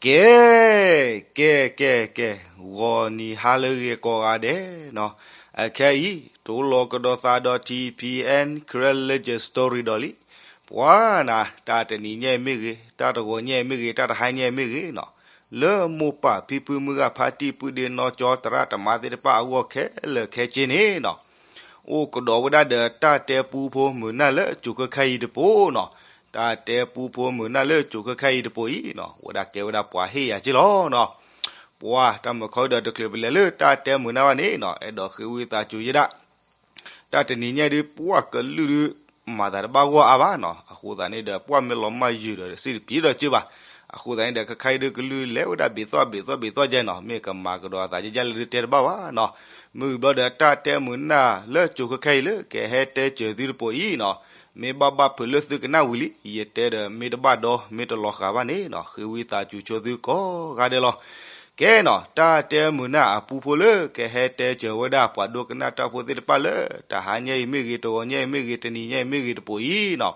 ကဲ, ကဲ, ကဲ, ကဲ, ဂီၤနံၤဟါလၢအဂ့ၤကိးဂၤဒဲးနီၤ, အခဲအံၤ တိၢ်လီၤကဒီးသးဒီး ထံၣ်ဖံးအဲၣ် Karen Legend Story ဒီးလံ, ပှၤနၤ တၢ်တနံၤညါအံၤမ့ၢ်ဂ့ၤ, တၢ်တဂီၤညါအံၤမ့ၢ်ဂ့ၤ, တၢ်တဟါညါအံၤမ့ၢ်ဂ့ၤနီၤ, လၢမိၢ်ပၢ်ဖံဖုမုၢ်ဂၤ ဖါတံၢ်ပုၢ်ဒ့နီၢ်ကၠီ သရၣ်သမါသ့ၣ်တဖၣ်အဂီၢ်ခဲလၢာ်ခဲဆ့န့ၣ်နီၤ, အိၣ်ကဒီးဝဲဒၣ်ဒီးတၢ်တဲပူဖိမုာ်နၢ်လၢကၠိခဲခါအံၤတပိၤနီၤ, တၢ်တဲပူဖိမုာ်နၢ်လၢကၠိခဲခါအံၤတပိၤအံၤနီၤ, ဝဲဒၣ်ကဲဝဲဒၣ်ပှၤဟ့ၣ်ယၤက့လီၤနီၤ, ပှၤတၢ်မုာ်ခီဒီးတချုးပလဲၤလၢတၢ်တဲမုာ်နၢ်ဘၣ်န့ၣ်နီၤ, အဲၣ်ဒိးဃ့ဝံသးစူၤယဲဒၣ် တၢ်တနံၤညါဒုး ပှၤကလုၢ်ဒုး မၤသးတဘၣ်ဂီၢ်အါဘၣ်နီၤ, အဃိသတးန့ၣ်ဒီး ပှၤမ့ၢ်လီၤမၢ်ယုာ်ဒီးစံၣ်တပျံၤဒီးက့ဘၣ်, အဃိသတးန့ၣ်ဒီး ခဲခါအံၤဒုးကလုၢ်လဲၤဝဲဒၣ်ဘ့ၣ်သီၣ်ဘ့ၣ်သီၣ်ဘ့ၣ်သီၣ်ကဲနီၤ, မ့ၢ်ကမၤကဒီးအသးကဲကဲလၢဒုးတဲတဘၣ်ဘၣ်နီၤ, မုၢ်ဘျီဒီးတၢ်တဲမုာ်နၢ်လၢကၠိခဲခါအံၤလၢကဟဲတဲစၢၤသုတပိၤအံၤနီၤ, မ့ၢ်ဘၣ်ဘၣ်ဖုးလၢသုကနၣ်ဝံၤလံ, ယတဲဒီးမ့ၢ်တဘၣ်ဒီးမ့ၢ်တလီၤဃာ်ဘၣ်န့ၣ်နီၤ, ဃ့ဝံသးစူၤဆိသုကိးဂၤဒဲးလီၤ. ကဲနီၤ, တၢ်တဲမုာ်နၢ်အပူဖိလၢကဟဲတဲစၢၤဝဲဒၣ်ပှၤဒိကနၣ်တၢ်ဖိသ့ၣ်တဖၣ်လၢ တဟါညါအံၤမ့ၢ်ဂ့ၤ, တဂီၤညါအံၤမ့ၢ်ဂ့ၤ, တနံၤညါအံၤမ့ၢ်ဂ့ၤတပိၤအံၤနီၤ,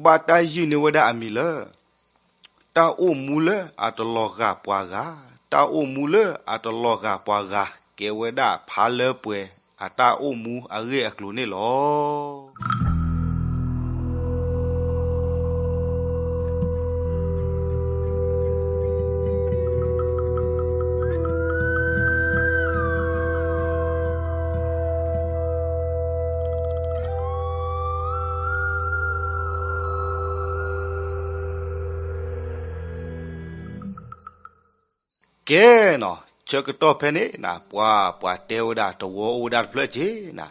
ဘၣ်တၢ်ယုၢ်န့ၢ်ဝဲဒၣ်အမံၤလၢ တၢ်အိၣ်မူလၢအတလီၤဂာ်ပှၤဂၤ, တၢ်အိၣ်မူလၢအတလီၤဂာ်ပှၤဂၤ ကဲဝဲဒၣ်ဖးလၢပှဲၤအတၢ်အိၣ်မူအဂ့ၢ်အကျိၤန့ၣ်လီၤ. ကဲနီၤ, ဆၢကတီၢ်ဖဲန့ၣ်နၤ, ပှၤ ပှၤတဲဝဲဒၣ်တဝီအိၣ်ဝဲဒၣ်တဖျၢၣ်က့နၤ,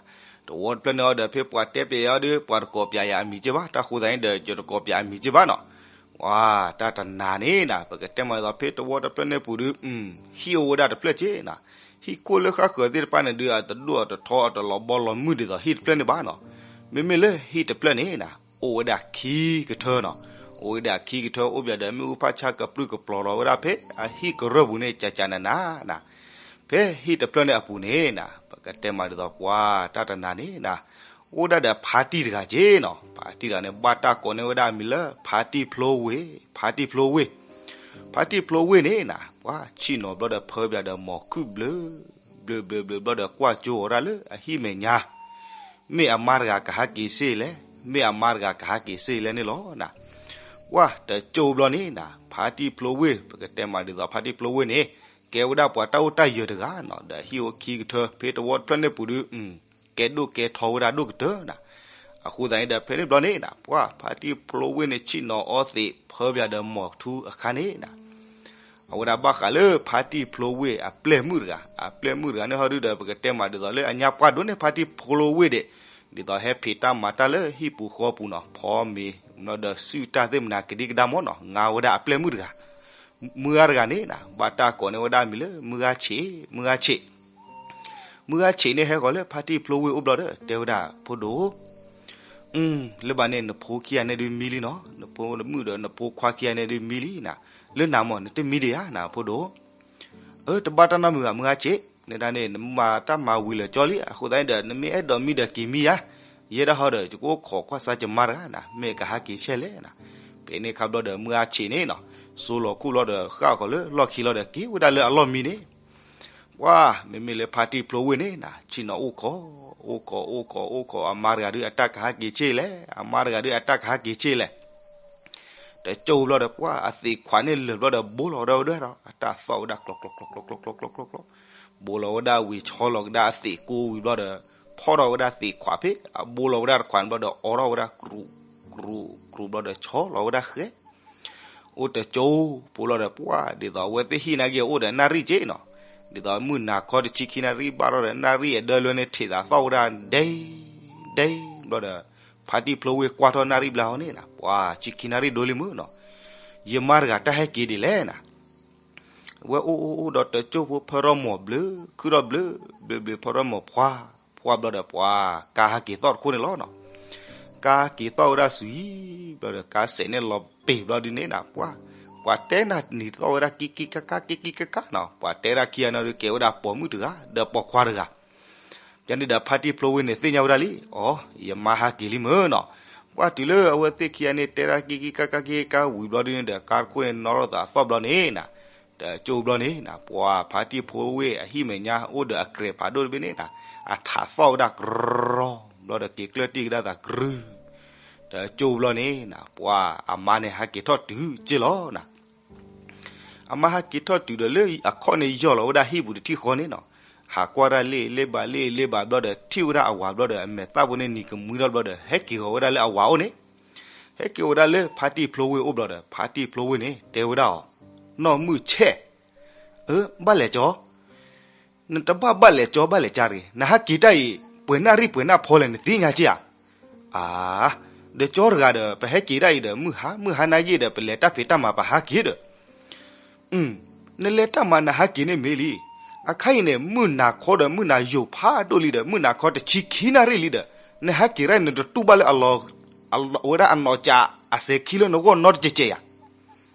တဝီတဖျၢၣ်န့ၣ်အီၤဒီး ဖဲပှၤတဲပျဲယၤအီၤဒီး ပှၤတကိးပျဲယၤအမံၤက့ဘၣ်, တၢ်ဃိသတးန့ၣ်ဒီး ယတကိးပျဲအမံၤက့ဘၣ်နီၤ. ဝါ, တၢ်တနၤန့ၣ်နၤ, ပကတဲမးဒ်သိး ဖဲတဝီတဖျၢၣ်န့ၣ်ပူၤဒုး ဟံၣ်အိၣ်ဝဲဒၣ်တဖျၢၣ်က့နၤ, ဟံၣ်ခိၣ်လၢဃၣ်ဃၢၤသ့ၣ်တဖၣ်န့ၣ်ဒုး အတဒိၣ်အတထီအတလီၤဘီလီၤမုၢ်ဒ်သိးဟံၣ်တဖျၢၣ်န့ၣ်ဘၣ်နီၤ. မ့မ့ၢ်လၢဟံၣ်တဖျၢၣ်န့ၣ်နၤ, အိၣ်ဝဲဒၣ်ခံကထၢနီၤ, အိၣ်ဝဲဒၣ်ခံကထၢ အိၣ်ဘၣ်ဒီးမ့ၣ်အူဖးဆါကပြုၢ်ကပြီၤလီၤဝဲဒၣ်ဖဲအဟံၣ်ကရၢၢ်ပူၤန့ၣ် ကကနနၤနၤ. ဖဲဟံၣ်တဖျၢၣ်န့ၣ်အပူၤန့ၣ်နၤ, ပကတဲမးဒ်သိးပှၤတၢ်တနၤန့ၣ်နၤ, အိၣ်ဒၣ်ဒီးဖါတံၢ်တဂၤက့နီၤ, ဖါတံၢ်တဂၤန့ၣ် ဘၣ်တၢ်ကိးန့ၢ်ဝဲဒၣ်အမံၤလၢ ဖါတံၢ်ဖျိဝ့ၢ်, ဖါတံၢ်ဖျိဝ့ၢ်, ဖါတံၢ်ဖျိဝ့ၢ်န့ၣ်နၤ, ပှၤဆ့ၣ်နီၤဘျီဒီးဖၢပၠးဒီးမိာ်ခုၣ်ဘျၢ, ဘျၢဘျၢဘျၢဘျီဒီးကွၢ်ကၠိအီၤဒၣ်လၢအဟံၣ်မဲာ်ညါ မ့ၢ်အမါတဂၤကဟးက့ၤစ့လဲၣ်, မ့ၢ်အမါတဂၤကဟးက့ၤစ့လဲၣ်န့ၣ်လီၤနၤ. ပှၤတကၠိဘျီန့ၣ်နၤ, ဖါတံၢ်ဖျိဝ့ၢ် ပကတဲမးဒ်သိးဖါတံၢ်ဖျိဝ့ၢ်န့ၣ် ကဲဝဲဒၣ်ပှၤတၢ်အိၣ်တၢ်ယၢၤတဂၤနီၤ, ဒီးဟံၣ်အိၣ်ခံကထၢ ဖဲတဝီတဖျၢၣ်န့ၣ်ပူၤဒုး ကဲဒိၣ်ကဲထီဝဲဒၣ်ဒိၣ်ကတၢၢ်နၤ. အဃိသတးန့ၣ်ဒီး ဖဲန့ၣ်ဘျီန့ၣ်နၤ, ပှၤဖါတံၢ်ဖျိဝ့ၢ်န့ၣ် ဆ့ၣ်နီၤအီသံး ဖၢပၠးဒီးမိာ်ထူအခါန့ၣ်နၤ, အဝဲဒၣ်ဘၣ်ဃးလၢဖါတံၢ်ဖျိဝ့ၢ်အပျဲၢ်မုၣ်တဂၤ, အပျဲၢ်မုၣ်တဂၤန့ၣ်ဟီဒုဒီး ပကတဲမးဒ်သိးလၢအညါပှၢ်ဒိၣ်န့ၢ်ဖါတံၢ်ဖျိဝ့ၢ်ဒံး, ဒ်သိးဟဲဖံးတၢ်မၤတၢ်လၢဟံၣ်ပူၤဃီပူၤနီၤ, ဖီမ့ၤ ဒီးစုၣ်တၢ်သ့ၣ်မနၤကဒံကဒါမ့ၢ်နီၤ, ငါဝဲဒၣ်အပျဲၢ်မုၣ်တဂၤ, မုၢ်ဂၤတဂၤန့ၣ်နၤ, ဘၣ်တၢ်ကိးန့ၢ်ဝဲဒၣ်မံၤလၢ မုၢ်ဂၤဆံး, မုၢ်ဂၤဆံး မုၢ်ဂၤဆံးန့ၣ်ဟဲဃီၤလၢဖါတံၢ်ဖျိဝ့ၢ်အိၣ်ဘျီဒီး တဲဝဲဒၣ် ဖိဒိၣ် လၢဘၣ်န့ၣ် နဖိခံဂၤန့ၣ်ဒုးမံလံနီၤ, နဖိမုၣ်ဒီးနဖိခွါခံဂၤန့ၣ်ဒုးမံလံနၤ, လၢနၤမ့ၢ်နတမံဒံးဧါနၤ ဖိဒိၣ်. အၢ တဘၣ်တၢ်နီတမံၤဘၣ် မုၢ်ဂၤဆံး, နဒၣ်န့ၣ် နမၤတၢ်မၤဝံၤလၢာ်ကၠီလံ, အဃိသတးန့ၣ်ဒီး နမ့ၢ်အဲၣ်ဒိးမံဒီးက့ၤမံယါ, ယဲဒၣ်ဟီဒီး ယကအိၣ်ခိးကွၢ်စါယမါတဂၤနၤ, မ့ၢ်ကဟးက့ၤဆဲလဲၣ်နၤ. ဖဲန့ၣ်ခါဘျီဒီး မုၢ်ဂၤဆံးန့ၣ်နီၤ, စိလီၤခူၣ်ဘျီဒီး ဃၣ်ဃီၤလၢလီၢ်ခံလီၤဒီး က့ၤဝဲဒၣ်လၢအလီၢ်မံန့ၣ် ပှၤ မ့မ့ၢ်လၢဖါတံၢ်ဖျိဝ့ၢ်န့ၣ်နၤ, ဆ့ၣ်နီၤအိၣ်ခိး, အိၣ်ခိး အိၣ်ခိး အိၣ်ခိး အမါတဂၤဒုးအတၢ်ကဟးက့ၤဆ့လဲၣ်, အမါတဂၤဒုးအတၢ်ကဟးက့ၤဆ့လဲၣ်. တကၠိဘျီဒီး ပှၤအသံးခွးန့ၣ်လၢာ်ဘျီဒီးဘိလီၤဝဲဒၣ်ဝဲဒီး အတၢ်သီၣ်ဝဲဒၣ်ကျီကျီကျီကျီကျီကျီကျီ, ဘိလီၤဝဲဒၣ်ဝံၤ ဆီလီၤကဒါအသံးကိးဝံၤဘျီဒီး ဖီၣ်ထီၣ်ဝဲဒၣ်သံးခွးဖဲ အဘိလီၤဝဲဒၣ်တခွးန့ၣ်ဘျီဒီး အိးထီၣ်ဝဲဒၣ်ကြူး, ကြူး ကြူးဘျီဒီး ဆီလီၤဝဲဒၣ်ဃဲ အိၣ်တကၠိဖိလီၤဒီး ပှၤဒ်သိးအဝဲသ့ၣ်ဟံၣ်နာ်က့ၤအိၣ်ဒီးနၣ်ရံၣ်က့နီၤ, ဒ်သိးမုၢ်နၤခီတဆံခံနၣ်ရံၣ် ဘၣ်ထီၣ်ဒီးနၣ်ရံၣ်အဒၢလွဲန့ၣ် ထံၣ်သးသီၣ်ဝဲဒၣ်ဒဲ ဒဲဘျီဒီး ဖါတံၢ်ဖျိဝ့ၢ်ကွၢ်ထီၣ်နၣ်ရံၣ်ဘျါဟီန့ၣ်နၤ, ပှၤဆံခံနၣ်ရံၣ်ဒိလံမုၢ်နီၤ, ယမါတဂၤတၢ်ဟဲက့ၤဒ်လဲၣ်နၤ ဝဲအိၣ်အိၣ်အိၣ်ဒီးတကၠိဖိဖၢထီၣ်မိၢ်ဘျုး ခုၣ်ထီၣ်ဘျုး ဘျုးဘျုး ဖၢထီၣ်မိၢ်ဖှါ ဖှါဘျီဒီး ပှၤကါဟးက့ၤသီၣ်တခိၣ်န့ၣ်လီၤနီၤ, ကါက့ၤသီၣ်ဝဲဒၣ်ဆူဟံၣ်ဘျီဒီး ကါစဲးန့ၣ်လီၤပ့ၤဘျီဒုန့ၣ်နၤ ပှၤ ပှၤတဲနၤနံၤသီၣ်ဝဲဒၣ်ကံကံကကါ ကံကံကကါနီၤ, ပှၤတဲဒၣ်ခံဂၤန့ၣ်ဒီး ကဲဝဲဒၣ်ပိာ်မုၣ်တဂၤ ဒီးပိာ်ခွါတဂၤ ယန့ၣ်ဒီးဖါတံၢ်ဖျိဝ့ၢ်န့ၣ်သ့ၣ်ညါဝဲဒၣ်လံ, အိ ယမါဟးက့ၤလံမုၢ်နီၤ, ပှၤတုၤလၢအဝဲသ့ၣ်ခံဂၤန့ၣ် တဲဒၣ်က့ၤက့ၤကါကါက့ၤကါဝံၤဘျီဒုန့ၣ်ဒီး ကါတခိၣ်န့ၣ်နီၣ်ထီၣ်သးသီၣ်ဘျီန့ၣ်နီၤ, တကၠိဘျီန့ၣ်နီၤ ပှၤဖါတံၢ်ဖိဝ့ၢ်အဟံၣ်မဲာ်ညါ အိၣ်ဒီးအကြဲးဖးဒိၣ်တဘ့ၣ်န့ၣ်နီၤ, အထးသီၣ်ဝဲဒၣ်ကရီ ဘျီဒီးက့ၤကျၢၢ်တံၢ်ကဒါသးကရု တကၠိဘျီန့ၣ်နီၤ ပှၤအမါန့ၣ်ဟဲက့ၤထီၣ်တုၤက့ၤလီၤနီၤ. အမါဟဲက့ၤထီၣ်တုၤဒီးလၢအခီၣ်န့ၣ်ယီၢ်လီၤဝဲဒၣ်ဟံၣ်ပူၤတထံၣ်ဃီန့ၣ်နီၤ, ဟးကွၢ်ဒၣ်လ့ၣ်လ့ၣ်ဘၣ်လ့ၣ်လ့ၣ်ဘၣ်ဘျီဒီး ထံၣ်ဝဲဒၣ်အဝၤဘျီဒီး အမဲာ်သၣ်ဖိန့ၣ်နံၤကမှံထီၣ်ဘျီဒီး ဟဲက့ၤဃီၤဝဲဒၣ်လၢအဝၤအိၣ်န့ၣ်, ဟဲက့ၤဝဲဒၣ်လၢဖါတံၢ်ဖျိဝ့ၢ်အိၣ်ဘျီဒီး ဖါတံၢ်ဖျိဝ့ၢ်န့ၣ် တဲဝဲဒၣ်အီၤ, နီၢ်မုၢ်ဆဲၣ်, အၢ ဘၣ်လဲၤကၠီ နတဘၣ်ဘၣ်လဲၤကၠီဘၣ်လဲၤကၠီတဂ့ၤ, နဟးက့ၤတၢ်အံၤ ပှဲၤနၣ်ရံၣ်ပှဲၤနၣ်ဖီလဲၣ် နသ့ၣ်ညါက့ဧါ. အါ, ဒီးကၠီတဂၤဒီး ပဟဲက့ၤတၢ်အံၤဒီး မုၢ်ဟါ မုၢ်ဟါနၤယ့ၢ်ဒီး ပလဲၤတၢ်ဖံးတၢ်မၤပဟးက့ၤဒီး, နလဲၤတၢ်မၤနဟးက့ၤန့ၣ်မ့ၢ်လံ. အခါအံၤန့ၣ် မုၢ်နၤခီဒီး မုၢ်နၤယိာ်ဖးဒိၣ်လံဒီး မုၢ်နၤခီတဆံခံနၣ်ရံၣ်လံဒီး နဟဲက့ၤတၢ်အံၤ နတတူၢ်ဘၣ်လၢ ဝဲဒၣ်အနီၢ်ကၠးအစဲၤခံလၢနဂီၢ်နီတကဲးကဲးဧါ.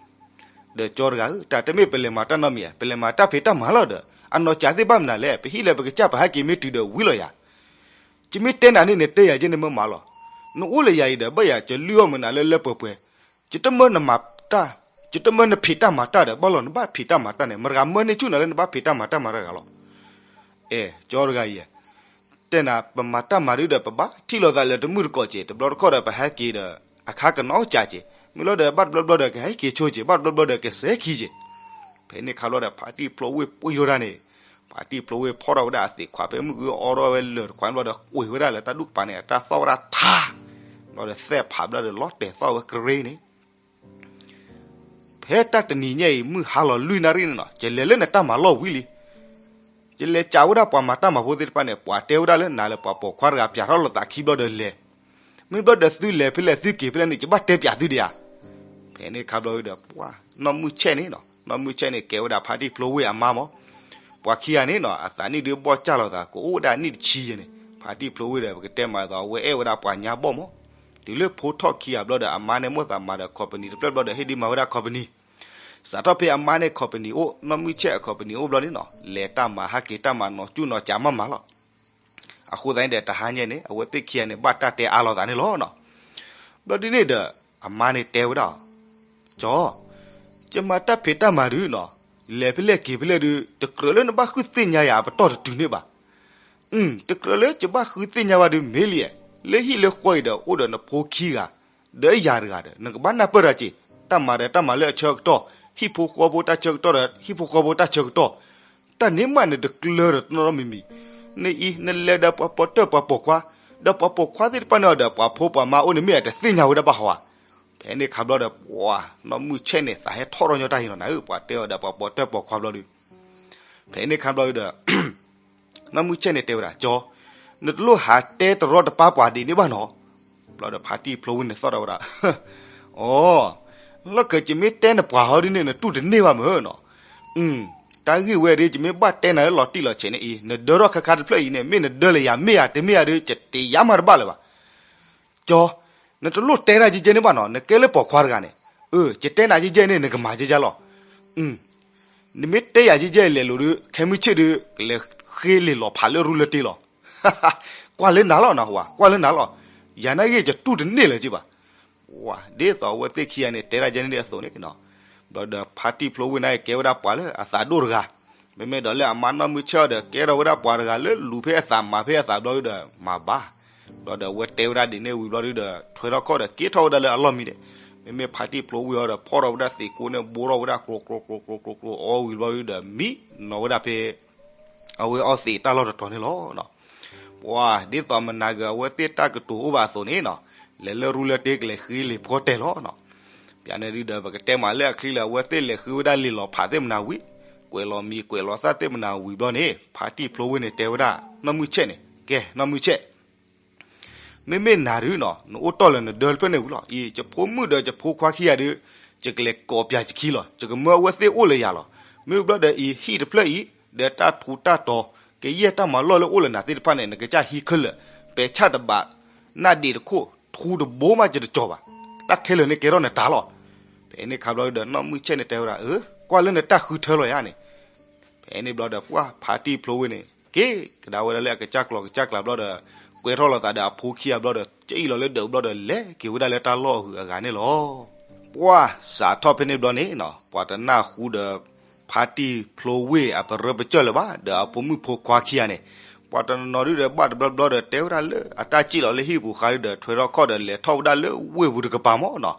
ဒီးကၠီတဂၤဧၢ, တၢ်တမ့ၢ်ပလဲၤမၤတၢ်နီတမံၤဧါ, ပလဲၤမၤတၢ်ဖံးတၢ်မၤလီၤဒီး အနီၢ်ကၠးသ့ၣ်ဘၣ်မနုၤလဲၣ်, ပဟံၣ်လၢပကစၢ်ပဟဲက့ၤမ့ၢ်တုၤဒီးဝံၤလီၤယၤ. ယမ့ၢ်တဲနၤန့ၣ် နတဲယၤယဲန့ၣ်မ့ၢ်မးလီၤ. နအိၣ်လၢယၤအံၤဒီး ဘၣ်ယၤကလုၢ်အီၣ်မနုၤလၢလၢပှဲၤပှဲၤ, ယတမၢနမၤတၢ်, ယတမၢနဖံးတၢ်မၤတၢ်ဒီး ဘၣ်လီၤနဘၣ်ဖံးတၢ်မၤတၢ်န့ၣ် မတၤဂၤမၢန့ၢ်ဆူၣ်နၤလၢနဘၣ်ဖံးတၢ်မၤတၢ်မၤတၢ်တဂၤလီၤ. အဲ ကၠီတဂၤအံၤ တဲနၤ ပမၤတၢ်မၤဒုဒီး ပဘၣ်ထံၣ်လိာ်သးလၢတမုၢ်တကိးက့ၤ, တဘျီတခီၣ်ဒီး ပဟဲက့ၤဒီး အခါကနီၢ်ကၠးက့ၤ, မ့ၢ်လီၤဒီး ဘၣ်တဘျီဘျီဒီး ကဟဲက့ၤဆိက့ၤ, ဘၣ်တဘျီဘျီဒီး ကစဲၤခံက့ၤ. ဖဲန့ၣ်ခါဘျီဒီး ဖါတံၢ်ဖျိဝ့ၢ်ပှံၢ်ထီၣ်ဒၣ်န့ၣ်, ဖါတံၢ်ဖျိဝ့ၢ်ဖီၣ်ထီၣ်ဝဲဒၣ်အသံးခွး ဖဲမုၢ်အုအီထီၣ်ဝဲလၢာ်တခွးဘျီဒီး ကွံာ်ဝဲဒၣ်လၢတၢ်ဒူၣ်ကပၤန့ၣ် အတၢ်သီၣ်ဝဲဒၣ်ထါ, ဘျီဒီးသဲၣ်ဖးဘျီဒီး လီၤတဲာ်သီၣ်ဝဲကရ့န့ၣ် ဖဲတၢ်တနံၤညါအံၤ မုၢ်ဟါလီၤလွံၢ်နၣ်ရံၣ်န့ၣ်နီၤ, ယလဲၤလၢနတၢ်မၤလီၢ်ဝံၤလံ. ယလဲၤကးဝဲဒၣ်ပှၤမၤတၢ်မၤဖိသ့ၣ်တဖၣ်န့ၣ်, ပှၤတဲဝဲဒၣ်လၢနၤလၢပှၤပိာ်ခွါတဂၤ ပၠးထီၣ်လိာ်သးခံဘျီဒီးလဲၤ, မ့ၢ်ဘျီဒီးသုလဲၤဖဲလဲၣ်သုက့ၤဖဲလဲၣ်န့ၣ် ယဘၣ်တဲပၠးသုဒံးဧါ. ဖဲန့ၣ်ခါဘျီဒီး ပှၤနီၢ်မုၢ်ဆဲၣ်န့ၣ်နီၤ, နီၢ်မုၢ်ဆဲၣ်န့ၣ် ကဲဝဲဒၣ်ဖါတံၢ်ဖျိဝ့ၢ်အမါမး, ပှၤခံဂၤန့ၣ်နီၤ အသးနံၣ်ဒုးဘီၣ်ကၢ်လိာ်သး ကအိၣ်ဝဲဒၣ်နံၣ်တဆံယဲၢ်န့ၣ်, ဖါတံၢ်ဖျိဝ့ၢ်ဒီး ပကတဲမးအသိး အဝဲအဲၣ်ဝဲဒၣ်ပှၤညါဘီၣ်မး, တုၤလၢဖိထီၣ်ခံဂၤဘျီဒီး အမါန့ၣ်မိၣ်သးမၤဒီး company တဖျၢၣ်ဘျီဒီး ဟ့ၣ်ဒုးမၤဝဲဒၣ် company စးထီၣ်ဖဲအမါန့ၣ် company အိၣ် နီၢ်မုၢ်ဆဲၣ်အ company အိၣ်ဘျီန့ၣ်နီၤ, လဲၤတၢ်မၤဟးက့ၤတၢ်မၤနီၤ ကၠူၣ်နီၤကးမးမးလီၤ. အဃိသတးန့ၣ်ဒီး တဟါညါန့ၣ် အဝဲသ့ၣ်ခံဂၤန့ၣ် ဘၣ်တၢ်တဲအါလိာ်သးန့ၣ်လီၤနီၤ. ဘျီဒ်န့ၣ်ဒီး အမါန့ၣ်တဲဝဲဒၣ်အီၤ, ကၠီ, ယမၤတၢ်ဖံးတၢ်မၤဒုနီၤ, လဲၤဖဲလဲၣ်က့ၤဖဲလဲၣ်ဒု တကြၢးလၢနဘၣ်ဃုသ့ၣ်ညါယၤအပတီၢ်တတုၤန့ၣ်ဘၣ်. တကြၢးလၢယဘၣ်ဃုသ့ၣ်ညါဘၣ်ဒု မ့ၢ်လံ, လၢဟံၣ်လၢဃီအံၤဒီး အိၣ်ဒီးနဖိခံဂၤ ဒီးယၤတဂၤဒီး နကဘၣ်နၢ်ပၢၢ်တၢ်က့ၤ, တၢ်မၤဒီးတၢ်မၤလၢအဆၢကတီၢ်, ဟံၣ်ဖိဃီဖိတၢ်ဆၢကတီၢ်ဒီး ဟံၣ်ဖိဃီဖိတၢ်ဆၢကတီၢ်, တၢ်န့ၣ်မးနတကျၢၤဒီးတနီတမံၤမံၤ, နအံၤ နလဲၤဒီးပှၤပိာ်တၢၢ်ပှၤပိာ်ခွါ, ဒီးပှၤပိာ်ခွါသ့ၣ်တဖၣ်န့ၣ်ဒီး ပှၤဖိပှၤမါအိၣ်န့ၣ်မ့ၢ်အတသ့ၣ်ညါဝဲဒၣ်ဘၣ်ဟီဧါ. ဖဲန့ၣ်ခါဘျီဒီး ပှၤနီၢ်မုၢ်ဆဲၣ်န့ၣ် သးဟဲထီၣ်ထီၣ်ညီတၢ်ဟံးနီၤနၤဧၢ, ပှၤတဲအီၤဒီးပှၤပိာ်တၢၢ်ပိာ်ခွါဘျီဒု ဖဲန့ၣ်ခါဘျီဒုဒီး နီၢ်မုၢ်ဆဲၣ်န့ၣ်တဲဝဲဒၣ်, ကၠီ, နတလိၣ်ဟးတဲတရီတပါပှၤဒ်န့ၣ်ဘၣ်နီၤ. ဘျီဒီးဖါတံၢ်ဖျိဝ့ၢ်န့ၣ်သီၣ်ထီၣ်ဝဲဒၣ်, အိ, လီၢ်ခၢၣ် ယမ့ၢ်တဲနပှၤဟီဒ်န့ၣ် နတူၢ်တန့ၢ်ဘၣ်မ့ၢ်နီၤ. တၢ်ဂ့ၢ်ဝဲဒၣ် ယမ့ၢ်ဘၣ်တဲနၤလၢလီၤတံၢ်လီၤဆဲးန့ၣ်အံၤ နဒၢထီၣ်ခါခါတဖျၢၣ်အံၤန့ၣ် မ့ၢ်နဒၢလၢယၤမ့ၢ်ဧါတမ့ၢ်ဧါဒီး ယတ့ယါမးတဘၣ်လၢၤဘၣ်. ကၠီ, နတလိၣ်တဲတၢ်ယဲယဲန့ၣ်ဘၣ်နီၤ, နကဲလၢပိာ်ခွါတဂၤန့ၣ်, အၢ ယတဲနၤယဲယဲန့ၣ် နကမၤယဲယဲလီၤ. နမ့ၢ်တဲယၤယဲယဲလဲၤလိာ်ဒီး ခဲမုၢ်ဆ့ၣ်ဒီး ကလဲၤဃ့လံာ်လီၤဖးလၢရူလၢတ့လီၤ. ကွၢ်လၢနၤလီၤနဟူဧါ, ကွၢ်လၢနၤလီၤ. ယၤနာ်ဂ့ၢ်ယတူၢ်တန့ၢ်လၢၤက့ဘၣ်. ဝၤ ဒ်သိးအဝဲသ့ၣ်ခံဂၤန့ၣ် တဲဒၣ်ယဲန့ၣ်ဒ်အသိးန့ၣ်နီၤ. ဘျီဒီးဖါတံၢ်ဖျိဝ့ၢ်န့ၣ် ကဲဝဲဒၣ်ပှၤလၢအသးဒိၣ်တဂၤ, မ့မ့ၢ်ဒီးလၢအမါနီၢ်မုၢ်ဆဲၣ်အီၤဒီး ကဲထီၣ်ဝဲဒၣ်ပှၤတဂၤလၢလူၤဖဲအသးမၤဖဲအသးဘျီဒီး မၤဘၣ်. ဘျီဒီးအဝဲတဲဝဲဒၣ်ဒ်န့ၣ်ဝံၤဘျီဒီး ထွဲထီၣ်ခီၣ်ဒီးက့ၤထီၣ်ဝဲဒၣ်လၢအလီၢ်မံဒီး မ့မ့ၢ်ဖါတံၢ်ဖျိဝ့ၢ်အီၤဒီး ဖီၣ်ထီၣ်ဝဲဒၣ်သံးကိန့ၣ် ဘိထီၣ်ဝဲဒၣ်ကျိၤကျိၤကျိၤကျိၤကျိၤကျိၤအီၤဝံၤဘျီဒီး မံနီၤဝဲဒၣ်ဖဲ အဝဲအီသံးတၢ်လီၢ်တတီၤန့ၣ်လီၤ. ပှၤ ဒ်သိးမနၤဂ့ၤ အဝဲသ့ၣ်တၢ်ကတိၤအိၣ်ဘၣ်အသိးန့ၣ်နီၤ, လဲၤလၢရူလၢတ့ကလဲၤဃ့လံာ်ဖီတဲာ်လီၤနီၤ. ပျးန့ၣ်ဒုဒီး ပကတဲမးလၢအချံလၢ အဝဲသ့ၣ်လဲၤဃ့ဝဲဒၣ်လံာ်လီၤဖးသ့ၣ်မနၤဝံၤ, ကွဲးလီၤမံၤကွဲးလီၤသၣ်သ့ၣ်မနၤဝံၤဘျီန့ၣ် ဖါတံၢ်ဖျိဝ့ၢ်န့ၣ်တဲဝဲဒၣ် နီၢ်မုၢ်ဆဲၣ်န့ၣ်, ကဲ နီၢ်မုၢ်ဆဲၣ် မ့မ့ၢ်နၤဒုနီၤ နအိၣ်တီၢ်လၢနဒၢတဖျၢၣ်န့ၣ်ဝံၤလီၤ. အံၤ ယဖိမုၣ်ဒီးယဖိခွါခံဂၤဒု ယကလဲၤကိးပၠးယခံလီၤ. ယကမၢအဝဲသ့ၣ်အိၣ်လၢယၤလီၤ. မ့ၢ်ဘျီဒီးအံၤ ဟံၣ်တဖျၢၣ်အံၤ ဒီးတၢ်ထူးတၢ်တီၤ ကယဲၢ်တၢ်မၤလီၢ်လၢအိၣ်လၢနၤသ့ၣ်တဖၣ်န့ၣ် နကစၢ်ဟံးခဲလၢာ်, ပဲာ်ဆၣ်တဘး, နၢ်ဒံးတခိၣ်, ထူတဘိမးယတကၠီၤဘၣ်. တၢ်ခဲလၢာ်န့ၣ်ကဲထီၣ်နတၢ်လီၤ. ဖဲန့ၣ်ခါဘျီဒီး နီၢ်မုၢ်ဆဲၣ်န့ၣ်တဲဝဲဒၣ် အၢ ကွၢ်လၢနတၢ်ဃုထၢလီၤယၤန့ၣ် ဖဲန့ၣ်ဘျီဒီး ပှၤဖါတံၢ်ဖျိဝ့ၢ်န့ၣ် က့ၤကဒါဝဲဒၣ်လၢအကစၢ်ကျီၤကစၢ်ကျါဘျီဒီး ကွဲထီၣ်လိာ်သးဒီးအဖိခံဂၤဘျီဒီး ကအံၣ်လီၤလၢဒၢးဘျီဒီး လဲၤက့ၤဝဲဒၣ်လၢတၢ်လီၢ်အဂုၤအဂၤန့ၣ်လီၤ. ပှၢ်စးထီၣ်ဖဲန့ၣ်ဘျီန့ၣ်နီၤ ပှၤတနၢ်ဟူဒီး ဖါတံၢ်ဖျိဝ့ၢ်အပရၢပကၢၢ်လၢၤဘၣ် ဒီးအဖိမုၣ်ဖိခွါခံဂၤန့ၣ်, ပှၤတနီၤနီၤဒုဒီး ဘၣ်တဘျီဘျီဒီး တဲဝဲဒၣ်လၢအတၢ်စံၣ်လီၤလၢဟံၣ်ပူၤဃါဒုဒီး ထွဲထီၣ်ခီၣ်ဒီး လဲၤထီၣ်ဝဲဒၣ်လၢဝ့ၢ်ပူၤတကပၤမၢ်နီၤ.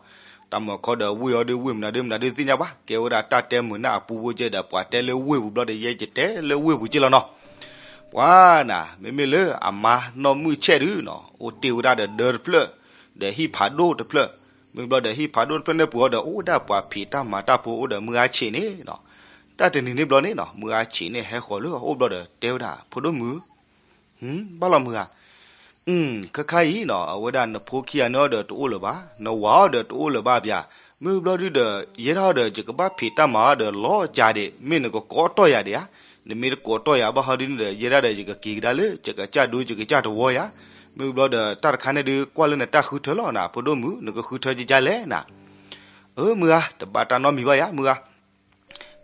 တၢ်မၤခီဒီးဝ့ၢ်အီၤဒု ဝ့ၢ်မနုၤဒုမနုၤဒုသ့ၣ်ညါဘၣ်, ကဲဝဲဒၣ်တၢ်တဲမုာ်နၢ်အပူဖိကဲဒီး ပှၤတဲလၢဝ့ၢ်ပူၤဘျီဒီး ယဲယတဲလၢဝ့ၢ်ပူၤကဲလီၤနီၤ. ပှၤနၤ မ့မ့ၢ်လၢအမါနီၢ်မုၢ်ဆဲးဒုနီၤ အိၣ်တ့ၢ်ဝဲဒၣ်ဒီးဒၢတဖျၢၣ် ဒီးဟံၣ်ဖးဒိၣ်တဖျၢၣ်, မ့ၢ်ဘျီဒီးဟံၣ်ဖးဒိၣ်တဖျၢၣ်န့ၣ်ပူၤအီၤဒီး အိၣ်ဝဲဒၣ်ပှၤဖံးတၢ်မၤတၢ်ဖိအိၣ်ဒီးမုၢ်ဂၤဆံးန့ၣ်နီၤ. တၢ်တနံၤန့ၣ်ဘျီန့ၣ်နီၤ မုၢ်ဂၤဆံးန့ၣ်ဟဲဃီၤလၢအအိၣ်ဘျီဒီး တဲဝဲဒၣ် ဖိဒိၣ်မုၣ် ဘၣ်လီၤမုၢ်ဂၤ, ခါခါအံၤနီၤ အဝဲဒၣ်နဖိခံဂၤန့ၣ်အီၤဒီးတအိၣ်လၢၤဘၣ်, နဝၤအီၤဒီးတအိၣ်လၢၤဘၣ်ပၠး, မ့ၢ်ဘျီဒုဒီး ယဲဒၣ်အီၤဒီး ယကဘၣ်ဖံးတၢ်မၤအီၤဒီးလီၤကၠါဒံး, မ့ၢ်နကကိးတီၢ်ယၤဒံးဧါ, နမ့ၢ်တကိးတီၢ်ယၤဘၣ်ဟီဒုန့ၣ်ဒီး ယဲဒၣ်ဒီးယကက့ၤကဒါလၢ ယကစၢ်ဒိ ယကစၢ်တဝီယၤ, မ့ၢ်ဘျီဒီး တၢ်တခါန့ၣ်ဒု ကွၢ်လၢနတၢ်ဃုထၢလီၤနၤ ဖိဒိၣ်မုၣ် နကဃုထၢကကၢ်လဲၣ်နၤ. အၢ မုၢ်ဂၤ တဘၣ်တၢ်နီတမံၤဘၣ်ယၤ မုၢ်ဂၤ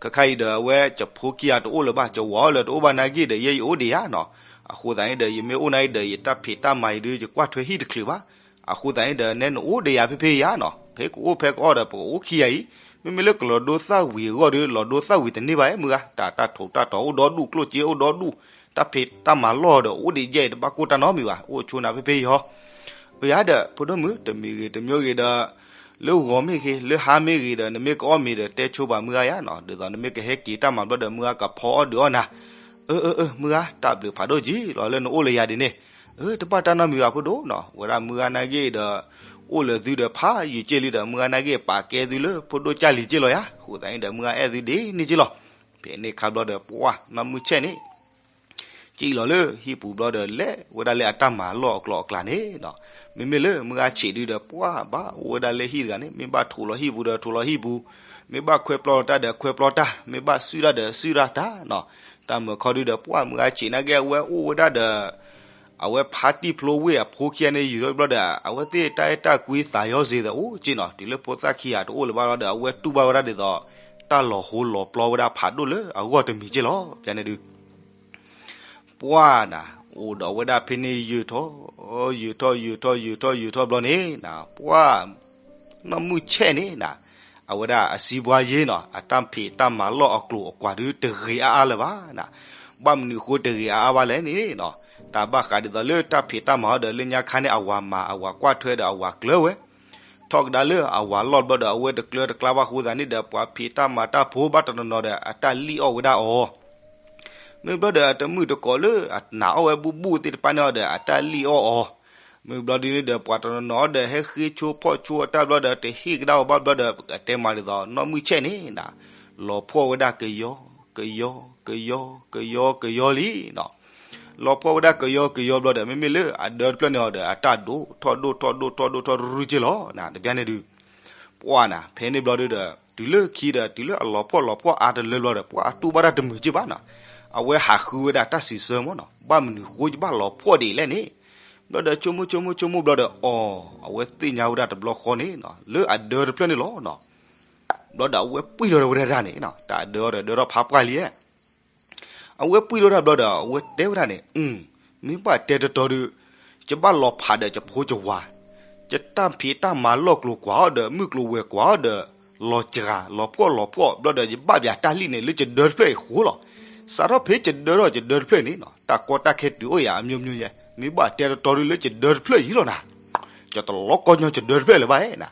ခါခါအံၤဒီး အဝဲကဖိခံဂၤတအိၣ်လၢၤဘၣ်, ကဝၤအီၤလၢတအိၣ်ဘၣ်နာ်က့ဒီး ယဲယအိၣ်ဒံးယၤနီၤ. အဃိသတးန့ၣ်ဒီး ယမ့ၢ်အိၣ်နာ်က့ဒီး ယတၢ်ဖံးတၢ်မၤအံၤဒု ယကွၢ်ထွဲဟံၣ်တချုးဘၣ်. အဃိသတးန့ၣ်ဒီး နဲနအိၣ်ဒံးယၤဖဲဖဲယၤနီၤ, ဖဲကအိၣ်ဖဲကအီၣ်ဒီး ပကအိၣ်ခံဂၤအံၤ, မ့မ့ၢ်လၢကလီၤဒိသၣ်ဝံၤအဂီၢ်ဒီး လီၤဒိသၣ်ဝံၤတန့ၢ်ဘၣ် မုၢ်ဂၤ, တၢ်တၢ်ထိးတၢ်တီၤအိၣ်ဒီဒူၣ်, ကျိၣ်စ့အိၣ်ဒီဒူၣ်, တၢ်ဖံးတၢ်မၤလီၢ်ဒီး အိၣ်ဒံးယဲအံၤ တဘၣ်ကိၢ်တၢ်နီတမံၤဘၣ်, အိၣ်ဆိနၤဖဲဖဲအံၤဟီ အၢ ယၤဒီး ဖိဒိၣ်မုၣ် တမံၤဂ့ၤတမံၤဂ့ၤဒီး လၢဂီၤမ့ၢ်ဂ့ၤ လၢဟါမ့ၢ်ဂ့ၤဒီး နမ့ၢ်ကအီၣ်မ့ၤဒီး တဲဆိဘၣ်မုၢ်ဂၤယၤနီၤ, ဒ်သိးနမ့ၢ်ကဟဲက့ၤတၢ်မၤဘျီဒီး မုၢ်ဂၤကဖီအီၣ်ဒုးအီၣ်နၤ. အၢ အၢ အၢ မုၢ်ဂၤ တၢ်ဘျုးဖးဒိၣ်က့ၤလီၤ လၢနအိၣ်လၢယၤဒ်န့ၣ်. အၢ တဘၣ်တၢ်နီတမံၤဘၣ် ဖိဒိၣ်နီၤ, ဝဲဒၣ်မုၢ်ဂၤနာ်က့ဒီး အိၣ်လၢသုဒီးဖးယံာ်က့ၤလံဒီး မုၢ်ဂၤနာ်က့ပာ်ကဲသုလၢ ဖိဒိၣ်ကၢ်လံၤက့ၤလီၤယၤ, အဃိသတးန့ၣ်ဒီး မုၢ်ဂၤအဲၣ်သုဒ်န့ၣ်က့ၤလီၤ. ဖဲန့ၣ်ခါဘျီဒီး ပှၢ်နီၢ်မုၢ်ဆဲးန့ၣ် ကံၣ်လီၤလၢဟံၣ်ပူၤဘျီဒီး လဲၤဝဲဒၣ်လၢအတၢ်မၤလီၢ်အကျိၤအကျဲန့ၣ်နီၤ. မ့မ့ၢ်လၢမုၢ်ဂၤဆံးဒုဒီး ပှၢ်ဘၣ်အိၣ်ဝဲဒၣ်လၢဟံၣ်တဂၤန့ၣ် မ့ၢ်ဘၣ်ထိးလီၤဟံၣ်ပူၤဒီးထိးလီၤဟံၣ်ပူၤ, မ့ၢ်ဘၣ်ခွဲပျီတၢ်ဒီးခွဲပျီတၢ်, မ့ၢ်ဘၣ်စုၣ်တၢ်ဒီးစုၣ်တၢ်တၢ်နီၤ. တၢ်မုာ်ခီဒုဒီး ပှၢ်မုၢ်ဂၤဆံးနာ်က့ အဝဲအိၣ်ဝဲဒၣ်ဒီး အဝဲဖါတံၢ်ဖျိဝ့ၢ်အဖိခံဂၤန့ၣ် ယူၤထီၣ်ဘျီဒီး အဝဲသ့ၣ်တၢ်အဲၣ်တၢ်ကွံသးယီၤစ့ၢ်ဒီးအိၣ်က့ၤနီၤ, တုၤလၢဖိသၣ်ခံဂၤတအိၣ်လၢၤဘၣ်လီၤဒီး အဝဲတူၢ်ဘၣ်ဝဲဒၣ်ဒ်သိး တၢ်လီၤဟိလီၤပျီဝဲဒၣ်ဖးဒိၣ်လၢအဂီၢ်တမံၤက့ၤလီၤ. ဖဲန့ၣ်ဒု ပှၢ်နၤ အိၣ်ဒီးဝဲဒၣ်ဖဲန့ၣ် ယုာ်ထီၣ် ယုာ်ထီၣ် ယုာ်ထီၣ် ယုာ်ထီၣ် ယုာ်ထီၣ်ဘျီန့ၣ်နၤ ပှၢ် နီၢ်မုၢ်ဆဲးန့ၣ်နၤ အဝဲဒၣ်အစံးဘှါယ့နီၤ အတၢ်ဖံးတၢ်မၤလီၢ်အကျိၤအကွာ်ဒုတဂ့ၤအါအါလၢၤဘၣ်နၤ. ဘၣ်မနုၤဃိတဂ့ၤအါအါဘၣ်လဲၣ်န့ၣ်နီၤ, တၢ်ဘၣ်ဃးဒ်သိးလၢတၢ်ဖံးတၢ်မၤအီၤဒီး လၢညါခါန့ၣ် အဝၤမၤ အဝၤကွၢ်ထွဲဒီးအဝၤကျၢၤဝဲ ထီၣ်ကဒါလၢအဝၤလီၢ်ဘျီဒီး အဝဲတကျၢၤတကျါဘၣ်အဃိသတးန့ၣ်ဒီး ပှၤဖံးတၢ်မၤတၢ်ဖိဘၣ်တနီၤနီၤဒီး အတၢ်လံၣ်အီၣ်ဝဲဒၣ်အီၤ မ့ၢ်ဘျီဒီး အတမုာ်တကိးလၢအနးအီၣ်ဝဲဘူးဘူးသ့ၣ်တဖၣ်န့ၣ်အီၤဒီး အတၢ်လံၣ်အီၣ်အီၤ, မ့ၢ်ဘျီဒ်န့ၣ်ဒီး ပှၤတနီၤနီၤဒီး ဟဲဃ့ဆိဖီၣ်ဆိအတၢ်ဘျီဒီး တဟ့ၣ်ကဒါအီၤဘၣ်ဘျီဒီး ပကတဲမၤဒ်သိး နီၢ်မုၢ်ဆဲးန့ၣ်နၤ လီၤဖှီၣ်ဝဲဒၣ်ကယီ ကယီ ကယီ ကယီ ကယီလံနီၤ. လီၤဖှီၣ်ဝဲဒၣ်ကယီကယီဘျီဒီး မ့မ့ၢ်လၢအဒၢတဖျၢၣ်န့ၣ်အီၤဒီး အတၢ်ဒိၣ်ထီၣ်ဒိၣ်ထီၣ်ဒိၣ်ထီၣ်ဒိၣ်ထီၣ်ရုရုက့ၤလီၤနၤ တဘျီန့ၣ်ဒုး ပှၢ်နၤ ဖဲန့ၣ်ဘျီဒုဒီး တုၤလၢခံဒီး တုၤလၢအလီၤဖှီၣ်လီၤဖှီၣ်အါတလၢဘျီဒီး ပှၢ်အတူၢ်ဘၣ်တၢ်တမုာ်က့ၤဘၣ်နီၤ. အဝဲဟးဃုဝဲဒၣ်တၢ်စံးဆၢမၢ်နီၤ ဘၣ်မနုၤဃိယဘၣ်လီၤဖှီၣ်ဒ်လဲၣ်န့ၣ်, ဘျီဒီးဆိကမိၣ်ဆိကမိၣ်ဆိကမိၣ်ဘျီဒီး အီၤ အဝဲသ့ၣ်ညါဝဲဒၣ်တဘျီဃီန့ၣ်နီၤ လၢအဒၢတဖျၢၣ်န့ၣ်လီၤနီၤ. ဘျီဒီးအဝဲပှံၢ်ထီၣ်ဝဲဒၣ်တၢ်န့ၣ်နီၤ တၢ်အဒၢအီၤဒီးဒၢထီၣ်ဖးပှၢ်လံ အဝဲပှံၢ်ထီၣ်တၢ်ဘျီဒီး အဝဲတဲဝဲဒၣ်န့ၣ်, မ့ၢ်ဘၣ်တဲတတီၤဒုး ယဘၣ်လီၤဖးဒီးယဖိယဝၤ, ယတၢ်ဖံးတၢ်မၤလီၢ်ကျိၤကွၢ်အီၤဒီး မုၢ်ကျိၤဝဲၤကွၢ်အီၤဒီး လီၤစှၤ လီၤဖှီၣ်လီၤဖှီၣ် ဘျီဒီးယဘၣ်ပၠးတၢ်လံၣ်န့ၣ် လၢယဒၢတဖျၢၣ်အံၤဃိလီၤ. စးထီၣ်ဖဲယဒၢထီၣ်ယဒၢတဖျၢၣ်န့ၣ်နီၤ တၢ်ကီတၢ်ခဲတုၤအိၣ်ယၤအမျိုးမျိုးညါ, မ့ၢ်ဘၣ်တဲတတီၤဒုး လၢယဒၢတဖျၢၣ်အံၤလီၤနၤ, ယတလီၤကီညီယဒၢတဖျၢၣ်လၢၤဘၣ်နၤ.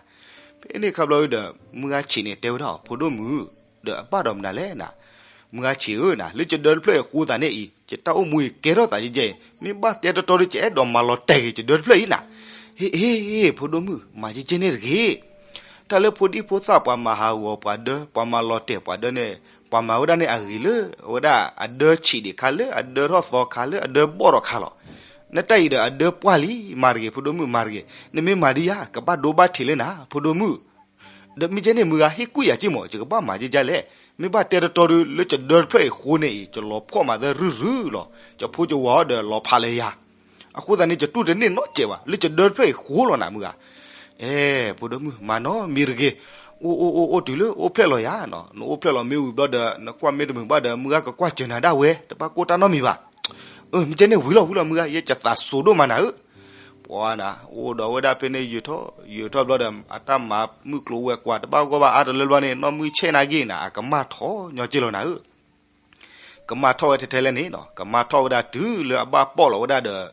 ဖဲန့ၣ်ခါဘျီဒီး မုၢ်ဂၤဆံးန့ၣ်တဲဝဲဒၣ် ဖိဒိၣ်မုၣ်, ဒီးအဘၣ်ဒီးမနုၤလဲၣ်နၤ, မုၢ်ဂၤဆံးဧၢနၤ လၢယဒၢတဖျၢၣ်အံၤဃိသးန့ၣ်အံၤ ယတၢ်အိၣ်မူအံၤကဲထီၣ်သးယဲယဲအံၤ မ့ၢ်ဘၣ်တဲတတီၤဒုး ယအဲၣ်ဒိးမၤလီၤတဲာ်က့ၤယဒၢတဖျၢၣ်အံၤနၤ. ဟ့ၣ် ဟ့ၣ် ဟ့ၣ် ဖိဒိၣ်မုၣ် မၤကဲကဲန့ၣ်တဂ့ၤ တၢ်လၢဖိဒံဖိသၣ်ပှၤမၤဟးဂီၤပှၤဒၢ ပှၤမၤလီၤတဲာ်ပှၤဒၢန့ၣ် ပှၤမၤဝဲဒၣ်န့ၣ်အဂ့ၤလၢ အဝဲဒၣ်အဒၢဆံးဒံးခါ လၢအဒၢထီၣ်သီခါ လၢအဒၢဘီၣ်ထီၣ်ခါလီၤ. နတၢ်အံၤဒီးအဒၢပှၢ်လံ မၤတဂ့ၤ ဖိဒိၣ်မုၣ် မၤတဂ့ၤ နမ့ၢ်မၤဒ်ယၤ ကဘၣ်ဒိဘၣ်ထံးလၢနၤ ဖိဒိၣ်မုၣ် ဒီးမ့ၢ်ကဲန့ၣ် မုၢ်ဂၤဟ့ၣ်ကူၣ်ယၤက့ၢ်မး ယကဘၣ်မၤကဲကဲလဲၣ်. မ့ၢ်ဘၣ်တဲတတီၤဒုး လၢယဒၢတဖျၢၣ်အံၤဃိန့ၣ်အံၤ ယလီၤဖှီၣ်မၤသၢရုရုလီၤ. ယဖိယဝၤအီၤဒီးလီၤဖးလၢယၤ အဃိသတးန့ၣ် ယတူၢ်တန့ၢ်နီတစဲးဘၣ် လၢယဒၢတဖျၢၣ်အံၤဃိလီၤနၤ မုၢ်ဂၤ. အဲ ဖိဒိၣ်မုၣ် မၤနီတမံၤတဂ့ၤ. အိၣ်အိၣ်အိၣ်အိၣ်တုၤလၢအိၣ်ဖျဲၣ်လီၤယၤနီၤ နအိၣ်ဖျဲၣ်လီၤမ့ၢ်ဝံၤဘျီဒီး နကွၢ်မ့ၢ်တမုာ်ဘၣ်ဒီး မုၢ်ဂၤကကွၢ်စၢၤနၤဒၣ်ဝဲ တဘၣ်ကိၢ်တၢ်နီတမံၤဘၣ်. မ့ၢ်ကဲန့ၣ်ဝံၤလီၤဝံၤလီၤ မုၢ်ဂၤ ယဲကသးစိၤဒိၣ်မးနၤဧၢ. ပှၤနၤ အိၣ်ဒီးဝဲဒၣ်ဖဲန့ၣ် ယုာ်ထီၣ်ယုာ်ထီၣ်ဘျီဒီး အတၢ်မၤမုၢ်ကျိၤဝဲၤကွာ်တဘၣ်ဂီၢ်ဘၣ်အါတလၢဘျီန့ၣ် နီၢ်မုၢ်ဆဲၣ်နာ်က့နၤ အကမၢ်ထီၣ်ညီက့လီၤနၤဧၢ. ကမၢ်ထီၣ်ဝဲထဲထဲလဲၣ်န့ၣ်နီၤ ကမၢ်ထီၣ်ဝဲဒၣ်တုၤလၢအဘၣ်ပိာ်လီၤဝဲဒၣ်ဒီး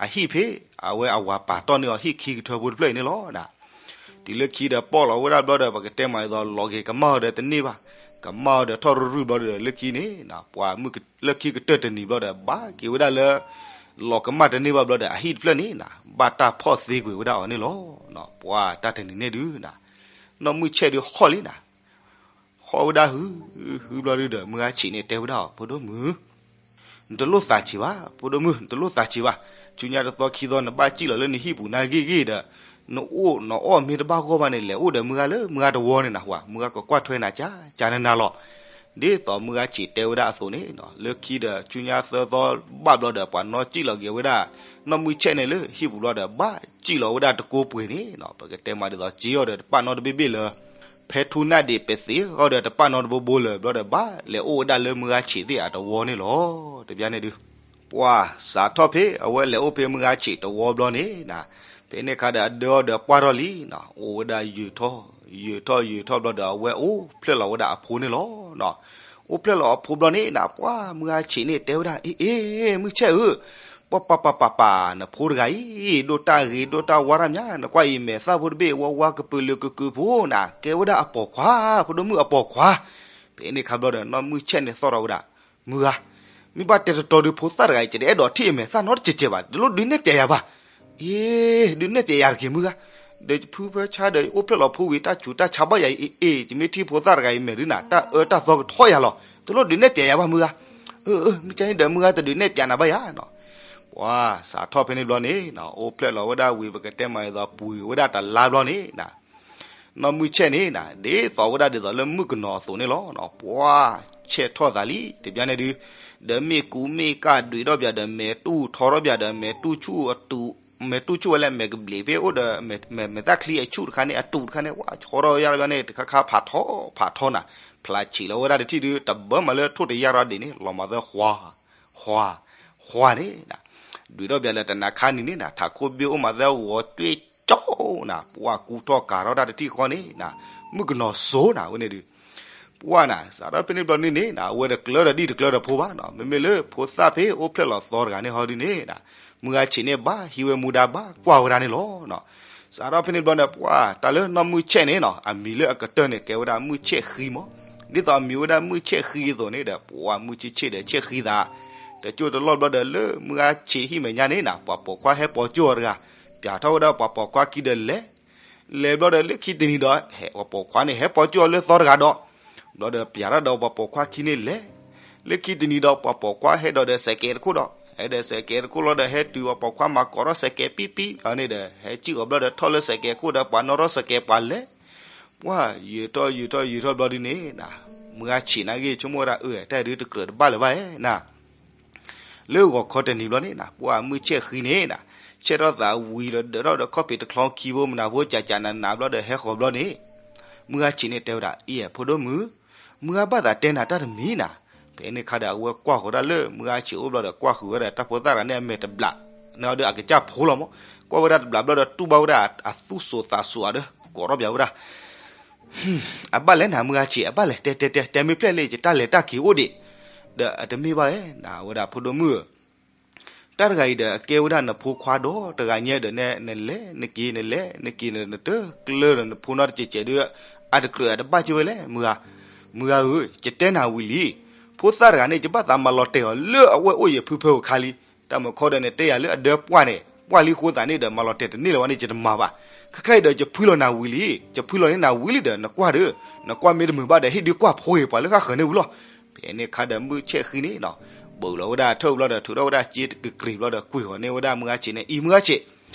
အဟံၣ်ဖဲ အဝဲအဝၤပာ်တီၢ်န့ၢ်အီၤဟံၣ်ခံကထၢဖိတဖျၢၣ်အံၤန့ၣ်လီၤ. တုၤလၢခံဒီးပိာ်လီၤဝဲဒၣ်ဘျီဒီး ပကတဲမးဒ်သိးလီၤက့ၤကမၢ်အီၤဒီးတန့ၢ်ဘၣ်, ကမၢ်အီၤဒီးထီၣ်ရုၢ်ရုၢ်ဘျီဒီး လၢခံန့ၣ် ပှၤမုၢ်လၢခံကတၢၢ်တနံၤဘျီဒီး ဘၣ်က့ၤဝဲဒၣ်လၢ လီၤကမၢ်တန့ၢ်ဘၣ်ဘျီဒီး အဟံၣ်တဖျၢၣ်န့ၣ်နၤ ဘၣ်တၢ်ဖီၣ်သ့ကွံာ်ဝဲဒၣ်အီၤန့ၣ်လီၤ. ပှၤတၢ်တနံၤန့ၣ်ဒုးနၤ နီၢ်မုၢ်ဆဲၣ်ဒုးဟီၣ်လံနၤ ဟီၣ်ဝဲဒၣ်ဟု ဟုဘျီဒုဒီး မုၢ်ဂၤဆံးန့ၣ်တဲဝဲဒၣ်အီၤ ဖိဒိၣ်မုၣ်, နတလိၣ်သးဆံးဘၣ် ဖိဒိၣ်မုၣ် နတလိၣ်သးဆံးဘၣ်. ဆူညါတသီခံသီနဘၣ်စံၣ်လီၤလၢနဟံၣ်ပူၤနၤဂ့ၢ်ဂ့ၢ်ဒီး နအိၣ်နအီၣ်မ့ၢ်တဘၣ်ဂီၢ်ဘၣ်န့ၣ် လဲၤအိၣ်ဒီးမုၢ်ဂၤလၢမုၢ်ဂၤတဝီန့ၣ်နၤ မုၢ်ဂၤကကွၢ်ထွဲနၤကၢ်ကၢ်နၤနၤလီၤ. ဒ်သိးမုၢ်ဂၤဆံးတဲဝဲဒၣ်အသိးန့ၣ် လၢခံဒီးဆူညါသၢသီဘၣ်ဘျီဒီး ပှၤနီၢ်စံၣ်လီၤက့ၤဝဲဒၣ် နီၢ်မုၢ်ဆဲၣ်န့ၣ်လၢဟံၣ်ပူၤဘျီဒီး ဘၣ်စံၣ်လီၤဝဲဒၣ်တကိးပှ့ၤန့ၣ် ပကတဲမးဒ်သိးစ့အီၤဒီးတပာ်နီတဘ့ၣ်ဘ့ၣ်လၢ ဖဲထူနၣ်ဒံးပသ့အီၤဒီးတပာ်နီတဘိဘိလၢၤဘျီဒီး ဘၣ်လဲၤအိၣ်ဝဲဒၣ်လၢမုၢ်ဂၤဆံးသ့ၣ်အတဝီန့ၣ်လီၤ. တဘျီန့ၣ်ဒုး ပှၤစးထီၣ်ဖဲအဝဲလဲၤအိၣ်ဖဲမုၢ်ဂၤဆံးတဝီဘျီန့ၣ်နၤ ဖဲန့ၣ်အခါဒီးအဒၢအီၤဒီးပှၢ်ထီၣ်လံနၤ အိၣ်ဝဲဒၣ်ယုာ်ထီၣ် ယုာ်ထီၣ်ယုာ်ထီၣ်ဘျီဒီး အဝဲအိၣ်ဖျဲၣ်လီၤဝဲဒၣ်အဖိန့ၣ်လီၤ. အိၣ်ဖျဲၣ်လီၤအဖိဘျီန့ၣ်နၤ ပှၤမုၢ်ဂၤဆံးန့ၣ်တဲဝဲဒၣ် အ့ အ့ မုၢ်ဆဲၣ်ဧၢ, ပှၤပၤပၤပၤပၤ နဖိတဂၤအံၤ ဒိၣ်တၢ်ဂ့ၤဒိၣ်တၢ်ဝါတၢ်မး နကွၢ်အံၤမဲာ်သၣ်ဖိတဘ့ၣ် ဝါဝါကပုာ်လုာ်ကကုာ်ဖိနၤ ကဲဝဲဒၣ်အပိာ်ခွါ ဖိဒိၣ်မုၣ်အပိာ်ခွါ. ဖဲန့ၣ်အခါဘျီဒီး နီၢ်မုၢ်ဆဲၣ်န့ၣ်သီၣ်ထီၣ်ဝဲဒၣ် မုၢ်ဂၤ, မ့ၢ်ဘၣ်တဲတတီၤဒုး ဖိသၣ်တဂၤအံၤ ယတအဲၣ်ဒိးထံၣ်အမဲာ်သၣ်နီတစဲးစဲးဘၣ်, တလိၣ်ဒုးနဲၣ်ပျဲယၤဘၣ်. အ့ ဒုးနဲၣ်ပျဲယၤတက့ၢ်မုၢ်ဂၤ, ဒီးယဖုဖၢဆါဒီး ယအိၣ်ဖျဲၣ်လီၤဖိဝံၤ တၢ်ဆူးတၢ်ဆါဘၣ်ယၤအံၤ အ့ အ့ ယမ့ၢ်ထံၣ်ဖိသၣ်တဂၤအံၤမဲာ်ဒုးနၤ တၢ်အၢတၢ်သီကထီၣ်ယၤလီၤ, တလိၣ်ဒုးနဲၣ်ပျဲယၤဘၣ်မုၢ်ဂၤ. အၢ အၢ မ့ၢ်ကဲန့ၣ်ဒီး မုၢ်ဂၤတဒုးနဲၣ်ပျဲနၤဘၣ်ယၤနီၤ. ပှၤစးထီၣ်ဖဲန့ၣ်ဘျီန့ၣ် အိၣ်ဖျဲၣ်လီၤဝဲဒၣ်ဝံၤ ပကတဲမးဒ်သိး ပှ့ၤဝဲဒၣ်တလါဘျီန့ၣ် နီၢ်မုၢ်ဆဲၣ်န့ၣ်နၤ ဒ်သိးဝဲဒၣ်ဒ်သိးလၢမုၣ်ကနီၤအသိးန့ၣ်လီၤ. ပှၤဆဲးထီၣ်သးလံ တဘျီန့ၣ်ဒုး ဒီးမ့ၣ်ကူးမ့ၣ်ကၢ်ဒွံးထီၣ်ဘၣ်ဒီး မဲာ်တူၢ်ထီထီၣ်ဘၣ်ဒီး မဲာ်တူၢ်ဆူၣ်အတူး မဲာ်တူၢ်ဆူၣ်ဝဲလၢမဲာ်ကဘျံးဖဲအိၣ်ဒီး မဲာ်မဲာ်သၣ်ချံအဆူၣ်တခါန့ၣ် အတူးတခါန့ၣ် ဝဲဆီထီၣ်ယါတဘျီန့ၣ် တခါခါဖးထီဖးထီနၤ, ဖျးဆံးလီၤဝဲဒၣ်တထံၣ်ဒုး တဘၢမးလၢထိၣ်တယၢ်ထီၣ်ဒံးန့ၣ် လီၤမၤသၢ ဃွါ ဃွါ ဃွါန့ၣ် ဒွံးထီၣ်ဘၣ်လၢတနၤခါနံၤန့ၣ်နၤ ထးခိၣ်ဘ့ၣ်အိၣ်မးသၢဂီၤတွ့ကၠီနၤ ပှၤကူထီၣ်ကၤထီၣ်တၢ်တထံၣ်ဃီန့ၣ်နၤ မုၣ်ကနီၤစိၤနၤဝဲန့ၣ်ဒုး ပှၤနၤ စးထီၣ်ဖဲန့ၣ်ဘျီန့ၣ်န့ၣ်နၤ အဝဲတကျၢၤဒီးဒံၣ်တကျၢၤဒီးဖိဘၣ်နီၤ, မ့မ့ၢ်လၢဖိသၣ်ဖဲအိၣ်ဖျဲၣ်လီၤသီတဂၤန့ၣ်ဟီဒုးန့ၣ်နၤ မုၢ်ဂၤဆံးန့ၣ်ဘၣ်ဟံးဝဲမူဒါဘၣ်ကွၢ်ဝဲဒၣ်န့ၣ်လီၤ. စးထီၣ်ဖဲန့ၣ်ဘျီန့ၣ် ပှၤတၢ်လၢနီၢ်မုၢ်ဆဲၣ်န့ၣ်နီၤ အမံၤလၢအကတၢၢ်န့ၣ် ကဲဝဲဒၣ်မုၢ်ဆဲၣ်ဃံမး, ဒ်သိးအမံၤဝဲဒၣ်မုၢ်ဆဲၣ်ဃံအသိးန့ၣ်ဒီး ပှၤမုၢ်ဆ့ၣ်ဆ့ၣ်ဒီးဆဲၣ်ဃံသး တကၠိၢ်တလီၢ်ဘျီဒီး လၢမုၢ်ဂၤဆံးဟံၣ်မဲာ်ညါန့ၣ်နၤ ပှၤပိာ်ခွါဟဲပိာ်ကၠိၢ်အီၤတဂၤ, ပျးထီၣ်ဝဲဒၣ်ပှၤပိာ်ခွါခံဒီးလဲၤ လဲၤဘျီဒီးလၢခံတနံၤဒီး ဟဲပှၤပိာ်ခွါန့ၣ် ဟဲပိာ်ကၠိၢ်အီၤလၢသီတဂၤဒီး ဘျီဒီးပျးထီၣ်ဒီးပှၤပိာ်ခွါခံန့ၣ်လဲၤ လၢခံတနံၤဒီး ပှၤပိာ်ခွါဟဲဒီးဒီးစဲးကဲးတခိၣ်ဒီး ဟဲဒီးစဲးကဲးတခိၣ်လီၤဒီး ဟဲတုၤပှၤပိာ်ခွါမၤကိးထီၣ်စဲးကဲးပံပံအီၤန့ၣ်ဒီး ဟဲစံၣ်အီၤဘျီဒီးထီၣ်လၢစဲးကဲးခိၣ်ဒီး ပှၤနီၣ်ထီၣ်စဲးကဲးပှၤလဲၤ, ပှၤယုာ်ထီၣ်ယုာ်ထီၣ်ယုာ်ထီၣ်ဘျီဒုးန့ၣ် မုၢ်ဂၤဆံးနာ်က့ ဆိကမိၣ်ဝဲဒၣ် အၢ တၢ်ဒုးတကြၢးတဘၣ်လၢၤဘၣ်ဧါနၤ လၢဂီၤခီတနံၤဘျီန့ၣ်နၤ ပှၤမုၢ်ဆဲၣ်ဃံန့ၣ်နၤ ဆဲးထီၣ်သးဝံၤဒီး ဒၢးထီၣ်ဒီးခီၣ်ဖံးတချီခံဘိမနၤဖိ ကၠးကၠးနးနးဘျီဒီး ဟဲဃီၤဘျီန့ၣ် မုၢ်ဂၤဆံးန့ၣ်တဲဝဲဒၣ် အံၤ ဖိဒိၣ်မုၣ်, မုၢ်ဂၤဘၣ်သးတဲနၤတၢ်တမံၤနၤ, ဖဲန့ၣ်ခါဒီး အဝဲကွၢ်ဃုာ်ဒၣ်လၢ မုၢ်ဂၤဆံးအိၣ်ဘျီဒီး ကွၢ်ဃုာ်ဝဲဒၣ်တၢ်ဖိသၣ်တဂၤန့ၣ် အမဲာ်တဘျး, န့ၣ်ဒီးအကစၢ်ဖိလီၤမး, ကွၢ်ဝဲဒၣ်တဘျးဘျီဒီး တူၢ်ဘၣ်ဝဲဒၣ်အသူၣ်စိၤသးစိၤအဒီး ကိးထီၣ်ပၠးဝဲဒၣ် အဘၣ်လဲၣ်နၤ မုၢ်ဂၤဆံး အဘၣ်လဲၣ် တဲတဲတဲ တဲမ့ၢ်ဖျဲၣ်လံ ယတၢ်လဲၤတၢ်က့ၤအိၣ်ဒံး, ဒီးအတမ့ၢ်ဘၣ်ဧါ နဝဲဒၣ်ဖိဒိၣ်မုၣ်ဧၢ, တၢ်တဂၤအံၤဒီး အကဲဝဲဒၣ်နဖိခွါဒီးတဂၤညါဒီး နလဲၤနက့ၤ နလဲၤနက့ၤ နတကျၢၤဒီးနဖိနီတစဲးစဲးဒီး အတကြၢးအတဘၣ်က့ၤဝဲလဲၣ် မုၢ်ဂၤ, မုၢ်ဂၤဧၢ, ယတဲနၤဝံၤလံ, ဖိသၣ်တဂၤန့ၣ် ယဘၣ်သးမၤလီၤတဲာ်အီၤလၢအဝဲအိၣ်ယဖုဖၢပူၤခါလံ, တၢ်မုၢ်ခီဒီး နတဲယၤလၢအဒၢပှၢ်န့ၣ် ပှၢ်လံဃိသးန့ၣ်ဒီး မၤလီၤတဲာ်တန့ၢ်လၢၤဘၣ်န့ၣ် ယတမၤဘၣ်, ခဲခါအံၤဒီး ယဖှံလီၤနၤဝံၤလံ, ယဖှံလီၤန့ၢ်နၤဝံၤလံဒီး နကွၢ်ဒီး, နကွၢ်မ့ၢ်တမုာ်ဘၣ်ဒီး ဟ့ၣ်ဒုးကွၢ်ဖိဂ့ၤ ပှၤလၢဃၣ်ဃၢၤန့ၣ်ဝံၤလီၤ. ဖဲန့ၣ်ခါဒီး မုၢ်ဆဲၣ်ဃံန့ၣ်နီၤ, ဘုးလီၤဝဲဒၣ်အထၢၣ်ဘျီဒီး ထုးထီၣ်ဝဲဒၣ်စ့တက့ၤဘျီဒီး ကွံာ်ဃီၤန့ၢ်ဝဲဒၣ်မုၢ်ဂၤဆံးန့ၣ် အံၤမုၢ်ဂၤဆံး,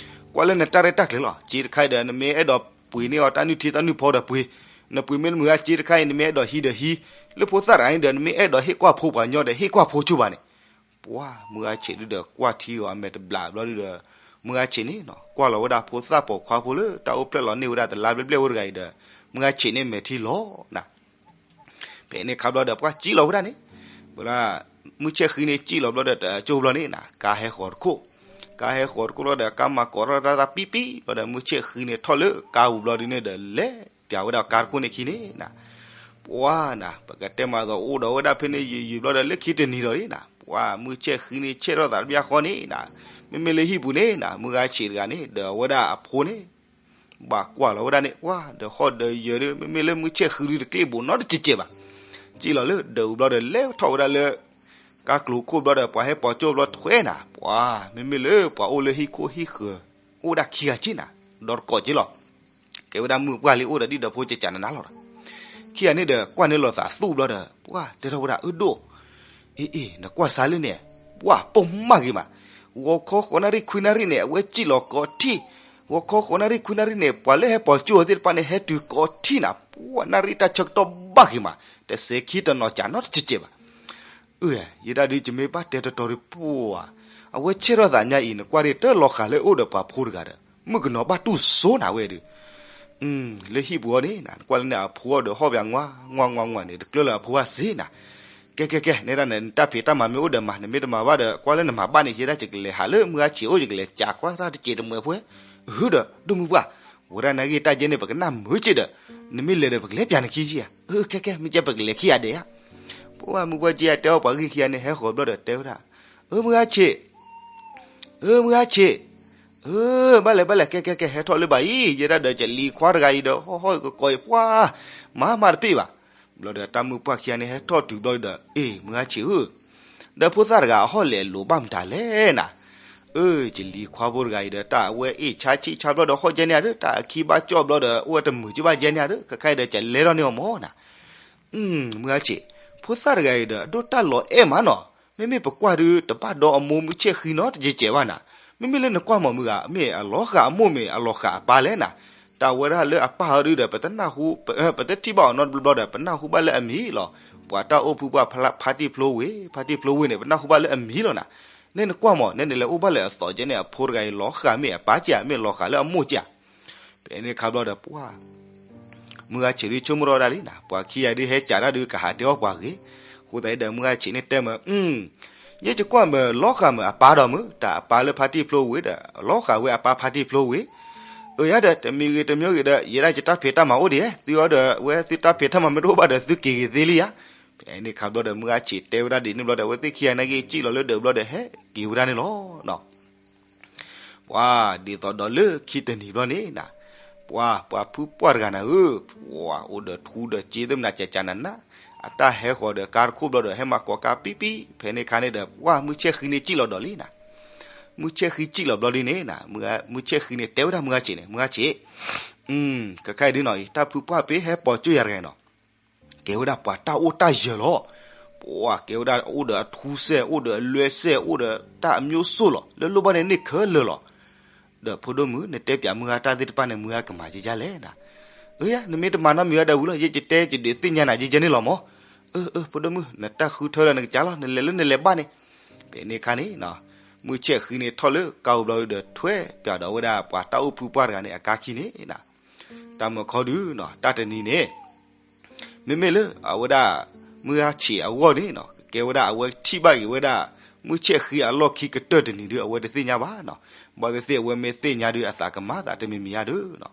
ကွၢ်လၢနတၢ်ရဲၣ်တၢ်ကျဲၤလီၤ. စ့တခါအံၤဒီး နမ့ၢ်အဲၣ်ဒိးပှ့ၤန့ၢ်အီၤတၢ်နုၢ်ထံတၢ်နုၢ်ဖီဒီးပှ့ၤ, နပှ့ၤမ့ၢ်တမုာ်ဘၣ် စ့တခါအံၤ နမ့ၢ်အဲၣ်ဒိးဟံးဒီးဟံး, လၢဖိသၣ်တဂၤန့ၣ်ဒီး နမ့ၢ်အဲၣ်ဒိးဟ့ၣ်ကွၢ်ဖိပှၤညီဒီး ဟ့ၣ်ကွၢ်ဖိဆူၣ်ဘၣ်န့ၣ် ပှၤမုၢ်ဂၤဆံးဒုဒီး ကွၢ်ထံအီၤအမဲာ်တဘျးဘျီဒုဒီး, မုၢ်ဂၤဆံးန့ၣ်နီၤ ကွၢ်လီၤဝဲဒၣ်ဖိသၣ်ပိာ်ခွါဖိလၢတၢ်အိၣ်ဖျဲၣ်လီၤန့ၢ်ဝဲဒၣ်တလါဘျဲၣ်ဘျဲၣ်ဝဲတဂၤအံၤဒီး, မုၢ်ဂၤဆံးန့ၣ်မဲာ်ထံလီၤနၤ. ဖဲန့ၣ်ခါဘျီဒီး ပှၤစံၣ်လီၤဝဲဒၣ်န့ၣ်, ဝဲဒၣ် မုၢ်ဆဲၣ်ဃံန့ၣ်စံၣ်လီၤဘျီဒီး တကၠိဘျီန့ၣ်နၤ ကါဟဲဃီၤတခိၣ်, ကါဟဲဃီၤတခိၣ်လီၤဒီး ကါမၤကိးထီၣ်တၢ်သးပံပံဘျီဒီး မုၢ်ဆဲၣ်ဃံန့ၣ်ထီၣ်လၢကါပူၤဘျီဒုန့ၣ်ဒီး လဲၤပၠးဝဲဒၣ်ကါတခိၣ်န့ၣ်ခံန့ၣ်နၤ, ပှၤနၤ ပကတဲမၤသီအိၣ်ဒီးဝဲဒၣ်ဖဲန့ၣ် ယုၢ်ယုၢ်ဘျီဒီး လၢခံတနံၤဒီးန့ၣ်နၤ ပှၤမုၢ်ဆဲၣ်ဃံန့ၣ်ဆဲၣ်ထီၣ်သးတဘျီဃီန့ၣ်နၤ, မ့မ့ၢ်လၢဟံၣ်ပူၤန့ၣ်နၤ မုၢ်ဂၤဆံးတဂၤန့ၣ် ဒီးအဝဲဒၣ်အဖိန့ၣ် ဘၣ်ကွၢ်လီၤဝဲဒၣ်န့ၣ် ပှၤဒီးဟီၣ်ဒီးယၢၤဒီး မ့မ့ၢ်လၢမုၢ်ဆဲၣ်ဃံဒုတကျ့ၣ်ဘိးနီတစဲးကဲးဘၣ်, စံၣ်လီၤလၢဒၢးပူၤဘျီဒီး လဲၤထီၣ်ဝဲဒၣ်လၢ ကါကျိၤခိၣ်ဘျီဒီး ပှၤဟဲပိာ်ကၠိဘျီထွဲနၤ ပှၤမ့မ့ၢ်လၢပှၤအိၣ်လၢဟံၣ်ခိၣ်ဟံၣ်ဃၢၤ အိၣ်ဝဲဒၣ်ခံဂၤက့နၤ, ဒီးတကိးက့လီၤ. ကဲဝဲဒၣ်မုၢ်ပှၢ်လံအိၣ်ဒီးဒံၣ်ဒီးဖိကကးနနါလီၤဒီး ခံဂၤန့ၣ်ဒီးကွၢ်န့ၢ်လိာ်သးသူၣ်ဘျီဒီး ပှၤတဲထီၣ်ဝဲဒၣ် အၢဒိၣ် အ့ အ့ နကွၢ်စါလၢန့ၣ် ပှၤပိာ်မၣ်ဂ့ၤမး, ဂီၤခီဃိးနၣ်ရံၣ်ခွံနၣ်ရံၣ်န့ၣ် အဝဲစံၣ်လီၤကိးထံၣ်, ဂီၤခီဃိးနၣ်ရံၣ်ခွံနၣ်ရံၣ်န့ၣ် ပှၤလၢဟဲပိာ်ကၠိသ့ၣ်တဖၣ်န့ၣ် ဟဲတုၤကိးထံၣ်နၤ ပှၤနၣ်ရံၣ်တၢ်ဆၢကတီၢ်ဘၣ်ဂ့ၤမး, တစဲးခံတနီၤကးနီတစဲးကဲးဘၣ်. အၢ ယဲဒၣ်ဒုးယမ့ၢ်ဘၣ်တဲတတီၤဒီးပှၤ အဝဲဆဲၣ်ထီၣ်သးညါအံၤ နကွၢ်ဒ်တၢ်လီၤဃာ်လၢအိၣ်ဒီးပှၤဖိတဂၤဒီး မုၣ်ကနီၤဘၣ်တူၢ်စိနၤဝဲဒုး လၢဟံၣ်ပူၤအီၤန့ၣ် နကွၢ်လၢန့ၣ်အဖိအီၤဒီးဟီၣ်ပၠးငွါငွါငွါငွါန့ၣ် တကျၢလၢအဖိဘၣ်စ့နၤ, ကဲကဲကဲ နဲဒၣ်န့ၣ် နတၢ်ဖံးတၢ်မၤမ့ၢ်အိၣ်ဒီးမၤ နမ့ၢ်တမၤဘၣ်ဒီး ကွၢ်လၢနမၤဘၣ်န့ၣ် ယဲဒၣ်ယကလဲၤဟးလၢမုၢ်ဂၤဆံးအိၣ် ယကလဲၤကးကွၢ်တၢ်တစဲးတမှဲၤဖဲ, အၢဒီး ဒိၣ်မုၢ်ပှၢ်, ဝဲဒၣ်နာ်က့တၢ်ယဲန့ၣ် ပကနၣ်မုာ်က့ဒီး နမ့ၢ်လဲၤဒီးပကလဲၤပၠးနခံက့ဧါ, အၢ ကဲကဲ မ့ၢ်ကဲပကလဲၤခံဂၤဒဲးဧါ, ပှၤမုၢ်ပှၢ်က့အတဲအီၣ်ပှၤဂ့ၢ်ခံဂၤန့ၣ် ဟဲဃီၤဘျီဒီးတဲဝဲဒၣ်, အၢ မုၢ်ဂၤဆံး အၢ မုၢ်ဂၤဆံး, အၢ ဘၣ်လဲၣ်ဘၣ်လဲၣ် ကဲကဲကဲ ဟဲထီၣ်လၢၤဘၣ်အံၤ ယဲဒၣ်ဒီးကလံၤခွါတဂၤအံၤဒီး ဟီၣ်ဟီၣ်ကကီအံၤ ပှၤ မၤမၤတပ့ၢ်ဘၣ်. ဘျီဒီးတၢ်မုၢ်ပှၢ်ခံဂၤန့ၣ် ဟဲထီၣ်တုၤဘျီဒီး အ့ မုၢ်ဂၤဆံးဧၢ, ဒီးဖိသၣ်တဂၤအဟီၣ်လဲၣ်အလိၤဘၣ်မတၤလဲၣ်နၤ, အၢ ကလံၤခွါဖိတဂၤအံၤဒီး တၢ်အဝဲအ့ၣ်ဆါဆံၣ်ဆါဘျီဒီး ဟီၣ်ကဲန့ၣ်ဧါဒီး တၢ်အခံဘၣ်ကၠီၣ်ဘျီဒီး အိၣ်ဝဲတမုာ်က့ဘၣ်ကဲန့ၣ်ဧါဒီး ခဲခါအံၤဒီးကလဲၤထီၣ်န့ၢ်အီၤမၢ်နၤ မုၢ်ဂၤဆံး, ဖိသၣ်တဂၤအံၤဒီး အဒိၣ်တၢ်လီၤအဲၣ်မးနီၤ, မ့မ့ၢ်ပကွၢ်ဒုး တဘၣ်ဒီအမိၢ်မုၢ်ဆဲၣ်ဃံနီတစဲးကဲးဘၣ်နၤ, မ့မ့ၢ်လၢနကွၢ်မၢ်မုၢ်ဂၤ မ့ၢ်အလီၤဃာ်အမိၢ်မ့ၢ်အလီၤဃာ်အပၢ်လဲၣ်နၤ, တၢ်ဝဲဒၣ်လၢအပၢ်အီၤဒုးဒီး ပတနၢ်ဟူ, ပတထံၣ်ဘၣ်အီၤနီတဘျီဘျီဒီး ပနၢ်ဟူဘၣ်လၢအမံၤလီၤ, ပှၤတၢ်အိၣ်ဖုပှၢ်ဖါတံၢ်ဖျိဝ့ၤ, ဖါတံၢ်ဖျိဝ့ၤန့ၣ် ပနၢ်ဟူဘၣ်လၢအမံၤလီၤနၤ, နဲနကွၢ်မၢ် နဲနလဲၤအိၣ်ဘၣ်လၢအသိးကဲန့ၣ် အဖိတဂၤအံၤ လီၤဃာ်မ့ၢ်အပၢ်ကဲဧါ မ့ၢ်လီၤဃာ်လၢအမိၢ်ကဲဧါ ဖဲန့ၣ်ခါဘျီဒီးပှၤ မုၢ်ဂၤဆံးဒုးဆိကမိၣ်ထီၣ်ဝဲဒၣ်လံနၤ, ပှၤခံဂၤဒုးဟဲကးတၢ်ဒုးကဟးတဲအီၣ်ပှၤဂ့ၤ, အဃိသတးဒီးမုၢ်ဂၤဆံးန့ၣ်တဲမၢ်, ယဲယကွၢ်မၢ်လီၤဃာ်မၢ်အပၢ်ဒီးမုၢ် တၢ်အပၢ်လၢဖါတံၢ်ဖျိဝ့ၤဒီး လီၤဃာ်ဝဲအပၢ်ဖါတံၢ်ဖျိဝ့ၤ, အၢယၤဒီး တမံၤဂ့ၤတမံၤဂ့ၤဒီး ယဲဒၣ်ယတၢ်ဖံးတၢ်မၤအိၣ်ဒံးဧါ, သုအီၤဒီး အဝဲသုတၢ်ဖံးတၢ်မၤမ့ၢ်တအိၣ်ဘၣ်ဒီး သုက့ၤဂ့ၤသ့လံဧါ, ဖဲန့ၣ်ခါဘျီဒီး မုၢ်ဂၤဆံးတဲဝဲဒၣ်ဒ်န့ၣ်ဘျီဒီး အဝဲသ့ၣ်ခံဂၤနာ်က့ စံၣ်လီၤလၢဒၢးဘျီဒီး ဟဲက့ၤဝဲဒၣ်န့ၣ်လီၤ. ပှၤဒ်သိးဒီးလၢခံတနံၤဘျီန့ၣ်နၤ, ပှၤ ပှၤဖုပှၢ်တဂၤနၤဧၢ, ပှၤအိၣ်ဒီးထူဒီးစ့သ့ၣ်မနၤကကနန, အတၢ်ဟဲဃီၤဒီးကါတခိၣ်ဘျီဒီး ဟဲမၤကိးကါပံပံ, ဖဲန့ၣ်ခါန့ၣ်ဒီး ပှၤမုၢ်ဆဲၣ်ဃံန့ၣ်စံၣ်လီၤဒီးလံနၤ, မုၢ်ဆဲၣ်ဃံစံၣ်လီၤဘျီဒ်န့ၣ်နၤ, မုၢ်ဆဲၣ်ဃံန့ၣ်တဲဝဲဒၣ်မုၢ်ဂၤဆံးန့ၣ်, မုၢ်ဂၤဆံး ကခါအံၤဒ်နီၤအံၤ တၢ်ဖုပှၢ်ဖဲဟဲပိာ်ကၠိယၤတဂၤအံၤနီၤ ကဲဝဲဒၣ်ပှၤတၢ်အိၣ်တၢ်ယၢၤလီၤ. ပှၤကဲဝဲဒၣ်အိၣ်ဒီးအထူစဲၣ် အိၣ်ဒီးအလွဲၢ်စဲၣ် အိၣ်ဒီးတၢ်အမျိုးစုလီၤ. လၢလိၣ်ဘၣ်န့ၣ်န့ၢ်ခဲလၢာ်လီၤ. ဒီးဖိဒိၣ်မုၣ် နတဲပၠးမုၢ်ဂၤတၢ်သ့ၣ်တဖၣ်န့ၣ် မုၢ်ဂၤကမၤကကလဲၣ်နၤ. အၢယၤ နမ့ၢ်တမၤနီတမံၤဂၤဒီးဝံၤလီၤ. ယဲယတဲယဒုးသ့ၣ်ညါနၤယဲယဲန့ၣ်လီၤမၢ်. အၢ အၢ ဖိဒိၣ်မုၣ် နတၢ်ဃုထၢလၢနကစၢ်လီၤ. နလဲၤလၢနလဲၤဘၣ်န့ၣ်. ဖဲန့ၣ်အခါန့ၣ် မုၢ်ဆဲၣ်ဃံန့ၣ်ထီၣ်လၢကါအိၣ်ဘျီဒီး ထွဲပၠးဒီးဝဲဒၣ်ပှၤတၢ်အိၣ်ဖုပှၢ်တဂၤန့ၣ် အကါခံန့ၣ်နၤ. တၢ်မုၢ်ခီဒုး တၢ်တနံၤန့ၣ် မ့မ့ၢ်လၢအဝဲဒၣ် မုၢ်ဂၤဆံးအဂီၢ်န့ၣ်နီၤ ကဲဝဲဒၣ်အဝဲထံၣ်ဘၣ်က့ၤဝဲဒၣ် မုၢ်ဆဲၣ်ဃံအလီၢ်ခံကတၢၢ်တနံၤဒုး အဝဲတသ့ၣ်ညါဘၣ်နီၤ. ဘၣ်သ့ၣ်သ့ၣ်အဝဲမ့ၢ်သ့ၣ်ညါဒုး အသးကမၤသးတမံၤမံၤဧါဒုးနီၤ.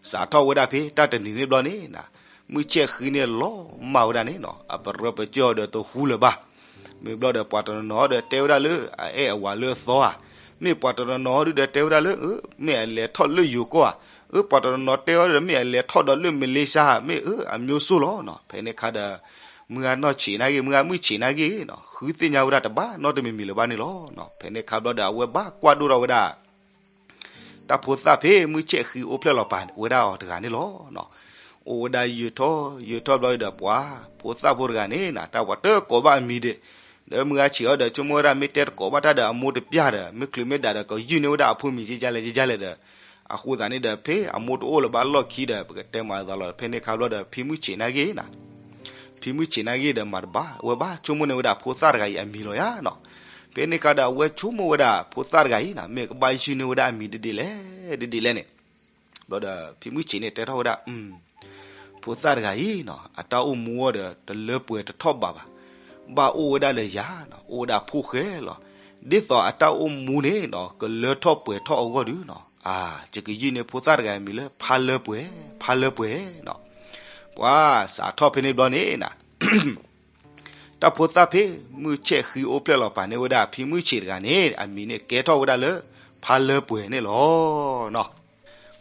စးထီၣ်ဝဲဒၣ်ဖဲတၢ်တနံၤန့ၣ်ဘျီန့ၣ်နီၤ မုၢ်ဆဲၣ်ဃံန့ၣ်လီၤမၢ်ဝဲဒၣ်န့ၣ်နီၤ အပရၢပကၠီဒီးတဟူလၢၤဘၣ်. မ့ၢ်ဘျီဒီးပှၤတနီၤနီၤဒီးတဲဝဲဒၣ်လၢ အအဲၣ်အဝၤလၢအသီဧါ. မ့ၢ်ပှၤတနီၤနီၤဒုးဒီးတဲဝဲဒၣ်လၢ မ့ၢ်အလဲၤထီၣ်လၢယိၤကီၢ်ဧါ. အၢ ပှၤတနီၤနီၤတဲအီၤဒီး မ့ၢ်အလဲၤထီၣ်ဒီးလၢမလ့ၡါ မ့ၢ်အမျိုးစိလီၤနီၤ. ဖဲန့ၣ်အခါဒီး မုၢ်ဂၤနီၢ်ဆံးနာ်က့ မုၢ်ဂၤမုၢ်ဆံးနာ်က့နီၤ ဃုသ့ၣ်ညါဝဲဒၣ်တဘၣ်နီတမံၤမံၤလၢၤဘၣ်န့ၣ်လီၤ. ဖဲန့ၣ်အခါဘျီဒီး အဝဲဘၣ်ကွၢ်ဒိၣ်ထီၣ်ဝဲဒၣ် တၢ်ဖိသၣ်ဖဲမုၢ်ဆဲၣ်ဃံအိၣ်ဖျဲၣ်လီၤပာ်ဝဲဒၣ်အီၤတဂၤန့ၣ်လီၤ. အိၣ်ဝဲဒၣ်ယုာ်ထီၣ်ယုာ်ထီၣ်ဘျီဒီး ပှၤဖိသၣ်ဖိတဂၤန့ၣ်နီၤ တၢ်ပှၤတကိးဘၣ်အမံၤဒံး ဒီးမုၢ်ဂၤဆံးအီၤဒီး ဆိကမိၣ်ဝဲဒၣ် မ့ၢ်တဲတကိးဘၣ်တၢ်ဒီးအမိၢ်တပျၢ်ဒီး မ့ၢ်ချုးမ့ၢ်ဒၣ်ဒီး ကယုၢ်န့ၢ်ဝဲဒၣ်အဖိမံၤကကလဲၣ်ကကလဲၣ်ဒီး အဃိသတးန့ၣ်ဒီး ဖဲအမိၢ်တအိၣ်လၢၤဘၣ်လီၢ်ခံဒီး ပကတဲမၤသးလီၤ ဖဲန့ၣ်အခါဘျီဒီး ဖံမုၢ်ဆံးနာ်က့နီၤ ဖံမုၢ်ဆံးနာ်က့ဒီးမၤတဘၣ် အဝဲဘၣ်ဆိကမိၣ်န့ၢ်ဝဲဒၣ်ဖိသၣ်တဂၤအံၤအမံၤလီၤယါနီၤ. ဖဲန့ၣ်အခါဒီး အဝဲဆိကမိၣ်ဝဲဒၣ်ဖိသၣ်တဂၤအံၤနီၤ မ့ၢ်ကဘၣ်ယုၢ်န့ၢ်ဝဲဒၣ်အမံၤဒ်ဒ်လဲၣ် ဒ်ဒ်လဲၣ်န့ၣ် ဘျီဒီး ဖံမုၢ်ဆံးန့ၣ်တဲထီၣ်ဝဲဒၣ် ဖိသၣ်တဂၤအံၤနီၤ အတၢ်အိၣ်မူအီၤဒီး တလၢပှဲၤတထီၣ်ဘးဘၣ်. ဘၣ်အိၣ်ဝဲဒၣ်လၢယၤနီၤ, အိၣ်ဝဲဒၣ်ဖိၣ်ဃဲလီၤ. ဒ်သိးအတၢ်အိၣ်မူန့ၣ်နီၤ ကလၢထီၣ်ပှဲၤထီၣ်အဂီၢ်ဒုနီၤ, အါ ယကယုၢ်န့ၢ်ဖိသၣ်တဂၤအမံၤလၢ ဖါလၢပှဲၤ, ဖါလၢပှဲၤနီၤ. ပှၤစးထီၣ်ဖဲန့ၣ်ဘျီန့ၣ်နီၤ တၢ်ဖိသၣ်ဖဲမုၢ်ဆဲးဃံအိၣ်ဖျဲၣ်လီၤပာ်န့ၢ်ဝဲဒၣ်ဖံမုၢ်ဆံးတဂၤန့ၣ် အမံၤန့ၣ်ကဲထီၣ်ဝဲဒၣ်လၢ ဖါလၢပှဲၤန့ၣ်လီၤနီၤ.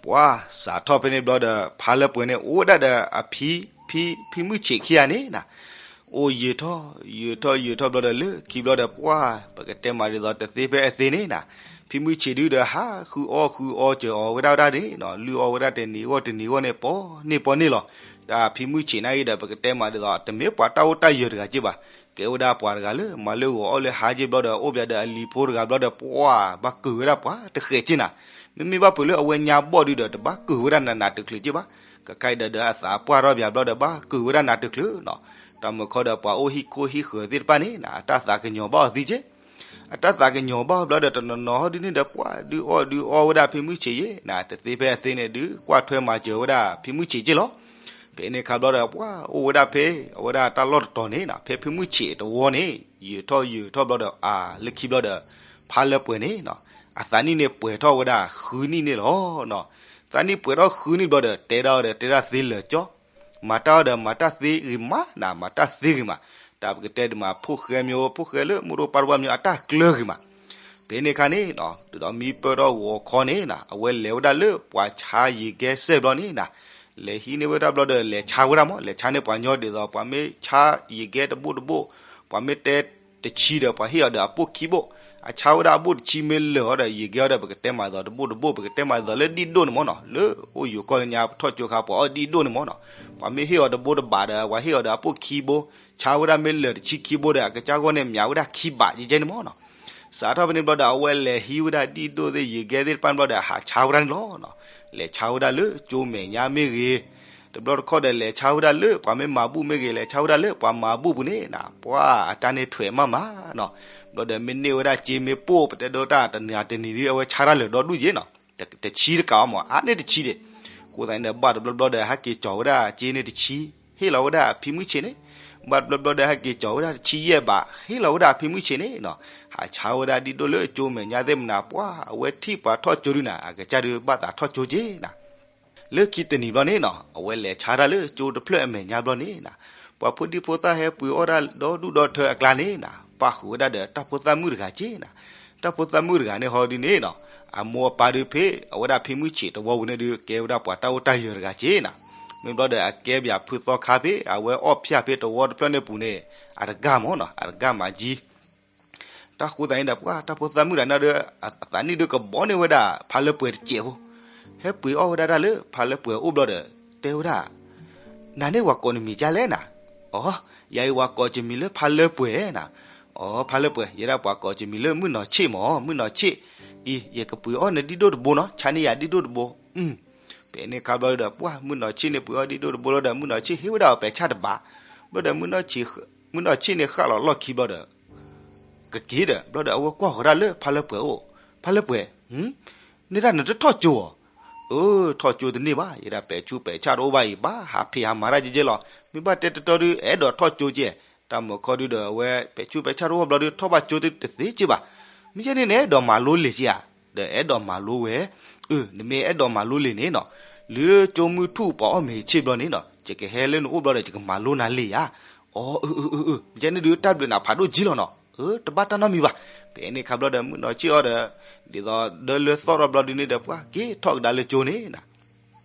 ပှၤစးထီၣ်ဖဲန့ၣ်ဘျီဒီး ဖါလၢပှဲၤန့ၣ် အိၣ်ဝဲဒၣ်ဒီးအဖံ, ဖံ, ဖံမုၢ်ဆံးခံဂၤန့ၣ်နီၤ, အိၣ်ယံာ်ထီၣ်ယံာ်ထီၣ်ယံာ်ထီၣ်ဘျီဒီး လၢခံဘျီဒီး ပှၤ ပကတဲမးဒ်သိးတသ့ဖဲအသ့န့ၣ်နီၤ, ဖံမုၢ်ဆံးဒုဒီး ဟးဃုအီၣ်ဃုအီစၢၤအီၤဝဲဒၣ်ဝဲဒၣ်န့ၣ်နီၤ, လုၢ်အီၣ်ဝဲဒၣ်တနံၤဂီၢ်တနံၤဂီၢ်န့ၣ် ပီန့ၢ်ပီန့ၢ်လီၤ. တၢ်ဖံမုၢ်ဆံးန့ၣ်ဂ့ၤဒီး ပကတဲမးဒ်သိး တမ့ၢ်ပှၤတၢ်အိၣ်တၢ်ယၢၤတဂၤက့ဘၣ်, ကဲဝဲဒၣ်ပှၤတဂၤလၢ မၤလၢဂီၤအီၣ်လၢဟါက့ဘျီဒီး အိၣ်ဘၣ်ဒီးအလံၤဖိတဂၤဘျီဒီး ပှၤ ဘၣ်ကုာ်ဝဲဒၣ်ပှၤတဃဲးက့နီၤ. မ့မ့ၢ်ဘၣ်ပှၤလၢအဝဲညါဘီၣ်ဒုဒီး တဘၣ်ကုာ်ဝဲဒၣ်နးနးတချုးက့ဘၣ်, ကကဲဒီး ဒီးအသးပှၢ်ထီၣ်ပၠးဘျီဒီး ဘၣ်ကုာ်ဝဲဒၣ်နးတချုးနီၤ. တၢ်မုၢ်ခီဒီး ပှၤအိၣ်ဟံၣ်ခိၣ်ဟံၣ်ဃၢၤသ့ၣ်တဖၣ်န့ၣ်နီၤ အတၢ်သးကညီၤဘၣ်အီၤသံက့ အတၢ်သးကညီၤဘၣ်ဘျီဒီး တနီၤနီၤဟီဒုန့ၣ်ဒီး ပှၤဒုးအီၣ်ဒုးအီဝဲဒၣ်ဖံမုၢ်ဆံးယဲနီၤ, တသ့ဖဲအသ့န့ၣ် ဒုးကွၢ်ထွဲမၤစၢၤဝဲဒၣ်ဖံမုၢ်ဆံးက့လီၤ. ဖဲန့ၣ်ခါဘျီဒီး ပှၤအိၣ်ဝဲဒၣ်ဖဲ အဝဲဒၣ်တၢ်လီၢ်တတီၤန့ၣ်နီၤ, ဖဲဖံမုၢ်ဆံးတဝီန့ၣ် ယံာ်ထီၣ်ယံာ်ထီၣ်ဘျီဒီး အါ လၢခံဘျီဒီး ဖါလၢပှဲၤန့ၣ်နီၤ အသးနံၣ်န့ၣ်ပှဲၤထီၣ်ဝဲဒၣ်ဃုနံၣ်န့ၣ်လီၤနီၤ. သးနံၣ်ပှဲၤထီၣ်ဃုနံၣ်ဘျီဒီး တဲဒၣ်အီၤဒီး တဲဒၣ်သ့လၢာ်ကၠီ မၤတၢ်အီၤဒီး မၤတၢ်သ့ဂ့ၤမးနီၤ, မၤတၢ်သ့ဂ့ၤမး. တၢ်ပကတဲဒ်မး ဖိၣ်ဃဲမ့ၢ် ဖိၣ်ဃဲလၢမူဒိၣ်ပၢ်ဒိၣ်ပှၢ်မ့ၢ် အတၢ်ကျၢၤဂ့ၤမး. ဖဲန့ၣ်ခါန့ၣ်နီၤ တုၤဒီးမံပၢၢ်ထီၣ်ဂီၤခီန့ၣ်နီၤ အဝဲလဲၤဝဲဒၣ်လၢပှၤဆါယံၤကဲစဲၣ်ဘျီန့ၣ်နီၤ, လဲၤဟံးန့ၢ်ဝဲဒၣ်ဘျီဒီး လဲၤဆါဝဲဒၣ်မး, လဲၤဆါန့ၢ်ပှၤညီဒ်သိး ပှၤမ့ၢ်ဆါယံၤကဲတဘိၣ်တဘိၣ်, ပှၤမ့ၢ်တဲတဆံဒီး ပှၤဟ့ၣ်အီၤဒီးအဘိၣ်ခံဘိၣ်, အဆါဝဲဒၣ်အဘိၣ်တဆံမ့ၢ်လၢာ်အီၤဒီး ယံၤကဲအီၤဒီး ပကတဲမးဒ်သိးတဘိၣ်တဘိၣ်, ပကတဲမးဒ်သိးလၢဒံၣ်ဒိၣ်န့ၣ်မးနီၤ, လၢအိၣ်ယိၤကီၢ်လၢညါ ပထီၣ်ကၠိခါ ပှၤအီၣ်ဒံၣ်ဒိၣ်န့ၣ်မးနီၤ, ပှၤမ့ၢ်ဟ့ၣ်အီၤတဘိတဘးဒီး ပှၤဟ့ၣ်အီၤဒီးအဘိၣ်ခံဘိ, ဆါဝဲဒၣ်မ့ၢ်လၢာ်တဆံခံဘိဒီး အကစၢ်ဂီၢ်န့ၣ် မၠးဝဲဒၣ်ခံဘးယဲကဲန့ၣ်မးနီၤ. စးထီၣ်ဖဲန့ၣ်ဘျီဒီး အဝဲလဲၤဟံးဝဲဒၣ်ဒံၣ်ဒိၣ်သ့ၣ် ယံၤကဲသ့ၣ်တဖၣ်န့ၣ်ဘျီဒီး ဟးဆါဝဲဒၣ်န့ၣ်လီၤနီၤ. လဲၤဆါဝဲဒၣ်လၢကၠိမဲာ်ညါမ့ၢ်ဂ့ၤ, တဘျီတခီၣ်ဒီး လဲၤဆါဝဲဒၣ်လၢပှၤမ့ၢ်မၤဘူၣ်မ့ၢ်ဂ့ၤ, လဲၤဆါဝဲဒၣ်လၢပှၤမၤဘူၣ်ပူၤန့ၣ်နီၤ, ပှၤအတၢ်န့ၣ်ထွဲးမးမးနီၤ. ဘျီဒီးမ့ၢ်န့ၢ်ဝဲဒၣ်စ့မ့ၢ်ပိၢ် ပတဲဒိတၢ်တနံၤတနံၤဒု အဝဲဆါတၢ်လၢာ်ဒီဒူၣ်ယဲနီၤ, တဆံတကးအီမး အါန့ၢ်တဆံဒံး. အဃိသတးန့ၣ်ဒီး ဘၣ်တဘျီဘျီဒီး ဟဲက့ၤကၠီၤဝဲဒၣ်စ့န့ၣ်တဆံ, ဟ့ၣ်လီၤဝဲဒၣ်ဖံမုၢ်ဆံးန့ၣ်, ဘၣ်တဘျီဘျီဒီး ဟဲက့ၤကၠီၤဝဲဒၣ်တဆံယဲၢ်ဘး, ဟ့ၣ်လီၤဝဲဒၣ်ဖံမုၢ်ဆံးန့ၣ်နီၤ. ဟးဆါဝဲဒၣ်ဒံၣ်ဒိၣ်လၢကၠိမဲာ်ညါသ့ၣ်မနၤ, ပှၤအဝဲထံၣ်ပှၤထီၣ်ကၠိဒုနီၤ အကစၢ်ဒုဘၣ်သးထီၣ်ကၠိက့နီၤ. လၢခံတနံၤဘျီန့ၣ်နီၤ အဝဲလဲၤဆါတၢ်လၢကၠိတဖျၢၣ်အမဲာ်ညါဘျီန့ၣ်နီၤ, ပှၤဖိဒံဖိသၣ်ဟဲပှ့ၤအီၣ်တၢ်ဒီဒူၣ်ဒီထၢအကျါန့ၣ်နီၤ, ပၣ်ဃုာ်ဝဲဒၣ်ဒီးတၢ်ဖိသၣ်မုၣ်တဂၤက့နီၤ. တၢ်ဖိသၣ်မုၣ်တဂၤန့ၣ်ဟီဒုန့ၣ်နီၤ, အမိၢ်အပၢ်ဒုဖဲ အဝဲဒၣ်ဖံမုၢ်ဆံးတဝီပူၤန့ၣ်ဒု ကဲဝဲဒၣ်ပှၤတၢ်အိၣ်တၢ်ယၢၤတဂၤက့နီၤ. မ့ၢ်ဘျီဒီး အကဲပၠးဖုသီခါဖဲ အဝဲအီၣ်ဖၠၣ်ဖဲတဝီတဖျၢၣ်န့ၣ်ပူၤန့ၣ် အတဂၤမးနီၤ, အတဂၤမးကံ တၢ်ဃိသတးန့ၣ်ဒီး ပှၤတၢ်ဖိသၣ်မုၣ်တဂၤန့ၣ်ဒီး အသးနံၣ်ဒုကဘီန့ၢ်ဝဲဒၣ်ဖါလၢပှဲၤတစဲးဖိ, ဟဲပှ့ၤအီၣ်ဝဲဒၣ်တၢ်လၢဖါလၢပှဲၤအိၣ်ဘျီဒီး တဲဝဲဒၣ်, နၤန့ၣ်ပှၤကိးနမံၤဒ်လဲၣ်နၤ. အိ, ယၤအံၤပှၤကိးယမံၤလၢဖါလၢပှဲၤနၤ. အိ, ဖါလၢပှဲၤ, ယဲဒၣ်ပှၤကိးယမံၤလၢမုၢ်နီၢ်ဆ့ၣ်မး, မုၢ်နီၢ်ဆ့ၣ်, အံၤ ယကပှ့ၤအီၣ်နဒံၣ်ဒိၣ်တဘိနီၤ, ဆါန့ၢ်ယၤဒံၣ်ဒိၣ်တဘိ. ဖဲန့ၣ်ခါဘျီဒီး ပှၤမုၢ်နီၢ်ဆ့ၣ်န့ၣ်ပှ့ၤအီၣ်ဒံၣ်ဒိၣ်တဘိလီၤဒီး မုၢ်နီၢ်ဆ့ၣ်ဟ့ၣ်ဝဲဒၣ်အီၤပဲာ်ဆၣ်တဘး, ဘျီဒီး မုၢ်နီၢ်ဆ့ၣ်န့ၣ်ဃၣ်လီၤလီၢ်ခံဘျီဒီး ကက့ၤဒီး ဘျီဒီးအဝဲကွၢ်ဃီၤဒၣ်လၢဖါလၢပှဲၤအိၣ်, ဖါလၢပှဲၤ, န့ၣ်ဒၣ်နတထီၣ်ကၠိဧါ. အၢ ထီၣ်ကၠိတန့ၢ်ဘၣ်, ယဲဒၣ်ပဲာ်ဆူးပဲာ်ဆၣ်တအိၣ်ဘၣ်အံၤ ဘၣ်ဟးဖံးဟးမၤတၢ်ကဲကဲလီၤ. မ့ၢ်ဘၣ်တဲတတီဒု အဲၣ်ဒိးထီၣ်ကၠိကဲ, တၢ်မုၢ်ခီဒုဒီး အဝဲပဲာ်ဆူးပဲာ်ဆၣ်တအိၣ်ဘျီဒု ထီၣ်ဘၣ်ကၠိတသ့ကဲဘၣ်. မ့ၢ်ကဲန့ၣ် နအဲၣ်ဒိးမၤလိလံာ်ကဲဧါ, ဒီးအဲၣ်ဒိးမၤလိဝဲ, အၢ နမ့ၢ်အဲၣ်ဒိးမၤလိလံာ်န့ၣ်နီၤ, လၢကၠိမုၢ်ထူၣ်ပှၤအီၣ်မ့ၤဆ့ၣ်ဘျီန့ၣ်နီၤ ယကဟဲလၢနအိၣ်ဘျီဒီး ယကမၤလိနၤလံာ်ဧါ. အၢ အၢ အၢ အၢ မ့ၢ်ကဲန့ၣ်ဒု တၢ်ဘျုးနၤဖးဒိၣ်ကဲလီၤနီၤ. အၢ တဘၣ်တၢ်နီတမံၤဘၣ်. ဖဲန့ၣ်ခါဘျီဒီး မုၢ်နီၢ်ဆ့ၣ်အီၤဒီး ဒ်သိးဒၢလၢသီၣ်ထီၣ်ဘျီဒုန့ၣ်ဒီး ပှၤက့ၤထီၣ်ကဒါလၢကၠိန့ၣ်နီၤ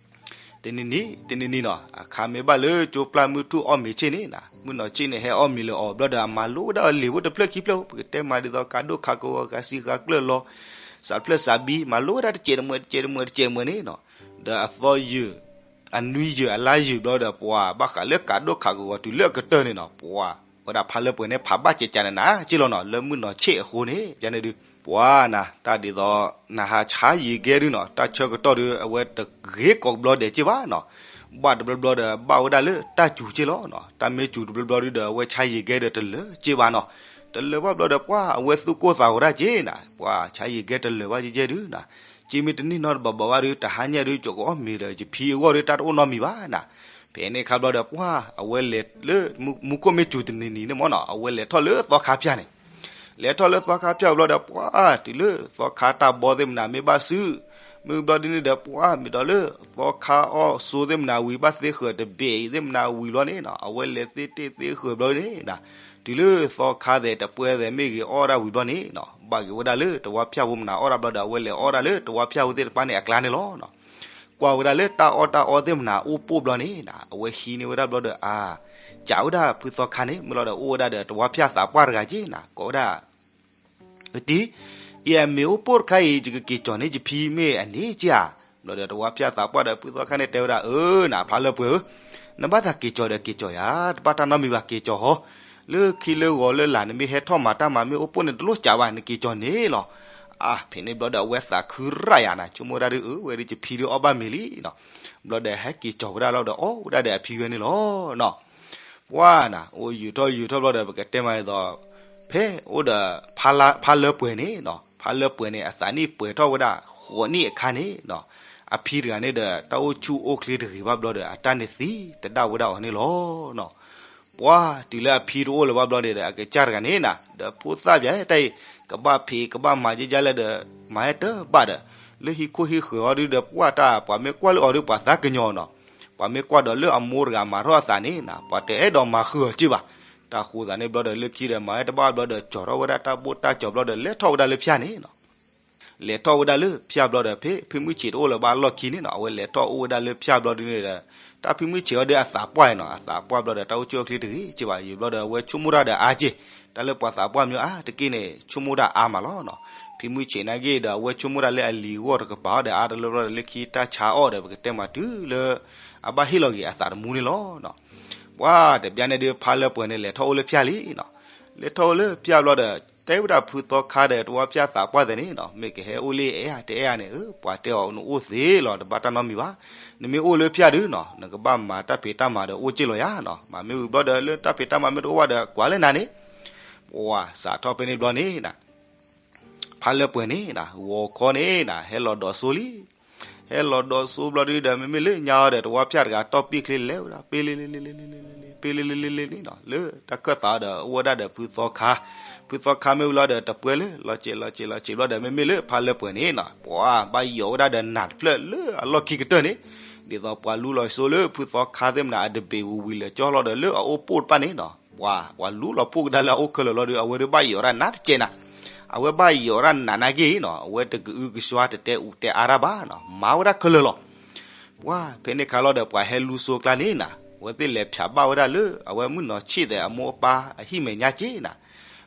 တနံၤနံၤ တနံၤနံၤနီၤ အခါမ့ၢ်ဘၣ်လၢကၠိပျၢ်မုၢ်ထူၣ်အီၣ်မ့ၤဆ့ၣ်န့ၣ်နီၤ မုၢ်နီၢ်ဆ့ၣ်န့ၣ်ဟဲအီၣ်မ့ၤလၢအီၤဘျီဒီး အမၤလိဝဲဒၣ်အီၤလံာ်ဖိတဖျၢၣ်ခံဖျၢၣ် ပကတဲမးဒ်သိး ကးဒိၣ်ခးကဝီၤ ဂၤစံးဂၤကျၢၢ်လီၤ စးဖျၢၣ်စးဘံ မၤလိဝဲဒၣ်တစဲးတမှဲး တစဲးတမှဲး တစဲးတမှဲးန့ၣ်နီၤ ဒီးအသီယုာ် အနွံယုာ်အလါယုာ်ဘျီဒီး ပှၤဘၣ်ဃးလၢကးဒိၣ်ခးကဝီၤတုၤလၢအကတၢၢ်န့ၣ်နီၤ ပှၤဝဲဒၣ်ဖါလၢပှဲၤန့ၣ် ဖးဘၣ်ကဲးကးနးနးကဲလီၤနီၤ လၢမုၢ်နီၢ်ဆ့ၣ်အဃိန့ၣ် ယန့ၣ်ဒု ပှၤနၤ တၢ်ဒ်သိး နဟးဆါယံၤကဲဒုနီၤ တၢ်ဆၢကတီၢ်ဒု အဝဲတဂ့ၤကိးဘျီဒဲးကဲဘၣ်နီၤ ဘၣ်တဘျီဘျီဒီး ဘၣ်ဝဲဒၣ်လၢတၢ်စူၤကဲလီၤနီၤ တၢ်မ့ၢ်စူၤတဘျီဘျီဒုဒီး အဝဲဆါယံၤကဲဒီးတလၢာ်ကဲဘၣ်နီၤ တလၢာ်ဘၣ်ဘျီဒီး ပှၤအဝဲသူၣ်ကိၢ်သးဂီၤဒၣ်ကဲနၤ ပှၤဆါယံၤကဲတလၢာ်ဘၣ်ကဲကဲဒုနီၤ ကဲမ့ၢ်တန့ၢ်နီတဘီဘီဘၣ်ဒု တဟါညါဒု ကၠီကအီၣ်မ့ၤဒီး ယဖံအဂီၢ်ဒု တၢ်တအိၣ်နီတမံၤဘၣ်နၤ ဖဲန့ၣ်အခါဘျီဒီး ပှၢ်အဝဲလဲၤလၢ မူခိၣ်မ့ၢ်စူၤတနံၤနံၤန့ၣ်မ့ၢ်နီၤ အဝဲလဲၤထီၣ်လၢသီခါဖၠၣ်န့ၣ်, လဲၤထီၣ်လၢသီခါဖၠၣ်ဘျီဒီး ပှၢ်တုၤလၢသီခါတၢ်ဘီသ့ၣ်မနၤမ့ၢ်ဘၣ်စု, မ့ၢ်ဘျီဒ်န့ၣ်ဒီး ပှၢ်မ့ၢ်ဒီးလၢ သီခါအီၣ်ဆိသ့ၣ်မနၤဝံၤ ဘၣ်သ့ဃၢၤတဘ့ၣ်အံၤသ့ၣ်မနၤဝံၤဘျီန့ၣ်နီၤ အဝဲလဲၤသ့တ့ၢ်သ့ဃၢၤဘျီန့ၣ်နီၤ, တုၤလၢသီခါသဲးတပှဲသဲးမ့ၢ်ဂ့ၤအီၣ်ဒၣ်ဝံၤဘျီန့ၣ်နီၤ ဘၣ်ဂ့ၤဝဲဒၣ်လၢတဝါဖၠၣ်ဖိမနၤအီၣ်ဒၣ်ဘျီဒီး အဝဲလဲၤအီၣ်ဒၣ်လၢတဝါဖၠၣ်ဖိသ့ၣ်တဖၣ်န့ၣ်အကျါန့ၣ်လီၤ. ကွၢ်ဝဲဒၣ်လၢတၢ်အီၣ်တၢ်အီသ့ၣ်မနၤအိၣ်ပိၢ်ဘျီန့ၣ်နီၤ အဝဲဟံးန့ၢ်ဝဲဒၣ်ဘျီဒီး အါ ကးဝဲဒၣ်ဖုသီခါန့ၣ် မ့ၢ်လီၤဒီးအိၣ်ဝဲဒၣ်ဒီးတဝါဖၠၣ်သးပှၢ်တဂၤက့နီၤ ကိးဝဲဒၣ် အတံၤ, ယမ့ၢ်အိၣ်ပိၢ်တခါအံၤ ယကက့ၤကၠီၤန့ၢ်ယဖံမ့ၢ်အန့ၣ်က့ဧါ. ဘျီဒီးတဝါဖၠၣ်သးပှၢ်ဒီးဖုသီခါန့ၣ်တဲဝဲဒၣ် အၢ နဖါလၢပှဲၤဧၢ, နဘၣ်သးက့ၤကၠီၤဒီးက့ၤကၠီၤယၤ တဘၣ်တၢ်နီတမံၤဘၣ် က့ၤကၠီၤဟီ, လၢခံလၢဂီၤလၢလာ် နမ့ၢ်ဟဲထီၣ်မၤတၢ်မၤမ့ၢ်အိၣ်ပိၢ်န့ၣ် တလိၣ်ကးဘၣ် နက့ၤကၠီၤန့ၣ်လီၤ. အါ ဖဲန့ၣ်ဘျီဒီးအဝဲသးခုရၣ်ယၤနီၤ ဆိကမိၣ်ဝဲဒၣ်ဒ်အၢ ဝဲဒၣ်ယဖံဒ်အီၣ်ဘၣ်မ့ၤလံနီၤ. ဘျီဒီးဟဲက့ၤကၠီၤဝဲဒၣ်လီၤဒီးအီၣ်ဝဲဒၣ်ဒီးအဖံဝဲန့ၣ်လီၤနီၤ. ပှၢ်နၤ အိၣ်ယံာ်ထီၣ်ယံာ်ထီၣ်ဘျီဒီး ပကတဲမးအသိး ဖဲအိၣ်ဒီး ဖါလၢပှဲၤန့ၣ်နီၤ ဖါလၢပှဲၤန့ၣ် အသးနံၣ်ပှဲၤထီၣ်ဝဲဒၣ်ဃိးနံၣ်အခါန့ၣ်နီၤ အဖံတဂၤန့ၣ်ဒီး တၢ်အိၣ်ဆူၣ်အိၣ်ချ့တဂ့ၤဘၣ်ဘျီဒီး အတၢ်န့ၣ်သံတဒၣ်ဝဲဒၣ်အီၤန့ၣ်လီၤနီၤ. ပှၢ်တုၤလၢအဖံတအိၣ်လၢၤဘၣ်ဘျီန့ၣ်ဒီး အကစၢ်တဂၤန့ၣ်နၤ ဒီးဖိသၣ်ပၠးတၢ်အံၤ ကဘၣ်ဖံးကဘၣ်မၤကကလဲၣ်ဒီး မၤဟဲတဘၣ်ဒီး လၢဟံၣ်ခိၣ်ဟံၣ်ဃၢၤအီၤဒုဒီး ပှၢ်တၢ်ပှၤမ့ၢ်ကွၢ်လၢအီၤဒု ပှၤသးကညီၤနီၤ ပှၤမ့ၢ်ကွၢ်ဒီးလၢအမိၢ်တဂၤမၤထီၣ်အသးန့ၣ်နၤ ပှၤတအဲၣ်ဒိးမၤဃုာ်အီၤက့ဘၣ်. တၢ်ဃိသးန့ၣ်ဘျီဒီး လၢခံဒီးမၤဟဲတဘၣ်ဘျီဒီး ကၠီၤထီၣ်ဝဲဒၣ်တၢ်ဘိၣ်တၢ်ကၠီၤဘျီဒီး လဲၤထီၣ်ဝဲဒၣ်လၢဖၠၣ်န့ၣ်နီၤ လဲၤထီၣ်ဝဲဒၣ်လၢဖၠၣ်ဘျီဒီး ဖဲဖံမုၢ်ဆံးတအိၣ်လၢၤဘၣ်အလီၢ်ခံန့ၣ်နီၤ အဝဲလဲၤထီၣ်အိၣ်ဝဲဒၣ်လၢဖၠၣ်ဘျီဒ်န့ၣ်ဒီး တၢ်ဖံမုၢ်ဆံးအီၤဒီးအသးပှၢ်နီၤ အသးပှၢ်ဘျီဒီး တၢ်အိၣ်ဆူၣ်အိၣ်ချ့တဂ့ၤက့ဘၣ် ယံာ်ဘျီဒီး အဝဲဆိကမိၣ်တၢ်ဒီးအါက့ တၢ်လၢပှၤသးပှၢ်မ့ၢ်အါတက့ၢ်န့ၣ် ဆိကမိၣ်တၢ်အါမးလီၤနီၤ. ဖံမုၢ်ဆံးနာ်က့ဒီး အဝဲဆိကမိၣ်တၢ်လၢအလံၤဂီၢ်တကပၤအီၤဒီး အါတလၢဘျီဒီး လၢခံတၢ်ဆါအီၣ်ဒီး ပကတဲမးတုၤလၢ အဘၣ်ဟ့ၣ်လီၤက့ၤအသးတမူန့ၣ်လီၤနီၤ. ပှၢ်တဘျီန့ၣ်ဒုး ဖါလၢပှဲၤန့ၣ် လဲၤထီၣ်အိၣ်လၢဖၠၣ်လံနီၤ. လဲၤထီၣ်အိၣ်လၢဖၠၣ်ဘျီဒီး တဲဝဲဒၣ်ဖုသီခါဒီးတဝါဖၠၣ်သးပှၢ်သ့ၣ်န့ၣ်နီၤ မ့ၢ်ကဟဲအိၣ်လၢအဲၣ်ဧါတအဲၣ်ဧါန့ၣ် အၢ ပှၤတဲအီၤနအိၣ်သ့လီၤ တဘၣ်တၢ်နီတမံၤဘၣ်. နမ့ၢ်အိၣ်လၢဖၠၣ်ဒုနီၤ နကဘၣ်မၤတၢ်ဖံးတၢ်မၤဒီးအိၣ်က့ၢ်လီၤယၤနီၤ မၤမ့ၢ်ဝံၤဘျီဒီး လၢတၢ်ဖံးတၢ်မၤမ့ၢ်တအိၣ်ဘၣ်ဒီး ကွၢ်လၢနၤန့ၣ် ပှၢ်စးထီၣ်ဖဲန့ၣ်ဘျီန့ၣ် ဖါလၢပှဲၤန့ၣ် ဂီၤခီန့ၣ် ဟဲလီၤဒိးစိလံ. ဟဲလီၤဒိးစိဘျီဒုဒီး မ့မ့ၢ်လၢညါအီၤဒီး တဝါဖၠၣ်တဂၤတီၢ်ပံာ်ချ့လဲၤဝဲဒၣ် ပ့လ့လ့လ့လ့လ့လ့လ့လ့ ပ့လ့လ့လ့လ့လ့နီၤ လၢတၢ်ခၢၣ်သးဒီး အိၣ်ဝဲဒၣ်ဒီးဖုသီခါ, ဖုသီခါမ့ၢ်ဝံၤလီၤဒီး တပှဲၤလၢ လီၤစဲးလီၤစဲးလီၤစဲးဘျီဒီး မ့မ့ၢ်လၢဖါလၢပှဲၤန့ၣ်နီၤ ပှၤဘၣ်ယိးဝဲဒၣ်ဒီးနးတဖျၢၣ်လၢအလီၢ်ခံကတၢၢ်န့ၣ်, ဒ်သိးပှၤလူလီၤစိလၢဖုသီခါသ့ၣ်မနၤ အတဘ့ၣ်ဝံၤဝံၤလၢာ်ကၠီလီၤဒီး လၢအအိၣ်ပိၢ်တဖၣ်န့ၣ်နီၤ ပှၤ ပှၤလူလီၤပိၢ်ကဒါလၢအအိၣ်ခဲလၢာ်လီၤဒီး အဝဲဒၣ်ဘၣ်ယိးတၢ်နးတကဲးနၤ, အဝဲဘၣ်ယိးတၢ်နးနးက့ၤနီၤ အဝဲတကအုကစွါ တတဲအူတဲအါတၢ်ဘၣ်နီၤ မၤဝဲဒၣ်ခဲလၢာ်လီၤ. ပှၤဖဲန့ၣ်ခါလီၤဒီး ပှၤဟဲလူစိကျါန့ၣ်နၤ အဝဲသ့ၣ်လဲၤဖၠးဘၣ်ဝဲဒၣ်လၢ အဝဲမုၣ်နီၤဆ့ၣ်သဲးအမိၢ်အပၢ်အဟံၣ်မဲာ်ညါက့ၤနၤ.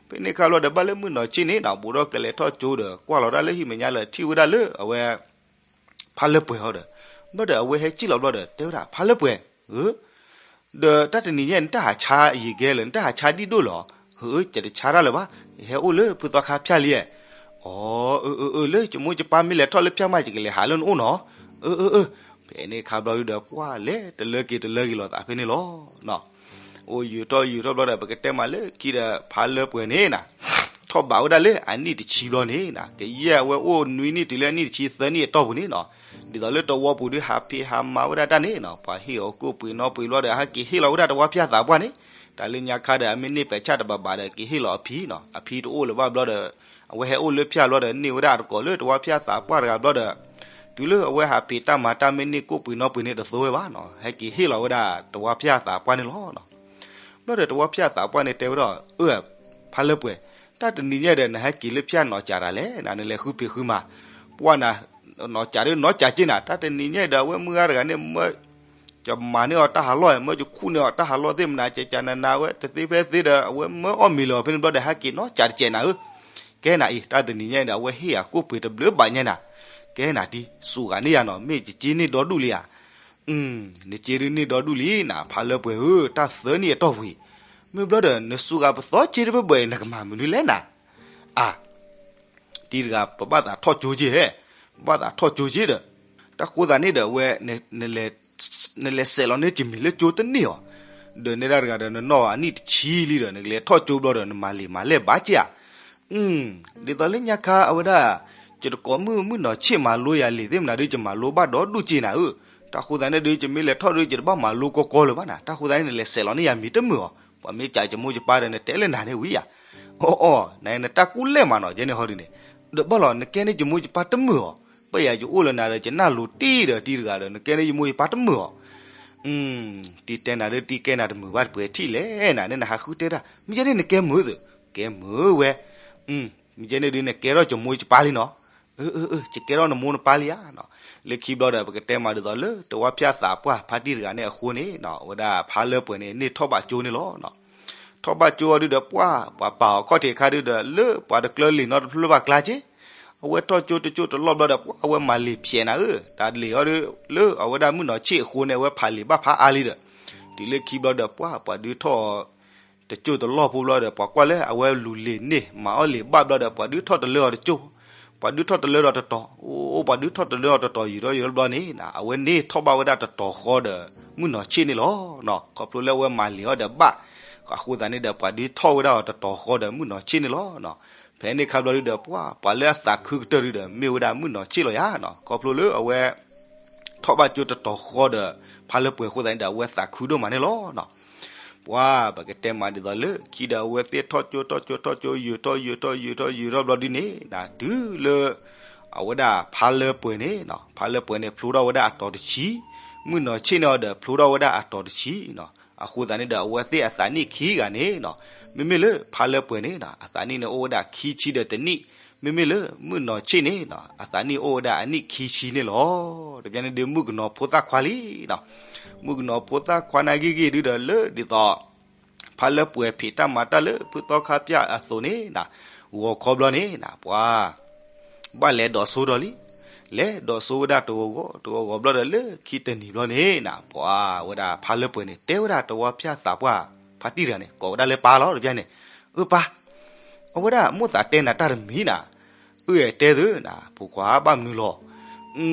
ဖဲန့ၣ်ခါလီၤဒီး ဘၣ်လၢမုၣ်နီၤဆ့ၣ်န့ၣ်နၤ ဘူးဒီးကလဲၤထီၣ်ကၠိဒီး ကွၢ်လီၤဒၣ်လၢဟံၣ်မဲာ်ညါလၢ ထံၣ်ဝဲဒၣ်လၢအဝဲ ဖါလၢပှဲၤဟီဒီး, ဘျီဒီးအဝဲဟဲကံၣ်လီၤဘျီဒီး တဲဝဲဒၣ် ဖါလၢပှဲၤဧၢ, ဒီးတၢ်တနံၤညါအံၤ နတၢ်ဟးဆါယံာ်ကဲလၢာ် နတၢ်ဟးဆါဒံၣ်ဒိၣ်လီၤ. ဧၢ ကတဆါတၢ်လၢၤဘၣ်, ယဟဲအိၣ်လၢဖုသီခါဖၠၣ်လံဧါ. အၢ အၢ အၢ လၢယမိၢ်ယပၢ်မ့ၢ်လဲၤထီၣ်လၢဖၠၣ်မး ယကလဲၤဟးလၢနအိၣ်နီၤ. အၢ အၢ အၢ. ဖဲန့ၣ်ခါဘျီဒုဒီး ပှၤလဲၤတလၢက့ၤတလၢက့ၤလီၤသးဖဲန့ၣ်လီၤ. အိၣ်ယံာ်ထီၣ်ယံာ်ထီၣ်ဘျီဒီး ပကတဲမးလၢခံဒီး ဖါလၢပှဲၤန့ၣ်နၤ ထီၣ်ဘးဝဲဒၣ်လၢအနံၣ်တဆံဘျီန့ၣ်နၤ ကယဲၢ်အဝဲအိၣ်နွံနံၣ်တုၤလၢအနံၣ်တဆံသၢနံၣ်အတီၢ်ပူၤန့ၣ်နၤ, ဒ်သိးလၢတဝီပူၤဒုး ဟးဖံးဟးမၤဝဲဒၣ်တၢ်န့ၣ်နၤ ပှၤဟ့ၣ်အီၤကိၣ်ပှ့ၤနီပှ့ၤဘျီဒီး ဟဲက့ၤဟ့ၣ်လီၤဝဲဒၣ်တဝါဖၠၣ်သးပှၢ်န့ၣ်, တၢ်လၢညါခါဒီး အမ့ၢ်န့ၢ်ပဲာ်ဆၣ်တဘးဘးဒီး က့ၤဟ့ၣ်လီၤအဖံနၤ, အဖံတအိၣ်လၢၤဘၣ်ဘျီဒီး အဝဲဟဲအိၣ်လၢဖၠၣ်ဘျီဒီး န့ၢ်ဝဲဒၣ်အတကိးလၢတဝါဖၠၣ်သးပှၢ်တဂၤဘျီဒီး တုၤလၢအဝဲဟးဖံးတၢ်မၤတၢ်မ့ၢ်န့ၢ်ကိၣ်ပှ့ၤနီပှ့ၤန့ၣ် တသိဝဲဘၣ်နၤ ဟဲက့ၤဟ့ၣ်လီၤဝဲဒၣ်တဝါဖၠၣ်သးပှၢ်န့ၣ်လီၤ. ဘျီဒီးတဝါဖၠၣ်သးပှၢ်န့ၣ်တဲဝဲဒၣ် အၢ ဖါလၢပှဲၤ, တၢ်တနံၤညါဒီး နဟဲက့ၤလၢဖၠၣ်နီၤစးတၢ်လဲၣ်နၤ နလဲၤဃုဖံးဃုမၤ, ပှၢ်နၤ နီၤစးဒုးနီၤစးက့ၤနၤ တၢ်တနံၤညါဒီး အဝဲမုၢ်ဂၤတဂၤန့ၣ် မၢ ယမၤန့ၢ်အီၤတၢ်ဟးလီၢ် မၢယခူၣ်န့ၢ်အီၤတၢ်ဟးလီၢ်သ့ၣ်မနၤ ကကနနၤဝဲ တသ့ဖဲသ့ဒီး အဝဲမၢအီၣ်မ့ၤလၢၤဖဲန့ၣ်ဘျီဒီး ဟဲက့ၤနီၤစးတကဲးနၤဧၢ, ကဲနၤအံၤ တၢ်တနံၤညါအံၤဒီး အဝဲဟ့ၣ်ယၤကိၣ်ပှ့ၤတဘျုးဘၣ်ညါနၤ, ကဲနၤတံၤ စူးဂၤန့ၢ်ယၤနီၤ မ့ၢ်ယက့န့ၢ်ဒီဒူၣ်လံဧါ, နက့ဒုးန့ၢ်ဒီဒူၣ်လံနၤ ဖါလၢပှဲၤဧၢ တၢ်သၢနံၣ်အတီၢ်ပူၤအံၤ, မ့ၢ်ဘျီဒီး နစူးဂၤပသီက့တဘၢဘၢအံၤ နကမၤမနုၤလဲၣ်နၤ, အါ တံၤတဂၤ ပဘၣ်သးထီၣ်ကၠိက့ၤဟဲ, ပဘၣ်သးထီၣ်ကၠိက့ၤဒီး, တၢ်ဃိသးန့ၣ်ဒီး အဝဲ နလဲၤစဲးလီၤန့ၢ်ကမံၤလၢကၠိတန့ၢ်အီၤ, ဒီးနဲဒၣ်တဂၤဒီး နနီၢ်အနံၣ်တဆံလံဒီး နကလဲၤထီၣ်ကၠိဘျီဒီး နမၤလံာ်မၤလဲၢ်ဘၣ်က့ၤဧါ, ဒ်သိးလၢညါခါအဝဲဒၣ် ယတကိးမုၣ်မုၣ်နီၤဆ့ၣ်မၤလိယၤလံာ်သ့ၣ်မနုၤဒုး ယမၤလိဘၣ်ဒီဒူၣ်က့ၤနၤဧၢ, တၢ်ဃိသးန့ၣ်ဒုး ယမ့ၢ်လဲၤထီၣ်ဒုး ယတဘၣ်မၤလိကီကီလၢၤဘၣ်နၤ, တၢ်ဃိသးန့ၣ် နလဲၤဆဲးလီၤန့ၢ်ယၤမံၤတမုာ်အီၤ, ပှၤမ့ၢ်ကးယမိၢ်ယပၢ်ဒီး နတဲလၢနၤန့ၣ်ဝံၤယၤ, အီအီ, န နတၢ်ကူၣ်လဲၢ်မးနီၤ ယဲန့ၣ်ဟီဒုးန့ၣ်, ဒီးဘၣ်လီၤ နကဲန့ၢ်ယမိၢ်ယပၢ်တမုာ်အီၤ, ဘၣ်ယၤယအိၣ်လၢနၤဒီး ယနၢ်လိၤတံၢ်ဒီးတံၢ်တဂၤဒီး နကဲန့ၢ်ယမိၢ်ယပၢ်တမုာ်အီၤ တံၤတဲနၤဒုး တံၤကဲနၤတမုာ်ဘၣ် တပှဲၤထံၣ်လဲၣ်နၤန့ၣ် နဟးဃုတဲတၢ် မ့ၢ်ယဲန့ၣ်နကဲမုာ်သု, ကဲမုာ်ဝဲ, မ့ၢ်ယဲန့ၣ်ဒုး နကဲထီၣ်ယမိၢ်ယပၢ်လံနီၤ, ယကဲထီၣ်နမိၢ်နပၢ်လံဧါနီၤ, လၢခံဘျီဒီး ပကတဲမးဒ်သိးလၢ တဝါဖၠၣ်သးပှၢ်ဖါတံၢ်တဂၤန့ၣ်အဃိန့ၣ်နီၤ, အဝဲဒၣ်ဖါလၢပှဲၤန့ၣ် န့ၢ်ထီၣ်ဘးကၠိန့ၣ်လီၤ. ထီၣ်ဘးကၠိအီၤဒုးဒီး ပှၢ်ပှၤပာ်အီၤခီၣ်ထံးအခါဒုးဒီး လၢပှၤတကျၢလံာ်နီတဖျၢၣ်ဘၣ်ကျါက့, အဝဲထီၣ်ကၠိတကၠိတလီၢ်ဘျီဒီး ပှၢ်အဝဲမၤလံာ်ဖျဲးနၤဧၢ, တၢ်လံာ်အီၤဒုး လၢအဝဲဒၣ်မုၣ်နီၢ်ဆ့ၣ်အဃိန့ၣ် အဝဲဖးလံာ်ဘၣ်ဖးအါလံဒီး, တုၤလၢခံဘျီဒီး ပှၢ်ပှၤဒုးထီၣ် တကၠိတလီၢ်ဖိဘျီဒီး ပှၤကွၢ်လၢအဝဲလူၤလံာ်န့ၢ် မၤအီၣ်လံာ်ဘၣ်ဘျီဒီး ပှၤဒုးထီၣ်တလၢအီၤတကၠိ, ပှၤဒုးထီၣ်တလၢဒီးတတီၤ, အိၣ် ပှၤဒုးထီၣ်တလၢအီၤတတီၤ ယူၤထီၣ်ယူၤထီၣ်ဘျီန့ၣ် အဝဲန့ၢ်ထီၣ်ဘၣ်ဝဲဒၣ်တတီၤဃီဒီး မုၣ်နီၢ်ဆ့ၣ်န့ၣ်လီၤ. ခီဖျိလၢအဝဲမၤလံာ်အီၤဒီးဘၣ်, အဃိသတးန့ၣ်ဒီး ပှၤဒုးထီၣ်ဝဲဒၣ်အီၤတတီၤဃီဒီးမုၣ်နီၢ်ဆ့ၣ်န့ၣ်လီၤ. ဖဲန့ၣ်ခါဘျီဒုးဒီး ပှၢ်ပှၤလၢအသးခုကတၢၢ်ဒုးဒီး မ့ၢ်ဝဲဒၣ်မုၣ်နီၢ်ဆ့ၣ်လီၤယၤနီၤ, ခီဖျိလၢအဝဲ ထီၣ်ဘၣ်ကၠိတတီၤဃီဒီး ဖါလၢပှဲၤအဃိသတးန့ၣ်ဒီး အဝဲသးခုဒိၣ်မးန့ၣ်လီၤ. ပှၢ်ပကတဲမးဒ်သိးလၢခံဒီး အဝဲသ့ၣ်ထီၣ်ကၠိထီၣ်ကၠိထီၣ်ကၠိ ယူၤထီၣ်ယူၤထီၣ်ယူၤထီၣ်ယူၤထီၣ်ဘျီဒုးန့ၣ် တုၤလၢ အဝဲဒၣ်ဖါလၢပှဲၤန့ၣ်နီၤ, ဖါလၢပှဲၤန့ၣ်ဖျိထီၣ်ဝဲဒၣ်အတီၤတဆံ, မုၣ်နီၢ်ဆ့ၣ်န့ၣ်အီၤဒီးဖျိထီၣ်ဝဲဒၣ်အတီၤတဆံနီၤ, အဃိသတးန့ၣ်ဒီး အဝဲသ့ၣ်အသးနံၣ်ခံဂၤန့ၣ်နီၤ, မ့မ့ၢ်လၢဖါလၢပှဲၤန့ၣ်နီၤ အသးနံၣ်န့ၣ်အိၣ်ဝဲဒၣ်ခံဆံဒီးတနံၣ်, မ့မ့ၢ်လၢမုၣ်နီၢ်ဆ့ၣ်န့ၣ်နီၤ အသးနံၣ်အိၣ်ဝဲဒၣ်အနံၣ်ခံဆံန့ၣ်လီၤ. တဘျီန့ၣ်ဒုး မုၣ်ကနီၤဖိသၣ်ခွါလံနီၤ, မုၣ်ကနီၤဖိသၣ်ခွါန့ၣ်ဂ့ၤဂ့ၤဒုးဒီး လၢဒ်သိး ဖါလၢပှဲၤဖံးတၢ်မၤတၢ်လၢဖုသီခါပၠၣ်အသိးန့ၣ်နီၤ, ဂီၤခီဘျီန့ၣ်နီၤ ပှၢ် ဘၣ်လဲၤဒိးစိဒီးလံ, လဲၤဒိးစိဝဲဒၣ်တဂီၤဂီၤ တဂီၤဂီၤဘျီဒီး လၢခံတနံၤဘျီန့ၣ်နီၤ ပှၢ်ဝဲဒၣ်ဖါလၢပှဲၤန့ၣ် တဲဝဲဒၣ်တဝါဖၠၣ်သးပှၢ် ဖါတံၢ်တဂၤန့ၣ် ကိးဝဲဒၣ်လၢပၢ်လီၤ တဘျီန့ၣ်, အၢပၢ်, အဝဲဒၣ်မိၣ်သးတဲနၤတၢ်တမံၤနီၤ, အၢ တဲသုနီၤ ဖိခွါ ဘၣ်မနုၤလီၤ.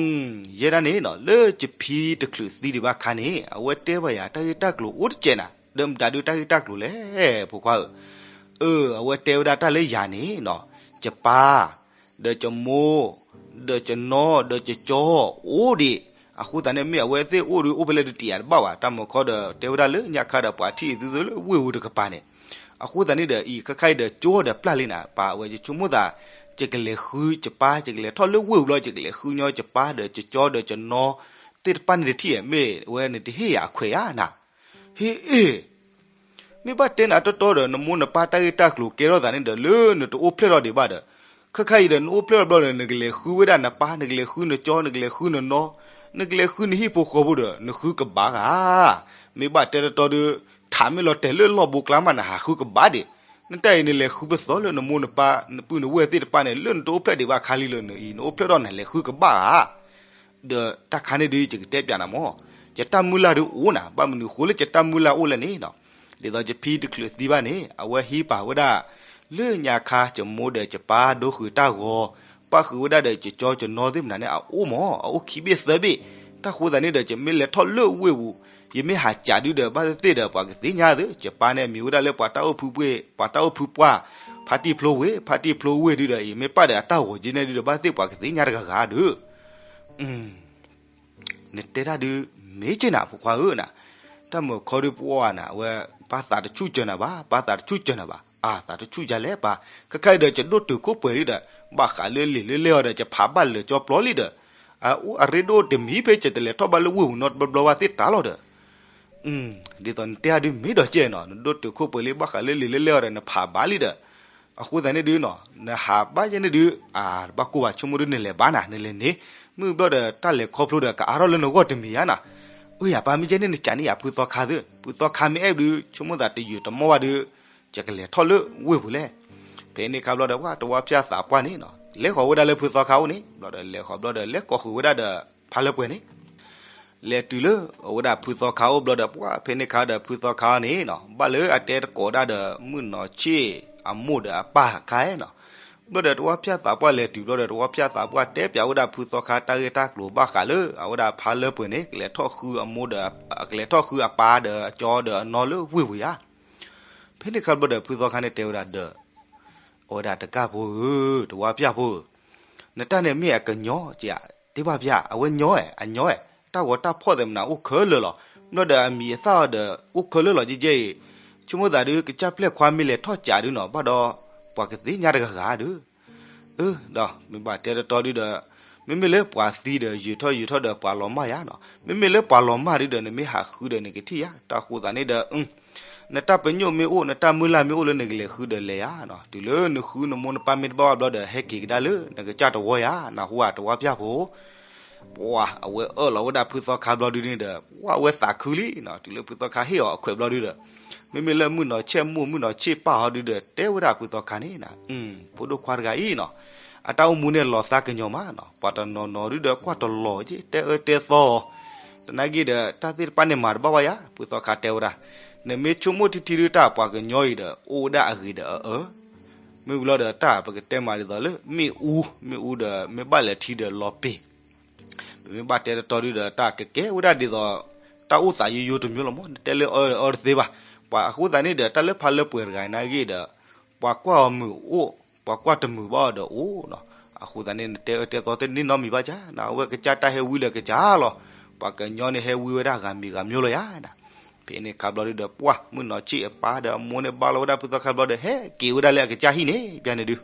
ယဲဒၣ်န့ၣ်နီၤ လၢယဖံတချုးသံဒံးဘၣ်ခါန့ၣ် အဝဲတဲဘၣ်ယၤတၢ်ဂ့ၢ်တၢ်ကျိၤအိၣ်တစဲးနီၤ, ဒီးမတၤဒုးတၢ်ဂ့ၢ်တၢ်ကျိၤလဲၣ် ဖိခွါဧၢ. အၢ အဝဲတဲဝဲဒၣ်တၢ်လၢယၤန့ၣ်နီၤ, ယပၢ် ဒီးယမိၢ် ဒီးယနီၢ် ဒီးယကၠီ အိၣ်ဒံး, အဃိသတးန့ၣ် မ့ၢ်အဝဲသ့ၣ်အိၣ်ဒီး အိၣ်ဖဲလဲၣ်ဒုးတယၤတဘၣ်ဘၣ်, တၢ်မၤခီဒီး တဲဝဲဒၣ်လၢညါခါဒီး ပှၤထံၣ်သုလၢဝ့ၢ်ပူၤတကပၤန့ၣ်, အဃိသတးန့ၣ်ဒီး အံၤခဲခါအံၤဒီး ကၠိဒီးပျၢ်လံနီၤ, ပၢ်ဝဲ ယဆိကမိၣ်သး ယကလဲၤဃုယပၢ် ယကလဲၤထီၣ်လၢဝ့ၢ်ပူၤလီၤ ယကလဲၤဃုညီယပၢ်ဒီးယကၠီဒီးယနီၢ် သ့ၣ်တဖၣ်န့ၣ်တထံၣ်ဧါ, မ့ၢ်ဝဲနတဟ့ၣ်ယၤအခွဲးဧါနီၤ. ဟ့ၣ်အ့ၣ် မ့ၢ်ဘၣ်တဲနၤတီတီဒီး နမိၢ်နပၢ်တၢ်ဂ့ၢ်တၢ်ကျိၤကဲထီၣ်သးန့ၣ်ဒီး လၢနတအိၣ်ဖျဲၣ်ထီၣ်ဒံးဘၣ်ဒီး, ခဲခါအံၤဒီး နအိၣ်ဖျဲၣ်ထီၣ်ဘျီဒီး နကလဲၤဃုဝဲဒၣ်နပၢ် နကလဲၤဃုနကၠီ နကလဲၤဃုနနီၢ် နကလဲၤဃုနဟံၣ်ဖိဃီဖိဒီး နဃုကဘၣ်ဂၤ. မ့ၢ်ဘၣ်တဲတီတီဒီး ထးမ့ၢ်လီၤတဲာ်လၢလီၢ်ဘိကျါမး နဟးဃုကဘၣ်ဒံး. နတၢ်အံၤ နလဲၤဃုပသီလၢနမိၢ်နပၢ် နပုၢ်နဝဲၢ်သ့ၣ်တဖၣ်န့ၣ် လၢနတအိၣ်ဖျဲၣ်ဒံးဘၣ်ခါလံလၢနအံၤ နအိၣ်ဖျဲၣ်ထီၣ် နလဲၤဃုကဘၣ်ဧါ. ဒီးတၢ်ခါန့ၣ်ဒုး ယကတဲပျးနၤမး, ယတၢ်မုၢ်လၢ်ဒုးအိၣ်နၤ, ဘၣ်မနုၤဃိလၢယတၢ်မုၢ်လၢ်အိၣ်လဲၣ်န့ၣ်နီၤ, ဒ်သိးယဖံတချုးသံဘၣ်န့ၣ် အဝဲဟံးပာ်ဝဲဒၣ် လၢညါခါ ယမိၢ်ဒီးယပၢ်ဒိဃုာ်တၢ်ဂီၤ, ပၣ်ဃုာ်ဝဲဒၣ်ဒီးယကၠီယနီၢ်သ့ၣ်မနုၤန့ၣ် အအိၣ်မး အအိၣ်ခံဘ့ၣ်သၢဘ့ၣ်, တၢ်ဃိသတးန့ၣ်ဒီး ယမ့ၢ်လဲၤထီၣ်လၢဝ့ၢ်ပူၤ, ယမ့ၢ်ဟးကးဒုးဒီး ဘၣ်သ့ၣ်သ့ၣ်ဒီး ပှၤကသ့ၣ်ညါသု, ယပၢ်န့ၣ်မံၤဝဲဒၣ်လၢပှၤတၢ်အိၣ်ဖုပှ့ၢ် ပှၤတၢ်အိၣ်ဖုပှၢ်, ဖါတံၢ်ဖျိဝ့ၢ် ဖါတံၢ်ဖျိဝ့ၢ်ဒုးဒီး ယမ့ၢ်ပၣ်ဒီးအတၢ်ဂီၤက့န့ၣ်ဒုးဒီး ဘၣ်သ့ၣ်ပှၤကသ့ၣ်ညါတဂၤဂၤဒီး နတဲတၢ်ဒုး မ့ၢ်က့နၤ ဖိခွါဧၢနၤ, တၢ်မုၢ်ခီဒုးပှၢ်နၤ အဝဲ ပၢ်သးတဆူၣ်စၢၤနၤဘၣ် ပၢ်သးတဆူၣ်စၢၤနၤဘၣ် အသးတဆူၣ်ယၤလဲၣ်ပၢ်, ခဲခါအံၤဒီး ယဒိၣ်တုာ်ခိၣ်ပှဲၤလံဒီး ဘၣ်ဃးလၢလံာ်လၢလဲၢ်အီၤဒီး ယဖးဘၣ်လၢာ်ကၠီပျီလံဒီး အရ့ဒိၣ်တမံၤဖဲ ယတလဲၤထီၣ်ဘၣ်လၢဝ့ၢ်ပူၤနီတဘျီဘျီဘၣ်သ့ၣ်တၢ်လီၤဒီး ဒ်သိးနတဲအါဒုးမ့ၢ်ဒီးကဲနီၤ နဒိၣ်တုာ်ခိၣ်ပှဲၤလံ ဘၣ်ဃးလၢလံာ်လၢလဲၢ်အီၤဒီး နဖးဘၣ်လံဒီး အဃိသတးန့ၣ်ဒုးနီၤ နဟးဘၣ်ကိၢ်ဘၣ်ဆိကမိၣ်ဒုး နလဲၤဘၣ်နၤ နလဲၤန့ၣ် မုၢ်ဘျီဒီးတၢ်လဲၤခီဖျိဒီး ကအါထီၣ်လၢနဂီၢ်တမံၤဧါနီၤ, အၢ ယပၢ်မ့ၢ်ကဲန့ၣ် နကးန့ၢ်ယၤဖုသီခါသု ဖုသီခါမ့ၢ်အဲၣ်ဒုး ဆိကမိၣ်သးတယုာ်တမီၢ်ဘၣ်ဒုး ယကလဲၤထီၣ်လၢဝ့ၢ်ပူၤလဲၣ်. ဖဲန့ၣ်ခါဘျီဒီး ပှၢ်တဝါဖၠၣ်သးပှၢ်န့ၣ်နီၤ လဲၤဃီၤဝဲဒၣ်လၢဖုသီခါအိၣ်န့ၣ် ဘျီဒီးလဲၤဃီၤဘျီဒီး လဲၤကိးဃုာ်ဝဲဒၣ်ဒီး ဖါလၢပှဲၤန့ၣ် လဲၤတုၤလၢအဝဲဒၣ်ဖုသီခါအိၣ်ဘျီဒီး ပှၢ်ဖဲန့ၣ်ခါဒီး ဖုသီခါန့ၣ်နီၤ ဘၣ်လၢအတဲတကိးဒၣ်ဒီး မုၢ်နီၢ်ဆ့ၣ်အမိၢ်ဒီးအပၢ်ခါနီၤ, ဘျီဒီးတဝါဖၠၣ်သးပှၢ်လဲၤတုၤဘျီဒီး တဝါဖၠၣ်သးပှၢ်တဲပျးဝဲဒၣ်ဖုသီခါ တၢ်ဂ့ၢ်တၢ်ကျိၤဘၣ်ဃးလၢ အဝဲဒၣ်ဖါလၢပှဲၤန့ၣ် ကလဲၤထီၣ်ဃုအမိၢ်ဒီး ကလဲၤထီၣ်ဃုအပၢ်ဒီးအကၠီဒီးအနီၢ်လၢဝ့ၢ်ပူၤဧါ. ဖဲန့ၣ်ခါဘျီဒီး ဖုသီခါန့ၣ်တဲဝဲဒၣ်ဒီး အဝဲဒၣ်တကၢ်ဖိဧၢ, တဝါဖၠၣ်ဖိဧၢ, နတၢ်န့ၣ်မ့ၢ်အကညီက့ဧါ, တ့ဘၣ်ဖၠၣ် အဝဲညီဧါ, အညီဧါ, တၢ်ဂီၤတၢ်ဖီၣ်သ့ၣ်မနၤအိၣ်ခဲလၢာ်လီၤ. ဘျီဒီးအမံၤအသၣ်အီၤဒီး အိၣ်ခဲလၢာ်လီၤ ကဲကဲအံၤ, ဆိကမိၣ်သးဒုး ကစၢ်ပျဲၢ်ခွါမ့ၢ်လဲၤထီၣ်ကးဒုးနီၤ ဘၣ်ဒီး ပှၤကသ့ၣ်ညါတဂၤဂၤဒုး အၢ ဒီးမ့ၢ်ဘၣ်တဲတတီဒုးဒီး မ့မ့ၢ်လၢပှၤသံဒီး ယုာ်ထီၣ်ယုာ်ထီၣ်ဒီးပှၤလီၤမၢ်ယၤနီၤ, မ့မ့ၢ်လၢပှၤလီၤမၢ်ဒုးဒီး နမ့ၢ်ဟးဃုဒီးနကထံၣ်ယၤ, တၢ်ဃိသးန့ၣ်ဒီး နတၢ်ပညိၣ်မ့ၢ်အိၣ် နတၢ်မုၢ်လၢ်မ့ၢ်အိၣ်လၢနကလဲၤဃုဒီးလဲၤယၤနီၤ, တုၤလၢနဃုနမိၢ်နပၢ်မ့ၢ်တဘၣ်ဘၣ်ဘျီဒီး ဟဲက့ၤကဒါလၢ နကစၢ်တဝီယၤ, နဟူဧါတဝီပျၢ်ဖိ ပှၤအဝဲအၢၣ်လီၤဝဲဒၣ်ဖုသီခါဘျီဒုးန့ၣ်ဒီး ပှၤအဝဲသးခုလံနီၤ, တုၤလၢဖုသီခါဟ့ၣ်အီၤအခွဲးဘျီဒုးဒီး မ့မ့ၢ်လၢမုၣ်နီၢ်ဆ့ၣ်အမိၢ် မုၣ်နီၢ်ဆ့ၣ်ပၢ်အီၤဒုးဒီး တဲဝဲဒၣ်ဖုသီခါန့ၣ်နီၤ, ဖိဒိၣ်ခွါတဂၤအံၤနီၤ, အတၢ်အိၣ်မူန့ၣ်လီၤသးကညီၤမးနီၤ, ပှၤတနီၤနီၤဒုးဒီးကွၢ်တလီၤက့ၤ တဲအၢတဲသီအီၤ, သနာ်က့ဒီး တၢ်သ့ၣ်တဖၣ်န့ၣ်မၤတဘၣ်ဘၣ်ယၤ, ဖုသီခါတဲဝဲဒၣ်, နမ့ၢ်ဆိကမိၣ်ထံထံဒုး တၢ်ပှၤကညီအံၤဒီး အိၣ်ဝဲဒၣ်အဂ့ၤဒီးအအၢ မ့ၢ်ဝံၤလီၤဒီး တၢ်ပကတဲမးဒ်သိးလၢ မ့ၣ်အူ, မ့ၣ်အူဒီး မ့ၢ်ဘၣ်လဲၤထံဒီးလီၤပ့ၤ, ပမ့ၢ်ဘၣ်တဲတတီဒုးဒီး တၢ်ကကဲဝဲဒၣ်ဒ်သိး တၢ်အိၣ်သးယိယိတမျိုးလီၤမး, နတဲလၢအၢဒီးအၢတသ့ဘၣ်, ပှၤအဃိသတးန့ၣ်ဒီး တၢ်လၢဖါလၢပှဲၤတဂၤနာ်ဂ့ၤဒီး ပှၤကွၢ်အီၤမုာ်အိၣ်, ပှၤကွၢ်တမုာ်ဘၣ်အီၤဒီးအိၣ်နီၤ, အဃိသတးန့ၣ် နတဲအၢတဲသီတန့ၢ်နီတမံၤဘၣ်ကၢ်, နဝဲကစၢ်တၢ်ဟဲဝံလၢကစၢ်လီၤ, ပှၤကညီန့ၣ်ဟဲဝံဝဲဒၣ်ဂၤမံၤဂၤမျိုးလီၤယၤနီၤ, ဖဲန့ၣ်ခါဘျီဒုးဒီး ပှၤမုၣ်နီၢ်ဆ့ၣ်အပၢ်ဒီးအမိၢ်န့ၣ် ဘၣ်လီၤဝဲဒၣ်ဖုသီခါဘျီဒီး ဟဲက့ၤဝဲဒၣ်လၢအကစၢ်ဟံၣ်န့ၣ် ပျၢ်န့ၣ်ဒုး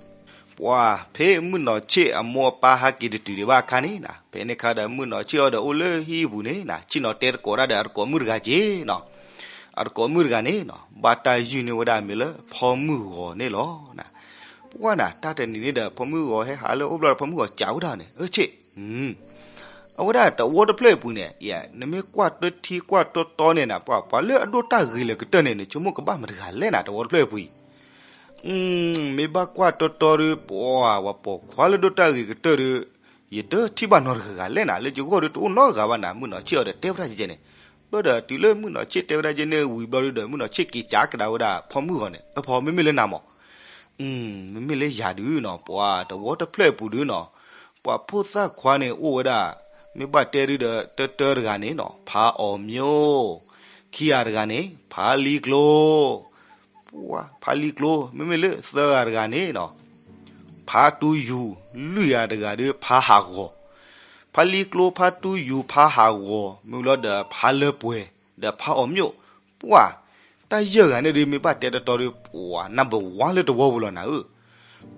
ပှၤဖဲမုၣ်နီၢ်ဆ့ၣ်အမိၢ်အပၢ်ဟဲက့ၤတတုၤဒံးဘၣ်အခါန့ၣ်နီၤ, ဖဲန့ၣ်ခါဒီး မုၣ်နီၢ်ဆ့ၣ်အီၤဒီးအိၣ်လၢဟံၣ်ပူၤန့ၣ်နီၤ, ဆ့ၣ်နီၤတဲသကိးဒၣ်ဒီးအသကိးမုၣ်တဂၤက့ၤနီၤ, အသကိးမုၣ်တဂၤန့ၣ်နီၤ ဘၣ်တၢ်ယုၢ်န့ၢ်ဝဲဒၣ်အမံၤလၢ ဖီမုၢ်ဂီၤန့ၣ်လီၤ. ပှၢ်နၤ တၢ်တနံၤန့ၣ်ဒီး ဖီမုၢ်ဂီၤဟဲဟးလၢအအိၣ်ဘျီဒီး ဖီမုၢ်ဂီၤစံးဝဲဒၣ်န့ၣ်, အၢဆ့ၣ် အဝဲဒၣ်တဝီတဖျၢၣ်အပူၤန့ၣ် နမ့ၢ်ကွၢ်တထံကွၢ်တီတီန့ၣ်နၤ ပှၤ ပှၤလၢအဒိၣ်တၢ်ဂ့ၤလၢကတၢၢ်န့ၣ် နဆိကမိၣ်ကဘၣ်မတၤတဂၤလဲၣ်နၤ တဝီတဖျၢၣ်အပူၤအံၤ, မ့ၢ်ဘၣ်ကွၢ်တီတီဒီး ပှၤ ပှၤပိာ်ခွါလၢဒိၣ်တၢ်ဂ့ၤကတၢၢ်ဒီး ယတထံၣ်ဘၣ်နီတဂၤဂၤလဲၣ်နၤ လၢယဂီၢ်ဒီးတအိၣ်နီတဂၤဘၣ်နၤ မုၣ်နီၢ်ဆ့ၣ်အီၤဒီးတဲဝဲဒၣ်ကဲန့ၣ်, ဘျီဒီးတုၤလၢမုၣ်နီၢ်ဆ့ၣ်တဲဝဲဒၣ်ကဲန့ၣ်ဝံၤဘျီဒီး မုၣ်နီၢ်ဆ့ၣ်က့ၤကးကဒါဝဲဒၣ်ဖီမုၢ်ဂီၤန့ၣ်, အဖီ မ့မ့ၢ်လၢနၤမး မ့မ့ၢ်လၢယၤဒုးနီၤ ပှၤတဝီတဖျၢၣ်အပူၤဒုးနီၤ, ပှၤဖိသၣ်ခွါန့ၣ်အိၣ်ဝဲဒၣ်, မ့ၢ်ဘၣ်တဲဒုးဒီး တၢတၢတဂၤန့ၣ်နီၤ ဖါအီၤမျိၣ်, ခံဂၤတဂၤန့ၣ် ဖါလံကျိ, ဖါလံကျိ မ့မ့ၢ်လၢသၢဂၤတဂၤန့ၣ်နီၤ ဖါတူယူၤ, လွံၢ်ဂၤတဂၤဒီး ဖါဟးဂီၤ, ဖါလံကျိ ဖါတူယူၤ ဖါဟးဂီၤ မ့ၢ်လီၤဒီး ဖါလၢပှဲၤ ဒီးဖါအီၤမျိၣ်, ပှၤ တၢ်ယဲၢ်ဂၤန့ၣ်ဒုး မ့ၢ်ဘၣ်တဲတတီဒီး ပှၤ number one လၢတဝီပူၤလီၤနၤဧ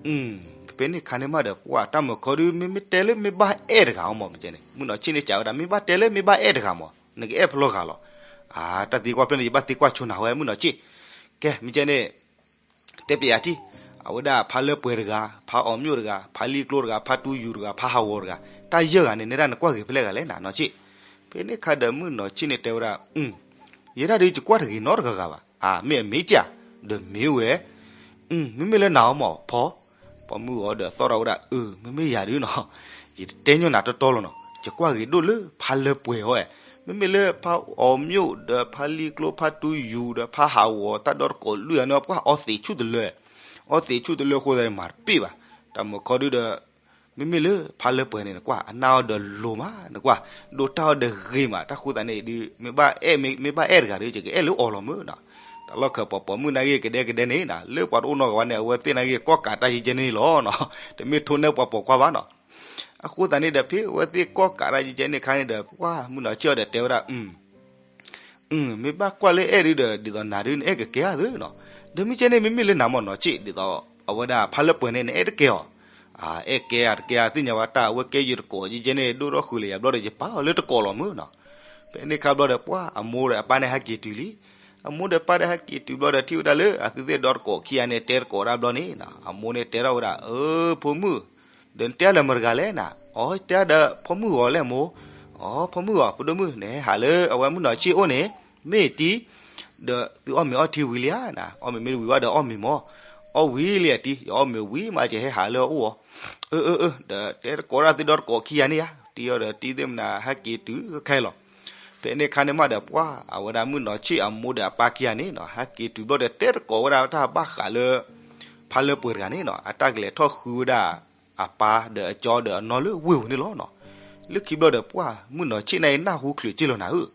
ၢ, ဖဲန့ၣ်ခါန့ၣ်မးဒီး ပှၤတၢ်မုၢ်ခီဒုး မ့မ့ၢ်တဲလၢမ့ၢ်ဘၣ်အဲၣ်တဂၤအီၤမး မ့ၢ်ကဲန့ၣ် မုၣ်နီၢ်ဆ့ၣ်န့ၣ်စံးဝဲဒၣ် မ့ၢ်ဘၣ်တဲလၢမ့ၢ်ဘၣ်အဲၣ်တဂၤမး နကအဲၣ်ဖျီဂၤလီၤ, အၢ တၢ်သံကွၢ်ဖျၢၣ်န့ၣ် ယဘၣ်သံကွၢ်ဆိနၤဝဲ မုၣ်နီၢ်ဆ့ၣ်, ကဲ မ့ၢ်ကဲန့ၣ် တဲပျဲယၤထံၣ်, အဝဲဒၣ်ဖါလၢပှဲၤတဂၤ, ဖါအီၤမျိၣ်တဂၤ, ဖါလံကျိတဂၤ, ဖါတူယူၤတဂၤ, ဖါဟးဂီၤတဂၤ, တၢ်ယဲၢ်ဂၤန့ၣ် နဲဒၣ်နကွၢ်ဂ့ၤဖဲလဲၣ်ဂၤလဲၣ်နၤနီၢ်ဆ့ၣ်, ဖဲန့ၣ်ခါဒီးမုၣ်နီၢ်ဆ့ၣ်န့ၣ်တဲဝဲဒၣ်, ယဲဒၣ်ဒုးယကွၢ်တဂ့ၤနီတဂၤဂၤဘၣ်, အၢ မ့ၢ်အမ့ၢ်ကၢ်, ဒီးမ့ၢ်ဝဲ မ့မ့ၢ်လၢနၤအီၤမး ဖီ, ဖီမုၢ်ဂီၤဒီးသီၣ်ထီၣ်ဝဲဒၣ်, အၢ မ့မ့ၢ်ယၤဒုးနီၤ, ယတတဲညီနၤတီတီလီၤနီၤ, ယကွၢ်ဂ့ၤဒိၣ်လၢဖါလၢပှဲၤဟီ, မ့မ့ၢ်လၢဖါအီၤမျိၣ်ဒီးဖါလံကျိ ဖါတူယူၤဒီး ဖါဟးဂီၤ တၢ်ဒီတကိးလွံၢ်ဂၤန့ၣ် ပှၤအီသံးဆူၣ်တလၢ, အီသံးဆူၣ်တလၢအဃိသတးန့ၣ် မၤတပ့ၢ်ဘၣ်, တၢ်မုၢ်ခီဒုးဒီး မ့မ့ၢ်လၢဖါလၢပှဲၤန့ၣ် နကွၢ် အနၢ်အီၤဒီးလိၤမး နကွၢ်, ဒိးတၢ်အီၤဒီးဂ့ၤမး တၢ်ဃိသတးန့ၣ်ဒုး မ့ၢ်ဘၣ်အဲၣ်တဂၤဒီး ယကအဲၣ်လၢအီၤလီၤမးနီၤ, တၢ်လီၢ်ခၢၣ်ပီၤပိာ်မုၣ်နာ်ဂ့ၤ ကဒဲကဒဲန့ၣ်နီၤ လၢပှၤတအိၣ်နီတဂၤဘၣ်န့ၣ် အဝဲသ့ၣ်နာ်ဂ့ၤ ကီၣ်ကးတၢ်ယကဲန့ၣ်လီၤနီၤ, တမ့ၢ်ထိၣ်နဲၣ်ပှၤပိာ်ခွါဘၣ်နီၤ, အဃိသတးန့ၣ်ဒီး ဖဲအဝဲသ့ၣ်ကီၣ်ကးတၢ်ယကဲန့ၣ်အခါန့ၣ်ဒီး ပှၤမုၣ်နီၢ်ဆ့ၣ်အီၤဒီးတဲဝဲဒၣ် မ့ၢ်ဘၣ်ကွၢ်လၢအဲၣ်ဒုးဒီး ဒ်သိးနၤဒုး နအဲၣ်ကကဲဧါသ့နီၤ, ဒီးမ့ၢ်ကဲန့ၣ် မ့မ့ၢ်လၢနၤမးနီၢ်ဆ့ၣ် ဒ်သိး အဝဲဒၣ်ဖါလၢပှဲၤန့ၣ် နအဲၣ်တကဲအီၤ, အဲၣ်ကဲဧါတကဲဧါ သ့ၣ်ညါဝဲတၢ် အဝဲကဲယတကိးယကဲန့ၣ် ဒိၣ်ထီၣ်ဃုာ်လၢယၤဘျီဒီး ယပာ်အီၤလၢတကိးလီၤမးနီၤ, ဖဲန့ၣ်ခါဘျီဒီး ပှၤအမိၢ်ဒီးအပၢ်န့ၣ် ဟဲက့ၤတုၤလံ, အမိၢ်ဒီးပၢ်ဒီးဟဲက့ၤတုၤဘျီဒီး ထံၣ်ဝဲဒၣ်လၢအသုသ့ၣ်ဒီတကိးခံဂၤန့ၣ် တဲတကိးဒၣ်ဘျီန့ၣ်နီၤ အမိၢ်န့ၣ်တဲထီၣ်ဝဲဒၣ် အၢ ဖိမုၣ် ဒီးနတဲဒီးမတၤတဂၤလဲၣ်နၤ, အီ တဲဒီးဖီမုၢ်ဂီၤလဲၣ်မိၢ်, အီ ဖီမုၢ်ဂီၤ ဖိဒိၣ်မုၣ် နဟဲဟးလၢအဝဲမုၣ်နီၢ်ဆ့ၣ်အိၣ်န့ၣ် မ့ၢ်တံၤ, ဒီးသုအီၣ်မ့ၤအီထံဝံၤလံဧါနၤ, အီၣ်မ့ၤမ့ၢ်တဝံၤဘၣ်ဒီးအီၣ်မ့ၤမး, အီၣ်ဝံၤလံဧါတံၤ ယအီၣ်မ့ၤဝံၤမး ယဟဲဟးလၢအအိၣ်အီၤ, အၢ အၢ အၢ ဒီးတဲတကိးဒၣ်သုဒီတကိးခံဂၤန့ၣ်ဧါ, တံၤအီၤဒီးတံၤသ့ၣ်မနၤ ဟဲက့ၤတုၤခဲအံၤလီၤ, ဖဲန့ၣ်ခါန့ၣ်မးဒီး ပှၤအဝဲဒၣ်မုၣ်နီၢ်ဆ့ၣ်အမိၢ်ဒီးအပၢ်ခံဂၤန့ၣ်နီၤ ဟဲက့ၤတုၤဘျီဒီး တဲတကိးဝဲဒၣ်တၢ်ဘၣ်ဃးလၢ ဖါလၢပှဲၤတဂၤန့ၣ်နီၤ အတၢ်ကလဲၤထီၣ်ဃုဝဲဒၣ် အပၢ်ဒီးအကၠီဒီးအနီၢ်လၢဝ့ၢ်ပူၤန့ၣ်လီၤနီၤ, လၢခံဘျီဒီး ပှၤမုၣ်နီၢ်ဆ့ၣ်န့ၣ် နၢ်ဟူချုးက့လီၤနၤဧၢ,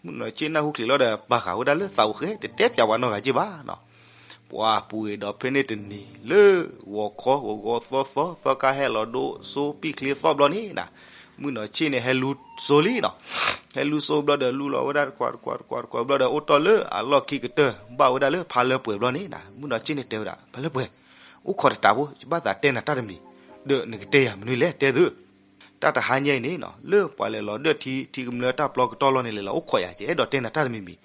မုၣ်နီၢ်ဆ့ၣ်နၢ်ဟူချုးလီၤဒီး ဘၣ်ဃးဝဲဒၣ်လၢသးဝဲဃဲ တတဲပျးဝဲနီတဂၤက့ဘၣ်နီၤ, ပှၤပူၤဂ့ၤဒီးဖဲန့ၣ်တနံၤ လၢဂီၤခီဂီၤဂီၤသီသီ သီခါဟဲလီၤဒိ စိပံၣ်ချ့သီဘျီန့ၣ်နၤ, မုၣ်နီၢ်ဆ့ၣ်န့ၣ်ဟဲလူစိလံနီၤ. ဟဲလူစိဘျီဒီး လူလီၤဝဲဒၣ်တကွၢ်တကွၢ်တကွၢ်တကွၢ်ဘျီဒီး အိၣ်တီၢ်လၢအလီၢ်ခံကတၢၢ် ဘၣ်ဝဲဒၣ်လၢဖါလၢပှဲၤဘျီန့ၣ်နီၤ, မုၣ်နီၢ်ဆ့ၣ်န့ၣ်တဲဝဲဒၣ် ဖါလၢပှဲၤ, အိၣ်ခိးတတးဖိ ယဘၣ်သးတဲနၤတၢ်တမံၤ, ဒီးနကတဲယၤမနုၤလဲၣ် တဲသု. တၢ်တဟါညါအံၤန့ၣ်နီၤ လၢပှၤလဲၤလီၤဒၢၣ်ထံ ထံကမျၢၢ်တၢ်ပျီကတီၢ်လီၢ်န့ၣ် လဲၤလီၤအိၣ်ခိးယၤ ယအဲၣ်ဒိးတဲနၤတၢ်တမံၤမံၤ,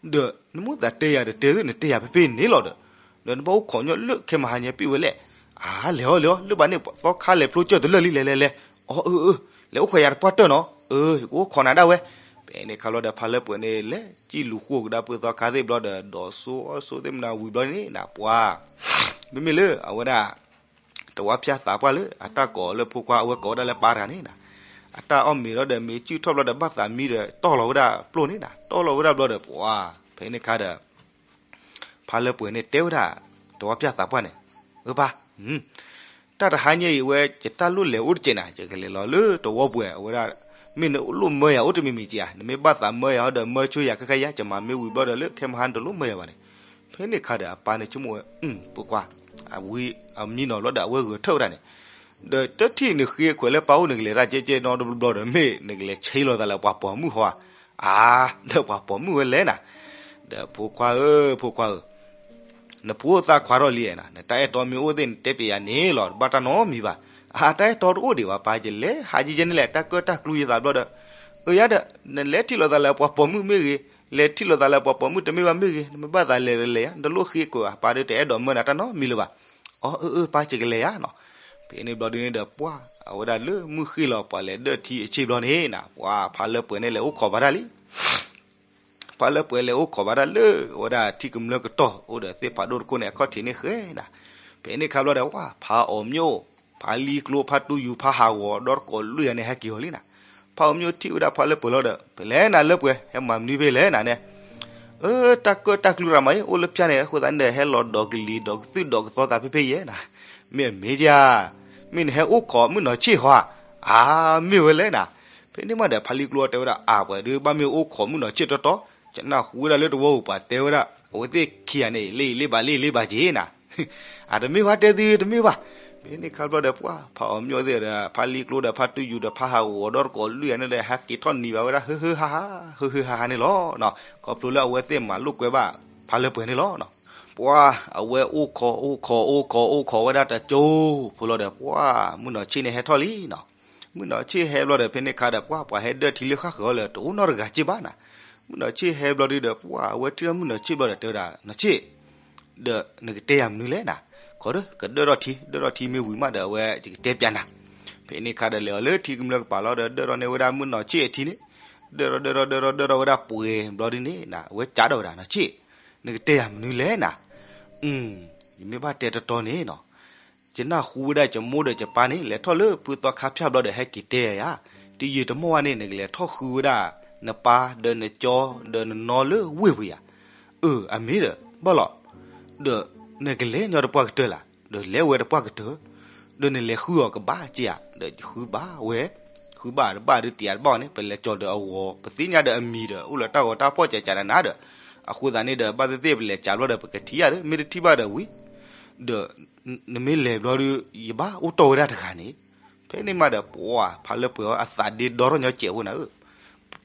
ဒီးနမိၣ်သးတဲယၤဒီးတဲသု နတဲယၤဖဲဖဲန့ၣ်လီၤဒီး, ဒီးနဘၣ်အိၣ်ခိးညီလၢခဲမဟါညါပ့ၢ်ဝဲလဲၣ်. အါ လဲၤအီၤလဲၤအီၤ လၢဘၣ်န့ၣ် သီခါလဲၤဖျိကၢၢ်တလၢာ်လံ လဲၤလဲၤလဲၤ, အီ အၢ အၢ လဲၤအိၣ်ခိးယၤတပှၢ်တၢၢ်နီၤ, အၢ ယကအိၣ်ခိးနၤဒၣ်ဝဲ. ဖဲန့ၣ်ခါဘျီဒီး ဖါလၢပှဲၤန့ၣ် လဲၤစံၣ်လူၤဃိကဒါပုၢ်သီခါသ့ၣ်ဘျီဒီး ဒီးစိအီၣ်စိသ့ၣ်မနၤဝံၤဘျီန့ၣ်နီၤ ပှၤ မ့မ့ၢ်လၢအဝဲဒၣ် တဝါဖၠၣ်သးပှၢ်လၢအတၢ်ကိးလၢဖိခွါ အဝဲကိးဝဲဒၣ်လၢပၢ်တဂၤန့ၣ်နီၤ, အတၢ်အီၣ်မ့ၤဒီး မ့ၤစုၣ်ထီၣ်ဘျီဒီး ဘၣ်သးမံဒီး တီၢ်လီၤဝဲဒၣ်ပျိၢ်န့ၣ်နီၤ, တီၢ်လီၤဝဲဒၣ်ဘျီဒီး ပှၤ ဖဲန့ၣ်ခါဒီး ဖါလၢပှဲၤန့ၣ်တဲဝဲဒၣ် တဝါဖၠၣ်သးပှၢ်န့ၣ်, အၢပၢ် တၢ်တဟါညါအံၤဝဲ ယတၢ်လိၣ်လဲၤအိၣ်တစဲးနီၤ, ယကလဲၤလီၤလၢတဝီပှဲၤ အဝဲဒၣ် မ့ၢ်နလိၣ်မၢယၤအိၣ်တမံၤမံၤက့ဧါ, နမ့ၢ်ဘၣ်သးမၢယၤဒီး မၢဆိယၤခဲခါယါ, ယမၤမ့ၢ်ဝံၤဘျီဒီး လၢခဲမဟါနတလိၣ်မၢယၤဘၣ်န့ၣ်. ဖဲန့ၣ်ခါဒီး အပၢ်န့ၣ်ဆိကမိၣ်ဝဲ ဖိခွါ အဝံအမံနီၤဘျီဒီး အဝဲဂဲၤထၢၣ်ဝဲဒၣ်န့ၣ်, ဒီးတထံၣ်နဃ့ခွဲးလၢပၢ်အိၣ် နကလဲၤတၢ်ကဲကဲနီတဘျီဘျီဒီး မ့ၢ်နကလဲၤဆ့လိာ်သးလၢပှၤပိာ်မုၣ်ဟီဧါ, အါ ဒီးပှၤပိာ်မုၣ်ဝဲလဲၣ်နီၤ. ဒီးဖိခွါဧၢ ဖိခွါဧၢ နဖိသၣ်ခွါထီၣ်လံနီၤ, နတၢ်အဲၣ်တီမ့ၢ်အိၣ်သ့ၣ် နတဲပျဲယၤန့ၣ်လီၤ, တဘၣ်တၢ်နီတမံၤဘၣ်. အါ တၢ်အဲၣ်တီတအိၣ်ဒံးဘၣ်ပၢ်, ယလဲၤဟးယဲယဲန့ၣ်လဲၣ်, တၢ်ကၢၣ်တၢ်ကျူယသးဘျီဒီး, အၢယါဒီး နလဲၤထံၣ်လိာ်သးလၢပှၤပိာ်မုၣ်မ့ၢ်ဂ့ၤ, လဲၤထံၣ်လိာ်သးလၢပှၤပိာ်မုၣ်တမ့ၢ်ဘၣ်မ့ၢ်ဂ့ၤ, နမ့ၢ်ဘၣ်သးလဲၤဒီးလဲၤယါ, နတလိၣ်ဃ့ခွဲးဘၣ်, ပၢ်ဒီးတအဲၣ်ဒိးမၢနၤတၢ်နီတမံၤလၢၤဘၣ်. အီ အၢ အၢ ပၢ် ယကလဲၤယါနီၤ. ဖဲန့ၣ်ဘျီဒုန့ၣ်ဒီး ပှၤ အဝဲဒၣ်လၢမုၢ်ဃ့ၢ်လီၤ ပှၤလဲၤဒၢၣ်ထံအဆ့ဘျီန့ၣ်နီၤ, ပှၤ ဖါလၢပှဲၤန့ၣ်လဲၤအိၣ်ခိးဘၣ်တၢ်လံ ဖါလၢပှဲၤလဲၤအိၣ်ခိးဘၣ်တၢ်လၢ အဝဲဒၣ်ထံကမျၢၢ်ကတီၢ် အိၣ်ဒီးသ့ၣ်ဖးဒိၣ်တခိၣ်န့ၣ် အခီၣ်ထံးန့ၣ်ဃဲနီၤ. ဖဲန့ၣ်ခါဘျီဒီး ပှၤ ဖါအီၣ်မျိၣ် ဖါလံကျိ ဖါတူယူၤ ဖါဟးဂီၤ ဒီတကိးလွံၢ်ဂၤန့ၣ် ဟဲက့ၤအီၤလံနီၤ. ဖါအီၣ်မျိၣ်ထံၣ်ဝဲဒၣ်ဖါလၢပှဲၤလီၤဒီး ဖဲလဲၣ်နၤလၢပှဲၤ ဟဲမၤမနုၤဖဲလဲၣ်နၤန့ၣ်. အၢ တၢ်ကၢၣ်တၢ်ကျူရၤမးအံၤ အိၣ်လၢဖၠၣ်န့ၣ် အဃိသတးန့ၣ်ဒီး ဟဲလီၤဒီးကလံၤဒီးကသုၣ်ဒီးကသီသးဖဲဖဲယဲနီၤ. မ့ၢ်အမ့ၢ်ဧါ, မ့ၢ်နဟဲအိၣ်ခိးမုၣ်နီၢ်ဆ့ၣ်ဟီဧါ. အါ မ့ၢ်ဝဲလဲၣ်နၤ. ဖဲန့ၣ်မးဒီး ဖါလံကျိတဲဝဲဒၣ် အါ ပှၤဒုးဘၣ်မ့ၢ်အိၣ်ခိးမုၣ်နီၢ်ဆ့ၣ်တီတီ, ယနၢ်ဟူဝဲဒၣ်လၢတဝီပူၤပှၤတဲဝဲဒၣ် အဝဲသ့ၣ်ခံဂၤန့ၣ် လၢအံၤလ့ၣ်ဘၣ်လ့ၣ်လ့ၣ်ဘၣ်က့ၤနၤ. အတမ့ၢ်ဘၣ်တဲသုတမ့ၢ်ဘၣ်. ဖဲန့ၣ်ခါဘျီဒီး ပှၤ ဖါအီၣ်မျိၣ်သ့ၣ်ဒီး ဖါလံကျိဒီး ဖါတူယူၤဒီး ဖါဟးဂီၤဒီတကိးလွံၢ်ဂၤန့ၣ်ဒီး ဟဲက့ၤထီၣ်နံၤဘၣ်ဝဲဒၣ် ဟၢဟၢဟါဟါ ဟၢဟၢဟါဟါန့ၣ်လီၤ. ခီဖျိလၢအဝဲသ့ၣ်မၤလိာ်ကွဲဘၣ် ဖါလၢပှဲၤန့ၣ်လီၤ. ပှၤ အဝဲအိၣ်ခိး အိၣ်ခိး အိၣ်ခိး အိၣ်ခိးဝဲဒၣ်တကၠိဖိလီၤဒီး ပှၤ မုၣ်နီၢ်ဆ့ၣ်န့ၣ်ဟဲထီၣ်လံနီၤ. မုၣ်နီၢ်ဆ့ၣ်ဟဲဘျီဒီး ဖဲန့ၣ်ခါဒီး ပှၤ ပှၤဟဲဒၢၣ်ထံလၢဃၣ်ဃၢၤအီၤလၢ တအိၣ်နီတဂၤက့ဘၣ်နၤ. မုၣ်နီၢ်ဆ့ၣ်ဟဲဘျီဒုဒီး ပှၤ အဝဲထံၣ်ထီၣ်မုၣ်နီၢ်ဆ့ၣ်ဘျီဒီး တဲဝဲဒၣ် နီၢ်ဆ့ၣ် ဒီးနကတဲယၤမနုၤလဲၣ်နၤ. ခီဒီး ကဒၢၣ်ထီၣ်ထံ ဒၢၣ်ထီၣ်ထံမ့ၢ်ဝံၤမးဒီး အဝဲယကတဲပျးနၤ. ဖဲန့ၣ်ခါဒီးလဲၤအီၤလၢထံကမျၢၢ်ကပၤလီၤဒီး ဒၢၣ်ထီၣ်န့ၢ်ဝဲဒၣ်မုၣ်နီၢ်ဆ့ၣ်အထံန့ၣ်, ဒၢၣ်ထီၣ်ဒၢၣ်ထီၣ်ဒၢၣ်ထီၣ်ဒၢၣ်ထီၣ်ဝဲဒၣ်ပှဲၤဘျီဒုန့ၣ်နၤ အဝဲကးဒီးဝဲဒၣ် နီၢ်ဆ့ၣ် နကတဲယၤမနုၤလဲၣ်နၤ. ယမ့ၢ်ဘၣ်တဲတီတီန့ၣ်နီၤ, ယနၢ်ဟူဝဲဒၣ်ယမိၢ်ဒီးယပၢ်န့ၣ် လဲၤထီၣ်လၢဖုသီခါဖၠၣ်ဘျီဒီး ဟဲက့ၤတဲယၤ, တယံာ်တမီၢ်ဝဲန့ၣ် နကလဲၤထီၣ်ဃုဝဲဒၣ် နပၢ်ဒီးနကၠီ ဒီးနနီၢ်လၢဝ့ၢ်ပူၤယၤ. အၢ အမ့ၢ်ဒီး ဘၣ်လီၤ. ဒီးနကလဲၤညီတပှၢ်ကတၢၢ်လၢ်, ဒီးလဲၤဝဲတပှၢ်ကတၢၢ်, ဒီးနလဲၤဃုအီၤကဘၣ်က့ဧါ, ဒီးဃုဘၣ်ဝဲ, ဃုဘၣ်တဘၣ်ဒီးတံာ်တဘၣ်န့ၣ် ပလဲၤကၠီၤဒီးအဂီၤ ပသ့ၣ်ညါဒီးအမံၤဒီး အိၣ်လၢတၢ်ဂီၤတၢ်ဖီၣ်ကကးနၤနၤဒီး, အဃိသတးန့ၣ်ဒီး ဘၣ်သ့ၣ်သ့ၣ်ပလဲၤကးဘျီဒီး ပကထံၣ်ယၤဒီး မ့ၢ်တထံၣ်ဘၣ်ဒီးဝံၤ, ဒီး နမ့ၢ်လဲၤဘျီဒီး ယဘၣ်အိၣ်တီၢ်ဝဲဒၣ်တဂၤန့ၣ်. ဖဲန့ၣ်မးဒီး ပှၤ ဖါလၢပှဲၤအီၤအသးဒ့ဒီထီၣ်ညီကဲးဖိနၤဧၢ,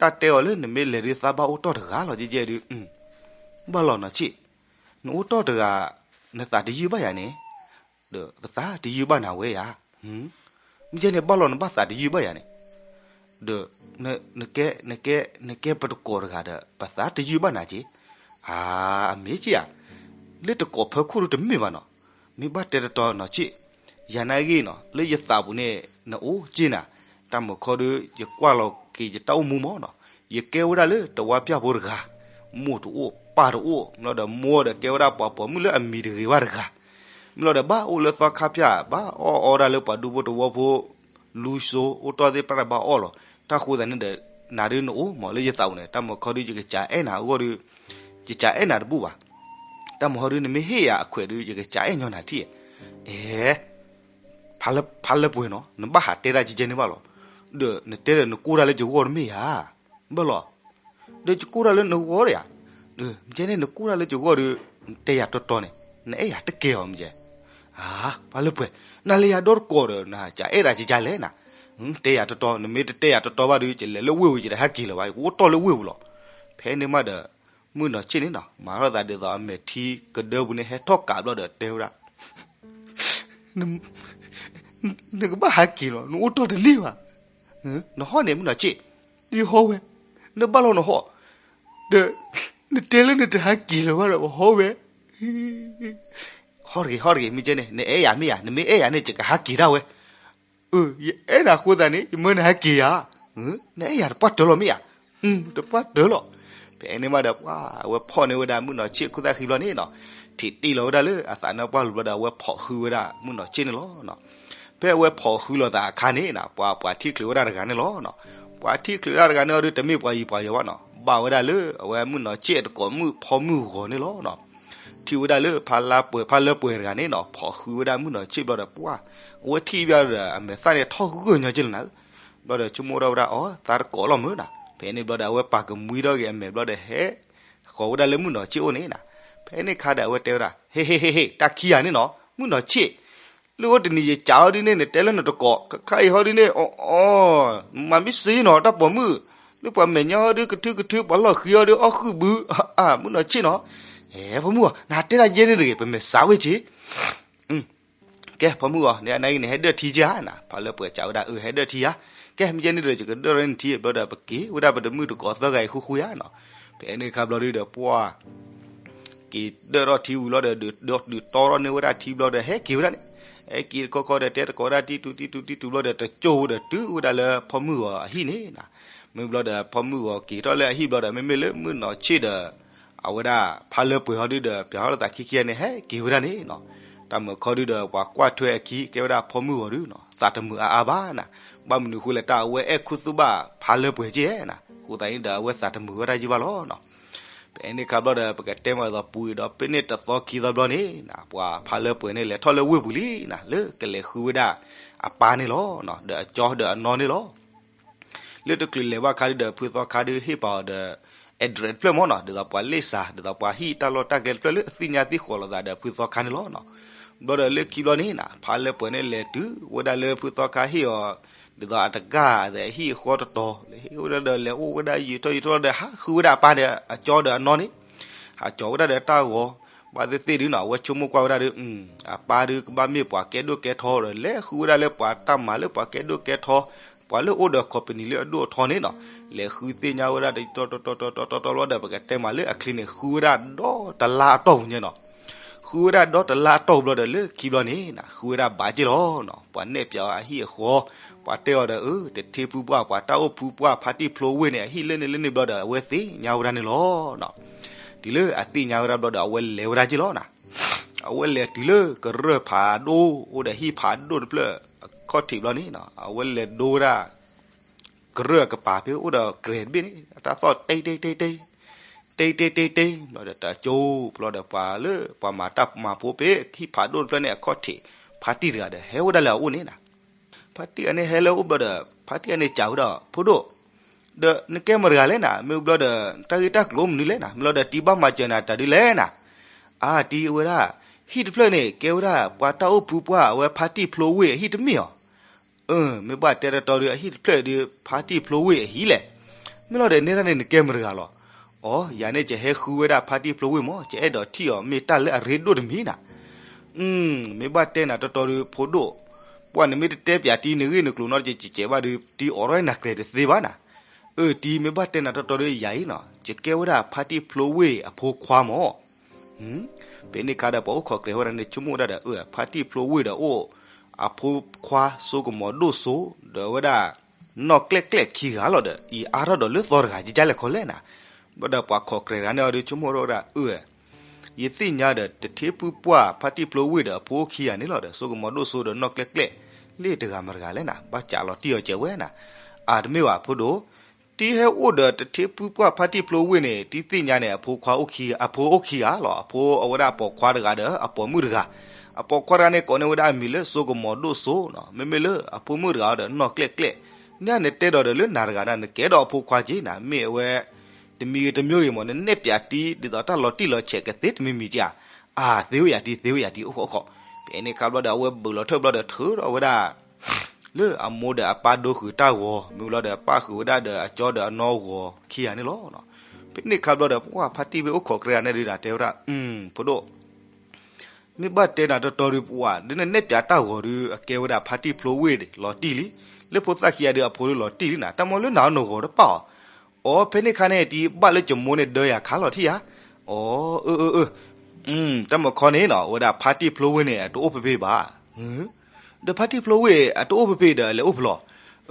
တၢ်တဲအီၤလၢနမ့ၢ်လဲၤဒုး သးဘၣ်အိၣ်တီၢ်တဂၤလီၤကဲကဲဒုး, ဘၣ်လီၤနီၢ်ဆ့ၣ်, နအိၣ်တီၢ်တဂၤ နသးတယုၢ်ဘၣ်ယၤန့ၣ်, ဒီးပသးတယုၢ်ဘၣ်နၤဝဲယၤ, မ့ၢ်ကဲန့ၣ် ဘၣ်လီၤနဘၣ်သးတယုၢ်ဘၣ်ယၤန့ၣ်, ဒီး နကဲ နကဲ နကဲပတကိးတဂၤဒီး ပသးတယုၢ်ဘၣ်နၤက့, အါ အမ့ၢ်က့ဧါ, လၢတကိးဖၢခိၣ်ဒုးတမ့ၢ်ဘၣ်နီၤ, မ့ၢ်ဘၣ်တဲတတီနီၢ်ဆ့ၣ်, ယၤနာ်ဂ့ၢ်နီၤ လၢယသးပူၤန့ၣ် နအိၣ်က့နၤ, တၢ်မုၢ်ခီဒုး ယကွၢ်လီၤက့ၤယတၢ်အိၣ်မူမးနီၤ, ယကဲဝဲဒၣ်လၢတဝါပၠၣ်ဖိတဂၤ, မိၢ်တအိၣ်ပၢ်တအိၣ်, မ့ၢ်လီၤဒီးမိၢ်ဒီးကဲဝဲဒၣ်ပှၤပိာ်မုၣ်လၢအမံၤတဂ့ၤဘၣ်တဂၤ, မ့ၢ်လီၤဒီးဘၣ်အိၣ်လၢသီခါဖၠၣ် ဘၣ်အီၣ်အီဒၣ်လၢပှၤဒူဖိတဝီဖိ လူၤစိ အိၣ်တီၢ်သ့ၣ်တဖၣ်ဘၣ်အီၣ်လီၤ, တၢ်ဃိသတးန့ၣ်ဒီး နၤဒုးနအိၣ်မးလၢယသးပူၤန့ၣ် တၢ်မုၢ်ခီဒုး ယကစးအဲၣ်နၤအဂီၢ်ဒုး, ယစးအဲၣ်နၤတဘူၣ်ဘၣ်, တၢ်မုၢ်ခီဒုး နမ့ၢ်ဟ့ၣ်ယၤအခွဲးဒုး ယကစးအဲၣ်ညီနၤထံၣ်, အဲ ဖါလၢပှဲၤနီၤ နဘၣ်ဟးတဲဒၣ်ကဲကဲန့ၣ်ဘၣ်လီၤ, ဒီးနတဲဒီးနကိၢ်တၢ်လၢယဂီၢ်တမ့ၢ်ဧါ, ဘၣ်လီၤ, ဒီးယကိၢ်တၢ်လၢနဂီၢ်ဧါ, မ့ၢ်ကဲန့ၣ် နကိၢ်တၢ်လၢယဂီၢ်ဒီး နတဲယၤတီတီန့ၣ် နအဲၣ်ယၤတကဲအီၤမ့ၢ်ကဲ, အါ ဖါလၢပှဲၤ, နလဲၤယၤဒီတကိးဒီး နစးအဲၣ်ဒၣ်ကဲကဲလဲၣ်နၤ, တဲယၤတီတီ, နမ့ၢ်တတဲယၤတီတီဘၣ်ဒီး ယလဲၤလၢဝ့ၢ်ပူၤ ယတဟဲက့ၤလၢၤဘၣ်, ယကအိၣ်တီၢ်လၢဝ့ၢ်ပူၤလီၤ. ဖဲန့ၣ်မးဒီး မုၣ်နီၢ်ဆ့ၣ်န့ၣ်နီၤ မၤထီၣ်သးဒ်သိးအမဲာ်ထံကဒၢပူၤန့ၣ် ဟဲထီၣ်ကးဘျီဒီးတဲဝဲဒၣ် နကဘၣ်ဟးက့ၤလီၤ, နအိၣ်တီၢ်တန့ၢ်ဘၣ်. နဟီၣ်န့ၣ် မုၣ်နီၢ်ဆ့ၣ်, ယဟီၣ်ဝဲ, နဘၣ်လီၤနဟီၣ်, ဒီး နတဲလၢနတဟးက့ၤလၢၤဘၣ်ဒီး ပဟီၣ်ဝဲ. ဟီၣ်တဂ့ၤ ဟီၣ်တဂ့ၤ မ့ၢ်ကဲန့ၣ် နအဲၣ်ယၤမ့ၢ်ဧါ, နမ့ၢ်အဲၣ်ယၤန့ၣ် ယကဟးက့ၤဒၣ်ဝဲ. ယအဲၣ်နၤအဃိသတးန့ၣ် ယမၢနဟဲက့ၤဧါ. နအဲၣ်ယၤတပှၢ်တၢၢ်လီၤမ့ၢ်ဧါ. တပှၢ်တၢၢ်လီၤ. ဖဲန့ၣ်မးဒီး ပှၤအဝဲဖီၣ်န့ၢ်ဝဲဒၣ်မုၣ်နီၢ်ဆ့ၣ်ခိၣ်သၣ်ဃံဘျီန့ၣ်နီၤ, ထံၣ်တံၢ်လီၤဝဲဒၣ်လၢအသးနါပှၢ်လူၤဘျီဒီး အဝဲဖီၣ်ဃုဝဲဒၣ်မုၣ်နီၢ်ဆ့ၣ်န့ၣ်လီၤ. ဖဲအဝဲဖီၣ်ဃုလိာ်သးအခါန့ၣ်နီၤ ပှၤပှၤထံၣ်ချုးဝဲဒၣ်တဂၤန့ၣ်လီၤ. ပှၤထံၣ်ချုးဝဲဒၣ်တဂၤန့ၣ်အီၤဒီး တမ့ၢ်ပှၤယံၤပှၤယီၤဘၣ်နီၤ, ဘၣ်ဝဲဒၣ်လၢအဝဲမုၣ်နီၢ်ဆ့ၣ်အတကိးမုၣ်ဖီမုၢ်ဂီၤန့ၣ်လီၤ. ထံၣ်ဝဲဒၣ်လၢဖါလၢပှဲၤ ဖါလၢပှဲၤတဂၤန့ၣ်နီၤ ဖီၣ်ဃုဝဲဒၣ်မုၣ်နီၢ်ဆ့ၣ်ဘျီဒီး ပှၤအဝဲထံၣ်ဘၣ်ဒီး အမဲာ်သၣ်န့ၣ်ထီၣ်ဂုၢ်ဂုၢ်ညီက့လီၤနၤ. ဘျီဒီးဆိကမိၣ်ထီၣ်ဝဲဒၣ် အီ သးတကိးလီၤမုၢ်နၤ. ဖဲန့ၣ်ဘျီဒီး အဝဲပာ်ကမှံထီၣ်က့ၤအမဲာ်ဘျီဒီး ဟဲဃီၤဝဲဒၣ်လၢမုၣ်နီၢ်ဆ့ၣ်အိၣ်န့ၣ်နၤ. ဖဲန့ၣ်ခါဒီး အဝဲတဲဝဲဒၣ် ဟ့ၣ်ဟ့ၣ်ဟ့ၣ်ဟ့ၣ် တၢ်ခံဂၤန့ၣ်နီၤ မုၣ်နီၢ်ဆ့ၣ်, လၢအိၣ်တနံၤယကးအီၤဒ်န့ၣ် နတဲလၢနတကိး, ခဲခါအံၤဟီဒ်န့ၣ် အီအီ မၤမ့ၢ်စ့နီၤ တၢ်ပိာ်မုၣ်, လၢပှၤမဲာ်ညါဟီဒ်ကထုကထု ပှၤလီၢ်ဃံအီၤဒ်အီၣ်ဃုာ်ဘု, အၢ မုၣ်နီၢ်ဆ့ၣ်နီၤ, အဲ ဖီမုၢ်ဂီၤ နတဲဒၣ်ယဲန့ၣ်တဂ့ၤ ပမဲာ်စးဝဲက့ၤ ကဲ ဖီမုၢ်ဂီၤ နနဂ့ၤန့ၣ် ဟဲဒၢၣ်ထံက့ဧါနၤ. ဖါလၢပှဲၤစံးဝဲဒၣ် အၢ ဟဲဒၢၣ်ထံဧါ, ကဲ မ့ၢ်ကဲန့ၣ်ဒီး ယကဒၢၣ်ထီၣ်န့ၢ်နထံ ဘျီဒီး ပက့ၤဝဲဒၣ်ပတမုၣ်တကိးသၢဂၤအံၤဃူဃူဧါနီၤ. ဖဲန့ၣ်ခါဘျီဒုဒီး ပှၤ က့ၤဒၢၣ်ထီၣ်ထံဝံၤလီၤဒီး ဒုးတီထီၣ်န့ၢ်ဝဲဒၣ်ထံဘျီဒီး ဟဲက့ၤဝဲဒၣ်န့ၣ်, ဟဲက့ၤတခီခီဒီး တဲတကိးဝဲဒၣ်တံတူတံတူတံတူဘျီဒီး တကၠိၢ်ဒီးတုၤဝဲဒၣ်လၢဖီမုၢ်ဂီၤအဟံၣ်န့ၣ်နၤ. မ့ၢ်ဘျီဒီး ဖီမုၢ်ဂီၤက့ၤထီၣ်လၢအဟံၣ်ဘျီဒီး မ့မ့ၢ်လၢမုၣ်နီၢ်ဆ့ၣ်ဒီး အဝဲဒၣ်ဖါလၢပှဲၤဟီဒုဒီး ပျးထီၣ်လၢသးခံခံဂၤန့ၣ် ဟဲက့ၤဝဲဒၣ်န့ၣ်နီၤ. တၢ်မုၢ်ခီဒုဒီး ပှၤကွၢ်ထွဲအခံ ကဲဝဲဒၣ်ဖီမုၢ်ဂီၤဒုနီၤ သးတမုာ်အါအါဘၣ်နၤ. ဘၣ်မနုၤဃိလဲၣ် တၢ်အဝဲအဲၣ်ခူသူၣ်ဘၣ်ဖါလၢပှဲၤက့ဧါနၤ. အဃိသတးန့ၣ်ဒီး အဝဲသးတမုာ်ဝဲဒၣ်ယံၤဘၣ်လီၤနီၤ. ဖဲန့ၣ်ခါဘျီဒီး ပကတဲမးအသိးပူၤဒီး ပ့န့ၣ်တသီခံသီဘျီန့ၣ်နၤ ပှၤဖါလၢပှဲၤန့ၣ် လဲၤထီၣ်လၢဝ့ၢ်ပူၤလံနၤ လၢကလဲၤဃုဝဲဒၣ်အပၢ်န့ၣ်လီၤ. ဒီးအကၠီဒီးအနီၢ်န့ၣ်လီၤ. လၢတချုးလဲၤဘၣ်ခါဒုဒီး ဖုသီခါဒုဟ့ၣ်ပာ်အီၤဒီး address တဖျၢၣ်မ့ၢ်နီၤ, ဒ်သိးပှၤလ့ၣ်စး ဒ်သိးပှၤဟံၣ်တၢ်လီၢ်တၢ်ကျဲတဖျၢၣ်လၢအသ့ၣ်ညါသ့ၣ်ဃီလိာ်သးဒီးဖုသီခါန့ၣ်လီၤ. ဘျီဒီးလၢခံဘျီန့ၣ်နၤ ဖါလၢပှဲၤန့ၣ်လဲၤတုၤဝဲဒၣ်လၢဖုသီခါဟ့ၣ်အီၤ ဒ်သိးအတဂၤဒီးအဟံၣ်အဃီတတီၤ လဲၤဟ့ၣ်ဝဲဒၣ်ဒီး လဲၤအိၣ်ဝဲဒၣ်ယံာ်ထီၣ်ယံာ်ထီၣ်ဒီး ဟးဃုဝဲဒၣ်အပၢ်ဒီးအကၠီဒီးအနီၢ်န့ၣ် ဟးကၠီဝဲဒၣ်ဒီးတၢ်ဂီၤ, ဘၣ်သ့ၣ်သ့ၣ်ဒုနီၤ အဝဲဆိကမိၣ်ကွၢ်ဝဲဒၣ်ဒီး အပၢ်ဒုကဘၣ်မ့ၢ်ပှၤကဲဒိၣ်ကဲထီဒီး လဲၤဃုဝဲဒၣ်လၢပှၤတၢ်မၤလၢပှၤကဲဒိၣ်ကဲထီ, ပှၤလၢအိၣ်ဒီး company လၢအဒိၣ်အထီန့ၣ်နီၤ, လဲၤဃုသ့ၣ်ညါဝဲဒၣ်တတီၤတီၤတီၤတီၤဘျီဒီး ပကတဲမးလၢအချ့န့ၣ် ဃုဝဲဒၣ်ဒီတလါအတီၢ်ပူၤညါနီၤ. ဃုဝဲဒၣ်ဒီတလါအတီၢ်ပူၤဘျီဒီး လၢခံဘျီန့ၣ်နၤ ဃုဝဲဒၣ်ဘၣ်က့ၢ်လီၤနီၤ, ပှၤနဲၣ်ပၠးအီၤအဟံၣ်အဃီ, ပှၤတဲအီၤဒီး အၢ တထ့ဖုပှၢ် ပှၤတၢ်အိၣ်ဖုပှၢ် ဖါတံၢ်ဖျိဝ့ၢ်န့ၣ် အဟံၣ်လၢန့ၣ်လၢန့ၣ်ဘျီဒီး အဝဲသ့ၣ်ညါဝဲဒၣ်န့ၣ်လီၤနီၤ. တုၤလၢအသ့ၣ်ညါဝဲဒၣ်ဘျီဒီး အဝဲလဲၤဝဲဒၣ်က့ၢ်လီၤနၤ. အဝဲလဲၤတုၤလၢကရၢၢ်ဖးဒိၣ် အိၣ်ဒီးဟံၣ်ဖးဒိၣ်တဖျၢၣ်အခီၣ်ထံးဘျီန့ၣ်နီၤ, အဝဲလဲၤဒိဝဲဒၣ် ကရၢၢ်အကပၤဖဲအိၣ်ဒီးကြဲးတဘ့ၣ်န့ၣ် အတၢ်သီၣ်တ့တ့တ့တ့ တ့တ့တ့တ့ ဘျီဒီး တကၠိၢ်ဘျီဒီး ပှၤလၢပှၤမၤတၢ်မၤဖိဖဲဟံၣ်ဖးဒိၣ်တဖျၢၣ်န့ၣ် အခီၣ်ထံး ဖါတံၢ်တဂၤဒီး ဟဲဝဲဒၣ်လၢအအိၣ်န့ၣ်နၤ. ဖါတံၢ်အန့ၣ်ဟဲလၢအအိၣ်ဘျီဒီး ဖါတံၢ်အန့ၣ်စံးဝဲဒၣ် ဖိဒိၣ်, ဒီးနကဲမတၤတဂၤလဲၣ်နၤ, မ့ၢ်ဘျီဒီး တၢ်ဂ့ၢ်တၢ်ကျိၤအိၣ်မနုၤလဲၣ်နၤ, မ့ၢ်ဘျီဒီး တံၤဘၣ်မၤစၢၤနၤတၢ်ဒ်လဲၣ်နၤ. အါ တံၤဝဲဒၣ် ဟံၣ်တဖျၢၣ်န့ၣ် ကဲဝဲဒၣ် ပှၤတၢ်အိၣ်ဖုပှၢ် အဝဲဖါတံၢ်ဖျိဝ့ၢ်အဟံၣ်တမ့ၢ်ဧါ. အၢ မ့ၢ်ဘၣ်တဲတီတီဒီး အဟံၣ်တဖျၢၣ်ဒီး ဖါတံၢ်ဖျိဝ့ၢ်အဟံၣ်လဲၣ်. မ့ၢ်လီၤဒီး နဲဒၣ်န့ၣ် နကဲမတၤတဂၤလီၤ. အိ ယၤန့ၣ် ယဟဲဃုဝဲဒၣ်ဖါတံၢ်ဖျိဝ့ၢ်မး, ယအဲၣ်ဒိးထံၣ်အီၤ မ့ၢ်တၢ်လၢအရ့ဒိၣ်တမံၤနၤ. မ့ၢ်ဘၣ်တဲနၤတီတီဒီး ဖိဒိၣ်, ပှၢ်နမ့ၢ်တတဲပၠးတံၤ နဂ့ၢ်နကျိၤနီတကဲးကဲးဘၣ်ဒီး တံၤအိးထီၣ်နၤကြဲးတသ့ဘၣ်နၤ. အၢ တံၤ မ့ၢ်ဘၣ်တဲနၤတီတီဒီး ယၤအံၤနီၤ ယကဲဝဲဒၣ်ဖါတံၢ်ဖျိဝ့ၢ်အဖိခွါမး. ဖဲန့ၣ်ခါဒီး ပှၤအိၣ်ခိးကြဲးဝဲဒၣ်န့ၣ် ဆိကမိၣ်ဝဲဒၣ်ဒီး အၢ ဖါတံၢ်ဖျိဝ့ၢ်ဒီးအိၣ် အဖိခွါစိကမီၤဒိၣ်စိ ဒီးဝဲဒၣ် နီၢ်ကျဲၣ်ကျဲၣ်ခံဂၤလီၤဒီး အံၤအါထီၣ်ဒီးလၢသီတဂၤ ကကလဲၣ်ခီလဲၣ်နၤ. ဘၣ်ဒီးပှၤခိးကြဲးတဂၤန့ၣ်အီၤဒီး ဆိကမိၣ်ထီၣ်ဝဲဒၣ် အၢ ယသ့ၣ်ညါဒီး တထ့ဖုပှၢ်ဖါတံၢ်ဖျိဝ့ၢ်ဒီးအဖိခံဂၤန့ၣ်လီၤဒီး စိကမီၤဒိၣ်စိဒီးနီၢ်ကျဲၣ်ကျဲၣ် လၢတဂၤမတၤတဂၤလဲၣ်နၤ ဘၣ်စးလီၤတံၢ်အီၤစဲးဝဲနၤ. အၢ တမ့ၢ်ဘၣ်ဖိဒိၣ်, တံၤဟဲအိၣ်ဒီးတထ့ဖုပှၢ်ဖါတံၢ်ဖျိဝ့ၢ်န့ၣ် တံၤသ့ၣ်ညါန့ၣ် အဖိခွါအိၣ်ခံ အဖိအိၣ်ခံဂၤလီၤ. အဖိအဝဲဒၣ်ပိာ်ခွါတဂၤဒီး အပိာ်မုၣ်တဂၤ, အပိာ်ခွါတဂၤန့ၣ် ကိးန့ၢ်ဝဲဒၣ်အမံၤလၢစိကမီၤဒိၣ်စိနီၤ, မ့မ့ၢ်လၢအဖိမုၣ်တဂၤဒီးနီၢ်ကျဲၣ်ကျဲၣ်, ညါန့ၣ်တဲဒီးဒီးလၢနၤတဂၤဒၣ် နကဲဒီးအဖိခွါက့ၤနၤ မ့ၢ်အဝဲ တမံၤဂ့ၤတမံၤဂ့ၤမး နနဲၣ်ပၠးတံၤ ဒ်သိးတၢ်လီၤတံၢ်လီၤဆဲးကသ့တမံၤမံၤက့ၤဧါ. အၢ သ့ဝဲယၤတံၤ သ့ဝဲယၤတံၤ အိၣ်ခိးအိၣ်ခိး. ဖဲန့ၣ်ခါဘျီဒီး အဝဲဘုးလီၤထၢၣ်ဘျီဒီး ထုးထီၣ်ဝဲဒၣ် လၢအမိၢ်ဒီးအပၢ်ဒိဃုာ်တၢ်ဂီၤ မ့ၢ်လီၤဒီးပၣ်ဃုာ်ဝဲဒၣ်ဒီးအကၠီဒီးအနီၢ်ဂီၤခံဂၤန့ၣ်လီၤ. ဖဲန့ၣ်ခါဘျီဒီး ပှၢ်ဖါတံၢ်ဝ့ၢ်အိၣ်ခိးကြၢးန့ၣ်ဒုး တဲဝဲဒၣ်, ဖိဒိၣ် မ့ၢ်ဘၣ်တဲနၤတီတီဒုး ပှၢ်ဒ်နနဲၣ်ပၠးတၢ်ဂီၤဒုး အကဲဝဲဒၣ်ဖါတံၢ်ဖျိဝ့ၢ်လီၤတံၢ်လံ, လၢဖိသၣ်ခံဂၤဒုးအဖိဒုးလီၤတံၢ်လံနၤ, တၢ်မ့ၢ်လၢနၤနဂီၤတပၣ်အီၤ. အီ ဖဲန့ၣ်ခါန့ၣ် တံၤဘၣ်လၢကမိၢ်န့ၣ်ဒၢယၤခါလီၤထံၣ်ဧါ. အီ အၢ အၢ အၢ တၢ်မုၢ်ခီန့ၣ်နီၤ အဝဲဒၣ်ဖါတံၢ်ဖျိဝ့ၢ်န့ၣ် အတအိၣ်ဖဲဖဲဘၣ်. ဒီးဖါတံၢ်ဖျိဝ့ၢ်အတအိၣ်ဖဲဖဲဒီး အလဲၤအိၣ်ဖဲလဲၣ်.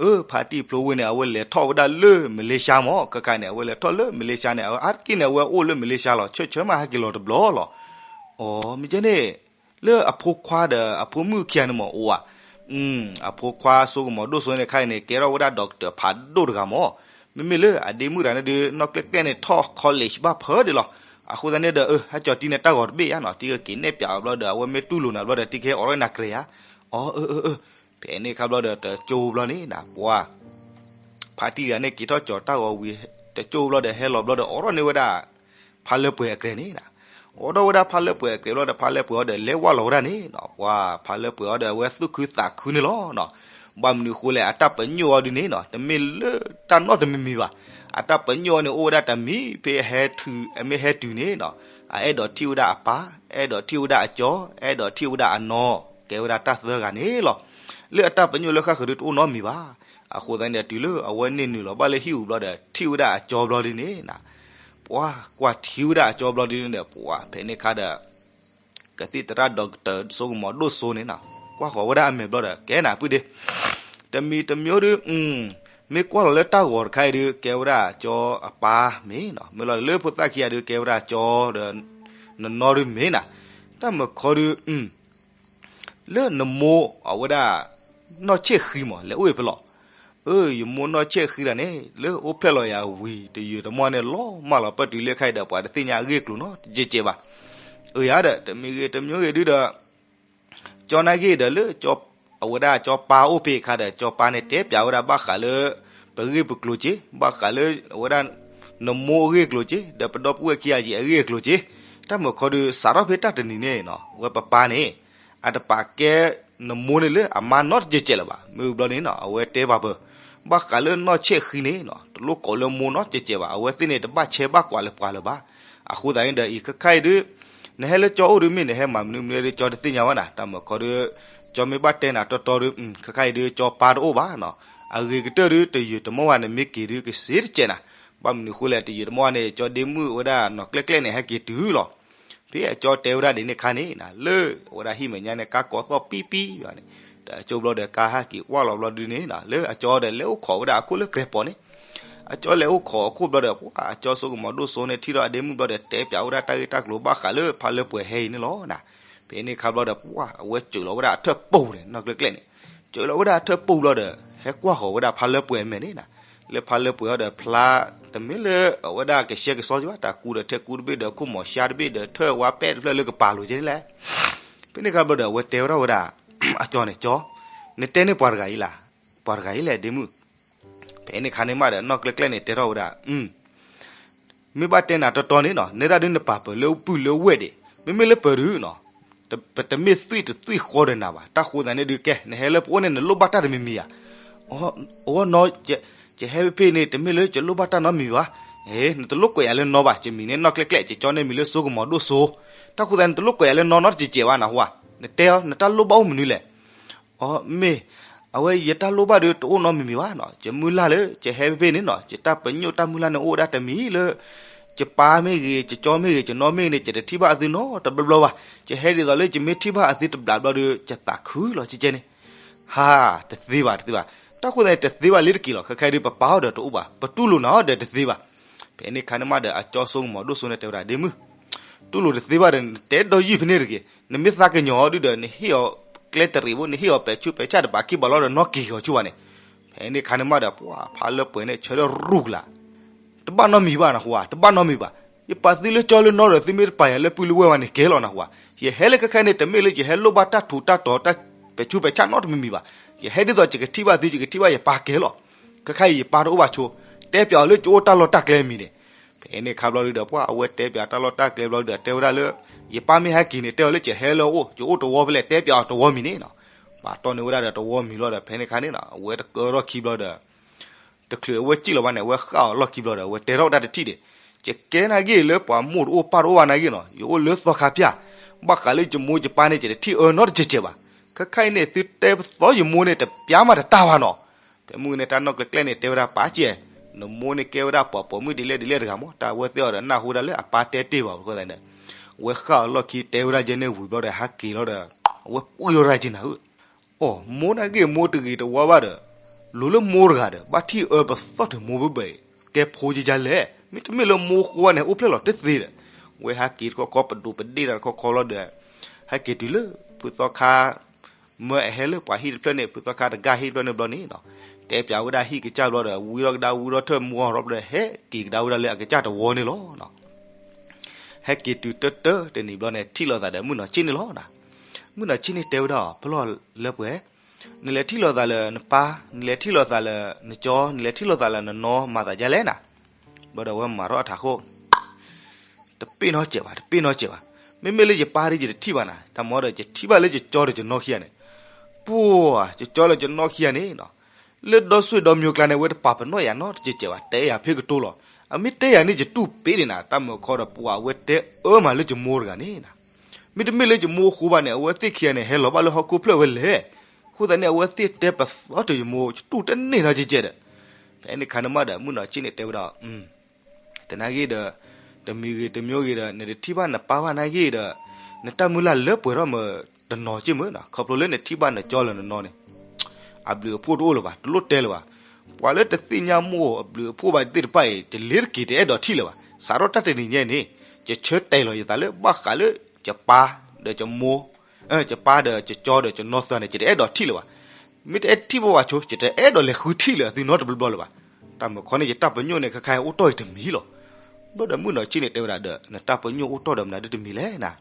အၢ ဖါတံၢ်ဖျိဝ့ၢ်န့ၣ် အဝဲလဲၤထီၣ်ဝဲဒၣ်လၢမလ့ၡါမး, ခဲခါန့ၣ် အဝဲလဲၤထီၣ်လၢမလ့ၡါန့ၣ် အဝဲအါတက့ၢ်န့ၣ် အဝဲအိၣ်လၢမလ့ၡါလီၤ, ဆၢဆၢမးဟဲက့ၤလီၤတဘျီလီၤ. အီ မ့ၢ်ကဲန့ၣ် လၢအဖိခွါဒီးအဖိမုၣ်ခံဂၤန့ၣ်မး အိၣ်ဧါ. အဖိခွါစိကမီၤဒိၣ်စိန့ၣ် ခဲအံၤန့ၣ် ကဲထီၣ်ဝဲဒၣ် doctor ဖးဒိၣ်တဂၤမး, မ့မ့ၢ်လၢအဒ့မုၣ်တဂၤန့ၣ်ဒုး နီၢ်ကျဲၣ်ကျဲၣ်န့ၣ် ထီၣ် college ဘၣ်ဖၢဒံးလီၤ. အဃိသတးန့ၣ်ဒီး အၢ ဟဲကၠီၤတံၤန့ၣ်တၢ်ဂီၤတဘ့ၣ်ဧါနီၤ, တံၤကက့ၤနဲၣ်ပၠးအီၤဘျီဒီး အဝဲမ့ၢ်တူၢ်လိာ်နၤဘျီဒီး တံၤကဟဲအိးထီၣ်နၤကြၢးဧါ. အီ အၢ အၢ အၢ, ဖဲန့ၣ်ခါဘျီဒီး တကၠိဘျီန့ၣ်နၤ ပှၢ် ဖါတံၢ်တဂၤန့ၣ် က့ၤထီၣ်ကၠီၤတၢ်ဂီၤဝံၤ တကၠိဘျီဒီး ဟဲလီၤဘျီဒီး အိးထီၣ်န့ၢ်ဝဲဒၣ် ဖါလၢပှဲၤအကြဲးန့ၣ်နၤ. အိးထီၣ်ဝဲဒၣ်ဖါလၢပှဲၤအကြဲးဘျီဒီး ဖါလၢပှဲၤအီၤဒီး လဲၤဝၢ်လီၤဝဲဒၣ်န့ၣ်နၤ, ပှၢ်ဖါလၢပှဲၤအီၤဒီး အဝဲသူၣ်ခုသးခုန့ၣ်လီၤနၤ. ဘၣ်မနုၤဃိလဲၣ် အတၢ်ပညိၣ်အီၤဒုးန့ၣ်နၤ တမ့ၢ်လၢတၢ်နီတမံၤမံၤဘၣ်. အတၢ်ပညိၣ်အီၤန့ၣ် အိၣ်ဝဲဒၣ်တမံၤ ဖဲအဟဲတုၤ အမ့ၢ်ဟဲတုၤန့ၣ်နၤ အအဲၣ်ဒိးထံၣ်ဝဲဒၣ်အပၢ်, အဲၣ်ဒိးထံၣ်ဝဲဒၣ်အကၠီ, အဲၣ်ဒိးထံၣ်ဝဲဒၣ်အနီၢ်, ကဲဝဲဒၣ်တၢ်သၢဂၤန့ၣ်လီၤ. လၢအတၢ်ပညိၣ်လၢဃၣ်ဃၢၤဒုးတအိၣ်နီတမံၤဘၣ်. အဃိသတးန့ၣ်ဒီး တုၤလၢအဝဲန့ၢ်နုာ်လီၤဘၣ်လၢဟံၣ်ပူၤဘျီဒီး ထံၣ်ဝဲဒၣ်အကၠီဘျီဒုးန့ၣ်နၤ, ပှၢ်ကွၢ်ထံဝဲဒၣ်အကၠီဘျီဒုးန့ၣ်ဒီး ပှၢ်ဖဲန့ၣ်ခါဒီး ကသံၣ်သရၣ် doctor စိကမီၤဒိၣ်စိန့ၣ်နၤ ကွၢ်ဃီၤဝဲဒၣ်အမဲာ်ဘျီဒီး ကဲနၤပုၢ်ဒ့ တမံၤတမံၤဒုး မ့ၢ်ကွၢ်လီၤလၢတၢ်ဂီၤတခါအံၤဒုး ကဲဝဲဒၣ်ကၠီအပၢ်မ့ၢ်နၤ, မ့ၢ်လီၤလၢဖိသၣ်ခံဂၤဒုး ကဲဝဲဒၣ်ကၠီဒီး နနီၢ်ဒုးမ့ၢ်နၤ, တၢ်မုၢ်ခီဒုး လၢနမိၢ်အဝဲဒၣ် နီၢ်ဆ့ၣ်ဃံမး လဲၤအိၣ်ဖဲလဲၣ်. အၢ ယမိၢ်နီၢ်ဆ့ၣ်ဃံတဂၤန့ၣ် လၢအိၣ်ဖျဲၣ်လီၤယၤဝံၤ တယုၢ်တမီၢ်န့ၣ် လီၤမၢ်လီၤပၢၢ်တုၤလၢခဲအံၤဒီး ပှၤတသ့ၣ်ညါအဂ့ၢ်အကျိၤနီတစဲးစဲးဘၣ်. အၢယၤဒီး တမံၤဂ့ၤတမံၤဂ့ၤဒုးဒီး ကၠီနာ်က့ဒီးလၢ အဝဲဒၣ်ကၠီပၢ်အိၣ်ဖဲအခါဒီး ကၠီပၢ်န့ၣ်တဲပၠးဝဲဒၣ်ဘၣ်ဃးလၢ ပဂ့ၢ်ပကျိၤက့ၤ ဘၣ်ဃးလၢ အဝဲဒၣ် နမိၢ်အဂ့ၢ်အကျိၤက့ၤ ဒီးပဒီပုၢ်ဝဲၢ်ခံဂၤက့ၤအဂ့ၢ်အကျိၤက့ၤ, တၢ်မုၢ်ခီဒုး စးထီၣ်ဖဲတၢ်တနံၤန့ၣ်နၤ အဝဲပၢ်ပၢ်န့ၣ် အတပာ်ကဲနမိၢ်န့ၣ်လၢအမါနီတစဲးစဲးလၢၤဘၣ်. မ့ၢ်ဘျီန့ၣ်နၤ အဝဲတဲပာ်ပၢၤ ဘၣ်ဃးလၢနီၢ်ဆ့ၣ်ဃံန့ၣ်နၤ တလိၣ်ကိးလၢမိၢ်နီတစဲးစဲးဘၣ်. အဝဲသ့ၣ်န့ၣ် တဘၣ်ဆဲးဘၣ်ကွၢ်လၢပှၤလၢၤဘၣ်. အဃိသတးန့ၣ်ဒီး အံၤခဲခါအံၤဒုး နဟဲလၢကၠီအိၣ်ဒုးမ့ၢ် နဟဲမၤမနုၤမနုၤဒုး ကၠီတသ့ၣ်ညါဝဲနၤ. တၢ်မုၢ်ခီဒုး ကၠီမ့ၢ်ဘၣ်တဲနၤတီတီဒုး ခဲခါအံၤဒုး ကၠီပၢ်တအိၣ်ဘၣ်နၤ. အဂ့ၤကတၢၢ်ဒုး တယုၢ်တမီၢ်ဘၣ် နမ့ၢ်က့ၤဒုး ကစ့တစဲးနၤ. ဘၣ်မနုၤဃိလဲၣ် တယုၢ်တမီၢ်ဘၣ်န့ၣ် ကၠီဒ့မုၣ်ဝဲဒၣ်နီၢ်ကျဲၣ်ကျဲၣ်န့ၣ် ဟဲက့ၤတုၤလီၤ. ဖဲအကၠီတဲဝဲဒၣ်ဒ်န့ၣ်ခါန့ၣ်နၤ လၢအဝဲဒၣ်ဟံၣ်မဲာ်ညါန့ၣ် ကါကိးသီၣ်ပံပံဘၣ်န့ၣ် ဒီးကၠီဘျီဒီးကါဟဲက့ၤကွၢ်လီၤဘျီဒုးန့ၣ်နၤ လၢအကၠီဒီးလဲၤအိၣ်ခိးဝဲဒၣ်အခိၣ်လၢကြဲးပိာ်န့ၣ် အကၠီလဲၤအိၣ်ခိးအခိၣ်ဘျီဒီး ပှၢ်အကၠီစိကမီၤဒိၣ်စိန့ၣ် ထံၣ်ထီၣ်အဒ့မုၣ်ဘျီဒီး တဲပၠးဝဲဒၣ်တၢ်ဂ့ၢ်တၢ်ကျိၤဘၣ်ဃးလၢဖါလၢပှဲၤဟဲအံၤန့ၣ်လီၤနၤ. ဖဲန့ၣ်ခါဘျီဒီး ပှၢ်အဝဲစၢၤလီၤဝဲဒၣ်အထၢၣ်ပူၤန့ၣ် နီၢ်ကျဲၣ်ကျဲၣ်န့ၣ် စၢၤလီၤဝဲဒၣ်အထၢၣ်ပူၤဘျီဒီး ဟဲကွၢ်ဃီၤဝဲဒၣ်ဖါလၢပှဲၤအမဲာ်န့ၣ်နၤ. လၢဖါလၢပှဲၤအီၤဒီးဖျါ တမ့ၢ်လၢအဝဲဒၣ်ကဆှဲကဆှီက့ၤဘၣ် တၢ်ကူဒီးထဲကူတဘ့ၣ်ဒီး ခိၣ်မီၤရှါတဘ့ၣ်ဒီး ထၢၣ်ဝါပဲာ်တဖျၢၣ်လၢကပၤလိၤကဲန့ၣ်လဲၣ်. ဖဲန့ၣ်ခါဘျီဒီး အဝဲတဲဝဲဒၣ်ဝဲဒၣ် အကၠီန့ၣ် ကၠီ နတဲန့ၢ်ပှၤတဂၤအံၤလၢ ပှၤတဂၤအံၤလဲၣ်ဒ့မုၣ်. ဖဲန့ၣ်ခါန့ၣ်မးဒီး နီၢ်ကျဲၣ်ကျဲၣ်န့ၣ် တဲထီၣ်ဝဲဒၣ် မ့ၢ်ဘၣ်တဲနၤတီတီန့ၣ်နၤ နဲဒၣ်ဒုးနပာ်ပၢၢ်လၢပုၢ်လၢဝဲၢ်ဒံး မ့မ့ၢ်လၢပၢၤဒုးနၤ ပတမ့ၢ်သွံၣ်တသွံၣ်ဃီဒီးနၤဘၣ်. တၢ်ဃိသတးန့ၣ်ဒုး ကဲ နဟဲလၢပအိၣ်န့ၣ် နလိၣ်ဘၣ်တၢ်တမံၤမံၤဧါ. အဝဲနီၤ ယဟဲဖဲဖဲန့ၣ် တမ့ၢ်လၢယလိၣ်ဘၣ်တၢ်နီတမံၤဘၣ်. နတလိၣ်ကွဲးယၤလၢနီဘၣ်. ယမံၤန့ၣ်နီၢ်ကျဲၣ်ကျဲၣ် ယကၠီန့ၣ်မံၤလၢစိကမီၤဒိၣ်စိ. တၢ်ဃိသတးန့ၣ် နတလိၣ်ကွဲးယၤလၢနီနီတစဲးစဲးဘၣ်နဟူဧါ. နတဲအီၤ နတၢ်လိၣ်ဘၣ်အိၣ်မနုၤလဲၣ်. အမ့ၢ် အဝဲယတၢ်လိၣ်ဘၣ်ဒီးတအိၣ်နီတမံၤမံၤဘၣ်နီၤ. ယမုၢ်လၢ်လၢ ယဟဲဖဲဖဲန့ၣ်နီၤ ယတၢ်ပညိၣ်တၢ်မုၢ်လၢ်န့ၣ်အိၣ်ဝဲဒၣ်တမံၤလၢ ယပၢ်မ့ၢ်ဂ့ၤ ယကၠီမ့ၢ်ဂ့ၤ ယနီၢ်မ့ၢ်ဂ့ၤန့ၣ် ယတထံၣ်ဘၣ်အသုနီတဘျီဘျီဘၣ်. ယဟဲဒ်သိးလၢယမ့ၢ်ထံၣ်ဘၣ်အသုတဘျီဘျီဒီး ယသးခုလီၤကဲကဲန့ၣ်. ဟါ တသ့ဘၣ်တသ့ဘၣ်. တၢ်ဃိသတးန့ၣ် တသ့ဘၣ်လၢတက့ၢ်လီၤ. ခဲခါအံၤဒုး ပပာ်အီၤဒီးတအိၣ်ဘၣ် ပတူၢ်လိာ်နၤအီၤဒီးတသ့ဘၣ်. ဖဲန့ၣ်ခါန့ၣ်မးဒီး အကၠီစိကမီၤဒိၣ်စိန့ၣ်တဲဝဲဒၣ် ဒ့မုၣ် တူၢ်လိာ်တသ့ဘၣ်ဒီး နတဲဒီးယုၢ်ဖဲန့ၣ်တဂ့ၤ. နမ့ၢ်သးကညီၤအီၤဒုဒီး နဟ့ၣ်အီၤကျဲတရံးဘိ နဟ့ၣ်အီၤပဲာ်ဆူးပဲာ်ဆၣ်တဘၣ်ခံဘၣ်လီၤဒီး နီၢ်က့ၤဂီၤဆူဘၣ်န့ၣ်. ဖဲန့ၣ်ခါန့ၣ်မးဒီး ပှၤဖါလၢပှဲၤန့ၣ် ဆၢထၢၣ်ရူၢ်ကလာ် တဘၣ်နီတမံၤဘၣ်နဟူဧါ, တဘၣ်နီတမံၤဘၣ်. ယပာ်သုလၢကၠီလၢနီဒီး သုမ့ၢ်တပာ်ယၤလၢပုၢ်လၢဝဲၢ်ဘၣ်န့ၣ် ကဲလီၤနဟူဧါ. ယဟဲလၢခဲခါန့ၣ် တမ့ၢ်လၢယဟဲလိၣ်ဘၣ်တၢ်ထူးတၢ်တီၤတၢ်ပဲာ်ဆူးပဲာ်ဆၣ်နီတမံၤမံၤဘၣ်. ယဟဲဒ်သိးယကထံၣ်ဘၣ်သု ယကထံၣ်ဘၣ်ယပၢ်ကဲလီၤ. ခဲခါအံၤယပၢ်တအိၣ်ဘၣ်ဆိ, တဲပၠးအီၤလၢယအိၣ်တၢ်လီၢ်တၢ်ကျဲမံၤန့ၣ်. ဖဲန့ၣ်ခါဘျီဒုဒီး ပှၤအဝဲတဲပၠးတၢ်လီၢ်တၢ်ကျဲဘျီဒုဒီး တဲဝဲဒၣ်လၢ ယပၢ်မ့ၢ်ဟဲက့ၤန့ၣ် တဲအီၤလၢယဟဲလၢအအိၣ် ယအိၣ်တဝီဖဲလဲၣ် တဲပၠးအီၤတဝီမံၤန့ၣ်နီၤ. ပာ်တီၢ်န့ၢ်ဝဲဒၣ်ဒီးတဝီမံၤလီၤဒီး ဖဲန့ၣ်အခါန့ၣ်နီၤ အဝဲတကၢထီၣ်ခံဘျီဒီး တချုးအဝဲစံၣ်လီၤဘၣ်န့ၣ် အဝဲဃၣ်အီၤလီၢ်ခံဘျီဒီး အဝဲတဲထီၣ်ဝဲဒၣ်တထံၣ်ဒီး, ယကဲနာ်က့ၤလၢပှၤမိၢ်တအိၣ်ပၢ်တအိၣ်ဘၣ်နာ်က့ၤနီၤ, ယအိၣ်လၢသီခါဖၠၣ်, ဘၣ်ဃးလၢယမိၢ်ယပၢ်န့ၣ် ယတထံၣ်အၢနီတစဲးစဲးဘၣ်. ခဲခါအံၤန့ၣ် သုတဲပသီယမိၢ်န့ၣ် တပျၢ်မးတတၢ်ဘၣ်နီၤ. ဖဲမုၢ်န့ၣ် တၢ်နီၢ်ကျဲကျဲန့ၣ် တဲဝဲဒၣ်ပၢ်ကဲ, နမိၢ်န့ၣ်ကဲဝဲဒၣ်ပှၤပိာ်မုၣ်ဒ်လဲၣ်ဒ်လဲၣ်တဂၤမး, တၢ်အဝဲသ့ၣ်အီၤဒီးနၢ်ဟူဒၣ်လၢအပၢ်တဲတ့ၢ်ဘၣ်အဃိသတးန့ၣ်, အဝဲဃၣ်အီၤလီၢ်ခံတဲဝဲဒၣ်ကဲန့ၣ်ဝံၤဘျီဒီး ဟဲက့ၤလီၤဒီး အဝဲပှံၢ်ထီၣ်ဝဲဒၣ်က့ၤနၤဧၢ, အိၣ် မိၢ်နာ်က့ၤမိၢ်တဂ့ၤတဝါဘၣ်ဒီး, လိၤလၢမိၢ်တဂၤဒီး ဘၣ်ထံၣ်အၢပသီၣ်တမိၢ်ဘၣ်ဘၣ်, ကဲဖိကကလဲၣ်, မ့တမ့ၢ်လၢမိၢ်ဃိဘၣ်န့ၣ် အိၣ်ဖျဲၣ်လီၤတသ့ဒီး, အဝဲဟဲက့ၤတခီခီပဒိးပဒ့ၣ်တၢ်တခီခီလီၤဒီး, ဟဲက့ၤတုၤလၢ ဖုသီခါ မၢအဟဲလၢပှၤဟံၣ်တဖျၢၣ်န့ၣ် ဖုသီခါတဂၤဟံၣ်တဖျၢၣ်န့ၣ်ဘျီန့ၣ်နီၤ, တဲပၠးဝဲဒၣ်ဟံၣ်ကစၢ်ဘျီဒီး ဝံထီၣ်ကဒါဝံထီၣ်ထၢၣ်မူအီၤဘျီဒီး ဟဲက့ၤကဒါဝဲဒၣ်လၢအကစၢ်တဝီန့ၣ်လီၤ. ဟဲက့ၤတုၤတၢတၢတနံၤဘျီန့ၣ် ထံၣ်လိာ်သးဒီးမုၣ်နီၢ်ဆ့ၣ်န့ၣ်လီၤ. မုၣ်နီၢ်ဆ့ၣ်န့ၣ်တဲဝဲဒၣ် ဖဲလီၤလၢပှဲၤ, နလဲၤထံၣ်လိာ်သးလၢနပၢ်, နလဲၤထံၣ်လိာ်သးလၢနကၠီ, နလဲၤထံၣ်လိာ်သးလၢနနီၢ် မၤသးဒ်လဲၣ်နၤ. ဘျီဒီးအဝဲမၤထီၣ်အထးခိၣ် တပ့ၢ်နီတစဲးဘၣ်, တပ့ၢ်နီတစဲးဘၣ်. မ့မ့ၢ်လၢယပၢ်ဒီးယတထံၣ်ဘၣ်နၤ, တၢ်မၤဒီးယထံၣ်ဘၣ်လၢယကၠီဒီးယနီၢ်ခံဂၤန့ၣ်, ပှၤ ယကၠီလၢယနီၢ်ခံဂၤန့ၣ်နီၤ, လၢဒီဆွေဒီမျိုးကျါန့ၣ် အဝဲတပာ်ပနီၣ်ယၤနီတစဲးစဲးဘၣ်, တဲယၤဖဲကတိၤလီၤ. အမ့ၢ်တဲယၤန့ၣ် ယတူၢ်ပ့းန့ၣ်နၤ, တၢ်မၤခီဒီးပှၤအဝဲတဲအၢမးလၢယမိၢ်တဂၤန့ၣ်နၤ. မ့တမ့ၢ်လၢယမိၢ်အဃိဘၣ်န့ၣ် အဝဲသ့ၣ်ခံဂၤန့ၣ် ဟဲလီၤဘၣ်လၢဟီၣ်ခိၣ်ဖျၢၣ်ဝဲလဲၣ်. အဃိသတးန့ၣ် အဝဲသ့ၣ်တဲပသီတယမိၢ် ယတူၢ်တန့ၢ်နီတစဲးစဲးဒီး, ဖဲန့ၣ်ခါန့ၣ်မးဒီး မုၣ်နီၢ်ဆ့ၣ်န့ၣ်တဲဝဲဒၣ် တနာ်ဂ့ၤဒီး, တမံၤဂ့ၤတမံၤဂ့ၤဒီး နတထံၣ်ဘၣ်နပၢ်ဘၣ်နာ်ဂ့ၤဒီး, နတၢ်မုၢ်လၢ်လၢပှဲၤထီၣ်မးတနီၤက့မးနီၤ, ခီဖျိလၢနထံၣ်ဘၣ်နကၠီလၢနနီၢ်န့ၣ်, အဘျုးအဖှိၣ်တအိၣ်လၢၤဘၣ်, တလိၣ်တဲလၢၤဘၣ်. ပှၤလၢတသ့ၣ်ညါမိၢ်အဘျုးအဖှိၣ်ဘၣ်သ့ၣ်တဖၣ်အံၤ တလ့ၤတက့ၤတအဲၣ်ဒိးထံၣ်လၢၤဘၣ်. စးထီၣ်တၢ်တနံၤညါန့ၣ်, ယဆၢတဲာ်လီၤယသးလၢဘၣ်ဃးလၢ ယပၢ်ဒီးယမိၢ် ယပၢ်ဒီးယကၠီဒီးယနီၢ်သၢန့ၣ် ယတအဲၣ်ဒိးထံၣ်လၢၤဘၣ်. မ့ၢ်တအဲၣ်ထံၣ်ဘၣ်ဝဲဆိ ယတအဲၣ်ဒိးလဲၤဃုထံၣ်လၢၤအသုနီတဘျီဘျီလၢၤဘၣ်. တၢ်မၤခီန့ၣ် ယတၢ်ပညိၣ်န့ၣ် ခဲခါအံၤအိၣ်တ့ၢ်အံၤတမံၤလီၤ. ဘျီဒီးမုၣ်နီၢ်ဆ့ၣ်န့ၣ်တဲဝဲဒၣ်ဒီး နတၢ်ပညိၣ်အိၣ်တ့ၢ်ဒီးမနုၤဒ်တမံၤလဲၣ်နၤ.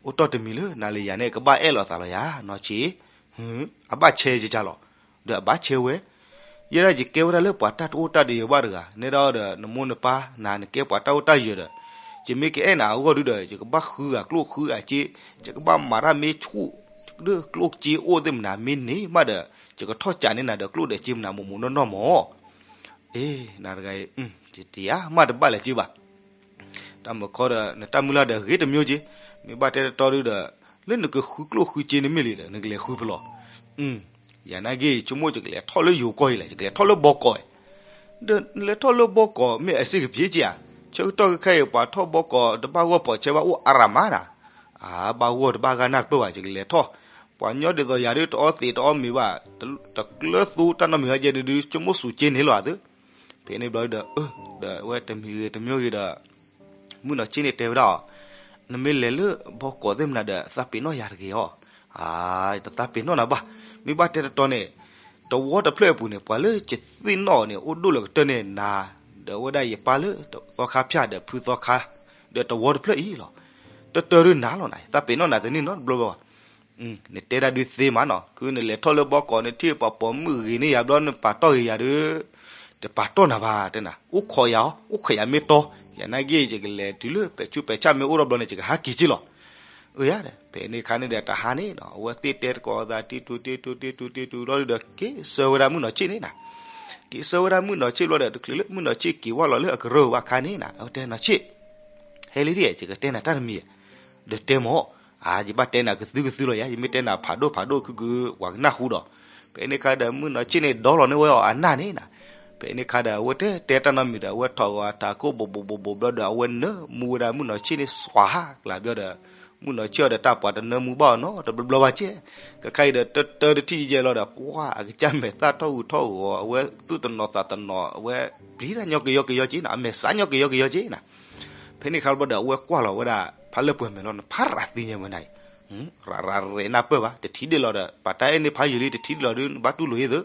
အိၣ်တ့ၢ်တမံၤလၢနၤလၢယၤန့ၣ် ကဘၣ်အဲၣ်လိာ်သးလီၤယၤ နီၢ်ဆ့ၣ်, အဘၣ်ဆဲးယကလီၤ, ဒီးအဘၣ်ဆဲးဝဲ ယဲဒၣ်ယကဲဝဲဒၣ်လၢပှၤတၢ်တအိၣ်တၢ်တယၢၤဘၣ်တဂၤ, နဲဒၣ်ဒီးနမိၢ်နပၢ်နၤ နကဲပှၤတၢ်အိၣ်တၢ်ယၢၤဒီး, ယမ့ၢ်ကအဲၣ်နၤအဂီၢ်ဒုဒီး ယကဘၣ်ဃုဂၤကျိၣ်ဃုဂၤစ့, ယကဘၣ်မၤတၢ်မ့ၢ်ဆူၣ်, ဒီးကျိၣ်စ့အိၣ်သ့ၣ်မနၤမ့ၢ်န့ၢ်မးဒီး, ယကထီၣ်ကးန့ၢ်နၤဒီးကျိၣ်ဒီးစ့မနၤမိၢ်မိၢ်နီၢ်နီၢ်မး. အ့ နၤတဂၤအံၤ, ယတယၤမးတဘၣ်လဲၤစ့ဘၣ်. တၢ်မၤခီဒီးနတၢ်မုၢ်လၢ်ဒီးဂ့ၤတမံၤက့, မ့ၢ်ဘၣ်တဲတတီဒုဒီး, လၢနကဃုကျိၣ်ဃုစ့န့ၣ်မ့ၢ်လံဒီး နကလဲၤဃုဖဲလဲၣ်. ယၤနာ်က့ ဆိကမိၣ်ယကလဲၤထီၣ်လၢယိၤကီၢ်အံၤလဲၣ်, ယကလဲၤထီၣ်လၢဘီကီးအံၤ, ဒီးနလဲၤထီၣ်လၢဘီကီးမ့ၢ်အစ့ၣ်ကပ့ၤက့ဧါ. ဆၢကတီၢ်ခဲခါအံၤ ပှၤထီၣ်ဘီကီးတဘၣ်ဂီၢ်ပိာ်ဆဲးဘၣ်အိၣ်အါရၤမးနၤ, အဘၣ်ဂီၢ်တဘၣ်ဂာ်နၢ်တပၢၢ်ဘၣ် ယကလဲၤထီၣ်, ပှၤညီဒ်သိးယၤဒုတအီသံးတအီမ့ၤဘၣ်, တကျၢၤသူတၢ်နီတမံၤဟဲကဲဒုဒု ဆိကမိၣ်စူၤက့န့ၣ်လီၤသု. ဖဲန့ၣ်ဘျီဒီး, ဒီးအဝဲတမံၤဂ့ၤတမံၤဂ့ၤဒီး, မုၢ်နီၢ်ဆ့ၣ်န့ၣ်တဲဝဲဒၣ်အီၤ, နမ့ၢ်လဲၤလၢဘီကီးသ့ၣ်မနၤဒီး သးပ့ၤနီၣ်ယၤတဂ့ၤအီၤ. တသးပ့ၤနီၣ်နၤဘၣ်. မ့ၢ်ဘၣ်တဲတတီန့ၣ်, တဝီတဖျၢၣ်အပူၤန့ၣ် ပှၤလၢယသ့ၣ်နီၣ်အီၤန့ၣ် အိၣ်ဒိၣ်လၢကတၢၢ်န့ၣ်နၤ, ဒီးအဝဲဒၣ်ယပၢ်လၢသီခါဖၠၣ်ဒီးဖုသီခါ, ဒီးတဝီတဖျၢၣ်အံၤလီၤ. တတၢၢ်ဒုနၤလီၤနၤ, သးပ့ၤနီၣ်နၤတန့ၢ်နီတဘျီဘၣ်. နတဲဒၣ်ဒုသ့မးနီၤ, ခုနလဲၤထီၣ်လၢဘီကီး နထံၣ်ပှၤပိာ်မုၣ်ဂ့ၤန့ၢ်ယၤဘျီ နပာ်တီၢ်ဂ့ၤယၤဒီး, တပာ်တီၢ်နၤဘၣ်တဲနၤ, အိၣ်ခိးယၤအီၤ, အိၣ်ခိးယၤမ့ၢ်တီ, ယၤနာ်က့ ယကလဲၤတုၤလၢပဲာ်ဆူးပဲာ်ဆၣ်မ့ၢ်အိၣ်ထီၣ်ဘျီန့ၣ် ယကဟးက့ၤက့လီၤ. အၢယၤဒီး ဖဲန့ၣ်ခါန့ၣ်ဒီးတဟါန့ၣ်နီၤ အဝဲသ့ၣ်တဲသကိးသး တ့တူတ့တူတ့တူတ့တူလီၤဒီး က့ၤဆၢဝဲဒၣ်မုၢ်နီၢ်ဆ့ၣ်န့ၣ်နၤ, က့ၤဆၢဝဲဒၣ်မုၢ်နီၢ်ဆ့ၣ်ဘျီဒီး တချုးလၢမုၢ်နီၢ်ဆ့ၣ်က့ၤဝဲလီၤလၢအကရၢၢ်ဘၣ်အခါန့ၣ်နၤ အဝဲတဲနီၢ်ဆ့ၣ် ဟဲလံဒ် ယကတဲနၤတၢ်တမံၤ, ဒီးတဲမၢ်, အါ ယဘၣ်တဲနၤကသုကသုလီၤယၤ ယမ့ၢ်တဲနၤဖးဒိၣ်ဖးဒိၣ်ခုကု ပှၤကနၢ်ဟူဒီး, ဖဲန့ၣ်ခါဒီးမုၢ်နီၢ်ဆ့ၣ်န့ၣ်ဒီလီၤန့ၢ်ဝဲအီၤအနၢ်န့ၣ်နၤ, ဖဲန့ၣ်ခါဒီး အဝဲတတဲတၢ်နီတမံၤဒီး အဝဲထီၣ်ဂီၤအတၢ်ကိၣ်ဘိးဘိးဘိးဘိးဘျီဒီး အဝဲနၢမူဝဲဒၣ်မုၢ်နီၢ်ဆ့ၣ်န့ၣ်စွၤဟးကျးဘျီဒီး, မုၢ်နီၢ်ဆ့ၣ်အီၤဒီးတၢ်ပှၤတနၢမူဘၣ်အီၤနီတဘျီဘျီဘၣ်ကဲ, ကခါအံၤဒီးတၢတၢတထံၣ်ယဲလီၤဒီး ပှၤအကစၢ်မဲာ်သၣ်ထီၣ်ဂူာ်ထီၣ်ဂီၤ အဝဲသူၣ်တနီၤသးတနီၤ အဝဲပျံၤတၢ်ညီကယီကယီက့နၤ အမဲာ်ဆါညီကယီကယီက့နၤ, ဖဲန့ၣ်ခါဘျီဒီး အဝဲကွၢ်လီၤဝဲဒၣ် ဖးလၢပှဲၤမဲာ်လီၤ နဖးရၤသံညါမ့ၢ်နၤအံၤ, ရၤရၤရဲၣ်နၢ်ပၢၢ်ဘၣ် တထံၣ်ဒ့ၣ်လီၤဒီး ပှၤတၢ်အဲၣ်န့ၢ်ဖးယံာ်လံ တထံၣ်ဒ့ၣ်လီၤဒီး နဘၣ်တူၢ်လိာ်ယ့ၣ်သု,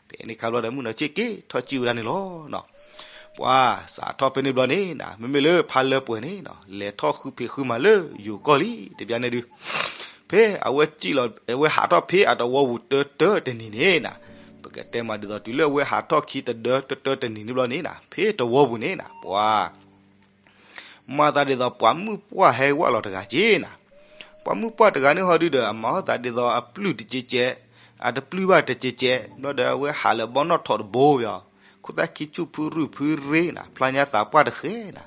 ဖဲန့ၣ်ခါဘျီဒီး မုၢ်နီၢ်ဆ့ၣ်က့ၤထီၣ်စံၣ်ဝဲဒၣ်န့ၣ်လီၤ. ပှၤစးထီၣ်ဖဲန့ၣ်ဘျီန့ၣ်နၤ မ့မ့ၢ်လၢဖးလၢပှဲၤန့ၣ်နၤ လဲၤထီၣ်ဃုဖံးဃုမၤလၢယိၤကီၢ်လံ တဘျီန့ၣ်ဒုး, ဖဲအဝဲစံၣ်လီၤ အဝဲဟးထီၣ်ဖဲအတဝီပူၤတၢတၢတနံၤန့ၣ်နၤ, ပကတဲမးဒ်သိးတုၤလၢအဝဲဟးထီၣ်ခံတဒၢတၢတၢတနံၤန့ၣ်ဘျီန့ၣ်နၤ ဖဲတဝီပူၤန့ၣ်နၤ ပှၤ မၤသးဒ်သိးပှၤမုၣ်ပှၢ်ဟဲဝဲလီၤတဂၤက့နၤ, ပှၤမုၣ်ပှၢ်တဂၤန့ၣ်ဟီဒုဒီး အမၤအီၣ်သးဒ်သိးအပျုၢ်တကဲးကဲး, အတပျုၢ်ဘၣ်တကဲးကဲး, ဘျီဒီးအဝဲဟးလၢဘီနီၣ်ထိးတဘိဝဲအီၤ, ခိၣ်သၣ်ခံဆူၣ်ဖုရုၢ်ဖုရ့နၤ, ဖျါညါသးပှၢ်တဃဲနၤ,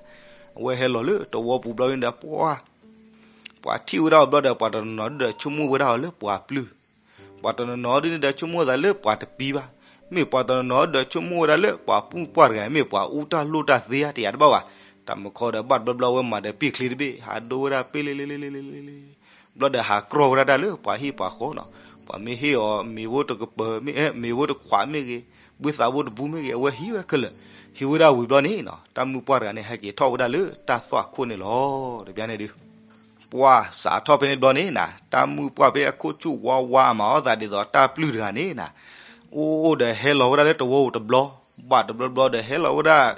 အဝဲဟဲလီၤလၢတဝီပူၤဘျီန့ၣ်ဒီး ပှၤ ပှၤထံၣ်ဝဲဒၣ်အီၤဘျီဒီး ပှၤတနီၤနီၤဒုဒီးဆိကမိၣ်ဝဲဒၣ်အီၤလၢပှၤပျုၢ်, ပှၤတနီၤနီၤဒုန့ၣ်ဒီး ဆိကမိၣ်ဝဲဒၣ်လၢပှၤတပံၤဘၣ်, မ့ၢ်ပှၤတနီၤနီၤဒုဒီး ဆိကမိၣ်ဝဲဒၣ်လၢပှၤမုၣ်ပှၢ်တဂၤ မ့ၢ်ပှၤအူတၢ်လိၣ်တၢ်သ့ဧါ တယာ်တဘၣ်ဘၣ်, တၢ်မုၢ်ခီဒီး ဘၣ်တဘျီဘျီဝဲမၤဒီးပ့ၢ်ချ့တဘ့ၣ် ဟးဒိဝဲဒၣ်ပ့ၢ်လ့လ့လ့လ့လ့လ့ ဘျီဒီးဟးကြီၢ်ဝဲဒၣ်တၢ်လၢပှၤဟံၣ်ပှၤဃီနီၤ, ပှၤမ့ၢ်ဟ့ၣ်အီၤ မ့ၤဖိတကပၤမ့ၢ် မ့ၤဖိတခွးမ့ၢ်ဂ့ၤ, ဘှ့သးဖိတဘူးမ့ၢ်ဂ့ၤ, အဝဲဟံးဝဲခဲလၢာ်, ဟံးဝဲဒၣ်ဝံၤဘျီန့ၣ်နီၤ, တၢ်မုၣ်ပှၢ်တဂၤန့ၣ် ဟဲက့ၤထီၣ်ဝဲဒၣ်လၢတၢ်သွၣ်ခိၣ်န့ၣ်လီၤ. တဘျီန့ၣ်ဒု ပှၢ်စးထီၣ်ဖဲန့ၣ်ဘျီန့ၣ်နၤ, တၢ်မုၣ်ပှၢ်ဖဲအခိၣ်ဆူၣ်ဝါဝါအမၤအီၣ်သးဒ်သိးတၢ်ပျုၢ်တဂၤန့ၣ်နၤ, အိၣ်အိၣ်ဒီးဟဲလီၤဝဲဒၣ်လၢတဝီပူၤတဘျီ, ဘၣ်တဘျီဘျီဒီးဟဲလီၤဝဲဒၣ်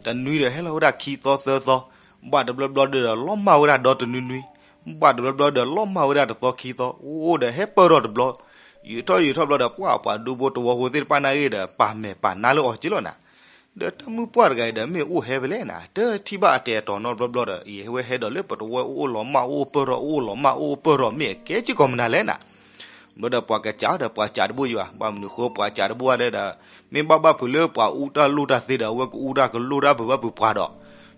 တနွံဒီးဟဲလီၤဝဲဒၣ်ခံသီသၢသီ, ဘၣ်တဘျီဘျီဒီးလီၤမၢ်ဝဲဒၣ်ဒီတနွံနွံ, ဘၣ်တဘျီဘျီဒီးလီၤမၢ်ဝဲဒၣ်တသီခံသီ, အိၣ်အိၣ်ဒီးဟဲပၢၢ်ထီၣ်တဘျီ, ယံာ်ထီၣ်ယံာ်ထီၣ်ဘျီဒီး ပှၢ်ပှၤဒူဖိတဝီဖိသ့ၣ်တဖၣ်န့ၣ်ဂ့ၤဒီး ပာ်မဲာ်ပာ်နါလၢအီၤက့လီၤနၤ. ဒီးတၢ်မုၣ်ပှၢ်တဂၤအံၤဒီး မ့ၢ်အိၣ်ဟဲဖဲလဲၣ်နၤ, တထံၣ်ဘၣ်အတဲာ်အတီၤနီတဘျီဘျီဒီး အံၤဝဲဟဲဒီးလၢပတဝီအိၣ်အိၣ်လီၤမၢ်အိၣ်အိၣ်ပၢၢ်ထီၣ်အိၣ်အိၣ်လီၤမၢ်အိၣ်အိၣ်ပၢၢ်ထီၣ် မ့ၢ်အကဲက့ၤကီးမနုၤလဲၣ်နၤ. ဘျီဒီးပှၤကစးအီၤဒီး ပှၤစးတဘိယွၤ, ဘၣ်မနုၤဃိပှၤစးတဘိဝဲဒီး မ့ၢ်ဘၣ်ဘၣ်ဖုးလၢပှၤအူတၢ်လိၣ်တၢ်သ့ဒီး အဝဲကအူတၢ်ကလိၣ်တၢ်ဘၢဘၣ်ဖုးပှၤဒီး,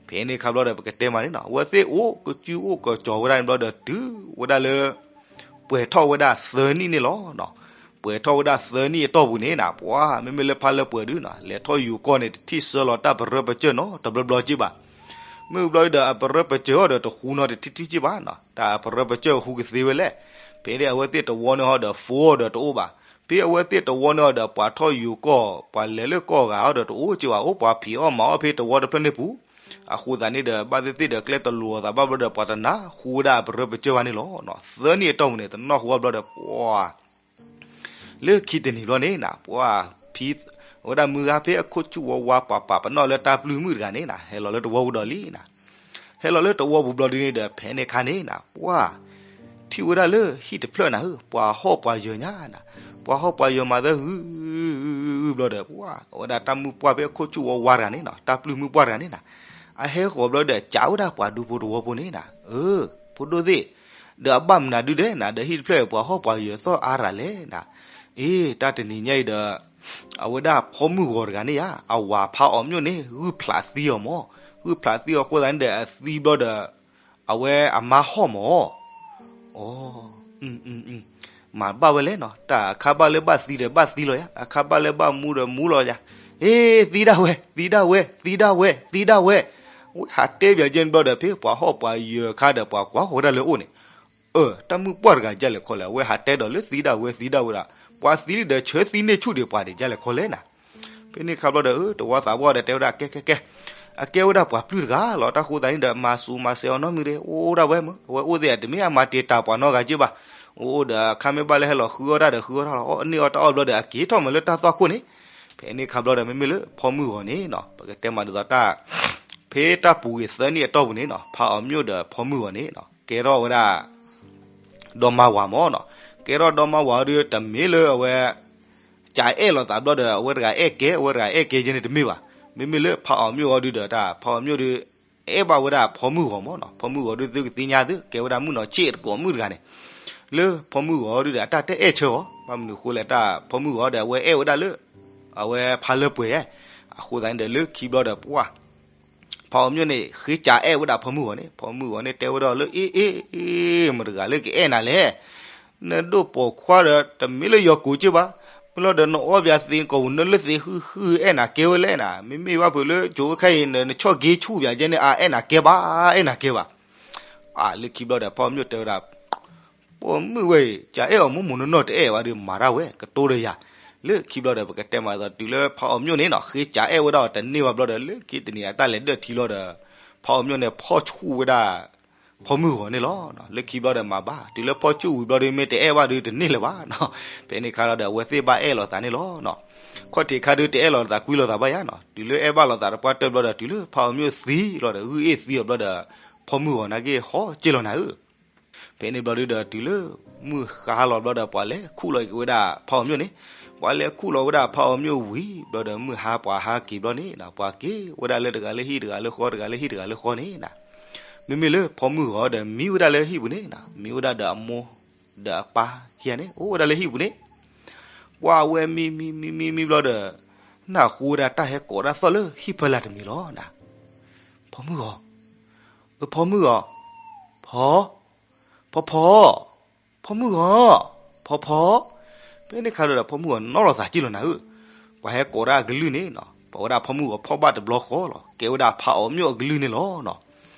ဖဲန့ၣ်အခါဘျီဒီး ပကတဲမးန့ၣ်နီၤ, အဝဲသ့ၣ်အိၣ်ကစုၣ်အိၣ်ကစီၤဝဲဒၣ်န့ၣ်ဘျီဒီး တုၤဝဲဒၣ်လၢ ပှဲၤထီၣ်ဝဲဒၣ်သၢနံၣ်န့ၣ်လီၤ. ပှဲၤထီၣ်ဝဲဒၣ်သၢနံၣ်အတီၢ်ပူၤန့ၣ်နၤ, ပှၤမ့မ့ၢ်လၢဖါလၢပှဲၤဒုနီၤ, လဲၤထီၣ်ယူၤကီၢ်န့ၣ် တထံၣ်ဆၢလီၤတၢ်ပရၢပစၢၢ်နီတဘျီဘျီက့ဘၣ်. မ့ၢ်ဘျီဒီး အပရၢပစၢၢ်အီၤဒီးတဃူနီတထံၣ်ထံၣ်က့ဘၣ်နီၤ, တၢ်အပရၢပစၢၢ်ဟူကသ့ဝဲလဲၣ်. ဖဲန့ၣ်အဝဲသ့ၣ်တဝီန့ၢ်အီၤဒီး ဖိအီၤဒီးတအိၣ်ဘၣ်. ဖဲအဝဲသ့ၣ်တဝီန့ၢ်အီၤဒီး ပှၤထီၣ်ယူၤကီၢ် ပှၤလဲၤလၢကီၢ်ဂၤအီၤဒီးတအိၣ်က့ဘၣ်, အိၣ်ပှၤဖံးအီၣ်မၤအီၣ်ဖဲတဝီတဖျၢၣ်န့ၣ်ပူၤ. အဃိသတးန့ၣ်ဒီး ဘၣ်သ့ၣ်သ့ၣ်ဒီး ကျဲတလိၤအသးဘၣ်ဘျီဒီး ပှၤတနၢ်ဟူဝဲဒၣ်အပရၢပစၢၢ်ဘၣ်န့ၣ်လီၤ. သၢနံၣ်အတီၢ်ပူၤန့ၣ် တနၢ်ဟူဘၣ်ဘျီဒီး ပှၤ လၢခံတနံၤဘျီန့ၣ်နၤ, ပှၤဖံး ဝဲဒၣ်မုၢ်ဂၤဖဲအခိၣ်ဆူၣ်ဝါဝါပှၤပာ်ပနီၣ်လၢတၢ်ပျုၢ်မုၣ်တဂၤန့ၣ်နၤ, ဟဲလီၤလၢတဝီပူၤဘျီဒုန့ၣ်ဒီး ဖဲန့ၣ်အခါန့ၣ်နၤ, ပှၤ ထံၣ်ဝဲဒၣ်လၢဟံၣ်တဖျၢၣ်နၤဧၢ, ပှၤဟီၣ်ပှၤယၢၤညါနၤ, ပှၤဟီၣ်ပှၤယၢၤမၤသၢဂုၤဂုၤဘျီဒီး ပှၤ အဝဲဒၣ်တၢ်မုၣ်ပှၢ်ဖဲအခိၣ်ဆူၣ်ဝါဝါတဂၤန့ၣ်နၤ, တၢ်ပျုၢ်မုၣ်ပှၢ်တဂၤန့ၣ်နၤ, အဟဲဃီၤဘျီဒီး ကးဝဲဒၣ်ပှၤဒူဖိတဝီဖိန့ၣ်နၤ, အၢ ဖိဒိၣ်သ့ၣ် ဒီးအဘၣ်မနုၤဒုဒဲးနၤ, ဒီးဟံၣ်တဖျၢၣ်အံၤ ပှၤဟီၣ်ပှၤယၢၤသီၣ်အါရၤလဲၣ်နၤ, အ့ တၢ်တနံၤညါအံၤဒီး အဝဲဒၣ်ဖီမုၢ်ဂီၤတဂၤန့ၣ်ဧါ, အဝၤဖးအီၤမျိၣ်န့ၣ် ဂုၢ်ဖျးသံအီၤမၢ်, ဂုၢ်ဖျးသံအီၤအဃိသတးန့ၣ်ဒီး အသံဘျီဒီး အဝဲအမါဟီၣ်မၢ်, အိ မၤဘၣ်ဝဲလဲၣ်နီၤ, တၢ်အခါဘၣ်လၢဘၣ်သံဒီး ဘၣ်သံလီၤယါ, အခါဘၣ်လၢဘၣ်မူဒီးမူလီၤယါ, အ့ သံဒၣ်ဝဲ သံဒၣ်ဝဲ သံဒၣ်ဝဲ သံဒၣ်ဝဲ, ဝဲဟးတဲပၠးကဲန့ၣ်ဘျီဒီး ဖဲပှၤဟီၣ်ပှၤယၢၤအခါဒီး ပှၤကွၢ်ဃီၤဝဲဒၣ်လၢအအိၣ်န့ၣ်, အၢ တၢ်မုၣ်ပှၢ်တဂၤဒ်လဲၣ်ခီလဲၣ်, အဝဲဟးတဲဒီးလၢသံဒၣ်ဝဲ သံဒၣ်ဝဲဒၣ်, ပှၤသံဒီးဆၢသံန့ၢ်ဆူၣ်ဒံးပှၤဒံးဒ်လဲၣ်ခီလဲၣ်နၤ. ဖဲန့ၣ်အခါဘျီဒီး တဝီသးပှၢ်ဒီးတဲဝဲဒၣ် ကဲ ကဲ ကဲ, အကဲဝဲဒၣ်ပှၤပျုၢ်တဂၤလီၤ, တၢ်ဃိသတးန့ၣ်ဒီး မၤစူၤမၤစဲးအီၤနီတမံၤဒီး အိၣ်ဒၣ်ဝဲမၢ်, အဝဲအိၣ်သ့ၣ်အတမ့ၢ်အမၤတံာ်တာ်ပှၤနီတဂၤက့ဘၣ်, အိၣ်ဒီးအခါမ့ၢ်ဘၣ်လၢဟဲလီၤဃုအီၣ်တၢ်ဒီးဃုအီၣ်တၢ်လီၤ, အီၣ်န့ၢ်အီၣ်တၢ်အီၣ်ဘျီဒီး အက့ၤထီၣ်မၢလၢတၢ်သွၣ်ခိၣ်န့ၣ်. ဖဲန့ၣ်အခါဘျီဒီး မ့မ့ၢ်လၢဖီမုၢ်ဂီၤန့ၣ်နီၤ, ပကတဲမးဒ်သိးတၢ် ဖဲတၢ်ပူၤကွံာ်သၢနံၣ်အတီၢ်ပူၤန့ၣ်နီၤ, ဖးအီၤမျိၣ်ဒီးဖီမုၢ်ဂီၤန့ၣ်နီၤ ကဲထီၣ်ဝဲဒၣ် ဒီမါဝၤမၢ်နီၤ, ကဲထီၣ်ဒီမါဝၤအီၤဒုး တမ့ၢ်လၢအဝဲ ကးအဲၣ်လိာ်သးဘျီဒီး အဝဲတဂၤအဲၣ်ကဲ အဝဲတဂၤအဲၣ်ကဲယဲန့ၣ်တမ့ၢ်ဘၣ်. မ့မ့ၢ်လၢဖးအီၤမျိၣ်အီၤဒုးဒီး တၢ်ဖးအီၤမျိၣ်ဒုး အဲၣ်ဘၣ်ဝဲဒၣ်ဖီမုၢ်ဂီၤမၢ်နီၤ, ဖီမုၢ်ဂီၤဒုး သုကသ့ၣ်ညါသု ကဲဝဲဒၣ်မုၣ်နီၤဆ့ၣ်တကိးမုၣ်တဂၤန့ၣ်, လၢဖီမုၢ်ဂီၤအီၤဒုးဒီး အတၢ်တအဲၣ်ဆၢအီၤ, ဘၣ်မနုၤဃိလဲၣ် တၢ်ဖီမုၢ်ဂီၤဒီး အဝဲအဲၣ်ဝဲဒၣ်လၢ အဝဲဖးလၢပှဲၤ, အဃိသတးန့ၣ်ဒီး လၢခံဘျီဒီး ပှၢ် ဖးအီၤမျိၣ်န့ၣ် ဃ့ကးအဲၣ်ဝဲဒၣ်ဖီမုၢ်ဂီၤန့ၣ်, ဖီမုၢ်ဂီၤန့ၣ် တဲဝဲဒၣ်လၢ အ့ အ့ အ့ မတၤတဂၤလၢကအဲၣ်နၤလဲၣ်, နဒိၣ်ပိာ်ခွါဒီး တမ့ၢ်လၢယွၤကိးက့ဘၣ်, မ့ၢ်လီၤဒီး နအီၣ်ဘၣ်သ့ၣ်ကိာ်ပူၤ နလၢသ့ၣ်ဟုၣ်ဟုၣ်အဲၣ်နၤကဲဝဲလဲၣ်နၤ, မ့မ့ၢ်ဘၣ်ဖုးလၢ ကၠိခဲအံၤ နဆီၣ်က့ဆူၣ်ဘၣ်ကဲန့ၣ် အအဲၣ်နၤကဲဘၣ် အဲၣ်နၤကဲဘၣ်. အါ လၢခံဘျီဒီး ဖးအီၤမျိၣ်တဲဝဲဒၣ် ပိာ်မုၣ်ဝဲအံၤ ကးအဲၣ်အီၤမူမူနီၢ်နီၢ်တအဲၣ်ဘၣ်ဒီး မၤတၢ်ဝဲ ကတိၤတယၤ, လၢခံဘျီဒီး ပကတဲမးဒ်သိး တုၤလၢဖးအီၤမျိၣ်န့ၣ်နီၤ ဃ့ကးအဲၣ်ဝဲဒၣ်အီၤတန့ၢ်ဘၣ်ဘျီဒီး လၢခံတနံၤအတၢ်လဲၤဒၢၣ်ထံလီၤဒီး ဖးအီၤမျိၣ်န့ၣ် ဖီၣ်ဆူၣ်ဝဲဒၣ် ဖီမုၢ်ဂီၤန့ၣ်လီၤ. လၢခံဘျီဒီးမၤဘၣ် တုၤလၢဖီၣ်ဆူၣ်ဝံၤဘျီဒီး မ့ၢ်တအဲၣ်ဘၣ်ဒီးတန့ၢ်လၢၤဘၣ်နီၤ, ဖဲန့ၣ်ခါလီၤဒီး အဝဲသ့ၣ်ဘၣ်အဲၣ်လိာ်သးန့ၣ်လီၤ. ခီၣ်ထံးခါဒုး တအဲၣ်လိာ်သးကွံလိာ်သးဘၣ်ယါနီၤ, တုၤလၢအဲၣ်ဘၣ်လိာ်သးတပှၢ်တၢၢ်ဘျီဒီး တုၤလၢဖးအီၤမျိၣ်သံလီၤဒီး ဂုၢ်အ့ၣ်သံအီၤဘျီဒီး ဖီမုၢ်ဂီၤနာ်က့ဟီၣ်က့လီၤနၤဧၢ ဖဲန့ၣ်ဘျီဒုဒီး တုၤလၢမုၢ်ဃါလီၤဘျီဒီး ပှၤလဲၤခူၣ်လီၤက့ၤဝဲဒၣ်ဖးအီၤမျိၣ်န့ၣ်, ပှၤလဲၤခူၣ်လီၤဝဲဒၣ်ဖးအီၤမျိၣ်ဝံၤဘျီဒီး မုၢ်ဟါပှၤဟါက့ၤဘျီန့ၣ် ပှၤက့ၤဝဲဒၣ်လၢတဂၤလၢဟံၣ်တဂၤလၢဃီ တဂၤလၢဟံၣ်တဂၤလၢဃီန့ၣ်, မ့မ့ၢ်လၢဖီမုၢ်ဂီၤဒီးမံဝဲဒၣ်လၢဟံၣ်ပူၤန့ၣ်နီၤ, မံဝဲဒၣ်ဒီးအမိၢ်ဒီးအပၢ်ခံဂၤန့ၣ် အိၣ်ဝဲဒၣ်လၢဟံၣ်ပူၤန့ၣ်, ပှၢ်ဝဲမံမံမံမံဘျီဒီး နၢ်ဟူဝဲဒၣ်တၢ်ဟဲကိးတၢ်သီၣ်လၢဟံၣ်ဖီလာ်တမံၤလီၤနီၤ. ဖီမုၢ်ဂီၤ, အဖီမုၢ်ဂီၤ, ဖီ, ဖီဖီ, ဖီမုၢ်ဂီၤ, ဖီဖီ, ဖဲန့ၣ်ခါဒီးဖီမုၢ်ဂီၤနီၣ်လီၤသးက့ၢ်လီၤနၤဧၢ, ပှၤဟဲကိးဒၣ်အကလုၢ်န့ၣ်နီၤ, ပဝဲဒၣ်ဖီမုၢ်ဂီၤဖီၣ်ဘၣ်တဘျီဃီလီၤ, ကဲဝဲဒၣ်ဖးအီၤမျိၣ်အကလုၢ်န့ၣ်လီၤနီၤ.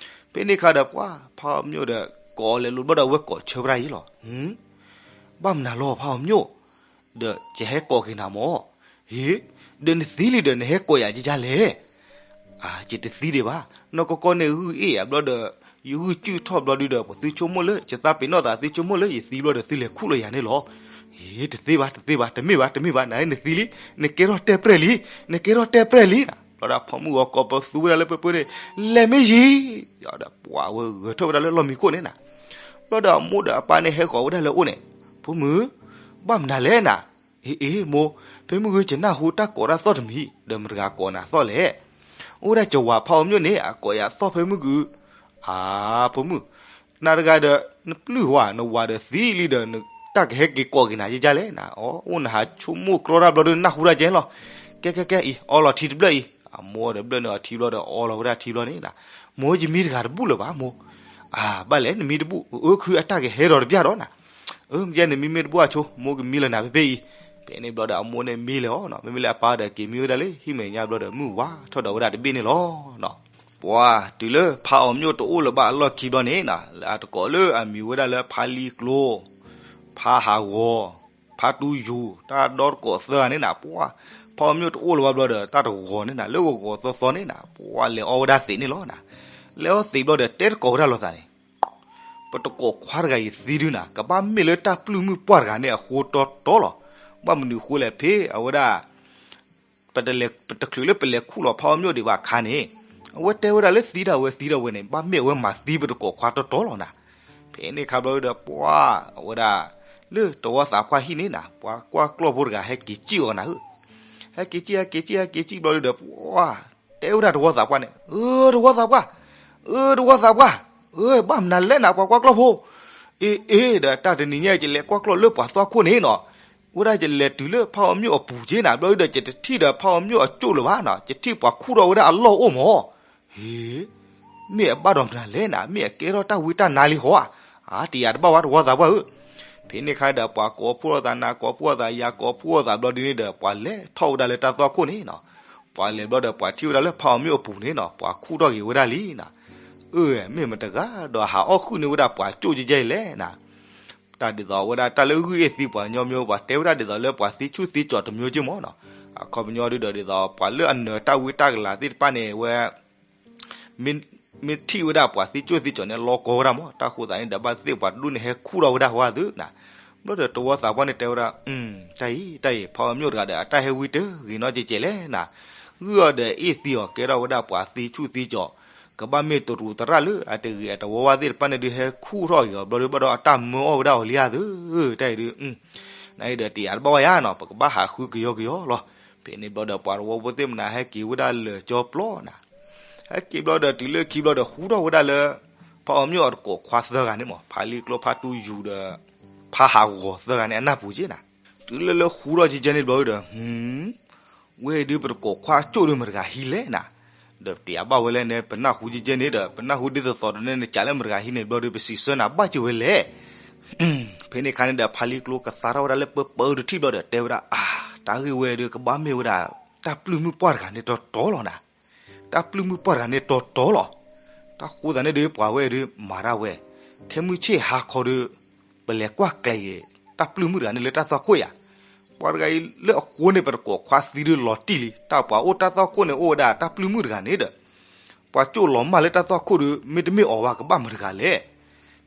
ဖဲန့ၣ်ခါဒီးပှၢ်ဖးအီၤမျိၣ်ဒီး ကိးလဲၤလိၤဘျီဒီးအဝဲကိးဆၢဝဲဒၣ်အံၤလီၤ. ဘၣ်မနုၤလီၤဖးအီၤမျိၣ်, ဒီးယဟဲကိးက့ၤနၤမၢ်, ဟ့, ဒီးနသံလံဒီးနဟဲကိးယၤကကလဲၣ်. အါ ယတသံဒံးဘၣ်, နီၢ်ကီၢ်ကီၢ်န့ၣ်ဂုၢ်အ့ၣ်ယၤဘျီဒီး ယဂုၢ်ကုၢ်ထီၣ်ဘျီဒုဒီး ပှၤသုဆိကမိၣ်လၢ ယသးပ့ၤနီၣ်သးသုဆိကမိၣ်လၢ ယသံဘျီဒီးသုလဲၤခူၣ်လီၤယၤန့ၣ်လီၤ. ဟ့ တသ့ဘၣ် တသ့ဘၣ် တမ့ၢ်ဘၣ် တမ့ၢ်ဘၣ် နၤနသံလံ, နကဲထီၣ်တဲၣ်ပြဲၣ်လံ, နကဲထီၣ်တဲၣ်ပြဲၣ်လံနၤ. ဘျီဒီးဖီမုၢ်ဂီၤကိးပသူဝဲဒၣ်လၢပၢပၢန့ၣ်, လဲၤမ့ၢ်ယံၤ, ဒီးပှၤဝဲဂဲၤထီၣ်ဝဲဒၣ်လၢလီၢ်မံခိၣ်န့ၣ်နၤ. ဘျီဒီးအမိၢ်ဒီးအပၢ်န့ၣ်ဟဲဃီၤဝဲဒၣ်လၢအအိၣ်န့ၣ်, ဖိမုၣ်, ဘၣ်မနုၤလဲၣ်နၤ. အ့ အ့ မိၢ်, ဖဲမုၢ်ဂ့ၤယနၢ်ဟူတၢ်ကိးတၢ်သီၣ်တမံၤ ဒီးမတၤတဂၤကိးနၤသီၣ်လဲၣ်. အိၣ်ဝဲဒၣ်ကဝၤဖးအီၤမျိၣ်န့ၣ် အကိးယၤသီၣ်ဖဲမုၢ်ဂ့ၤ. အါ ဖိမုၣ်, နၤတဂၤဒီး နပျုၢ်ဝဲ နဝၤဒီးသံလံဒီး နတၢ်ကဟဲက့ၤကိးက့ၤနၤယကလဲၣ်နၤ. အိၣ်နဟးဆိကမိၣ်ကြီတၢ်ဘျီဒီးနၢ်ဟူတၢ်ကဲလီၤ. ကဲကဲကဲအံၤ အီလီၤထံတဘျၣ်အံၤ. အမိၢ်ဒီးဘျၢၣ်န့ၢ်အီၤထံဘျီဒီးအီလီၤဝဲဒၣ်ထံဘျီန့ၣ်နၤ. မိၢ်ယမံတဂၤတဘူၣ်လၢၤဘၣ်မိၢ်. အါ ဘၣ်လဲၣ်နမံတဘူၣ် အၢ ခုအတၢ်ကဟဲဒီးတဘျၣ်ဒီးနၤ. အၢ မ့ၢ်နမံမ့ၢ်တဘူၣ်အဆိ မိၢ်ကမံလၢနၤဖဲဖဲအံၤ. ဖဲန့ၣ်ဘျီဒီးအမိၢ်န့ၣ်မံလဲၤအီၤနီၤ, မ့မ့ၢ်လၢအပၢ်ဒီးက့ၤမံဝဲဒၣ်လၢဟံၣ်မဲာ်ညါဘျီဒီး မုၢ်ဝါထီၣ်ဒီးဝဲဒၣ်တဘ့ၣ်န့ၣ်လီၤနီၤ. ပှၤတုၤလၢဖးအီၤမျိၣ်တအိၣ်လၢၤဘၣ်အလီၢ်ခံဘျီန့ၣ်နၤ, လၢအတကိးလၢအမံၤဝဲဒၣ်လၢဖါလံကျိ, ဖါဟးဂီၤ, ဖါတူယူၤ တၢ်ဒီတကိးသၢဂၤန့ၣ်နၤ, ပှၤဖးအီၤမျိၣ်တအိၣ်လၢၤဘၣ်ဘျီဒီး တၢ်တဂီၤန့ၣ်နၤ လၢဂီၤဂီၤသီသီန့ၣ်နၤ ပှၤလဲၤအီဝဲဒၣ်သံးန့ၣ်လီၤနၤ. လဲၤအီသံးဘျီဒီး တဲတကိးဝဲဒၣ်လိာ်သးန့ၣ် ပတကိးခွါတဂၤအံၤသံဒုနၤ ကဘၣ်မ့ၢ်လၢတၢ်ပျုၢ်မုၢ်ပှၢ်တဂၤန့ၣ်အဃိတီတီလီၤ. ဘၣ်မနုၤဃိလဲၣ် ဖဲအဝဲဒၣ် ပတချုးလၢပလဲၤခူၣ်လီၤဖးအီၤမျိၣ်ဒံးဘၣ်အခါန့ၣ်, အဝဲတဲဝဲဒၣ်လၢသံဒၣ်ဝဲသံဒၣ်ဝဲန့ၣ် ဘၣ်မ့ၢ်အဝဲမၤသံပတကိးခွါတီတီလီၤနၤ. ဖဲန့ၣ်ခါဘျီဒီး ပှၤအဝဲဒၣ် လၢတဝီသးပှၢ်ဟံၣ်န့ၣ်နၤ ပှၤကွၢ်ကျီၢ်ဖိတဂၤဟဲက့ၤစံၣ်အီၤနၤဧၢ. ဟဲက့ၤစံၣ် ဟဲက့ၤစံၣ် ဟဲက့ၤစံၣ်ဘျီဒီး ပှၤ တဲဝဲဒၣ်တဝီသးပှၢ်န့ၣ်, အၢ တဝီသးပှၢ်, အၢ တဝီသးပှၢ်, အၢ ဘၣ်မနုၤလဲၣ်နၤ ပှၤကွၢ်ကျီၢ်ဖိ, အ့ အ့ ဒီးတၢ်တနံၤညါ ယလဲၤကွၢ်ကျီၢ်လၢပှၤသွၣ်ခိၣ်န့ၣ်နီၤ, ဝဲဒၣ်ယလဲၤတုၤလၢဖးအီၤမျိၣ်အပူၤက့နၤ ဘျီဒီး ယတထံၣ်ဒီးဖးအီၤမျိၣ်အကၠိၣ်လၢၤဘၣ်နီၤ, ယထံၣ်ပှၤခူၣ်ထီၣ်ဝဲဒၣ်အလီၢ်အိၣ်မး. ဟ့ မ့ၢ်အဘၣ်ဒီးမနုၤလဲၣ်နၤ, မ့ၢ်အကဲထီၣ်တၢ်ဝံတၢ်နါလံဟီဧါ. အါ တယာ်တဘၣ်ဝဲတဝီသးပှၢ်ဧၢ. ဖဲန့ၣ်ခါဒီး ပှၤကိးဖှိၣ်လိာ်သးနၤ ကိးဖှိၣ်လိာ်သးယၤ ကိးဖှိၣ်လိာ်သးဘျီဒ်န့ၣ်ဒီး ပှၤလဲၤထီၣ်ဝဲဒၣ်လၢတၢ်သွၣ်ခိၣ်န့ၣ်နီၤ. ပှၤလဲၤဘျီဒီး ပှၤထံၣ်ဝဲဒၣ်လၢဖးအီၤမျိၣ်အပူၤန့ၣ်နီၤ ပှၤခူၣ်ထီၣ်က့ၤဝဲဒၣ်လံနၤ. အၢ မ့ၢ်မတဂၤဒီးဟးအီၣ်ဃုာ်န့ၢ်ဝဲဒၣ်ပှၤကၠိၣ်ကဲကဲအံၤလဲၣ်နၤ. တၢ်ဒ်သိးဝဲဒၣ်တၢ်လၢဂုၢ်အ့ၣ်သံပှၤညီမ့ၢ် ပှၤတဲဝဲဒၣ်ဒ်သိးလၢပှၤသံဆူၣ်သံကၠီၤတမံၤက့မးနီၤ. အခီပညီဒ်ဒီးဒ်သိး ပှၤလၢအနၢၤတၢ်ဝံတၢ်ကလၤသ့ၣ်တဖၣ်န့ၣ်ဝဲ မ့ၢ်ထံၣ်ဝဲဒၣ်ပှၤသံကၠိၣ်သံကၠီၤန့ၣ် လီၤကီဝဲဒၣ်မး, တၢ်ဃိသးန့ၣ်ဒီး ဘၣ်သ့ၣ်ပှၤတဒူၣ်န့ၣ် ဟဲခူၣ်ထီၣ်ဝဲဒၣ်ဟီသုနၤ. ဘျီဒီးတဝီသးပှၢ်န့ၣ်တဲဝဲဒၣ်, တၢ်အံၤ တၢ်အံၤ ဖးအီၤမျိၣ်တဂၤဒီး အတၢ်ဟဲဝံတဂ့ၤနီတကဲကဲလဲၣ်နၤ. ဂုၢ်အီၤဒီးအ့ၣ်သံအီၤ ကဲထီၣ်ဝဲဒၣ်ပှၤသံဆူၣ်သံကၠီၤ, ကဘၣ်မ့ၢ်တရူးတရၣ်လၢအတဂ့ၤအတဝီဝါသ့ၣ်တဖၣ်န့ၣ်ဒုး ဟဲခူၣ်ထီၣ်က့ၤအီၤဘျီဒီး ဘၣ်ဒီးအတၢ်မၢအီၣ်ဝဲဒၣ်အီၤလံဧါသု. တၢ်အံၤဒုး နအံၤဒီးတယာ်တဘၣ်ဝဲယါနီၤ, ပကဘၣ်ဟးဃုကယီကယီလီၤ. ဖဲန့ၣ်ဘျီဒီး ပှၤတဝီဖိသ့ၣ်မနၤ ဟဲက့ၤဝဲဒၣ်လၢာ်ကၠီပျီနၤ. ဟဲက့ၤဘျီဒီး တုၤလၢခံဘျီဒီး ဟူထီၣ်ဝဲဒၣ်လၢ ဖးအီၤမျိၣ်အတကိးခွါသၢဂၤန့ၣ်မး, ဖါလံကျိ ဖါတူယူၤဒီး ဖါဟးဂီၤသၢဂၤန့ၣ် အနၢ်ပူၤက့နၤ. တုၤလၢလၢဟူထီၣ်ကဲကဲန့ၣ်ဘျီဒီး ဝဲဒုး ပတကိးခွါကၠိၣ်ဒီးမတဂၤဟံးလဲၣ်နၤ. ဒီးတယာ်ဘၣ်ဝဲလဲၣ်န့ၣ် ပနၢ်ဟူကဲကဲန့ၣ်ဒီး ပနၢ်ဟူဒ်သိးသိးဒီးန့ၣ် နကးလၢမတဂၤဟံးန့ၣ်ဘျီဒီး ပစံးဆၢနၤဘၣ်က့ၤဝဲလဲၣ်. ဖဲန့ၣ်အခါန့ၣ်ဒီး ဖါလံကျိကသါထီၣ်ဝဲဒၣ်လၢပၢပၢတထံၣ်ဘျီဒီး တဲဝဲဒၣ် အါ တၢ်ဂ့ၢ်ဝဲဒုး ကဘၣ်မ့ၢ်ဝဲဒၣ် တၢ်ပျုၢ်မုၣ်ပှၢ်တဂၤန့ၣ်တီတီလီၤနၤ. တၢ်ပျုၢ်မုၣ်ပှၢ်တဂၤန့ၣ်တီတီလီၤ. တၢ်ဃိသးန့ၣ်ဒုး ပှၤဝဲဒုး မၤတၢ်ဝဲ ခဲမုၢ်ဆ့ၣ်ဟါခီဒီး ပလဲၤကွၢ်ကျဲၤက့ၤ တၢ်ပျုၢ်မုၣ်တဂၤန့ၣ်လၢတၢ်သွၣ်ခိၣ်ယါ. ပှၤတဂၤအံၤလၢအဃိန့ၣ် ပတကိးခွါသံဒုးလီၤတံၢ်လံ. တၢ်ပှၤအိၣ်တၢ်သွၣ်ခိၣ်န့ၣ် အိၣ်ဝဲဒၣ်တၢ်ပျုၢ်မုၣ်တဂၤန့ၣ်ဒီး ပှၤကၠိၣ်လီၤမၢ်လၢတၢ်သွၣ်ခိၣ်ဒီး မ့တမ့ၢ်အီၤဘၣ် ကဘၣ်မတဂၤလဲၣ်.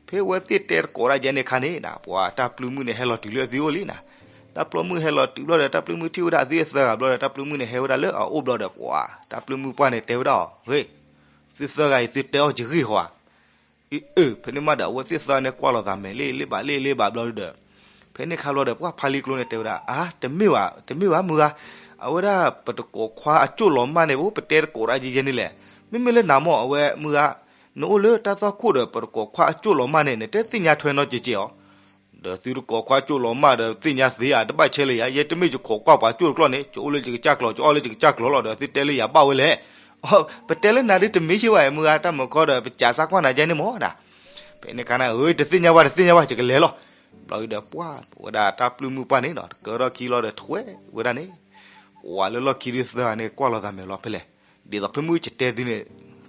ဖဲအဝဲသ့ၣ်တဲတကိးဒၣ်ယဲန့ၣ်အခါန့ၣ် ပှၤတၢ်ပျုၢ်မုၣ်န့ၣ် ဟဲလီၤတုၤလၢအသံအိၣ်လံနၤ. တၢ်ပျုၢ်မုၣ်ဟဲလီၤတုၤဘျီဒီး တၢ်ပျုၢ်မုၣ်ထံၣ်ဝဲဒၣ်အသံအသၢဂၤဘျီဒီး တၢ်ပျုၢ်မုၣ်န့ၣ် ဟဲဝဲဒၣ်လၢအအိၣ်ဘျီဒီး ပှၤတၢ်ပျုၢ်မုၣ်ပှၢ်န့ၣ် တဲဝဲဒၣ်အီၤ, ဂ့ၤ, သုသၢဂၤအံၤ သုတဲအီၤယဂ့ၢ်ဟီဧါ. အ့ အၢ ဖဲန့ၣ်မးဒီး အဝဲသ့ၣ်သၢဂၤန့ၣ် ကွၢ်လိာ်သးမဲာ်လ့လ့ဘးလ့လ့ဘးဘျီဒီး ဖဲန့ၣ်ခါဘျီဒီး ပှၤဖါလံကျိန့ၣ်တဲဝဲဒၣ် အါ တမ့ၢ်ဘၣ် တမ့ၢ်ဘၣ်မုၢ်ဂၤ, အဝဲဒၣ်ပတကိးခွါအကၠိၣ်လီၤမၢ်န့ၣ် ပတဲတကိးဒၣ်ယဲယဲန့ၣ်လဲၣ်. မ့မ့ၢ်လၢနၤမၢ် အဝဲမုၢ်ဂၤ နအိၣ်လၢတၢ်သွၣ်ခိၣ်ဒီး ပတကိးခွါအကၠိၣ်လီၤမၢ်န့ၣ် နတသ့ၣ်ညါထွဲနီတစဲးဧါ. ဒီးသုတကိးခွါကၠိၣ်လီၤမၢ်ဒီး သ့ၣ်ညါသ့ဧါ, တဘၣ်ဆဲလၢယၤ, ယဲတမ့ၢ်ယခိးကွၢ်ပှၤကၠိၣ်တကျီၢ်န့ၣ် ယအိၣ်လၢယကစၢ်ကျိၤ, ယအီၣ်လၢယကစၢ်ကျိၤလီၤ. ဒီးသုတဲလၢယၤဘၣ်ဝဲလဲၣ်. ပတဲလၢနၤဒ်တမ့ၢ်ဆ့ဝဲ မုၢ်ဂၤတၢ်မုၢ်ကီၢ်ဒီး ပစးစၢ်ကွၢ်နၤကဲန့ၣ်မၢ်နၤ. ဖဲန့ၣ်ခါန့ၣ် အၢ တသ့ၣ်ညါဘၣ် တသ့ၣ်ညါဘၣ် ယကလဲၤလီၤ. ဘျီဒုဒီး ပှၢ်ဝဲဒၣ်တၢ်ပျုၢ်မုၣ်ပှၢ်န့ၣ်နီၤ တကၢထီၣ်ခံလီၤဒီး ထွဲဝဲဒၣ်န့ၣ်, ပှၢ်လၢလီၢ်ခံဒုသၢဂၤန့ၣ် ကွၢ်လိာ်သးမဲာ်လီၤဖဲလဲၣ်. ဒ်သိးဖဲမုၢ်ယတဲသုန့ၣ်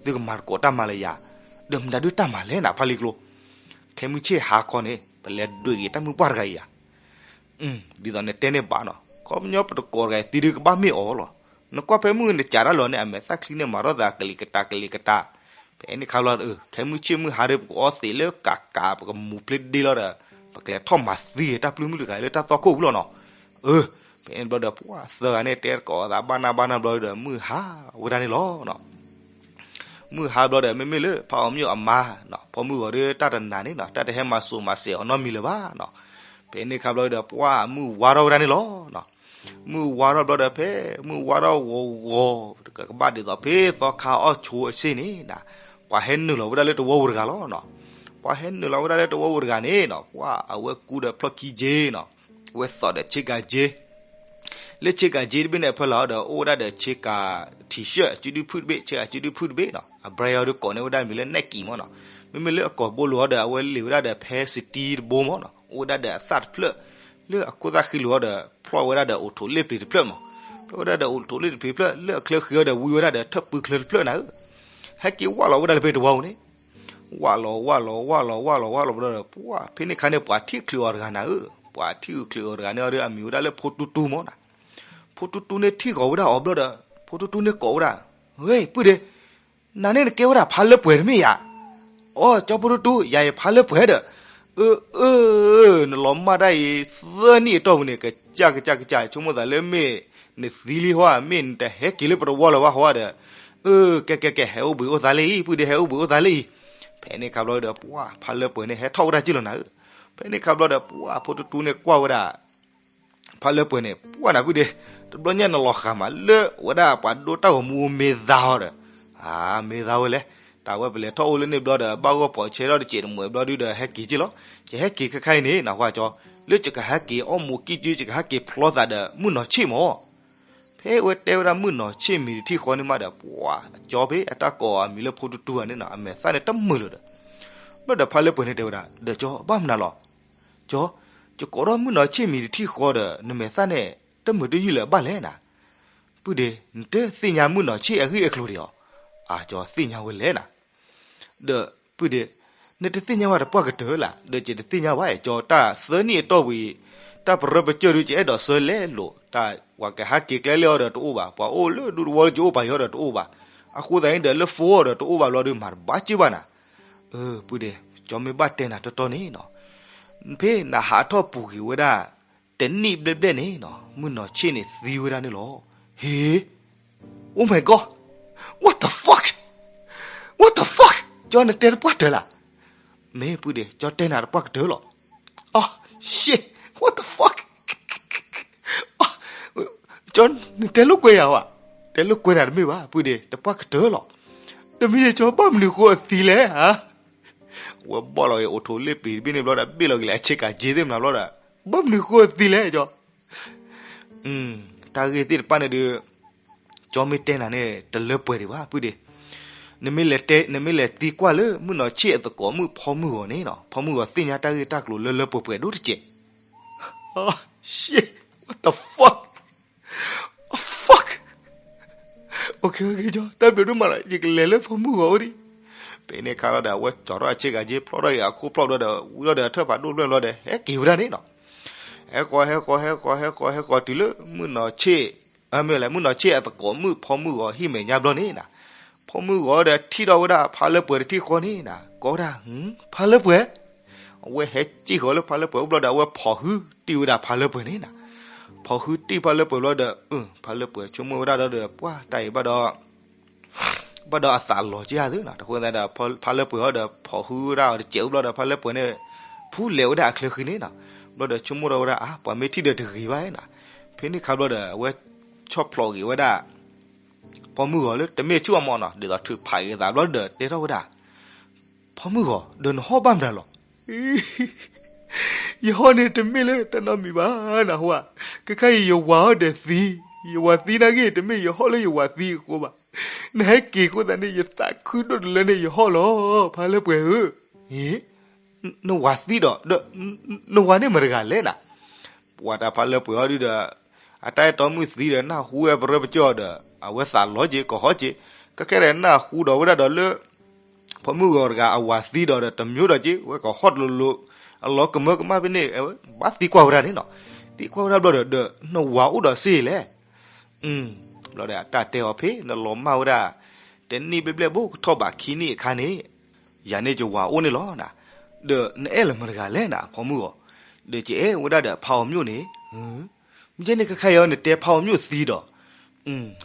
သုကမၤတကိးတၢ်မၤလၢယၤ, ဒီးမတၤဒုတၢ်မၤလဲၣ်နၤ ဖါလံၤကျိ, ခဲမုၢ်ဆ့ၣ်ဟါခီန့ၣ် ပလဲၤဒွဲၣ်က့ၤတၢ်မုၣ်ပှၢ်တဂၤအံၤယၤ. ဒ်သိးနတဲန့ၣ်ဘၣ်နီၤ, ခီပညီပတကိးတဂၤအံၤသံဒုကဘၣ်မ့ၢ်အီၤလီၤ. နကွၢ်ဖဲမုၢ်နစးတၢ်လီၤန့ၣ် အမဲာ်သၣ်ချံန့ၣ် မၤထီၣ်သးကလံၤကတၤကလံၤကတၤ. ဖဲန့ၣ်ခါဘျီ, ခဲမုၢ်ဆ့ၣ်မုၢ်ဟါဒီး ပကအီသံးလၢကးကး ပကမူၤဖျ့ဒ့လီၤဒီး ပကလဲၤထီၣ်မၤသံတၢ်ပျုၢ်မုၣ်တဂၤလၢတၢ်သွၣ်ခိၣ်ပူၤလီၤနီၤ. အၢ, ဖဲန့ၣ်ဘျီဒီး ပှၢ်သၢဂၤန့ၣ် တဲတကိးသးဘၣ်နၢ်ဘၣ်နၢ်ဘျီဒီး မုၢ်ဟါဝဲဒၣ်န့ၣ်လီၤ. မုၢ်ဟါဘျီဒီး မ့မ့ၢ်လၢဖးအီၤမ့ၢ်အမါ, ဖီမုၢ်ဂီၤဒီးတၢ်တနၤန့ၣ်နီၤ တၢ်တဟဲမၤစိၤမၤစဲးအီၤနီတမံၤလၢၤဘၣ်နီၤ. ဖဲန့ၣ်ခါဘျီဒီး ပှၢ်မုၢ်ဝါထီၣ်ဝဲဒၣ်န့ၣ်လီၤ. မုၢ်ဝါထီၣ်ဘျီဒီး ဖဲမုၢ်ဝါထီၣ်ဂီၤဂီၤ ကကဘၣ်ဒ်သိးဖဲသီခါအီၣ်ဆိအဆ့ၣ်န့ၣ်နီၤ, ပှၤဟဲနုာ်လီၤဝဲဒၣ်လၢတဝီပူၤတဂၤလီၤနီၤ. ပှၤဟဲနုာ်လီၤဝဲဒၣ်လၢတဝီပူၤတဂၤန့ၣ်နီၤ ပှၢ်အဝဲကူဒီးဖျီၣ်ခံက့နီၤ, အဝဲသိးဒီးဆ့ကၤက့ လၢဆ့ကၤက့တဘ့ၣ်န့ၣ် အဖၢလၢ်အီၤဒီး အိၣ်ဝဲဒၣ်ဒီးဆ့ကၤ T-shirt စုဒုဖုၣ်တဘ့ၣ်, ဆ့ကၤစုဒုဖုၣ်တဘ့ၣ်နီၤ, အ brand အီၤဒီးကိးန့ၢ်ဝဲဒၣ်မံၤလၢ Nike မၢ်နီၤ. မ့မ့ၢ်လၢအကိာ်ဘိလိၤအီၤဒီး အဝဲလ့ၢ်ဝဲဒၣ်ဒီး ဖဲစတံတဘိမၢ်နီၤ, အိၣ်ဝဲဒၣ်ဒီးအသၣ်တဖျၢၣ်, လၢအခိၣ်သၣ်ဃံလိၤအီၤဒီး ဖျီၣ်ဝဲဒၣ်ဒီးအိးထီးလ့ၣ်ပျံၤတဖျၢၣ်မၢ်, ဖျီၣ်ဝဲဒၣ်ဒီးအိးထီးလ့ၣ်တဖျၢၣ်တဖျၢၣ်, လၢအချၢဃံအီၤဒီး ဝံဝဲဒၣ်ဒီးထၢၣ်ပူချၢတဖျၢၣ်နၤဧၢ. ဟဲက့ၤဝၢ်လီၤဝဲဒၣ်လၢဖဲတဝီပူၤန့ၣ် ဝၢ်လီၤဝၢ်လီၤဝၢ်လီၤဝၢ်လီၤဝၢ်လီၤဘျီဒီး ပှၢ်ဖဲန့ၣ်ခါန့ၣ် ပှၤထံၣ်ချုးအီၤတဂၤနၤဧၢ, ပှၤထံၣ်ချုးအီၤတဂၤန့ၣ်အီၤဒီး အမံၤဝဲဒၣ်လၢဖိတူတူမၢ်နီၤ. ဖိတူတူန့ၣ်ထံၣ်ဃီၤဝဲဒၣ်အီၤဘျီဒီး ဖိတူတူန့ၣ်ကိးဝဲဒၣ်, ဝ့ၢ် ပုၢ်ဒ့, နၤန့ၣ်နကဲဝဲဒၣ်ဖါလၢပှဲၤတမ့ၢ်ဧါ. အိ ကၠီဖိတူတူ ယၤအံၤဖါလၢပှဲၤဒီး, အၢ အၢ နလီၤမၢ်ဒၣ်အံၤ သၢနံၣ်အတီၢ်ပူၤန့ၣ် ကစၢ်ကစၢ်ကစၢ် ဆိကမိၣ်သးလၢမ့ၢ် နသံလံဟီဧါ, မ့ၢ်နတဟဲက့ၤလၢပတဝီလၢၤဘၣ်ဟီဧါဒီး, အၢ ကဲကဲကဲ ဟဲအိၣ်ဘှံးအိၣ်သါလၢအံၤ ပုၢ်ဒ့ ဟဲအိၣ်ဘှံးအိၣ်သါလၢအံၤ. ဖဲန့ၣ်ခါဘျီဒီး ပှၢ်ဖါလၢပှဲၤန့ၣ် ဟဲထီၣ်ဝဲဒၣ်က့ၢ်လီၤနၤဧၢ. ဖဲန့ၣ်ခါဘျီဒီး ပှၢ်ဖိတူတူန့ၣ်ကွၢ်ဝဲဒၣ် ဖါလၢပှဲၤန့ၣ် ပှၢ်နၤပုၢ်ဒ့, တဘျီညါနလီၤဃာ်မးလၢဝဲဒၣ်ပှၤဒိတၢ်ဂီၤမူမ့ၢ်သါဟီဒီး, အၢ မ့ၢ်သါဝဲလဲၣ်, တၢ်ဝဲပလဲၤထီၣ်အိၣ်လၢန့ၣ်ဘျီဒီး ဘၣ်ဂီၢ်ပိာ်ဆဲထီၣ်တစဲးတမှဲၤဘျီဒုဒီး ဟဲက့ၤက့ၢ်လီၤ. ယဟဲက့ၤခဲခါအံၤန့ၣ် နကွၢ်ကၠီ, လၢယကဟဲက့ၤအီၣ်မူးကံၣ်ကၠ့ ယကဟဲက့ၤဖျီသးဒီးမုၢ်နီၢ်ဆ့ၣ်မၢ် ဖဲအဝဲတဲဝဲဒၣ်မုၢ်နီၢ်ဆ့ၣ်မံၤတထံၣ်ဃီန့ၣ်မးဒီး ပှၢ်ကၠီဖဲအတၢ်ကိးအမံၤလၢဖိတူတူဧါန့ၣ်နီၤ အမဲာ်သၣ်န့ၣ်တမုာ်လၢၤဒီး, ဘျီဒီးဖါလၢပှဲၤန့ၣ်တဲဝဲဒၣ် ဒီးကၠီဘၣ်မနုၤလီၤ. ကၠီ, ယကိးထီၣ်မုၢ်နီၢ်ဆ့ၣ်မံၤတထံၣ်ဃီဒီး နမဲာ်သၣ်န့ၣ် တမုာ်တယုၢ်လၢၤဘၣ်လဲၣ်နၤ. ပုၢ်ဒ့, နတသ့ၣ်ညါမုၢ်နီၢ်ဆ့ၣ်အဂ့ၢ်အကျိၤဒံးဧါ. အၢ ကၠီသ့ၣ်ညါဝဲလဲၣ်နၤ. ဒီးပုၢ်ဒ့, နတသ့ၣ်ညါဘၣ်တပှၢ်ကတၢၢ်လၢ်, ဒီးယတသ့ၣ်ညါဘၣ် ကၠီ တၢ်သၢနံၣ်အတီၢ်ဝံၤ တၢ်ပရၢပစၢၢ်ဒု ယအဲၣ်ဒိးဆၢလဲၤလိာ်, တၢ်ပှၤကဟဲက့ၤကျဲလၢအီၤဒီးတအိၣ်ဘၣ်, ပှၤအိၣ်လၢဒူသဝီလၢယအိၣ်ပာ်ယီၤဒီးတအိၣ်ဘၣ်, အဃိသတးန့ၣ်ဒီးလၢ phone အီၤဒီးတအိၣ်ဘၣ်ဘျီဒု မၤတဘၣ်စ့ၢ်ဘၣ်နၤ. အၢ ပုၢ်ဒ့, ကၠီမ့ၢ်ဘၣ်တဲနၤတီတီန့ၣ်နီၤ, ဖဲနဟးထီၣ်ပူၤကွံာ်ဝဲဒၣ် တနံၣ်ဘျဲၣ်ဘျဲၣ်န့ၣ်နီၤ မုၢ်နီၢ်ဆ့ၣ်န့ၣ်သံဝဲဒၣ်န့ၣ်လီၤ. ဟ့, Oh my God, what the fuck, what the fuck, ကၠီနတဲတပှၢ်တၢၢ်လၢ်. မ့ၢ်ပုၢ်ဒ့, ကၠီတဲနၤတပှၢ်ကတၢၢ်လီၤ. အၢ shit, what the fuck, ကၠီ နတဲလိာ်ကွဲယၤဘၣ်, တဲလိာ်ကွဲနၤတမ့ၢ်ဘၣ် ပုၢ်ဒ့, တပှၢ်ကတၢၢ်လီၤ. တမ့ၢ်ကၠီဘၣ်မနုၤဃိအသံလဲၣ်ဧါ. ဝဲဘီၣ်လီၤက့ၤအိးထီးလ့ၣ်ပျံၤတဘ့ၣ်န့ၣ်ဘျီဒီး ဘ့ၣ်လီၤက့ၤလၢအဆ့ကၤက့သ့ၣ်မနၤဘျီဒီး, ဘၣ်မနုၤဃိအသံလဲၣ်ကၠီ. တၢ်ဂ့ၢ်သ့ၣ်တဖၣ်န့ၣ်ဒုး ကၠီမ့ၢ်တဲနၤန့ၣ် တလၢပှဲၤဒံးဘၣ် ပုၢ်ဒ့. နမ့ၢ်လဲၤတဲ နမ့ၢ်လဲၤသံကွၢ်လၢမုၢ်နီၢ်ဆ့ၣ်အသကိးမုၣ်ဖီမုၢ်ဂီၤန့ၣ်နီၤ, ဖီမုၢ်ဂီၤသ့ၣ်ညါတၢ်ဂ့ၢ်တၢ်ကျိၤလၢလၢပှဲၤပှဲၤဒိၣ်တက့ၢ်. Shit, what the fuck, fuck. တၢ်ဘျုးဒိၣ်မးလီၤ, ယကလဲၤလၢဖီမုၢ်ဂီၤအိၣ်ဒံး. ဖဲန့ၣ်ခါလီၤဒီး အဝဲကၠီထီၣ်အဆ့ကၤက့ ဖျီထီၣ်က့ၤအခိၣ်ဖျီၣ်ဘျီဒီး ဝံၤလီၤဒီး ထၢၣ်ဖးဒိၣ်ဖျၢၣ်ဘျီဒီး ဟဲက့ၤဝဲဒၣ်န့ၣ်နီၤ. ဟဲဃီၤ ဟဲဃီၤ ဟဲဃီၤ ဟဲဃီၤ ဟဲဃီၤတုၤလၢမုၢ်နီၢ်ဆ့ၣ်, မ့ၢ်လဲၣ် မုၢ်နီၢ်ဆ့ၣ်အသကိးမုၣ်ဖီမုၢ်ဂီၤဟံၣ်မဲာ်ညါဘျီန့ၣ်နီၤ, ဖီမုၢ်ဂီၤဒီးထံၣ်ထီၣ်ဝဲဒၣ်ဖါလၢပှဲၤတထံၣ်ဃီန့ၣ်နီၤ ကိးဝဲဒၣ်, ဖါလၢပှဲၤ. အဝဲဟဲစံၣ်ဃီၤလၢဖါလၢပှဲၤအိၣ်ဘျီဒီး အဝဲဖီၣ်ဟုတံၢ်ဝဲဒၣ်ဖါလၢပှဲၤန့ၣ်နီၤ. ဖီၣ်ဟုတံၢ်ဖါလၢပှဲၤဘျီဒီး ဖါလၢပှဲၤဆိကမိၣ်ဝဲဒၣ်ဒီး ပှၢ်တၢ်အံၤဘၣ်ဒီး ဘၣ်ဒီးအသးလီၤက့ၤဧါသုနီၤ, တဃိသတးဒီး ဖါလၢပှဲၤဟီဒီး ဖီၣ်ဟုဝဲဒၣ်အီၤတစဲးအိၣ်ဘျီဒီး ဖါလၢပှဲၤန့ၣ် ဖူလဲၤဝဲဒၣ်အချၢဃံန့ၣ်နီၤ. ဘျီဒီးဆိကမိၣ်ထီၣ်ဝဲဒၣ် အါ ပှၤမ့ၢ်ထံၣ်ဒီးတဂ့ၤဘၣ်နီၤ. ဖဲန့ၣ်ခါဘျီဒီး အဝဲဆီၣ်ဖျိးက့ၤဝဲဒၣ် ဖီမုၢ်ဂီၤလၢတမ့ၢ်ဆူၣ်အမီၢ်နီၤ, ဒ်သိးထုးဖးက့ၤအသးဘျီဒီး တဲထီၣ်ဝဲဒၣ်, ဖီမုၢ်ဂီၤ, ဒီးနဟီၣ်ဘၣ်မနုၤလီၤ. ယဟီၣ်န့ၣ်တမ့ၢ်လၢတၢ်နီတမံၤဘၣ်နဟူဧါ, ခဲခါအံၤယဝၤအီၤဒီးသံ, ယဝၤသံနာ်က့ တမ့ၢ်ယဟီၣ်လၢယဝၤသံအဃိဘၣ်. နဟဲက့ၤအဃိသတးန့ၣ် ယသးခုဒိၣ်တလၢန့ၣ် ယဟီၣ်လီၤ ဖါလၢပှဲၤဧၢ. နဝၤသံဒီး, နဝၤန့ၣ်မတၤတဂၤလဲၣ်နၤ. ပှၤတၢ်ဖါလၢပှဲၤအီၤဒုဒီး အတၢ်အဲၣ်တီမုၣ်သံဒီး နၢ်ဟူဝဲပရၢပကၠီဒီး အဝဲသးလီၤက့ၤကီၤဟီက့ၤ, ကဲကဲဒီးနၢ်ဟူဒီးဝဲဒၣ်ဒီးလၢ ဖီမုၢ်ဂီၤတဂၤအဝၤသံဒီးဒီး တမျိုးဒီးက့ၤ ဝဲကီၤဟီၣ်တလိၤလိၤ, အလီၤကမၢကမၣ်ဖဲန့ၣ် ဘၣ်သံကွၢ်ဝဲဒၣ်န့ၣ်နီၤ. သံကွၢ်ဝဲဒၣ်ဘျီဒီး ဒီးနဝၤအိၣ်ဒီးစ့လဲၣ်. ဘျီဒီးအတၢ်တဲအီၤဖဲ နလီၤမၢ်ဝဲဒၣ် တနံၣ်ဘျဲၣ်ဘျဲၣ်ဘိကထီၣ်ဘးခံနံၣ်အခါန့ၣ်, ယၤန့ၣ်ယဝၤအိၣ်န့ၣ်လီၤနၤ. ဒီးနအဲၣ်လၢမတၤတဂၤလဲၣ်နၤ ဖီမုၢ်ဂီၤ. ဒီးကအဲၣ်ဝဲဒၣ်ဒီးဖါအီၤမျိၣ်န့ၣ်, မ့ၢ်ကဲန့ၣ်ခဲခါအံၤ နတဲဖါအီၤမျိၣ်သံဒီး,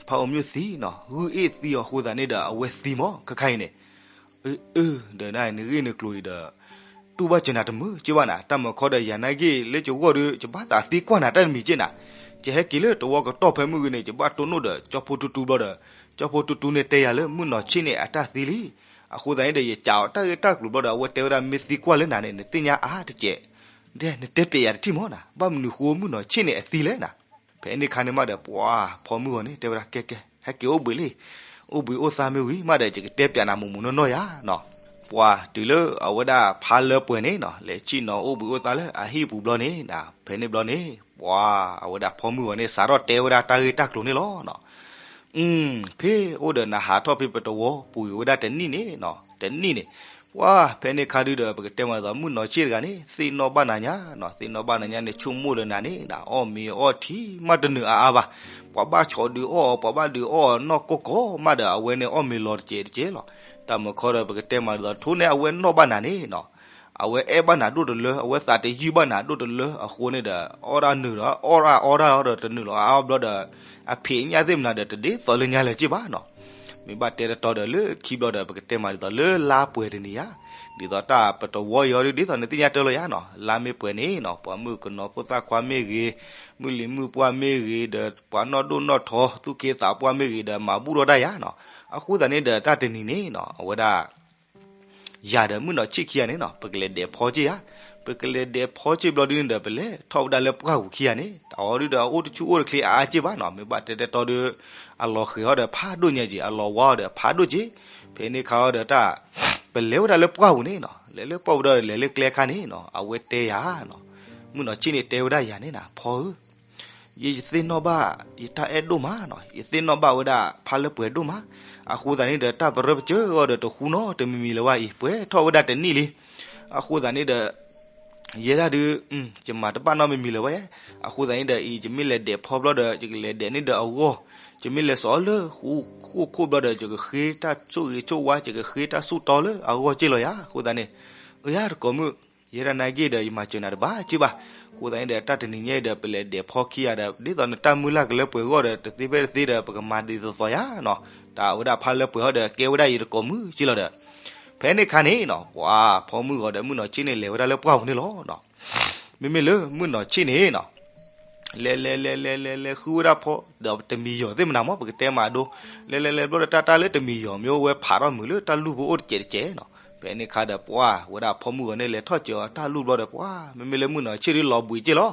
ဖါအီၤမျိၣ်သံနီၤ, ဂုၢ်အ့ၣ်သံအီၤအဃိသတးန့ၣ်ဒီး အဝဲသံမး ခဲခါအံၤန့ၣ်. ဒီးနဂ့ၢ်နကျိၤအံၤဒီး တူၢ်ဘၣ်စၢၤနၤတမုာ်က့ဘၣ်နၤ, တၢ်မၤခီဒီးယၤနာ်က့ လၢကဂီၢ်ဒီး ယဘၣ်သးသံကွၢ်နၤတၢ်တမံၤက့နၤ. ယဟဲက့ၤလၢတဝီကတီၢ်ဖဲမုၢ်ဂ့ၤန့ၣ် ယဘၣ်တိၢ်နီၣ်ဒီး ကၠီဖိတူတူဘျီဒီး, ကၠီဖိတူတူန့ၣ်တဲယၤလၢမုၣ်နီၢ်ဆ့ၣ်န့ၣ်အတၢ်သံလံ. အဃိသတးန့ၣ်ဒီး ယစံးအီၤတၢ်ဂ့ၢ်တၢ်ကျိၤဘျီဒီး အဝဲတဲဝဲဒၣ် မ့ၢ်သံကွၢ်လၢနၤန့ၣ် နသ့ၣ်ညါအါတကဲး, နတဲပျဲးယၤတထံၣ်မးနၤ, ဘၣ်မနုၤဃိမုၣ်နီၢ်ဆ့ၣ်န့ၣ်အသံလဲၣ်နၤ. ဖဲန့ၣ်ခါန့ၣ်မးဒီး ပှၤဖီမုၢ်ဂီၤန့ၣ် တဲဝဲဒၣ် ကဲကဲ ဟဲက့ၤအိၣ်ဘှံးလံ, အိၣ်ဘှံးအိၣ်သါမ့ၢ်ဝံၤမးဒီး ယကတဲပျဲးနၤမိၢ်မိၢ်နီၢ်နီၢ်ယၤနီၤ. ပှၤတုၤလၢအဝဲဒၣ်ဖါလၢပှဲၤန့ၣ်နီၤ လဲၤဆ့ၣ်နီၤအိၣ်ဘှံးအိၣ်သါလၢအဟံၣ်ပူၤဘျီန့ၣ်, ဖဲန့ၣ်ဘျီန့ၣ် ပှၤအဝဲဒၣ်ဖီမုၢ်ဂီၤန့ၣ် စးထီၣ်တဲဝဲဒၣ်တၢ်ဂ့ၢ်တၢ်ကျိၤန့ၣ်လီၤနီၤ. ဖဲအိၣ်ဒီးနဟးထီၣ်ဖဲပတဝီပူၤဝဲဒၣ်တနံၣ်န့ၣ်နီၤ, တနံၣ်န့ၣ်, ပှၤဖဲန့ၣ်ခါဒုဒီး ပကတဲမးဒ်သိး မုၣ်နီၢ်ဆ့ၣ်တဂၤန့ၣ် သ့ၣ်နီၣ်ဘၣ်နၤညါနီၤ, သ့ၣ်နီၣ်ဘၣ်နၤညါန့ၣ် ဆိကမိၣ်ဒီးနၤန့ၣ်နၤ အီၣ်မ့ၤအီထံမးတနုာ်အါအါဘၣ်. ပှၤဘၣ်ဆီၣ်ဒုးအီၣ်အီၤ, ပှၤဘၣ်ဒုးအီၣ်အီၤနီၢ်ကီၢ်ကီၢ်မးဒီး အဝဲန့ၣ်အီၣ်မ့ၤလီၤတကဲးတကဲးလီၤ. တၢ်မၤခီဒီး ပကတဲမးဒ်သိး ထိၣ်န့ၣ်အဝဲနီၣ်ဘၣ်နၤန့ၣ်နီၤ, အဝဲအဲၣ်ဘၣ်နၤဒိၣ်တလၢ, အဝဲသးတယုၢ်ဘၣ်နၤဒိၣ်တလၢအဃိန့ၣ်ဒီး အီၣ်ဒၣ်နုာ်ဒီး အီၣ်ဒၣ်အီဒၣ်ဒီးတနုာ်လီၤအါအါဘျီဒီး အဖံးအညၣ်သ့ၣ်မနုၤဒီး တဒ်သိးလၢညါလၢၤက့ဘၣ်နီၤ. မ့ၢ်ဘၣ်တဲတတီဒီး လၢခံဘျီဒီး ပကတဲမးဒ်သိး လၢလါပှဲၤတနံၤယါ, ဒ်သိးတၢ်ပတဝီအံၤအီၤဒု ဒ်သိးနသ့ၣ်ညါတၢ်လီၤယါနီၤ, လါမ့ၢ်ပှဲၤန့ၣ်နီၤ ပှၤမုၣ်ကနီၤဖိသၣ်ခွါမ့ၢ်ဂ့ၤ, မုၢ်လံၤမုၢ်ပှၢ်မ့ၢ်ဂ့ၤဒီး ပှၤနီၢ်ဒိၣ်နီၢ်ထီ သူၣ်က့သးပှၢ်မ့ၢ်ဂ့ၤဒီး မၤဘူၣ်ထီၣ်ဒၣ်ယါနီၤ. အဃိသတးန့ၣ်ဒီး တၢ်တနံၤန့ၣ်နီၤ အဝဲဒၣ် ယၤဒီးမုၣ်နီၢ်ဆ့ၣ်ခံဂၤန့ၣ်နီၤ ပကလဲၤဒဲးဖီက့ၢ်ယါ, ပကလဲၤဒဲးဖီက့ၢ်ဘျီဒုန့ၣ်ဒီး ပလဲၤထီၣ်ဝဲဒၣ်လၢပှၢ်ပူၤခံဂၤန့ၣ် အဝဲဒုဒီး အအိၣ်တဆူၣ်အိၣ်တချ့အါအါက့ၢ်ဘၣ်နီၤ, မ့ၢ်ဘၣ်တဲတတီဒီး အလီၤဃ့ၤအီၤဒီးဖးဒိၣ်ညါက့ၢ်, အလီၤဝါအီၤဒီးဖးဒိၣ်က့ၢ်. ဖဲန့ၣ်ခါအီၤဒီးတၢ် ပလဲၤဝဲဒၣ်လၢပှၢ်ပူၤန့ၣ်နီၤ, လဲၤလၢပှၢ်ပူၤဒီး လဲၤလၢကျဲခါန့ၣ်နီၤ အဝဲတဲယၤနီၤ, မုၣ်နီၢ်ဆ့ၣ်န့ၣ်တဲဝဲဒၣ်ယၤန့ၣ်နၤ ဖီဧၢ ယ ယသ့ၣ်နီၣ်ဘၣ် ယတၢ်အဲၣ်ဒိၣ်မးနီၤ, ယသ့ၣ်နီၣ်ဘၣ်ဝဲဒၣ်ဖါလၢပှဲၤဒိၣ်မး, အဃိသတးန့ၣ်ဒီး တၢ်ပရၢပကၢအီၤဒီးတဃူနီတမံၤမံၤလၢၤဘၣ်အံၤ, ပှဲၤထီၣ်ဝဲဒၣ်တနံၣ်လံ. အဃိသတးန့ၣ်ဒီး ယဲဒၣ်ဒုး ယမၤတဘၣ်နီတမံၤမံၤလၢၤဘၣ်ယဲ, အဃိသတးန့ၣ်ဒီးအံၤ ယမ့ၢ်လဲၤဒဲးဖီဘျီဒီး ယကလဲၤဒဲးန့ၢ်ဒီးအဂီၢ်, ယမ့ၢ်လဲၤစိာ်အီၤလၢဃိၣ်ခိၣ်ဘျီဒီး ယကဃ့တၢ်ဆိၣ်ဂ့ၤဆိၣ်ဝါ ယကဃ့တၢ်ဆူၣ်တီလၢအဂီၢ်က့ၢ်လီၤယၤ, အဃိသတးန့ၣ် အၢယၤတကိးမုၣ်, ယဲဒၣ်နာ်က့ဒီး ယမၤစၢၤနၤတဘၣ်က့ၢ်ဘၣ်. အဃိသတးန့ၣ်ဒီး တၢ်တနံၤညါအံၤဒီး ပလဲၤဒဲးဖီခံဂၤဒီး ဒ်သိးနတၢ်မုၢ်လၢ်ကလၢပှဲၤအဂီၢ်ဒီး တသ့ဖဲတသ့ဒီး ပကမၤဒ်သိးသိးယၤနီၤ. တၢ်ဝဲဒၣ်ဖါလၢပှဲၤဟီဒီး ကဲဝဲဒၣ်ယတကိးမုၣ်က့ၢ်လီၤဒီး ဖဲန့ၣ်ခါန့ၣ်နီၤ ပှၤဖီမုၢ်ဂီၤဒီးမုၣ်နီၢ်ဆ့ၣ်န့ၣ် လဲၤဝဲဒၣ်လၢပှၢ်ပူၤန့ၣ်လီၤ. မ့မ့ၢ်လၢမုၣ်နီၢ်ဆ့ၣ်န့ၣ်နီၤ လဲၤလဲၤလဲၤလဲၤလဲၤလဲၤဃုဝဲဒၣ်ဖီ ဒီးတမံၤယီၤသ့ၣ်မနၤမး ပကတဲမးဒိ, လဲၤလဲၤလဲၤဘျီဒီး တၢ်တၢ်လၢတမံၤယီၤ မ့ၢ်အိၣ်ဝဲဖးထီၣ်မုာ်လၢတၢ်လူၢ်ဖိအိၣ်တစဲးတစဲးနီၤ. ဖဲန့ၣ်ခါဒီး ပှၤဝဲဒၣ်ဖီမုၢ်ဂီၤန့ၣ် လဲၤထီၣ်စၢၤအီၤတၢ်လူၢ်ဘျီဒီး ပှၤ မ့မ့ၢ်လၢမုၣ်နီၢ်ဆ့ၣ်ဒုးလီၤဘှံးက့ၢ်လီၤ.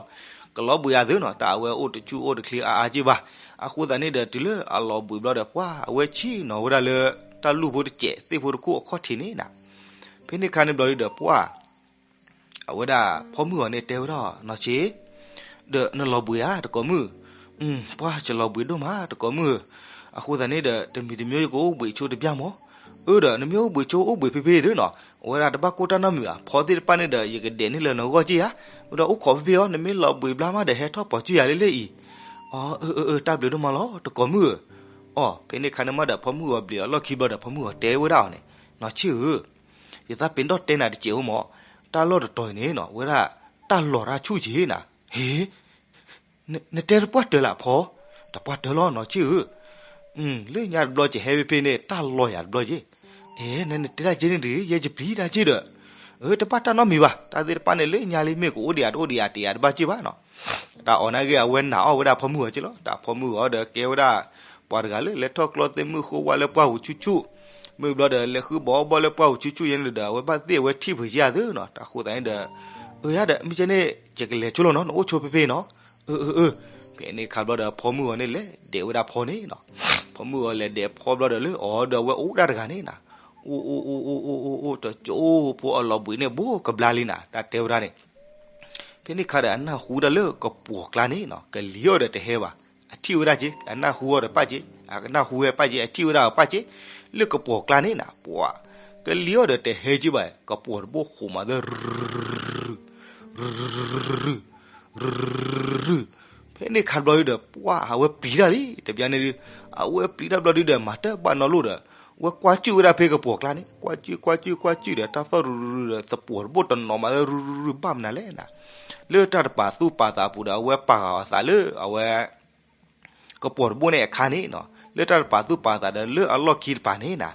ကလီၤဘှံးအသုနီၤ တၢ်အဝဲအိၣ်တဆူၣ်အိၣ်တချ့အါအါက့ၢ်ဘၣ်. အဃိသတးန့ၣ်ဒီး တုၤလၢအလီၤဘှံးဘျီဒီး ပှၤအဝဲဆ့ၣ်နီၤဝဲဒၣ်လၢ တၢ်လူၢ်ဖိတစဲးသ့ၣ်ဖိတခိၣ်အခီၣ်ထံးန့ၣ်နၤ. ဖဲန့ၣ်ခါန့ၣ်ဘျီဒုဒီး ပှၤ အဝဲဒၣ်ဖီမုၢ်ဂီၤန့ၣ်တဲဝဲဒၣ် နီၢ်ဆ့ၣ်, ဒီးနလီၤဘှံးဧါ တကိးမုၣ်. ပှၤ ယလီၤဘှံးဒိၣ်မး တကိးမုၣ်ဧၢ. အဃိသတးန့ၣ်ဒီး တမံၤတမံၤယကအိၣ်ဘှံးဆိတဘျီမး. အၢ ဒီးနမ့ၢ်အိၣ်ဘှံးဆိအိၣ်ဘှံးဖဲဖဲဒီးနီၤ အဝဲဒၣ်တဘၣ်ကိၢ်တၢ်နီတမံၤဘၣ်. ဖီသ့ၣ်တဖၣ်န့ၣ်ဒီး ယကဒဲးန့ၢ်လၢနဂီၢ်က့ၢ်ဧါ. ဝဲဒၣ်အိၣ်ခိးဖဲဖဲအီၤ နမ့ၢ်လီၤဘှံးဘျါမးဒီး ဟဲထီၣ်ပိာ်စုယၤလၢလၢအံၤ. အၢ အၢ အၢ တၢ်ဘျုးဒိၣ်မးလီၤ တကိးမုၣ်ဧၢ. အီ ဖဲန့ၣ်ခါန့ၣ်မးဒီး ဖီမုၢ်ဂီၤဘျုးအလီၢ်ခံဘျီဒီး ဖီမုၢ်ဂီၤတဲဝဲဒၣ်အီၤန့ၣ်, နီၢ်ဆ့ၣ်ဧၢ ယသးပ့ၤနီၣ်တဲနၤတစဲးဧိၤမး, တၢ်လီၢ်တတီၤအံၤန့ၣ်နီၤ ဝဲဒၣ် တၢ်လီၤတၢ်ဆူၣ်က့ၤနၤ. ဟ့ နတဲတပှၢ်တၢၢ်လၢဖီ, တပှၢ်တၢၢ်လီၤ နီၢ်ဆ့ၣ်ဧၢ. လၢညါတဘျီကဟဲဖဲဖဲန့ၣ် တၢ်လီၤယၤတဘျီက့ၤ. အဲ နနတဲတၢ်က့ၤန့ၣ်ဒီး ယဲယပျံၤတၢ်က့ၤဒီး. အၢ တဘၣ်တၢ်နီတမံၤဘၣ်, တၢ်သ့ၣ်တဖၣ်န့ၣ်လၢညါလံ မ့ၢ်ကအိၣ်ဒံးယၤတအိၣ်ဒံးယၤ တယၤတဘၣ်က့ၤဘၣ်နီၤ. တၢ်အီၤနာ်က့ အဝဲနာ်အီၣ်ဝဲဒၣ်ဖီမုၢ်ဂီၤက့ၤလီၤ. တၢ်ဖီမုၢ်ဂီၤဒီးကဲဝဲဒၣ် ပှၤတဂၤလၢလဲၤထီၣ်ကျီသ့ၣ်မုၢ်ဃိဝါလၢပှၢ်ပူၤဆူၣ်ဆူၣ် မုၢ်ဘျီဒီး လဲၤဃုဘီဘီလၢပှၢ်ပူၤဆူၣ်ဆူၣ်ယဲန့ၣ်ဒီး အဝဲဘၣ်သ့ၣ်အဝဲထံၣ်ဖုးယဲအသးနီၤ. တၢ်ဃိသးန့ၣ်ဒီး အၢ ယၤဒီး မ့ၢ်ကဲန့ၣ် ယကလဲၤဆိလီၤနီၤ, နအိၣ်ဆိဖဲဖဲနီၤ. အၢ အၢ အၢ. ဖဲန့ၣ်အခါဘျီဒီး ဖီမုၢ်ဂီၤန့ၣ် လဲၤဒဲးဝဲဒၣ်ဖီန့ၣ်နီၤ. ဖီမုၢ်ဂီၤလဲၤဒဲးဖီဘျီဒီး လၢအီၤဒီး အဝဲအိၣ်ဝဲဒၣ်တဂၤန့ၣ်နီၤ. အိၣ် အိၣ် အိၣ် အိၣ် အိၣ် အိၣ် အိၣ် တကၠိဖိအလီၤဘှံးန့ၣ် ဘူးကဘျါလံနီၤ, တၢ်တဲဝဲဒၣ်န့ၣ်. ဖဲန့ၣ်အခါဒီး အနၢ်ဟူဝဲဒၣ်လၢကပှီၤကျါန့ၣ်နီၤ, ကလံၤအီၤဒီးတဟဲဘၣ်. အထံၣ်ဝဲဒၣ်က့, အနၢ်ဟူအီၤဒီးပၣ်က့, အနၢ်ဟူဝဲပၣ်က့, အထံၣ်ဝဲဒၣ်အီၤပၣ်က့, လၢကပှီၤကျါန့ၣ်နီၤ, ပှၤ ကလံၤအီၤဒီးတဟဲက့ဘၣ်, ကပှီၤတဘိဃိးမးသၢ ရူ ရူ ရူ ရူ ရူ. ဖဲန့ၣ်အခါဘျီဒုဒီး ပှၤအဝဲပျံၤတၢ်လံ, တဘျီန့ၣ်ဒု, အဝဲပျံၤတၢ်ဘျီဒုဒီး မၤတဘၣ်နီတဘျီဒီး, အဝဲကွၢ်ကၠုၣ်ဝဲဒၣ်ဖဲကပှီၤကျါန့ၣ်, ကွၢ်ကၠုၣ် ကွၢ်ကၠုၣ် ကွၢ်ကၠုၣ်ဒီး တၢ်သီၣ်ရူရူဒီး သပှီၤတဘိတနီၤမးသၢ ရူရူရူ ဘၣ်မနုၤလဲၣ်နီၤ. လၢတၢ်တပာ်သူၣ်ပာ်သးအပူၤဒီး အဝဲပာ်ဃာ်အသးလၢအဝဲ ကပှီၤတဘိန့ၣ်အခါန့ၣ်နီၤ, လၢတၢ်တပာ်သူၣ်ပာ်သးဒီးလၢအလီၢ်ခံတပၤန့ၣ်နီၤ,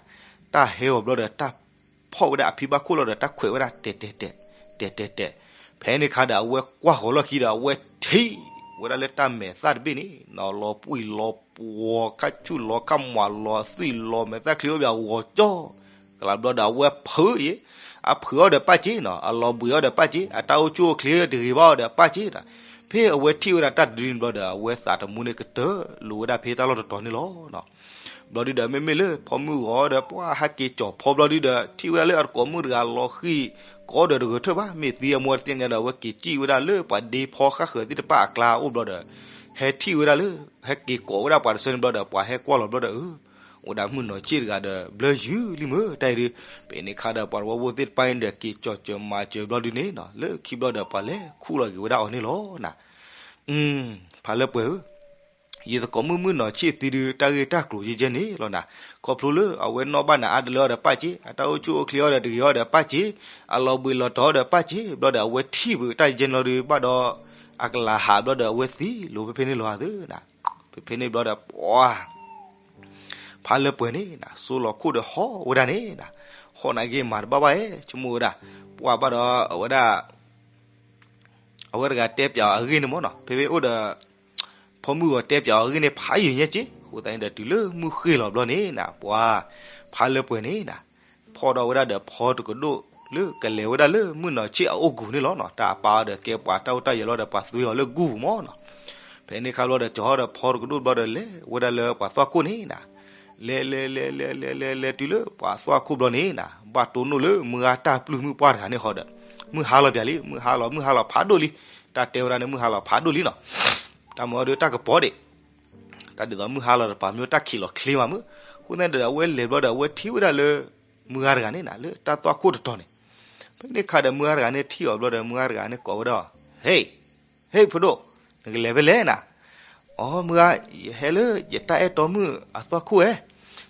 တၢ်ဟဲဂီၤဘျီဒီး တၢ်ဖီၣ်ဝဲဒၣ်အဖံဘၣ်ခိၣ်လီၤဒီး တၢ်ခွဲးဝဲဒၣ်တဲာ်တဲာ်တဲာ် တဲာ်တဲာ်တဲာ်. ဖဲန့ၣ်အခါဒီး အဝဲကွၢ်ဃီၤလီၢ်ခံဒီး အဝဲထံၣ်ဝဲဒၣ်လၢတၢ်မဲာ်သၣ်တဘ့ၣ်န့ၣ်နီၤ, လီၤပှံၢ်လီၤပှီၤ ခါဆူၣ်လီၤခါမွၤလီၤသွံၣ်လီၤ မဲာ်သၣ်ချံအိၣ်ဘၣ်ဂီၤကၠီ ကလးဘျီဒီး အဝဲဖုးအံၤ, အဖုးအီၤဒီးပၣ်က့နီၤ, အလီၤဘှံးအီၤဒီးပၣ်က့, အတၢ်အိၣ်ဆူၣ်အိၣ်ချ့တဂ့ၤဘၣ်အီၤဒီးပၣ်က့ဒီး, ဖဲအဝဲထံၣ်ဝဲဒၣ်တၢ်တဒုန့ၣ်ဘျီဒီး အဝဲသးတမူန့ၣ်ကတၢၢ်လိာ်ဝဲဒၣ်ဖဲတၢ်လီၢ်တတီၤန့ၣ်လီၤ. ဘျီဒုဒီး မ့မ့ၢ်လၢဖီမုၢ်ဂီၤဒီး ပှၤဟဲက့ၤကၠီၤဖီဘျီဒုဒီး ထံၣ်ဝဲဒၣ်လၢအတကိးမုၣ်တဂၤလီၤဃံၤ ကိးဒီးတဂၢၢ်ထၢၣ်ဘၣ်, မ့ၢ်သံအမိၢ်တသ့ၣ်ညါဒီး အဝဲက့ၤစံၣ်ဝဲဒၣ်လၢပှၤဒ့ဖီဃၣ်ဃၢၤသ့ၣ်တဖၣ်အကျါအိၣ်ဘျီဒီး ဟဲထံၣ်ဝဲဒၣ်လၢ ဟဲက့ၤကိးဝဲဒၣ်ပှၤတဆၢန့ၣ်ဘျီဒီး ပှၤဟဲကွၢ်လီၤဘျီဒီး အၢ အိၣ်ဒၣ်မုၣ်နီၤဆ့ၣ်တဂၤဒီး ဘျၢယုာ်လံမ့ၢ်တၢ်အံၤဒု, ဖဲန့ၣ်အခါဒီး ပှၤတဝီဖိသ့ၣ်တဖၣ်န့ၣ်ဒီး က့ၤကၠီၤစၢၤမၤစၢၤဘျီဒုန့ၣ်နီၤ, လၢခံဘျီဒီး ပှၤလဲၤခူၣ်လီၤက့ၤဝဲဒၣ်အီၤန့ၣ်လီၤနၤ. ဖးလၢပှဲၤဧၢ, ယသကိးမုၣ်မုၣ်နီၤဆ့ၣ်သံဒု တၢ်ဂ့ၢ်တၢ်ကျိၤယဲယဲန့ၣ်လီၤနၤ, ခီဖျိလၢအဝဲနီၣ်ဘၣ်နၤအါတလၢအီၤဒီးပၣ်က့, အတၢ်အိၣ်ဆူၣ်အိၣ်ချ့အီၤဒီးတဂ့ၤအီၤဒီးပၣ်က့, အလီၤဘှံးလီၤတီၤအီၤဒီးပၣ်က့, ဘျီဒီးအဝဲထံၣ်ပတၢ်ယဲန့ၣ်လီၤဒု ဘၣ်ဒီး အကလၤဟးဘျီဒီး အဝဲသံလိာ်ဖဲဖဲန့ၣ်လီၤအသးနၤ. ဖဲဖဲန့ၣ်ဘျီဒီး ပှၤ ဖးလၢပှဲၤန့ၣ်နၤ, စိလီၤခိၣ်ဒီးဟီၣ်ဝဲဒၣ်န့ၣ်နၤ, ဟီၣ်နာ်က့မၤတဘၣ်ဘၣ်ဧဲ ဆိကမိၣ်ဝဲဒၣ်, ပှၤဘၣ်ဒီး အဝဲဒၣ် အဝဲတဂၤတဲပၠးအီၤအဂ့ၢ်န့ၣ်မ့ၢ်နီၤ, ဖဲဖဲအိၣ်ဒီး ဖီမုၢ်ဂီၤတဲပၠးအီၤအဂ့ၢ်န့ၣ် ဖးယံာ်ညါက့, အဃိသတးန့ၣ်ဒီး တုၤလၢမုၢ်ဃ့ၢ်လီၤဘျီန့ၣ်နၤ, ပှၤ ဖးလၢပှဲၤန့ၣ်နၤ, ဖီၣ်ဒီးဝဲဒၣ်ဒီးဖီတကဒိၣ်လၢကလဲၤဝဲဒၣ်လၢမုၣ်နီၤဆ့ၣ်အအိၣ်ကူၤန့ၣ်လီၤနီၤ, တၢ်အပၢ်အီၤဒီးကဲပှၤတၢ်အိၣ်တၢ်ယၢၤလီၤဒီး ပှၤသွံအီၤလၢကူၤပူၤမ့ၢ်နီၤ. ဖဲန့ၣ်အခါဘျီဒီး ကၠီၤဒီးဖီတကဒိၣ်ဘျီဒီး လဲၤဝဲဒၣ်လၢပှၤသွၣ်ခိၣ်န့ၣ်နၤ, လဲၤလဲၤလဲၤလဲၤလဲၤလဲၤလဲၤတုၤလၢပှၤသွၣ်ခိၣ်ဘျီန့ၣ်နၤ, ဘၣ်တိၢ်နီၣ်လၢမုၢ်ဂၤတၢ်ပျုၢ်မုၣ်ပှၢ်တဂၤန့ၣ်ဃီဒီး, မုၢ်ဟါလီၤပၠးလံ, မုၢ်ဟါလီၤ မုၢ်ဟါလီၤဖးဒိၣ်လံ, တၢ်တဲဝဲဒၣ်န့ၣ် မုၢ်ဟါလီၤဖးဒိၣ်လံနီၤ, တၢ်မၤအီၤဒီးတၢ်ကပီၤဒံး, တၢ်ဒ်သိးမုၢ်ဟါလီၤတပၤ မ့ၢ်တၢ်ခံးလီၤချ့မးမုၢ်, အဃိသတးန့ၣ်ဒီး အဝဲလဲၤဘျီဒီး အဝဲထံၣ်ဝဲဒၣ်လၢ မုၢ်ဂၤတဂၤန့ၣ်နၤ လၢတၢ်သွၣ်ခိၣ်တတီၤန့ၣ်, ဖဲန့ၣ်အခါဒီး မုၢ်ဂၤတဂၤန့ၣ်ထံၣ်အီၤဘျီဒီး မုၢ်ဂၤတဂၤန့ၣ်ကိးဝဲဒၣ်အီၤ, ဟ့ၣ် ဟ့ၣ် ဖိဒိၣ်, နကလဲၤဖဲလဲၣ်နၤ, အိ မုၢ်ဂၤ ယဟဲလၢယတၢ်အဲၣ်တီမုၣ်အသွၣ်ခိၣ်ဧဲ,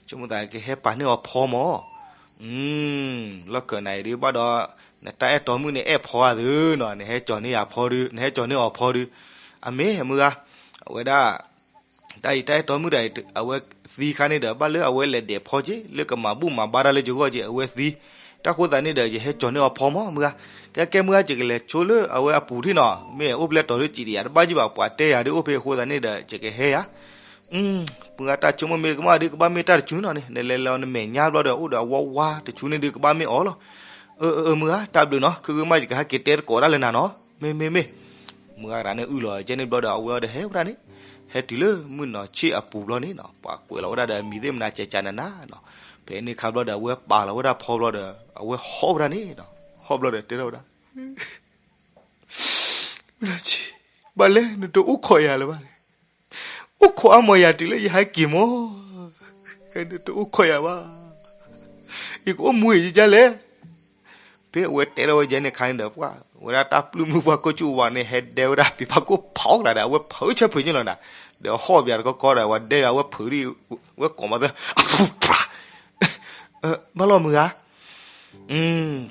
ဆိကမိၣ်သးကဟဲပာ်န့ၢ်အီၤဖီမး, လီၢ်ခၢးနၤအံၤဒုးဘၣ်ဒီး နတၢ်အဲၣ်တီမုၣ်န့ၣ်အဲၣ်ဖီဧါသုနီၤ, နဟဲကၠီၤန့ၢ်ယၤဖီဒုး နဟဲကၠီၤန့ၢ်အီၤဖီဒုး, အမ့ၢ်မုၢ်ဂၤ, အဝဲဒၣ် တၢ်အံၤတၢ်အဲၣ်တီမုၣ်တဂၤအံၤ အဝဲသံခါန့ၣ်ဒီး ဘၣ်လၢအဝဲလဲၤဒဲးဖီက့ၤ လၢကမၤဘူၣ်မၤဘါတၢ်လၢယဂီၢ်က့ၤ အဝဲသံ, တၢ်ဃိသးန့ၣ်ဒီး ယဟဲကၠီၤန့ၢ်အီၤဖီမး မုၢ်ဂၤ, ကဲကဲမုၢ်ဂၤ ယကလဲၤဆိလၢအဝဲအပူၤထံၣ်နီၤ, မ့ၢ်အိၣ်ဖျဲၣ်တီၤဒုး စံးတယၤတဘၣ်ကံၣ်ဘၣ် ပှၤတဲယၤဒုးအိၣ်ဖဲအဃိသတးန့ၣ်ဒီး ယကဟဲယၤ မုၢ်ဂၤ တၢ်ဆိကမိၣ်မ့ၢ်ကမၣ်ဒုး ကဘၣ်မ့ၢ်တၢ်တဆူနီၤန့ၣ် နလဲၤလီၤနမဲာ်ညါဘျီဒီး အိၣ်ဒီးအဝီဝါတဆူန့ၣ်ဒုး ကဘၣ်မ့ၢ်အီၤလီၤ. အၢ အၢ မုၢ်ဂၤ တၢ်ဘျုးနီၤ ခုဂ့ၤမးယကဟဲက့ၤတဲသကိးဒၣ်လၢနၤနီၤ မ့ၢ် မ့ၢ် မ့ၢ်. မုၢ်ဂၤတဂၤန့ၣ်အုၣ်လီၤကဲန့ၣ်ဘျီဒီး အဝဲအီၤဒီးဟဲဝဲဒၣ်န့ၣ် ဟဲတုၤလၢမုၢ်နီၢ်ဆ့ၣ်အပူၤဘျီန့ၣ်နီၤ ပှၤကွဲးလီၤဝဲဒၣ်ဒီးအမံၤသ့ၣ်မနၤကကနနၤနီၤ. ဖဲန့ၣ်အခါဘျီဒီး အဝဲပာ်လီၤဝဲဒၣ်ဖီဘျီဒီး အဝဲဟီၣ်ဝဲဒၣ်န့ၣ်နီၤ ဟီၣ်ဘျီဒီးတဲထီၣ်ဝဲဒၣ် မုၢ်နီၢ်ဆ့ၣ် ဘၣ်လဲၣ် နတအိၣ်ခိးယၤလၢၤဘၣ်လဲၣ်. အိၣ်ခိးအါမးယၤတုၤလၢယဟဲက့ၤမး နတအိၣ်ခိးယၤဘၣ် ယကအိၣ်မူယကလဲၣ်. ဖဲအဝဲတဲထီၣ်ဝဲယဲန့ၣ်ခါန့ၣ်ဒီး ပှၤဝဲဒၣ်တၢ်ပျုၢ်မုၢ်ပှၢ်ကိးကၠူၣ်ဝါန့ၣ် ဟဲဒဲဝဲဒၣ်ပံၤဖးကိၣ်ဖးအီၣ်ကျါဒီး အဝဲဖုးဆၢဖုးညိၣ်လီၤနၤ ဒီးဟီၣ်ဘၣ်တကီကီဒီး ဝဲဒဲယၤဝဲဖုးဒ် ဝဲကိးမၤသၢ ဘၣ်လီၤမုၢ်ဂၤ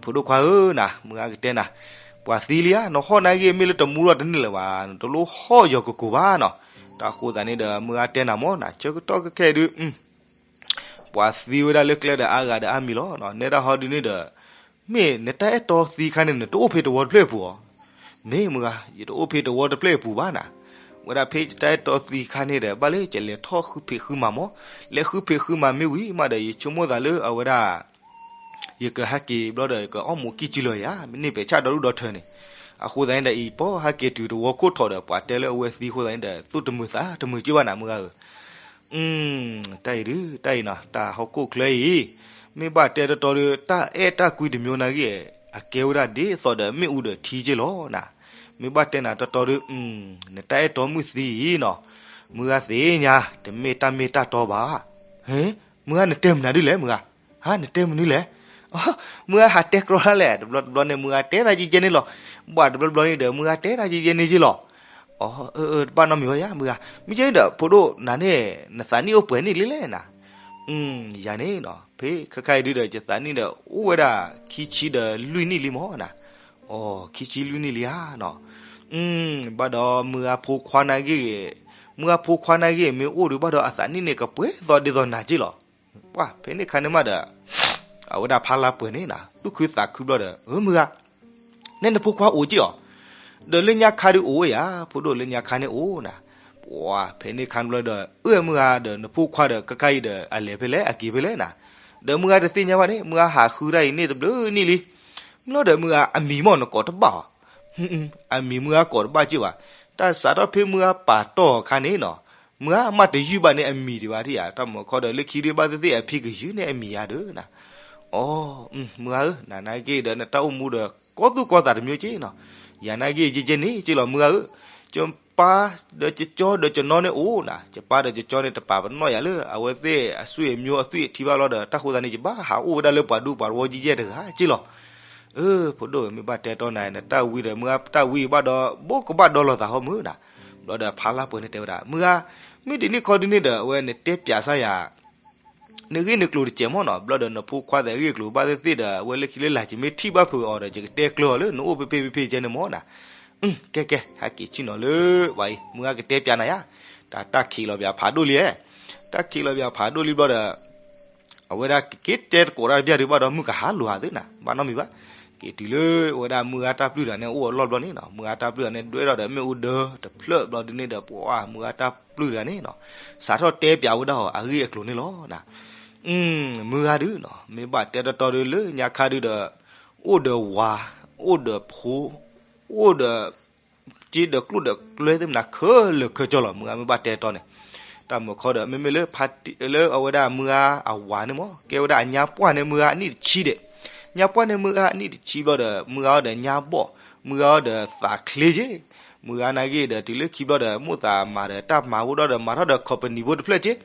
ဖိဒိၣ်ခွါဧၢနၤ မုၢ်ဂၤကတဲနၤ ပှၤသံလံဧါ နဟီၣ်နာ်ဂ့ၤ မ့ၢ်လၢတမူထီၣ်တန့ၢ်လၢၤဘၣ် နတလိၣ်ဟီၣ်ယီၤကကိၤဘၣ်နီၤ. တၢ်ဃိသတးန့ၣ်ဒီး မုၢ်ဂၤတဲနၤမ့ၢ်နၤ ဆၢကတီၢ်ခဲခဲဒုး ပှၤသံဝဲဒၣ်လၢကျဲဒီးအါဂၤဒီးအါမံၤလီၤ. နဲဒၣ်ဟီဒုးန့ၣ်ဒီး မ့ၢ်နတၢ်အဲၣ်တီသံခါန့ၣ် နတအိၣ်ဖဲတဝီတဖျၢၣ်အပူၤဧါ. မ့ၢ်မုၢ်ဂၤ ယတအိၣ်ဖဲတဝီတဖျၢၣ်အပူၤဘၣ်နၤ. ဝဲဒၣ်ဖဲယတၢ်အဲၣ်တီသံခါန့ၣ်ဒီး ဘၣ်လၢယလဲၤထီၣ်ဃုဖံးဃုမၤမၢ်, လဲၤဃုဖံးဃုမၤမ့ၢ်ဝံၤမးဒီး ယဆိကမိၣ်သးလၢအဝဲဒၣ် ယကဟဲက့ၤဘျီဒီး ယကအီၣ်မူးကံၢ်ကံၢ်လၢၤယၤ မ့ၢ်န့ၢ်ဖဲဆၣ်ဒီဒူၣ်ဒီထၢန့ၣ်. အဃိသတးန့ၣ်ဒီး အံၤပှၤဟဲက့ၤတုၤတဝီခိၣ်ထီၣ်ဒီး ပှၤတဲလၢအဝဲသံအဃိသတးန့ၣ်ဒီး သူၣ်တမုာ်သးတမုာ်က့ဘၣ်နၤ မုၢ်ဂၤဧၢ. တၢ်အံၤဒုး တၢ်အံၤနီၤ တၢ်ဟီၣ်ခိၣ်ချၢအံၤ မ့ၢ်ဘၣ်တဲတီတီဒီး တၢ်အဲၣ်တၢ်ကွံတမျိုးနာ်ဂ့ၢ် အကဲဝဲဒၣ်ဒ်သိးဒီးမ့ၣ်အူဒီးထံက့လီၤနၤ. မ့ၢ်ဘၣ်တဲနၤတီတီဒီး နတၢ်အဲၣ်တီမုၢ်သံအံၤနီၤ မုၢ်ဂၤသ့ၣ်ညါ တမ့ၢ်တၢ်မ့ၢ်တၢ်တီဘၣ်. ဟ့ မုၢ်ဂၤနတဲမနုၤဒ်လဲၣ် မုၢ်ဂၤ, ဟါ နတဲမနုၤလဲၣ်. မုၢ်ဂၤဟးတဲကြီတၢ်လဲၣ် တဘျီတဘျီန့ၣ် မုၢ်ဂၤတဲတၢ်ယဲယဲန့ၣ်လီၤ. ဘၣ်တဘျီတဘျီန့ၣ်ဒီး မုၢ်ဂၤတဲတၢ်ယဲယဲန့ၣ်က့လီၤ. အၢ တဘၣ်နီတမံၤဘၣ်ယၤ မုၢ်ဂၤ, မ့ၢ်ကဲဒီး ဖိဒိၣ်နၤန့ၣ် နသးနံၣ်အိၣ်ပှဲၤနံၣ်လံလဲၣ်နၤ. ယၤန့ၣ်နီၤ ဖဲခဲခါအံၤဒုဒီး ယသးနံၣ်ဒီး အိၣ်ဝဲဒၣ်ခံဆံဒီးလွံၢ်နံၣ်လံမၢ်နၤ. အိ ခံဆံလွံၢ်နံၣ်လံဧါနီၤ. ဘၣ်ဒီးမုၢ်ဂၤဖိခွါနာ်ဂ့ၢ်ဂ့ၤ, မုၢ်ဂၤဖိခွါနာ်ဂ့ၢ်ဂ့ၤ မ့ၢ်အိၣ်ဒီးဘၣ်ဒီးအသးနံၣ်န့ၣ် ကပှဲၤသီဒ်သိးနၤက့လီၤ. ပှၤဖဲန့ၣ်ခါန့ၣ်မးဒီး အဝဲဒၣ်ဖါလါပှဲၤန့ၣ်နၤ သူၣ်ခုသးခုဘျီဒီး အၢ မုၢ်ဂၤ နဲနဖိခွါအိၣ်က့အီၤ, ဒီးလၢညါခါဒုအိၣ်ဝဲယၤ ဖိဒိၣ်လၢညါခါန့ၣ်အိၣ်နၤ. ပှၤဖဲန့ၣ်ခါန့ၣ်ဘျီဒီး အၢ မုၢ်ဂၤဒီးနဖိခွါဒီး ခဲခါအံၤဒီး အလဲၤဖဲလဲၣ် အက့ၤဖဲလဲၣ်နၤ. ဒီးမုၢ်ဂၤတသ့ၣ်ညါဘၣ်န့ၣ် မုၢ်ဂၤဟးဃုတၢ်အံၤန့ၣ်တဘျုးနံၣ်လံ. မ့ၢ်လီၤဒီးမုၢ်ဂၤအမံၤမၢ်နကိးတဘၣ်အီၤ, အမံၤမုၢ်ဂၤကိးတဘၣ်က့ဘၣ်. တၢ်စးထီၣ်ဖဲမုၢ်ဂၤပာ်တီၢ်အခါန့ၣ်နီၤ မုၢ်ဂၤမးတယုၢ်ဘၣ်န့ၣ်အမံၤဒံးဘၣ်ထံၣ်ဧါ, တၢ်မုၢ်ခီဒီးလၢခံဒုဘၣ်သ့ၣ်သ့ၣ်အဖံကယုၢ်န့ၢ်အမံၤယၤဒီးနၤ. အိ မုၢ်ဂၤဧၢ, နနာ်က့ဒီး နတၢ်အိၣ်မူဒီး ကီသူၣ်ကီသးတမျိုးက့နီၤ. ယၤနာ်က့ယဲယဲန့ၣ်က့လီၤ မုၢ်ဂၤဧၢ, ကပၢ်ဒီးကကၠီဒီးကနီန့ၣ်အိၣ်နၤ, ကပၢ်ဒီးကကၠီန့ၣ် တပာ်ပနီၣ်ယၤလၢ အဝဲသ့ၣ်အဆွေမျိုးအသွေ့အထံဘၣ်လီၤဒီး တၢ်ဃိသတးန့ၣ် ယဘၣ်ဟးအိၣ်ဝဲဒၣ်လၢပှၤဒူပှၤတဝီယဲယဲတဂၤက့လီၤ. အၢ ဖိဒိၣ်ဧၢ, မ့ၢ်ဘၣ်တဲတီနၤ နတၢ်ဝံဒီး မုၢ်ဂၤတၢ်ဝံဘၣ်ဒီး ဘိကဘၣ်ဒီလီၤသးဟီမုၢ်နၤ. ဘျီဒီးဖါလါပှဲၤန့ၣ်တဲဝဲဒၣ် မုၢ်ဂၤ, မ့ၢ်ဒ်န့ၣ်ခီဒုန့ၣ်ဒီး အဝဲနတဲပျးစၢ်ယၤ နဂ့ၢ်နကျိၤတစဲးမၢ်နီၤ, ဘျီဒီးနဖိခွါသ့ၣ်အဂ့ၢ်အကျိၤဘၣ်သ့ၣ်သ့ၣ်ဒီး အဝဲလၢခံလၢလာ် ယမ့ၢ်ထံၣ်ဘၣ်ဖုးအီၤဒီး ယကတဲကျၢၤအီၤလၢနအိၣ်ဖဲဖဲဖဲဖဲကဲန့ၣ်မၢ်နၤ. ကဲကဲ ဟဲက့ၤဆ့ၣ်နီၤလၢဝဲအံၤ မုၢ်ဂၤကတဲပျးနၤယါ, တၢ်တၢ်ခံးလီၤပၠးဖးဒိၣ်လံဧါ, တၢ်ခံးလီၤပၠးဖးဒိၣ်လံဘျီဒီး အဝဲဒၣ်ကက့ၤတဲတကိးတၢ်တဘျီဒုးဘၣ်ဒီး မုၢ်ကဟးလိာ်ဟးသုနၤ ဘၣ်နီတမံၤဘၣ်. က့ၤတုၤလၢဝဲဒၣ်မုၢ်ဂၤတၢ်ပျုၢ်တဂၤန့ၣ် အိၣ်အလီၢ်ဘျီန့ၣ်နီၤ, မုၢ်ဂၤတၢ်ပျုၢ်တဂၤန့ၣ် ဒွဲၣ်ထီၣ်ဒီးမ့ၣ်အူဒၢတဖျၢၣ်ဘျီဒုန့ၣ်ဒီး ပှၤမုၢ်ဂၤတၢ်ပျုၢ်တဂၤန့ၣ်နီၤ စးထီၣ်တဲပျးဝဲဒၣ်အီၤအဂ့ၢ်အကျိၤန့ၣ်လီၤ. မုၢ်ဂၤဒုနီၤ မ့ၢ်ဘၣ်တဲတီတီဒု လၢညါခါဒုဒီး အိၣ်ဒီးဝၤ အိၣ်ဒီးဖိ အိၣ်ဒီး က့ဒီးကျိၣ်ဒီးကျဲသ့ၣ်မနၤ ခဲလၢာ်ခဲဆ့လီၤ မုၢ်ဂၤမ့ၢ်ဘၣ်တဲတီန့ၣ်. တၢ်မုၢ်ခီဒီး မ့မ့ၢ်လၢ လၢအဝဲဒၣ်မုၢ်ဂၤအဝၤန့ၣ်မၢ် ကဲဝဲဒၣ်အညါပှၢ်န့ၣ် မုၢ်ဂၤအနံၣ်တဆံဒီး ညါပှၢ်န့ၣ် မုၢ်ဂၤအနံၣ်တဆံဘျီဒီး မုၢ်ဂၤအီၤဒီးညါဘီၣ် မုၢ်ဂၤအီၤဒီးသးချ့က့ မုၢ်ဂၤနာ်က့ဒီး တုၤလၢခံဘျီဒီး မိၣ်သးမၤဒီးတၢ်မၤဝဲဒီး မၤထီၣ်ဒီး company ဖိတဖျၢၣ်က့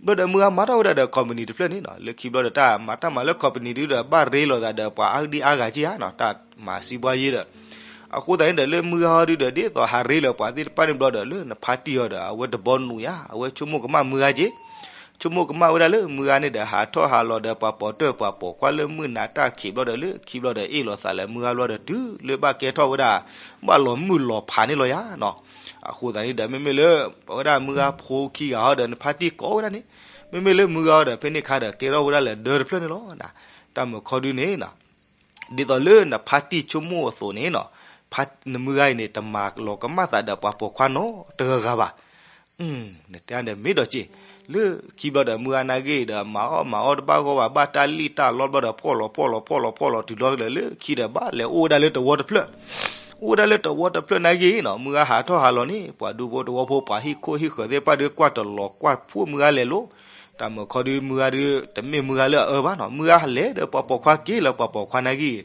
ဘျီဒီးမုၢ်ဂၤမၤထီၣ်ဝဲဒၣ်ဒီး company တဖျၢၣ်န့ၣ်နီၤ, လၢခံဘျီဒီးတၢ်မၤတၢ်မၤလၢ company ဒုဒီး ဘၣ်ရ့လိာ်သးဒီးပှၤအါဒံအါဂၤက့ဧါနီၤ, တၢ်မၤစံးဘှါယ့ဒီး အဃိသတးန့ၣ်ဒီး လၢမုၢ်ဂၤအီၤဒုဒီး ဒ်သိးဟးရ့လၢပှၤသ့ၣ်တဖၣ်န့ၣ်ဘျီဒီး လၢနဖါတံၢ်အီၤဒီး အဝဲတဘီနုာ်ယါ, အဝဲဆိကမိၣ်ကမၣ်မုၢ်ဂၤက့ ဆိကမိၣ်ကမၣ်ဝဲဒၣ်လၢမုၢ်ဂၤန့ၣ်ဒီး ဟးထီၣ်ဟးလီၤဒီးပှၤပိာ်တၢၢ်ပှၤပိာ်ခွါလၢမုၢ်နၤတၢ်ခံးဘျီဒီး လၢခံဘျီဒီး အ့ၣ်လိာ်သးလၢမုၢ်ဂၤဘျီဒီး တုၤလၢဘၣ်ကဲထီၣ်ဝဲဒၣ် ဘၣ်လီၤမုၢ်လီၤဖးန့ၣ်လီၤယါနီၤ. အဃိသတးန့ၣ်ဒီး မ့မ့ၢ်လၢ ပဝဲဒၣ်မုၢ်ဂၤဖိခံဂၤအီၤဒီး နဖါတံၢ်ကိးဝဲဒၣ်န့ၣ်, မ့မ့ၢ်လၢမုၢ်ဂၤအီၤဒီး ဖဲန့ၣ်ခါဒီး ကဲထီၣ်ဝဲဒၣ်လၢဒၢတဖျၢၣ်န့ၣ်လီၤ. တၢ်မုၢ်ခီဒုန့ၣ် ဒ်သိးလၢနဖါတံၢ်ဆိကမိၣ်အသိးန့ၣ်နီၤ, နမုၢ်ဂၤအံၤန့ၣ် တမၤလီၤကမၣ်သးဒီးပှၤပိာ်ခွါနီတဂၤဂၤဘၣ်. နတဲဒီးမ့ၢ်ဒီးက့, လၢခံဘျီဒီး မုၢ်ဂၤနာ်က့ဒီး မၤအီၣ်မၤအီတဘၣ်ဂီၢ်ဘၣ်, ဘၣ်တၢ်လံၣ်တၢ်လီဘျီဒီး ဖှီၣ်လီၤဖှီၣ်လီၤဖှီၣ်လီၤဖှီၣ်လီၤတုၤလီၤလၢခံဒီး ဘၣ်လဲၤအိၣ်ဝဲဒၣ်လၢတဝီတဖျၢၣ်, အိၣ်ဝဲဒၣ်လၢတဝီတဖျၢၣ်နာ်က့နီၤ, မုၢ်ဂၤဟးထီၣ်ဟးလီၤန့ၣ် ပှၤဒူဖိတဝီဖိ ပှၤဟံၣ်ခိၣ်ဟံၣ်ဃၢၤသ့ၣ်တဖၣ်ဒီး ကွၢ်တလီၤကွၢ်ဖှိၣ်မုၢ်ဂၤလဲၤလိၤ. တၢ်မုၢ်ခီဒု မုၢ်ဂၤဒု တမ့ၢ်မုၢ်ဂၤလၢအအၢဘၣ်နီၤ, မုၢ်ဂၤလဲၤဒီးပှၤပိာ်ခွါက့ၤလၢပှၤပိာ်ခွါနာ်က့,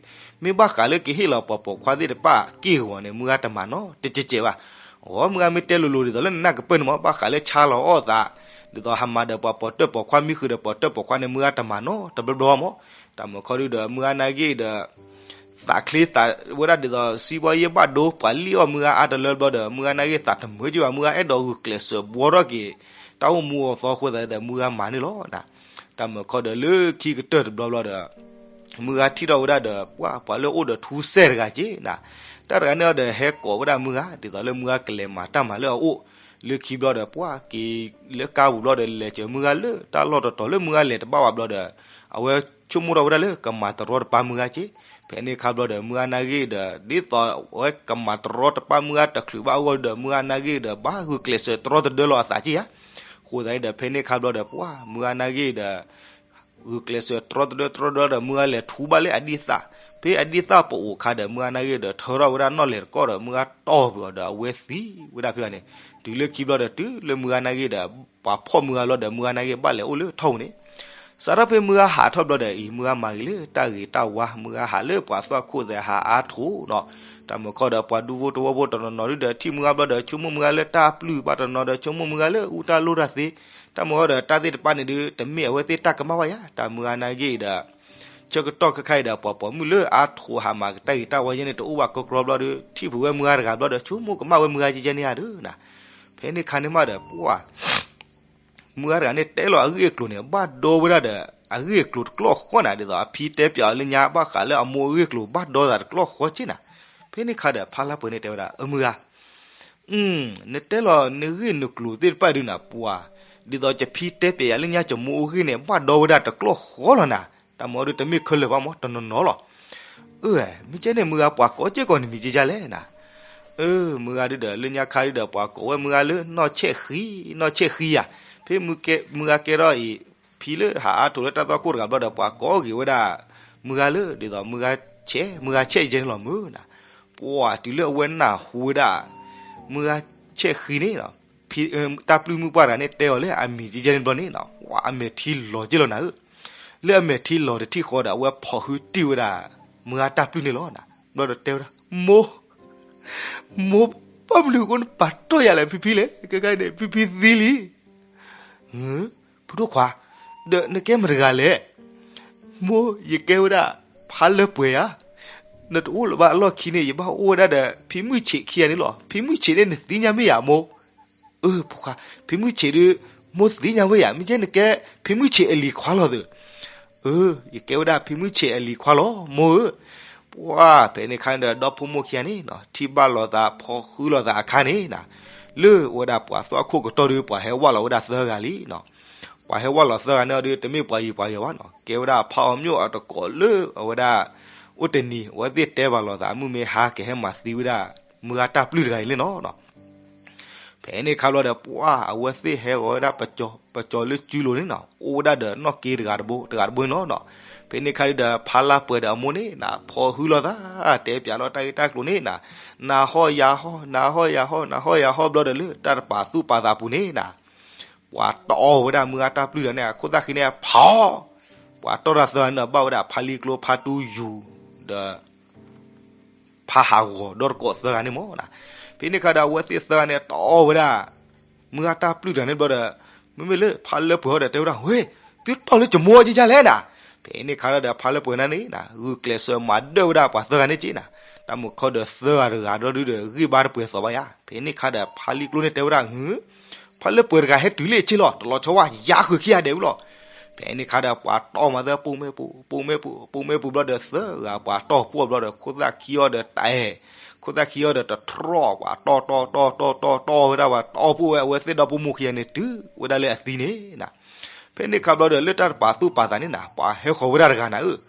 မ့ၢ်ဘၣ်ဃးလၢကဟ့ၣ်လီၤပှၤပိာ်ခွါသ့ၣ်တဖၣ်က့ၢ်ဂီၤန့ၣ် မုၢ်ဂၤတမၤနီတစဲးစဲးဘၣ်. အီ မုၢ်ဂၤမ့ၢ်တဲလိၤလိၤဒ်သိးလၢနနၢ်ကပၢၢ်န့ၣ်မး ဘၣ်ဃးလၢဆါလီၤအီၣ်သး, ဒ်သိးဟးမၤဒီးပှၤပိာ်တၢၢ်ပိာ်ခွါ မံဃုာ်ဒီးပိာ်တၢၢ်ပိာ်ခွါန့ၣ် မုၢ်ဂၤတမၤနီတဘျီဘျီမး. တၢ်မုၢ်ခီဒုဒီး မုၢ်ဂၤနာ်က့ဒီး သးချ့သးဝဲဒၣ်ဒ်သိး စံးဘီယဲဘၣ်ဒိ ပှၤလံၣ်အီၣ်မုၢ်ဂၤအါတလၢဘျီဒီး မုၢ်ဂၤနာ်က့သးတမုာ်က့ဘၣ်, မုၢ်ဂၤအဲၣ်ဒိးဂုာ်ကျဲးစၢးဘှီထီၣ်က့ၤ တၢ်အိၣ်မူအသီအဃိသတးဒီး မုၢ်ဂၤမၤန့ၣ်လီၤ. တၢ်မုၢ်ခီဒီးလၢခံကတၢၢ်တဘျီဘျီဒီး မုၢ်ဂၤထံၣ်ထီၣ်ဝဲဒၣ်ဒီး ပှၤ ပှၤလၢအိၣ်ဒီးထူစဲတဂၤက့နၤ, တၢ်တဂၤန့ၣ်အီၤဒီးဟဲကိးဝဲဒၣ်မုၢ်ဂၤ ဒ်သိးလၢမုၢ်ဂၤကလဲၤမၤတၢ်မၤလၢအအိၣ်, လၢခံဘျီဒီး ပှၤက့ၤလၢကါပူၤဘျီဒီး လဲၤစၢၤမုၢ်ဂၤလၢတၢ်လီၢ်တတီၤလၢမုၢ်ဂၤလဲၤတဘၣ်ဝဲဘျီဒီး အဝဲဆိကမိၣ်ထီၣ်ဝဲဒၣ်လၢကမၤတရီတပါမုၢ်ဂၤက့, ဖ ဖဲန့ၣ်ခါဘျီဒီး မုၢ်ဂၤနာ်ဂ့ၢ်ဒီး ဒ်သိးအဝဲကမၤတရီတပါမုၢ်ဂၤတချုးဘၣ်အဂီၢ်ဒီး မုၢ်ဂၤနာ်ဂ့ၢ်ဒီး ဘၣ်ဂုာ်ကျဲးစၢးတရီတဒၢလီၤအသးက့ဧါ. အဃိသတးဒီး ဖဲန့ၣ်ခါဘျီဒီး ပှၤမုၢ်ဂၤနာ်ဂ့ၢ်ဒီး ဂုာ်ကျဲးစၢးတရီတဒၢတရီတဒၢဒီး မုၢ်ဂၤလဲၤထူဘၣ်လၢအဒံၣ်သၣ်, ဖဲအဒံၣ်သၣ်ပအိၣ်ခါဒီး မုၢ်ဂၤနာ်ဂ့ၢ်ဒီး ထၢထီၣ်ဝဲဒၣ်နီၣ်လဲၤတကီၢ်ဒီး မုၢ်ဂၤတီၢ်ပှၤဒီးအဝဲသံဝဲဒၣ်ဖဲဘၣ်န့ၣ်, တုၤလၢခံဘျီဒီး တုၤလၢမုၢ်ဂၤနာ်ဂ့ၢ်ဒီး ပှၤဖီၣ်မုၢ်ဂၤလီၤဒီး မုၢ်ဂၤနာ်ဂ့ၢ်ဘၣ်လဲၤအိၣ်လၢထီၣ်ပူၤန့ၣ်, စးထီၣ်ဖဲမုၢ်ဂၤဟးထီၣ်ဘျီဒီးအံၤ မုၢ်ဂၤမၤဂ့ၤလၢတၢ်ဂ့ၤတၢ်ဝါ, မုၢ်ဂၤဟးလၢပှၤသွၣ်ခိၣ်သဲးဟးအါထီၣ်နီၤ, တၢ်မုၢ်ခီဒီး ပှၤဒူဖိတဝီဖိတနီၤနီၤဒုဒီး ထံၣ်မုၢ်ဂၤဘျီဒီး ဆိကမိၣ်မုၢ်ဂၤလၢတၢ်ပျုၢ်ဘၣ်တနီၤဒီး ဆိကမိၣ်မုၢ်ဂၤလၢအူတၢ်လိၣ်တၢ်သ့, တၢ်မုၢ်ခီဒီးတၢ်သ့ၣ်တဖၣ်န့ၣ်ဒု တမ့ၢ်အဝဲသ့ၣ်တၢ်ကမၣ်ဘၣ်ယၤ, တၢ်မုၢ်ဂၤနာ်ဂ့ၢ်ဒီး ဆၢကတီၢ်ခဲခါအံၤဒီး ပှၤပိာ်မုၣ်လၢအါထီၣ်ဟးမၤကတၢ်ဂ့ၤတၢ်ဝါယဲန့ၣ် တအိၣ်ဘၣ်ကီကီဘျီဒီး ထံၣ်ဖုးဝဲမုၢ်ဂၤတဂၤဘျီဒီး ဆိကမိၣ်ကမၣ်ဝဲမုၢ်ဂၤကဲကဲန့ၣ်ဧါဒုနၤ, ဖဲန့ၣ်ခါန့ၣ်မးဒီး ပှၤ မုၢ်ဂၤတဂၤန့ၣ်တဲလီၤအဂ့ၢ်အကျိၤန့ၣ် ဘၣ်ဒီဝဲဒၣ်ဒီး အဂ့ၢ်အကျိၤတကျီၢ်ဃီနၤ, ဒ်သိးအဖံတဲပၠးအီၤလၢညါ ဘၣ်ဃးလၢအမိၢ်အဂ့ၢ်အကျိၤ ဘၣ်ဒီသးတကျီၢ်ဃီက့နၤ. ဖဲန့ၣ်ခါဒီး ဖါလါပှဲၤန့ၣ်တဲဝဲဒၣ် အမုၢ်ဂၤ နတဲလီၤနဂ့ၢ်နကျိၤသ့ၣ်တဖၣ်ဒုနၤ ပှၤ, ဒ်သိးယဖံတဲပၠးယၤလၢညါ ယမိၢ်အဂ့ၢ်န့ၣ် ဘၣ်ဒီဝဲဒၣ်တကျီၢ်ဃီလီၤနၤ, တၢ်မုၢ်ဒုတမ့ၢ်ခဲလၢာ်ဘၣ်မး တနီၤနီၤလီၤ. အၢ မ့ၢ်ကဲန့ၣ် မုၢ်ဂၤ ပှၤကိးက့ၢ်ကိးနမံၤကဲကဲလဲၣ်နၤ. အၢ မုၢ်ဂၤဒုဒီး လၢညါခါဒုဒီး ပှၤကိးဝဲမုၢ်ဂၤလၢ နီၢ်ဆဲးဃံ, နီၢ်ဆဲးဃံယၤ, ဖဲမုၢ်ဂၤကဲထီၣ်အံၤ ဖံလၢဟးအါထီၣ်လၢတၢ်သွၣ်ခိၣ်တဂၤဘျီဒီး ပှၤကိးဂ့ၤဝဲဒၣ် မုၢ်ဂၤလၢ ဒ်သိးမုၢ်ဂၤဆဲး, မုၢ်ဂၤဆဲးယဲန့ၣ်လီၤမုၢ်နၤ. ပှၤတုၤလၢအဝဲနၢ်ဟူဝဲဒၣ် မုၢ်ဂၤဆဲးဃံန့ၣ် တၢ်ပျုၢ်မုၢ်ပှၢ်တဂၤန့ၣ် တဲအီၤလၢအမံၤကဲကဲန့ၣ်ဘျီန့ၣ် ပှၤအမဲာ်ထံလီၤက့ၢ်လီၤနၤဧၢ. လၢအမဲာ်ထံလီၤတထံၣ်ဃီဒီး အဝဲဖီၣ်ဃုတံၢ်ဝဲဒၣ် မုၢ်ဂၤတၢ်ပျုၢ်န့ၣ်လီၤနၤ. ဘျီဒီးတဲဝဲဒၣ် မိၢ်, မိၢ်, ဘၣ်မနုၤအဃိနပာ်တီၢ်ယၤလဲၣ် ဖံဖံလဲၣ်, ခဲခါန့ၣ် ဖံဖံသံလံ. ဖုဒိၣ်ခွါ, ဒီးနကဲမတၤတဂၤလဲၣ်. မိၢ်, ယကဲဝဲဒၣ် ဖါလၢပှဲၤဧါ. နတအိၣ်လၢၤဘၣ်အလီၢ်ခံန့ၣ် ယဘၣ်အိၣ်ဝဲဒၣ်ဒီး ဖံမုၢ်ဆံးခံဂၤန့ၣ်လီၤ. ဖံမုၢ်ဆံးန့ၣ် နသ့ၣ်ညါမ့ၢ်ယၤမိၢ်. အၢ ဖိခွါ, ဖံမုၢ်ဆံးဒု မိၢ်သ့ၣ်ညါဝဲယၤ, မ့ၢ်ကဲနကဲ ဖံမုၢ်ဆံးအလံၤခွါလီၤသၢ. အၢ ယကဲဝဲဒၣ်ဖံမုၢ်ဆံးအလံၤခွါလီၤ မိၢ်ဧၢ. ပှၤဖဲန့ၣ်ခါန့ၣ်ဒီး ဒီဖိမိၢ်ခံဂၤန့ၣ် ထံၣ်ဘၣ်လိာ်သး ဖီၣ်ဃုလိာ်သးအခါန့ၣ်နၤ, လၢဝဲဒၣ်ပှၤသွၣ်ခိၣ်ကတီၢ်ဒု ပှၤဟဲဝၢ်လီၤဝဲဒၣ်သၢဂၤလံနီၤ. ပှၤဟဲဝၢ်လီၤသၢဂၤန့ၣ်အီၤဒု တမ့ၢ်ပှၤယံၤပှၤယီၤဘၣ်နီၤ, ကဲဝဲဒၣ်ဖါအီၤမျိၣ်အတကိးလၢအဝဲဒၣ် အိၣ်တနံၤ အဝဲသ့ၣ်တဲဘၣ်လိာ်သး မုၢ်မ့ၢ်ဟါကဟဲမၤသံဝဲဒၣ် မုၢ်ဂၤတၢ်ပျုၢ်တဂၤအံၤလံနီၤ. ဖဲန့ၣ်ခါဘျီဒီး ပှၤအဝဲသ့ၣ်ဟဲဂီၤဝဲဒၣ် ပကၠီၤလၢစုလိၤန့ၣ်နီၤ, အိၣ်ဝဲဒၣ်ဒီးနီၢ်က့တဂၤတဘိ တဂၤတဘိန့ၣ်လီၤနီၤ. ဖဲန့ၣ်ခါဒုဒီး ဖါလါပှဲၤဒီးအမိၢ်န့ၣ်နၤ ဖီၣ်ဟုလိာ်သး တဲပၠးလီၤတၢ်ဂ့ၢ်တၢ်ကျိၤန့ၣ်နၤ, နၤဟီၣ်ယၤဟီၣ် နၤဟီၣ်ယၤဟီၣ် နၤဟီၣ်ယၤဟီၣ်ဘျီဒီး လၢတၢ်တပာ်သူၣ်ပာ်သးပူၤန့ၣ်နၤ ပှၤတီၢ်ဝဲဒၣ်မုၢ်ဂၤတၢ်ပျုၢ်ဒီးန့ၣ် အခိၣ်သၣ်ဃံန့ၣ်ဖး, ပှၤတီၢ်တၢ်သၢဂၤန့ၣ် ဘၣ်ဝဲဒၣ်ဖါလံကျိဖါတူယူၤ ဒီး ဖါဟးဂီၤဒီတကိးသၢဂၤန့ၣ်မ့ၢ်နၤ. ဖဲန့ၣ်ခါဒီး အဝဲသ့ၣ်သၢဂၤန့ၣ် တီၢ်ဝဲဒၣ် မုၢ်ဂၤတၢ်ပျုၢ်တဂၤန့ၣ်ဘျီဒီး မ့မ့ၢ်လၢဖါလၢပှဲၤဟီဒီးတဲဝဲဒၣ် ဝ့ၢ်, သုတီၢ်လၢယမိၢ်ကဲကဲလဲၣ်နၤ. ဖဲန့ၣ်ခါဒီး ဖါလၢပှဲၤန့ၣ်နၤ ဂုာ်ကျဲးစၢးမၤဒၢၣ်ဝဲဒၣ်ပှၤသၢဂၤန့ၣ်က့နၤ, တၢ်မုၢ်ခီဒီးသၢဂၤတဂၤဒီဒုဒီး ဂံၢ်ဘါတပှဲၤသီဘၣ်ယၤ. ဖဲန့ၣ်ခါဒီး ဖါလံကျိန့ၣ်တဲဝဲဒၣ် ဟု ဖါလၢပှဲၤတဂၤဟဲတုၤလၢအဆ့လီၤ တလီၤဆီဝဲ ယါဃုာ်ခံဂၤဒဲးဝဲလီၤ. ဖဲန့ၣ်ခါဒီး ပှၤတီၢ်မၤသၢ ပိာ်မ့ၢ်ပူၤ ပိာ်မ့ၢ်ပူၤ ပိာ်မ့ၢ်ပူၤဘျီဒီး သၢဂၤပှၤတီၢ်ဖှိၣ်ဘျီဒီး ခိၣ်သၣ်ခံအီၤဒီးတအဲၣ်, ခိၣ်သၣ်ခံအီၤဒီးတတြီၢ် ပှၤတီၢ်တီၢ်တီၢ်တီၢ်တီၢ်တီၢ်ဝဲဒၣ် ပှၤတီၢ်ဖှိၣ်ဝဲအဝဲသ့ၣ်ဒီဖိမိၢ်ခံဂၤန့ၣ် တုၤဝဲဒၣ်လၢအသံန့ၣ်နၤ. ဖဲန့ၣ်ခါဘျီဒီး လၢတၢ်တပာ်သူၣ်ပာ်သးန့ၣ်နၤ ပှၤဟဲဃီၤဝဲဒၣ်တဂၤနၤဧၢ.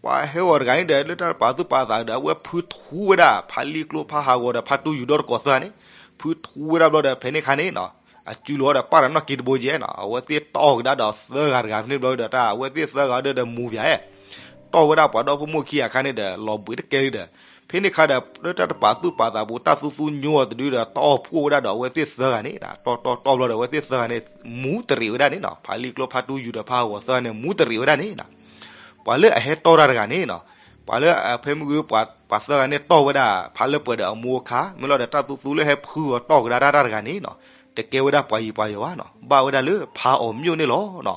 ပှၤဟဲဃီၤတဂၤန့ၣ်ဒီး လၢတၢ်တပာ်သူၣ်ပာ်သးဒီး အဝဲဖုထူဝဲဒၣ် ဖါလံကျိဖါဟးဂီၤဒီး ဖါတူယူၤဒီတကိးသၢဂၤန့ၣ် ဖုထူဝဲဒၣ်ဘျီဒီး ဖဲန့ၣ်ခါန့ၣ်နၤ အစုလိၤဒီး ပၢ်ဒီးနီၢ်က့တဘိကဲနၤ အဝဲသ့ၣ်တီၢ်ကဒါဒီးသၢဂၤတဂၤဖဲန့ၣ်ဘျီဒီး တၢ်အဝဲသ့ၣ်သၢဂၤဒီးမူဘၣ်အဲ တီၢ်ဝဲဒၣ်ပှၤဒီဖိမိၢ်ခံဂၤအခါန့ၣ်ဒီး လီၤဘှံးတကဲလံဒီး ဖဲန့ၣ်ခါဒီး လၢတၢ်တပာ်သူၣ်ပာ်သးပူၤ တၢ်သူသူညိအီၤတဒုဒီး တီၢ်ဖှိၣ်ဝဲဒၣ်ဒီးအဝဲသ့ၣ်သၢဂၤန့ၣ်နၤ တီၢ်တီၢ်တီၢ်ဘျီဒီး အဝဲသ့ၣ်သၢဂၤန့ၣ် မူတရံးဝဲဒၣ်န့ၣ်နၤ ဖါလံကျိဖါတူယူၤဒီးဖါဟးဂီၤသၢဂၤန့ၣ် မူတရံးဝဲဒၣ်န့ၣ်နၤ. ပှၤလၢအဟဲတီၢ်တၢ်တဂၤန့ၣ်နၤ ပှၤလၢအဖဲမုၢ်ဂုၢ် ပှၤသၢဂၤန့ၣ်တီၢ်ဝဲဒၣ် ဖါလၢပှဲၤဒီးအမိၢ်အခါ မ့ၢ်လီၤဒီးတၢ်သူသူလၢဟဲဖုဂီၤတီၢ်ကဒါတၢ်တၢ်တဂၤန့ၣ်နၤ တကဲဝဲဒၣ်ပှၤယံၤပှၤယီၤဘၣ်နၤ ဘၣ်ဝဲဒၣ်လၢဖါအီၤမျိၣ်န့ၣ်လီၤနၤ.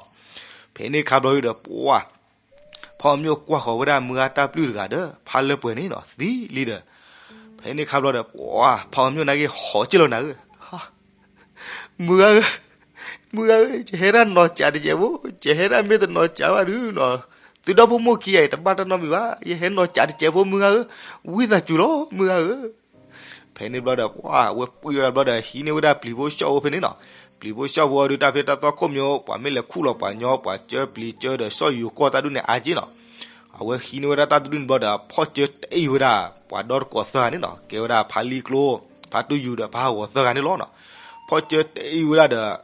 ဖဲန့ၣ်ခါဘျီဒီး ပှၤ ဖါအီၤမျိၣ်ကွၢ်ဃီၤဝဲဒၣ်မုၢ်ဂၤတၢ်ပျုၢ်တဂၤဒီး ဖါလၢပှဲၤန့ၣ်နၤ သံလံဒီး ဖဲန့ၣ်ခါဘျီဒီး ပှၤ ဖါအီၤမျိၣ်နာ်က့ဟီၣ်က့ၢ်လီၤနၤဧၢ မုၢ်ဂၤဧၢ, မုၢ်ဂၤဧၢ, ယဟဲဒၣ်နီၢ်စးတစဲးဖိ, ယဟဲဒၣ်မ့ၢ်တနီၢ်စးဘၣ်ဒုနီၤ, သုဒီဖိမိၢ်ခံဂၤအံၤ တဘၣ်တၢ်နီတမံၤဘၣ်, ယဟဲနီၢ်စးတစဲးဖိ မုၢ်ဂၤဧၢ, ဝံသးစူၤလီၤ မုၢ်ဂၤဧၢ. ဖဲန့ၣ်ဘျီဒီး ပှၤ အဝဲပှံၢ်ဝဲဒၣ်ဘျီဒီး ဟံးန့ၢ်ဝဲဒၣ်ပျံၤဖိဆှီၣ်ဖိဖဲန့ၣ်နီၤ, ပျံၤဖိဆှီၣ်ဖိအီၤဒုး တၢ်ဖဲတၢ်သွၣ်ခိၣ်မၠိ ပှၤမ့ၢ်လဲၤခူၣ်လီၤပှၤညီ ပှၤကၢပျံၤကၢဒီး ဆှီၣ်ယူၤကီၢ်တၢ်ဒုးန့ၣ် အါက့နီၤ. အဝဲဟံးန့ၢ်ဝဲဒၣ်တၢ်တဒုၣ်န့ၣ်ဘျီဒီး ဖီၣ်စၢတအံၤဝဲဒၣ် ပှၤဒီတကိးသၢဂၤန့ၣ်နီၤ, ကဲဝဲဒၣ်ဖါလံကျိ ဖါတူယူၤဒီးဖါဟးဂီၤသၢဂၤန့ၣ်လီၤနီၤ. ဖီၣ်စၢတအံၤဝဲဒၣ်ဒီး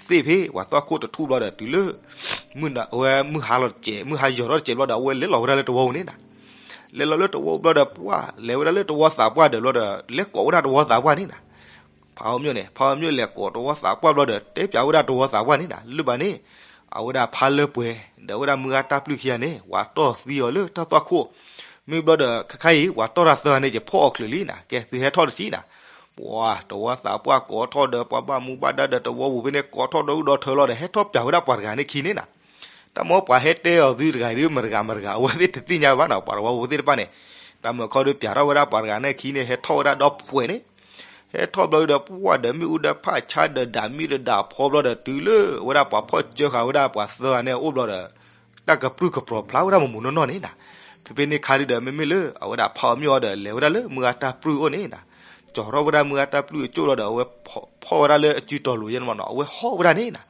သ့ၣ်ဖဲပှၤသွၣ်ခိၣ်တထူၣ်ဘျီဒီး တုၤလၢ မုၢ်နၤ အဝဲမုၢ်ဟါလီၤတစဲး မုၢ်ဟါယီၤထီၣ်တစဲးဘျီဒီး အဝဲလဲၤလီၤဝဲဒၣ်လၢတဝီပူၤန့ၣ်နီၤ. လဲၤလီၤလၢတဝီပူၤဘျီဒီး ပှၢ်လဲၤဝဲဒၣ်လၢတဝီသးပှၢ်ဒီးဘျီဒီး လဲၤကိးဝဲဒၣ်တဝီသးပှၢ်န့ၣ်နီၤ. ဖါအီၤမျိၣ်န့ၣ် ဖါအီၤမျိၣ်လဲၤကိးတဝီသးပှၢ်ဘျီဒီး တဲပၠးဝဲဒၣ်တဝီသးပှၢ်န့ၣ်နီၤ, လၢဘၣ်န့ၣ် အဝဲဒၣ်ဖါလၢပှဲၤ ဒီးဝဲဒၣ်မုၢ်ဂၤတၢ်ပျုၢ်ခံဂၤန့ၣ် ပှၤတီၢ်သံအီၤလၢတၢ်သွၣ်ခိၣ်. မ့ၢ်ဘျီဒီး ခဲခါအံၤ ပှၤတီၢ်တၢ်သၢဂၤန့ၣ် ယဖီၣ်အီၤချုးလံနီၤ, ကဲသုဟဲထီၣ်တဆံနီၤ. ပှၢ်တဝီသးပှၢ်ကိးထီၣ်ဒီး ပှၤဘၣ်မူဘၣ်ဒါဒီးတဝီပူၤဖဲန့ၣ် ကိးထီၣ်ဒီးအုၣ်ဒီးထၢလီၤဒီး ဟဲထီၣ်ပၠးဝဲဒၣ်ပှၤတဂၤန့ၣ်ခံန့ၣ်နီၤ. တၢ်မ့ၢ်ပှၤဟဲတဲအီၤသုတဂၤအံၤဒ်မတဂၤမတဂၤ အဝဲသ့ၣ်တသ့ၣ်ညါဘၣ်နီၤ, ပှၤတဝီပူၤသ့ၣ်တဖၣ်န့ၣ်. တၢ်မ့ၢ်ခီဒုးပၠးထီၣ်ဝဲဒၣ်ပှၤတဂၤန့ၣ်ခံန့ၣ် ဟဲထီၣ်ဝဲဒၣ်ဒီးပှဲၤန့ၣ် ဟဲထီၣ်ဘျီဒီး ပှၢ်ဒီးမ့ၣ်အူဒီးဖးဆါဒီးဒၣ်မံဒီးဒၣ်ဖီဘျီဒီး တုၤလၢဝဲဒၣ်ပှၤဖီၣ်စၢဃာ်ဝဲဒၣ်ပှၤသၢဂၤန့ၣ်အအိၣ်ဘျီဒီး တၢ်ကပြုၢ်ကပြီၤဖျါဝဲဒၣ်မုၢ်မုၢ်နီၢ်နီၢ်န့ၣ်နီၤ. ဖဲဖဲန့ၣ်ခါဒုးဒီး မ့မ့ၢ်လၢအဝဲဒၣ်ဖါအီၤမျိၣ်အီၤဒီး လဲၤဝဲဒၣ်လၢမုၢ်ဂၤတၢ်ပျုၢ်အအိၣ်န့ၣ်နီၤ, ကၠီၤထီၣ်ဝဲဒၣ်မုၢ်ဂၤတၢ်ပျုၢ်အကၠိၣ်လီၤဒီး အဝဲဖီၣ်ဝဲဒၣ်လၢအစုတီၤလိၤယဲန့ၣ်မနီၤ, အဝဲဟီၣ်ဝဲဒၣ်န့ၣ်နီၤ.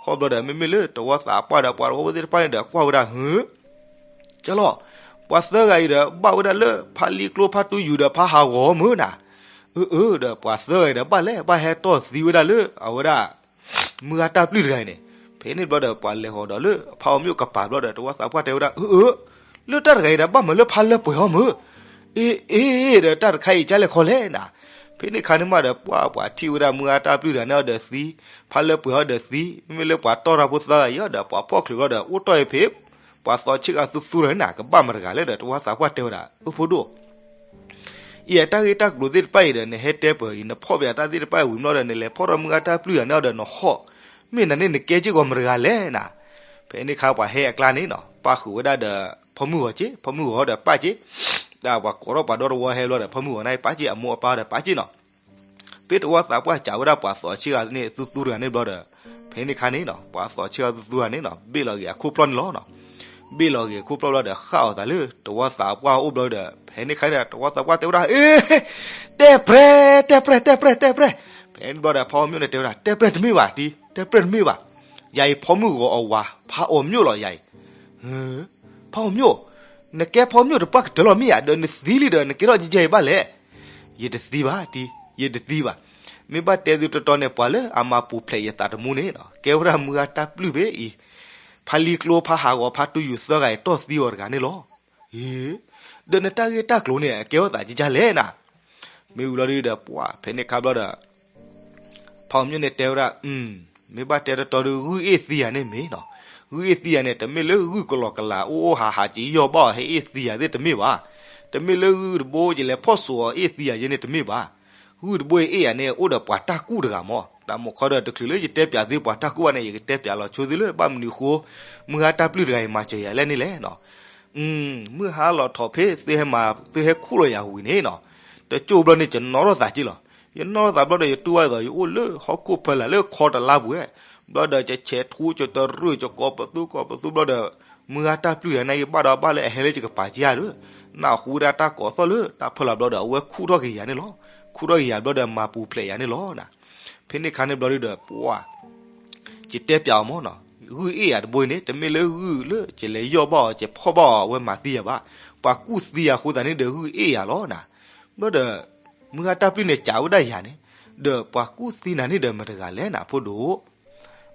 ဟီၣ်ဘျီဒီး မ့မ့ၢ်လၢတဝီသးပှၢ်ဒီးပှၤတဝီဖိသ့ၣ်တဖၣ်န့ၣ်ဒီး ကွၢ်ဝဲဒၣ် ဟု ကၠီလီၤ, ပှၤသၢဂၤအံၤဒီး ဘၣ်ဝဲဒၣ်လၢဖါလံကျိဖါတူယူၤဒီးဖါဟးဂီၤမ့ၢ်နီၤ. အၢ အၢ ဒီးပှၤသၢဂၤအံၤဒီး ဘၣ်လဲၣ် ဘၣ်ဟဲတီၢ်သံဝဲဒၣ်လၢအဝဲဒၣ် မုၢ်ဂၤတၢ်ပျုၢ်တဂၤအံၤန့ၣ်. ဖဲန့ၣ်ဘျီဒီး ပှၤလဲၤဟီၣ်ဒီးလၢဖါအီၤမျိၣ်ကပၤဘျီဒီး တဝီသးပှၢ်တဲဝဲဒၣ် အၢ အၢ လၢတၢ်တဂၤအံၤဒီး ဘၣ်မၤလၢဖါလၢပှဲၤအီၤမ့ၢ်. အ့ အ့ ဒီးတၢ်တခါအံၤကလဲၤခီလဲၣ်နီၤ. ဖဲန့ၣ်ခါန့ၣ်မးဒီး ပှၤ ပှၤထံၣ်ဝဲဒၣ်မုၢ်ဂၤတၢ်ပျုၢ်တဂၤန့ၣ်အီၤဒီးသံ, ဖါလၢပှဲၤအီၤဒီးသံ, မ့မ့ၢ်လၢပှၤတီၢ်တၢ်ဖိသၢဂၤအံၤဒီး ပှၤဖီၣ်ချုးဘျီဒီး အိၣ်တီၢ်အံၤဖဲ ပှၤသီဆ့ကၤသူသူတဂၤန့ၣ်နီၤ, ကဘၣ်မတဂၤလဲၣ်ဒီး တဝီသးပှၢ်တဲဝဲဒၣ် အၢ ဖိဒိၣ် အံၤအတၢ်ဂ့ၢ်တၢ်ကျိၤသ့ၣ်တဖၣ်အံၤဒီး နဟဲတဲပှဲၤအံၤ နဖီၣ်ပယီၤတၢ်သ့ၣ်တဖၣ်အံၤဝံၤမးဒီး နလဲၤဖီၣ်ထီၣ်မုၢ်ဂၤတၢ်ပျုၢ်တဂၤန့ၣ်အီၤဒီး နဟီၣ်, မ့ၢ်နၤန့ၣ်နကဲစ့ၢ်ကီးမတဂၤလဲၣ်နီၤ. ဖဲန့ၣ်ခါပှၤဟဲအကျါန့ၣ်နီၤ ပၣ်ဃုာ်ဝဲဒၣ်ဒီး ဖီမုၢ်ဂီၤက့, ဖီမုၢ်ဂီၤဒီးပၣ်က့, ဒီးပှၤကိးထီၣ်ပှၤဒီတဝီဟဲဘျီဒီး ဖီမုၢ်ဂီၤန့ၣ်ပၣ်က့ အမိၢ်အပၢ်ဒီးပၣ်က့နီၤ. ဖဲတဝီသးပှၢ်စံးဝဲဒၣ်ပှၤသီဆ့ကၤန့ၣ် သူသူတဂၤန့ၣ်ဘျီဒီး ဖဲန့ၣ်ခါန့ၣ်နီၤ ပှၤသီဆ့ကၤသူသူတဂၤန့ၣ်နီၤ ဘ့ၣ်လီၤဂ့ၤအခိၣ်ဖျီၣ်န့ၣ်လီၤနီၤ. ဘ့ၣ်လီၤဂ့ၤအခိၣ်ဖျီၣ်ဘျီဒီး ဃၣ်အီၤသးလၢတဝီသးပှၢ်အအိၣ်ဘျီဒီး ဖဲန့ၣ်ခါန့ၣ် တဝီသးပှၢ်တဲဝဲဒၣ် အ့ တဲပြဲၢ် တဲပြဲၢ် တဲပြဲၢ် တဲပြဲၢ်. ဖဲန့ၣ်ဘျီဒီး ဖါအီၤမျိၣ်န့ၣ်တဲဝဲဒၣ် တဲပြဲၢ်တမ့ၢ်ဘၣ်တံၤ တဲပြဲၢ်တမ့ၢ်ဘၣ်. ယၤအံၤဖီမုၢ်ဂီၤအဝၤ ဖါအီၤမျိၣ်လီၤယၤအံၤ. ဖါအီၤမျိၣ်, နကဲဖီမုၢ်တပှၢ်ကတၢၢ်လီၤမ့ၢ်ဧါ, ဒီးနသံလံဒီး နကဲထီၣ်ကဲကဲအံၤဘၣ်လဲၣ်. ယတသံဘၣ်တံၤ, ယတသံဘၣ်. မ့ၢ်ဘၣ်တဲသုတီတီန့ၣ် ပှၤလၢအမၤပူၤဖျဲးယသးတမူန့ၣ်နီၤ ကဲဝဲဒၣ်မုၢ်ဂၤတၢ်ပျုၢ်ဖဲအံၤ, ဖါလံကျိဖါဟးဂီၤဖါတူယူၤသၢဂၤအံၤ တီၢ်သံအီၤတဂၤန့ၣ်လီၤ. အ့, ဒီးနတၢ်ဂ့ၢ်တၢ်ကျိၤန့ၣ် အကဲထီၣ်သးကဲကဲလဲၣ်နၤ. မ့ၢ်ဝံၤလီၤဒုဒီး ပှၤဖဲန့ၣ်ခါဘျီဒီး ဖါအီၤမျိၣ်န့ၣ်တဲဝဲဒၣ်, မ့ၢ်ဘၣ်တဲတီတီဒီး ဂုၢ်အ့ၣ်သံယၤန့ၣ်မ့ၢ်နီၤ, ဂုၢ်အ့ၣ်သံယၤန့ၣ် တမ့ၢ်လၢဂုၢ်ကလီကလီအိၣ်အိၣ်ဟးဟး ကယီၢ်ဘၣ်အီၤ ဟဲအ့ၣ်သံယၤသ့ၣ်တမ့ၢ်ဘၣ်. တမ့ၢ်လၢဂုၢ်တဘိ ယလဲၤဖီၣ်စိးအီၤအ့ၣ်သံယၤယဲန့ၣ်တမ့ၢ်ဘၣ်. ဂုၢ်တဘိအ့ၣ်ယၤန့ၣ် အိၣ်ဒီးပှၤတၢ်ကူၣ်တဂၤမး, တၢ်မ့ၢ်ခီဒီး တချုးလၢယတဲပၠးသုပှၤတၢ်ကူၣ်ဘၣ်န့ၣ် ယကတဲပၠးလီၤဆိသုလၢ ဘၣ်မနုၤအဃိ မုၢ်ဂၤတၢ်ပျုၢ်တဂၤအံၤ မၤစၢၤယၤလဲၣ်န့ၣ်လဲၣ်နီၤ. မုၢ်ဟါလီၤထီၣ်ဖဲ သုဟဲမၤ သုဟဲခူၣ်လီၤယၤဝံၤန့ၣ်နီၤ, တကၠိၢ်ဘျီန့ၣ် ယနီၣ်ထီၣ်သးက့လီၤ. ယနီၣ်ထီၣ်သးဘျီဒီး ယတူၢ်ဘၣ်အသိး ယအိၣ်လၢဟီၣ်ခိၣ်ဖီလာ်လၢခီတလါပူၤဝဲ, ဘျီဒီး ယဆဲးထူ ယတရၢၢ် ယကိးပသူကိးပသူဘျီဒီး မုၢ်ဂၤတၢ်ပျုၢ်တဂၤန့ၣ် ယဘၣ်ဒီးဘၣ်လၢအဟဲလၢယကပၤက့ဧါဒီး နၢ်ဟူဝဲဒၣ်တၢ်ကိးသီၣ်လၢတၢ်ဖီလာ်ဘျီဒီး အဝဲခူၣ်ထီၣ်က့ၤယၤန့ၣ်လီၤ. ခူၣ်ထီၣ်က့ၤယၤဘျီဒီး မၤပူၤဖျဲးယၤန့ၣ်လီၤနၤ. ဖဲန့ၣ်ခါန့ၣ်ဘျီဒုဒီး ပှၤ ယတဲပၠးအီၤမ့ၢ်နီၤ, ဂုၢ်အ့ၣ်ယၤတဘိအံၤန့ၣ် တမ့ၢ်လၢဂုၢ်လၢ ယလဲၤယီၢ်ဘၣ်အီၤ ယဖီၣ်ဘၣ်အီၤ အဝဲမၤသံယၤဘၣ်. ပှၤကူၣ်သံယၤအဃိသတးန့ၣ်ဒီး ဂုၢ်အ့ၣ်ယၤလီၤနၤ. ဘျီဒီး မုၢ်ဂၤတၢ်ပျုၢ်န့ၣ် စံးဝဲဒၣ်ယၤန့ၣ်, ဒီးပှၤကူၣ်သံနၤန့ၣ်ဒီး မတဂၤလဲၣ်နၤ ဖိဒိၣ်.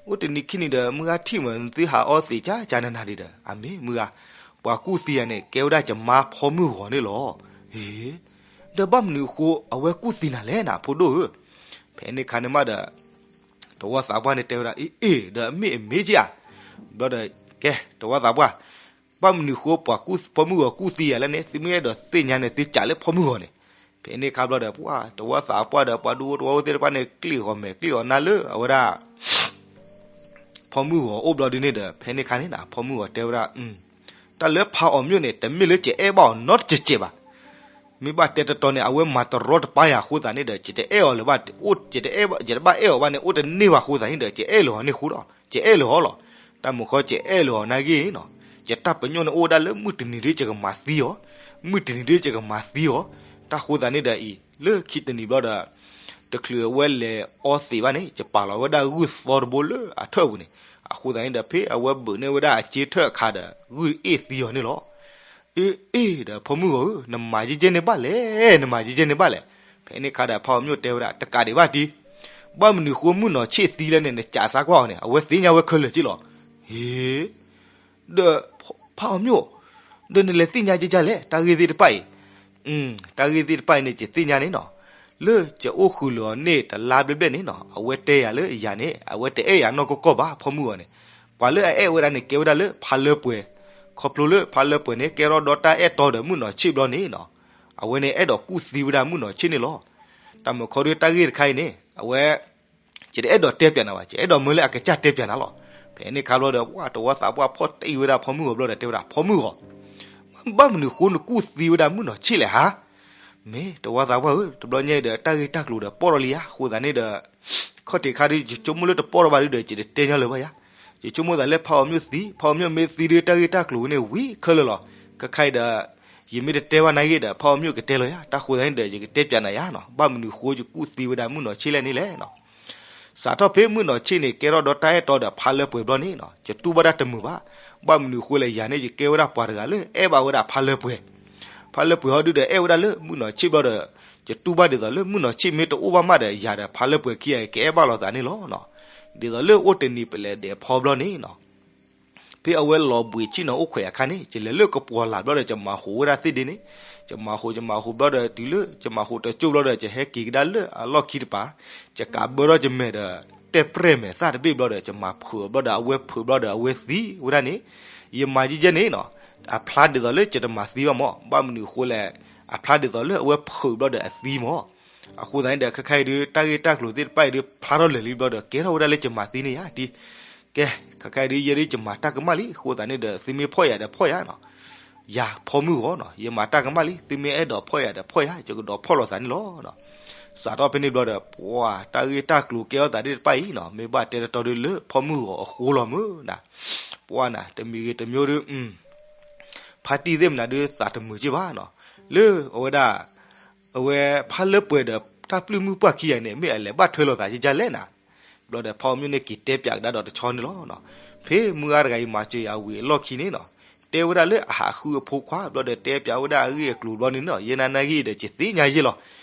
အိၣ်တနံၤခံနံၤဒီး မုၢ်ဂၤထံၣ်မး သုဟးအီသံးကၠၢကၠၢနၤနၤဒံးဒီး အမ့ၢ်မုၢ်ဂၤ, ပှၤကူၣ်သံယၤန့ၣ် ကဲဝဲဒၣ်ယမါဖီမုၢ်ဂီၤန့ၣ်လီၤ. အ့, ဒီးဘၣ်မနုၤအဃိ အဝဲကူၣ်သံနၤလဲၣ်နၤ ဖိဒိၣ်ဧၢ. ဖဲန့ၣ်ခါန့ၣ်မးဒီး တဝီသးပှၢ်န့ၣ်တဲဝဲဒၣ် အ့ အ့ ဒီးအမ့ၢ်အမ့ၢ်က့ဧါ. ဘျီဒီး ကဲ တဝီသးပှၢ်, ဘၣ်မနုၤအဃိ ပှၤကူၣ် ဖီမုၢ်ဂီၤကူၣ်သံယၤလဲၣ်န့ၣ် သုမ့ၢ်အဲၣ်ဒိးသ့ၣ်ညါန့ၣ် သုစံးလၢဖီမုၢ်ဂီၤန့ၣ်. ဖဲန့ၣ်ခါဘျီဒီး ပှၤ တဝီသးပှၢ်ဒီး ပှၤဒူဖိတဝီဖိသ့ၣ်တဖၣ်န့ၣ် ကျ့ၣ်ဂီၤမဲာ်ကျ့ၣ်ဂီၤနါလၢအဝဲဒၣ် ဖီမုၢ်ဂီၤအိၣ်ဘျီဒုန့ၣ်ဒီး ဖဲန့ၣ်ခါန့ၣ်နၤ ဖီမုၢ်ဂီၤတဲဝဲဒၣ်, တၢ်လၢဖါအီၤမျိၣ်န့ၣ် တမ့ၢ်လၢယအဲၣ်ဘၣ်အီၤနီတစဲးစဲးဘၣ်. မ့ၢ်ဘၣ်တဲတီတီန့ၣ် အဝဲမၤတရီတပါယၤအဃိသတးန့ၣ်ဒီး ယတအဲၣ်အီၤလၢၤဘၣ်, ယတအဲၣ်ဘၣ် ယတဘၣ်အဲၣ်အီၤဘၣ်န့ၣ် အိၣ်တန့ၢ်ဘၣ်အဃိသတးန့ၣ်ဒီး ယအဲၣ်လၢၤအီၤန့ၣ်ဃိဒီး ယအဲၣ်လၢၤအီၤလီၤ. တၢ်မုၢ်ဃီ ယအဲၣ်လၢၤအီၤနာ်က့နီၤ, ယတၢ်ပညိၣ်န့ၣ်အိၣ်ဝဲဒၣ်လၢ မုၢ်တနံၤဒ်ယကမၤသံအီၤ, မုၢ်တနံၤဒ်ယကမၤသံအီၤ. တၢ်ဃိသတးန့ၣ်ဒီးအံၤ လၢခံတနံၤဘျီဒီး တချုးအဝဲလဲၤအီသံးဘၣ်န့ၣ် ယပာ်လီၤဝဲဒၣ်ဂုၢ်သီတဘိလၢအထၢၣ်ပူၤန့ၣ်, အဃိသတးန့ၣ်ဒီး ဖဲအဝဲဘုးန့ၢ်ဝဲဒၣ်အစ့ထၢၣ်အခါဒီး ဂုၢ်အ့ၣ်သံအီၤန့ၣ်လီၤ. အ့ အ့ၣ် ဒီးဖီမုၢ်ဂီၤဧၢ, နမၤယဲၢ်ကဲန့ၣ်ဘၣ်လဲၣ်, နမၤယဲၢ်ကဲန့ၣ်ဘၣ်လဲၣ်. ဖဲန့ၣ်အခါဒီး ဖးအီၤမျိၣ်တဲဝဲဒၣ် တကးဒံးဘၣ်တံၢ်, ဘၣ်မနုၤဃိမုၢ်နီၢ်ဆ့ၣ်သံလဲၣ်န့ၣ် နကးစါကွၢ်အီၤန့ၣ် အဝဲသ့ၣ်ညါဝဲခဲလၢာ်က့လီၤ. ဟ့ ဒီး ဖးအီၤမျိၣ်, ဒီးနလဲၤသ့ၣ်ညါကဲကဲလဲၣ် တၢ်ဂ့ၢ်သ့ၣ်တဖၣ်အံၤ. တၢ်ဂ့ၢ်သ့ၣ်တဖၣ်အံၤန့ၣ် ယသ့ၣ်ညါန့ၣ်နီၤ, လၢယအိၣ်ဃုာ်လၢအီၤန့ၣ် တလါဘျဲၣ်ဘျဲၣ်န့ၣ်နီၤ, အဝဲတဲယၤလၢယၤန့ၣ် အဝဲတအဲၣ်ယၤနီၢ်ကီၢ်ကီၢ်ဘၣ် ဖီမုၢ်ဂီၤန့ၣ်. ပှၤလၢအအဲၣ်ဝဲဒၣ်န့ၣ် ကဲဝဲဒၣ်လၢဖါလၢပှဲၤ, ခီဖျိလၢဖါလၢပှဲၤန့ၣ် ကဲထီၣ်ဒီးတၢ်အဲၣ်တီဒီးမုၢ်နီၢ်ဆ့ၣ်ဘျီန့ၣ်နီၤ, အဝဲန့ၣ်အဲၣ်ဒိးကူၣ်သံဝဲဒၣ်မုၢ်နီၢ်ဆ့ၣ်န့ၣ်လီၤ. တၢ်မုၢ်ခီဒီးတၢ်ဂ့ၢ်တခါအံၤန့ၣ် အဝဲ ယတအဲၣ်ဒိးတဲပၠးနၤဘၣ်, ယအဲၣ်ဒိးမၢလၢအကစၢ်တဲပၠးနၤလီၤ. ဖဲန့ၣ်အခါဘျီဒီး ပှၤတဝီသးပှၢ်ဖီၣ်တံၢ်ဝဲဒၣ်ဖီမုၢ်ဂီၤဘျီဒီး တဲဝဲဒၣ် ဖီမုၢ်ဂီၤ, ဘၣ်မနုၤဃိနကူၣ်သံဝဲဒၣ်မုၢ်နီၢ်ဆ့ၣ်လဲၣ်ဟါ. မ့ၢ်တဝီသးပှၢ်ဧၢ, တဘျီညါအံၤဒီး တၢ်ဂ့ၢ်တၢ်ကျိၤဒီးပီၢ်ထီၣ်လံယါ, အဃိသတးန့ၣ်ဒီး ခီၣ်ထံးခါဒီး ယဆိကမိၣ်လၢတပီၢ်ထီၣ်ဘၣ်ဒုဒီး ယတတဲညီလၢၤဘၣ်ယါ. ယဆိကမိၣ်သးလၢဖးအီၤမျိၣ်သံ, ဖးအီၤမျိၣ်မ့ၢ်သံဒီး တၢ်ဂ့ၢ်တၢ်ကျိၤဝဲန့ၣ်ဝံၤခဲလၢာ်လီၤ. ခဲခါအံၤဒီး ယမ့ၢ်တတဲဘၣ်နၤဂ့ၤဒီး ဖးအီၤမျိၣ်ကတဲလီၤယါ, တၢ်ဃိသတးန့ၣ်ဒီး ယကတဲပၠးနၤယါနီၤ, ဘၣ်မနုၤဃိယကူၣ်သံဝဲဒၣ်မုၢ်နီၢ်ဆ့ၣ်လဲၣ်န့ၣ်လဲၣ်နီၤ. စးထီၣ်ဖဲမုၢ်နီၢ်ဆ့ၣ်န့ၣ် ကဲထီၣ်ဒီးတၢ်အဲၣ်တီဒီးဖါလၢပှဲၤဘျီန့ၣ်နီၤ, ယတူၢ်ဘၣ်ဒၣ်တမုာ်ဘၣ်. ဘၣ်မနုၤဃိလဲၣ် ယၤန့ၣ် ယကဲဝဲဒၣ်ပှၤတဂၤလၢ အဲၣ်ဘၣ်ဝဲဒၣ်ဖါလၢပှဲၤ, ဖါလၢပှဲၤဟီဒုဒီး အဲၣ်ဝဲဒၣ်လၢမုၢ်နီၢ်ဆ့ၣ်ဘျီဒီး ယတူၢ်ဘၣ်ဒ်သိးလၢမုၢ်နီၢ်ဆ့ၣ်မ့ၢ်တအိၣ်ဘၣ်မးဒီး ယၤဒီးဖါလၢပှဲၤခံဂၤအံၤ ကအဲၣ်ဘၣ်လိာ်သးန့ၣ်လီၤ. ဒ်သိးလၢအိၣ်တနံၤပလဲၤဒဲးဖီဘျီန့ၣ်နီၤ, ဖဲအဝဲလီၤဘှံးဆ့ၣ်နီၤအိၣ်ခွဲးအခါန့ၣ် ယလဲၤလၢကပှီၤလာ်ဘျီဒီး ယမၤဟူးဝဲဒၣ်သ့ၣ်ဒ့န့ၣ်, ယမၤဟူး ယမၤဟူးဘျီဒီးတုၤလၢ ယမၤဟူးတကၠိၢ်ဘျီဒီး ယဟဲက့ၤကဒါလၢအလီၢ်ခံတပၤ, ယကးဘၢထီၣ်ယမဲာ်ဒီး တဲၣ်ပြဲၢ်မဲာ်သၣ်တဘ့ၣ်ဘျီဒီး ယမၤဖုးအီၤဘျီဒီး အဝဲဖုးဘျီဒီး အဝဲသံဝဲဒၣ်န့ၣ်, ယမၤယဲၢ်ကဲန့ၣ်နီၤ, အဖျါဒ်သိးလၢယတမၤသံဘၣ်မး, ဘၣ်မနုၤအဃိလဲၣ်, အဖျါဒ်သိးလၢအဝဲဖုးဘျီဒီးအသံမး. အဃိသတးန့ၣ်ဒီး ခဲခါအံၤဒုး တၢ်ဂ့ၢ်တၢ်ကျိၤသ့ၣ်တဖၣ်အံၤဒုး ဖျါထီၣ်လၢာ်လံဘျီဒီး ကဲထီၣ်ဝဲဒၣ်လၢယမၤသံန့ၣ်ယါတံၢ်, ကဲ, ခဲခါအံၤဒုး ယဲဒုးယမၤတၢ်ကမၣ်လံ, အဃိသတးန့ၣ်ဒီး သုမ့ၢ်ဖီၣ်ယၤဒီးဖီၣ်ယၤနီၤ, ယၤဖီမုၢ်ဂီၤနီၤ, ယမၤတၢ်ကမၣ်လံ, သုမ့ၢ်အဲၣ်ဒိးဖီၣ်ယၤဒီးဖီၣ်ယၤ, ယကဒိးဖီၣ်လိာ်သးန့ၣ်လီၤ. စးထီၣ်ဖဲန့ၣ်ဘျီဒီး ပှၤတၢ်ဂ့ၢ်တၢ်ကျိၤကဲထီၣ်သးသ့ၣ်တဖၣ်အံၤနီၤ, မ့ၢ်ဘၣ်တဲတတီဒုးလၢဖီမုၢ်ဂီၤအဃိလီၤမုၢ်နၤ, ပှၤနၤ တမံၤဂ့ၤတမံၤဒုး ဖါတံၢ်သ့ၣ်မနုၤဒုး သးတမုာ်က့ဘၣ်နီၤ, လၢအဝဲဒၣ် အဝဲဖါလၢပှဲၤဒီးတၢ်ပျုၢ်မုၢ်ပှၢ်ခံဂၤန့ၣ် မ့ၢ်အလဲၤဘၣ်ထွဲလိာ်သးကကလဲၣ်နၤ. ဘျီဒီးဖါအီၤမျိၣ်န့ၣ် က့ၤတဲပၠးကဒါဒီးတဆီန့ၣ်လီၤ. ဖဲမုၢ်ဂၤတဂၤအံၤမၤစၢၤယၤဝံၤအလီၢ်ခံန့ၣ်နီၤ, တဲဝဲဒၣ်လၢအဟးဃုအဖိခွါ ဘျီဒီးတဲပၠးဝဲဒၣ်အဂ့ၢ်အကျိၤဘျီန့ၣ်နီၤ, ယဲနၤနာ်ဂ့ၤဒီး ယသ့ၣ်ညါယဲၢ်လီၤ.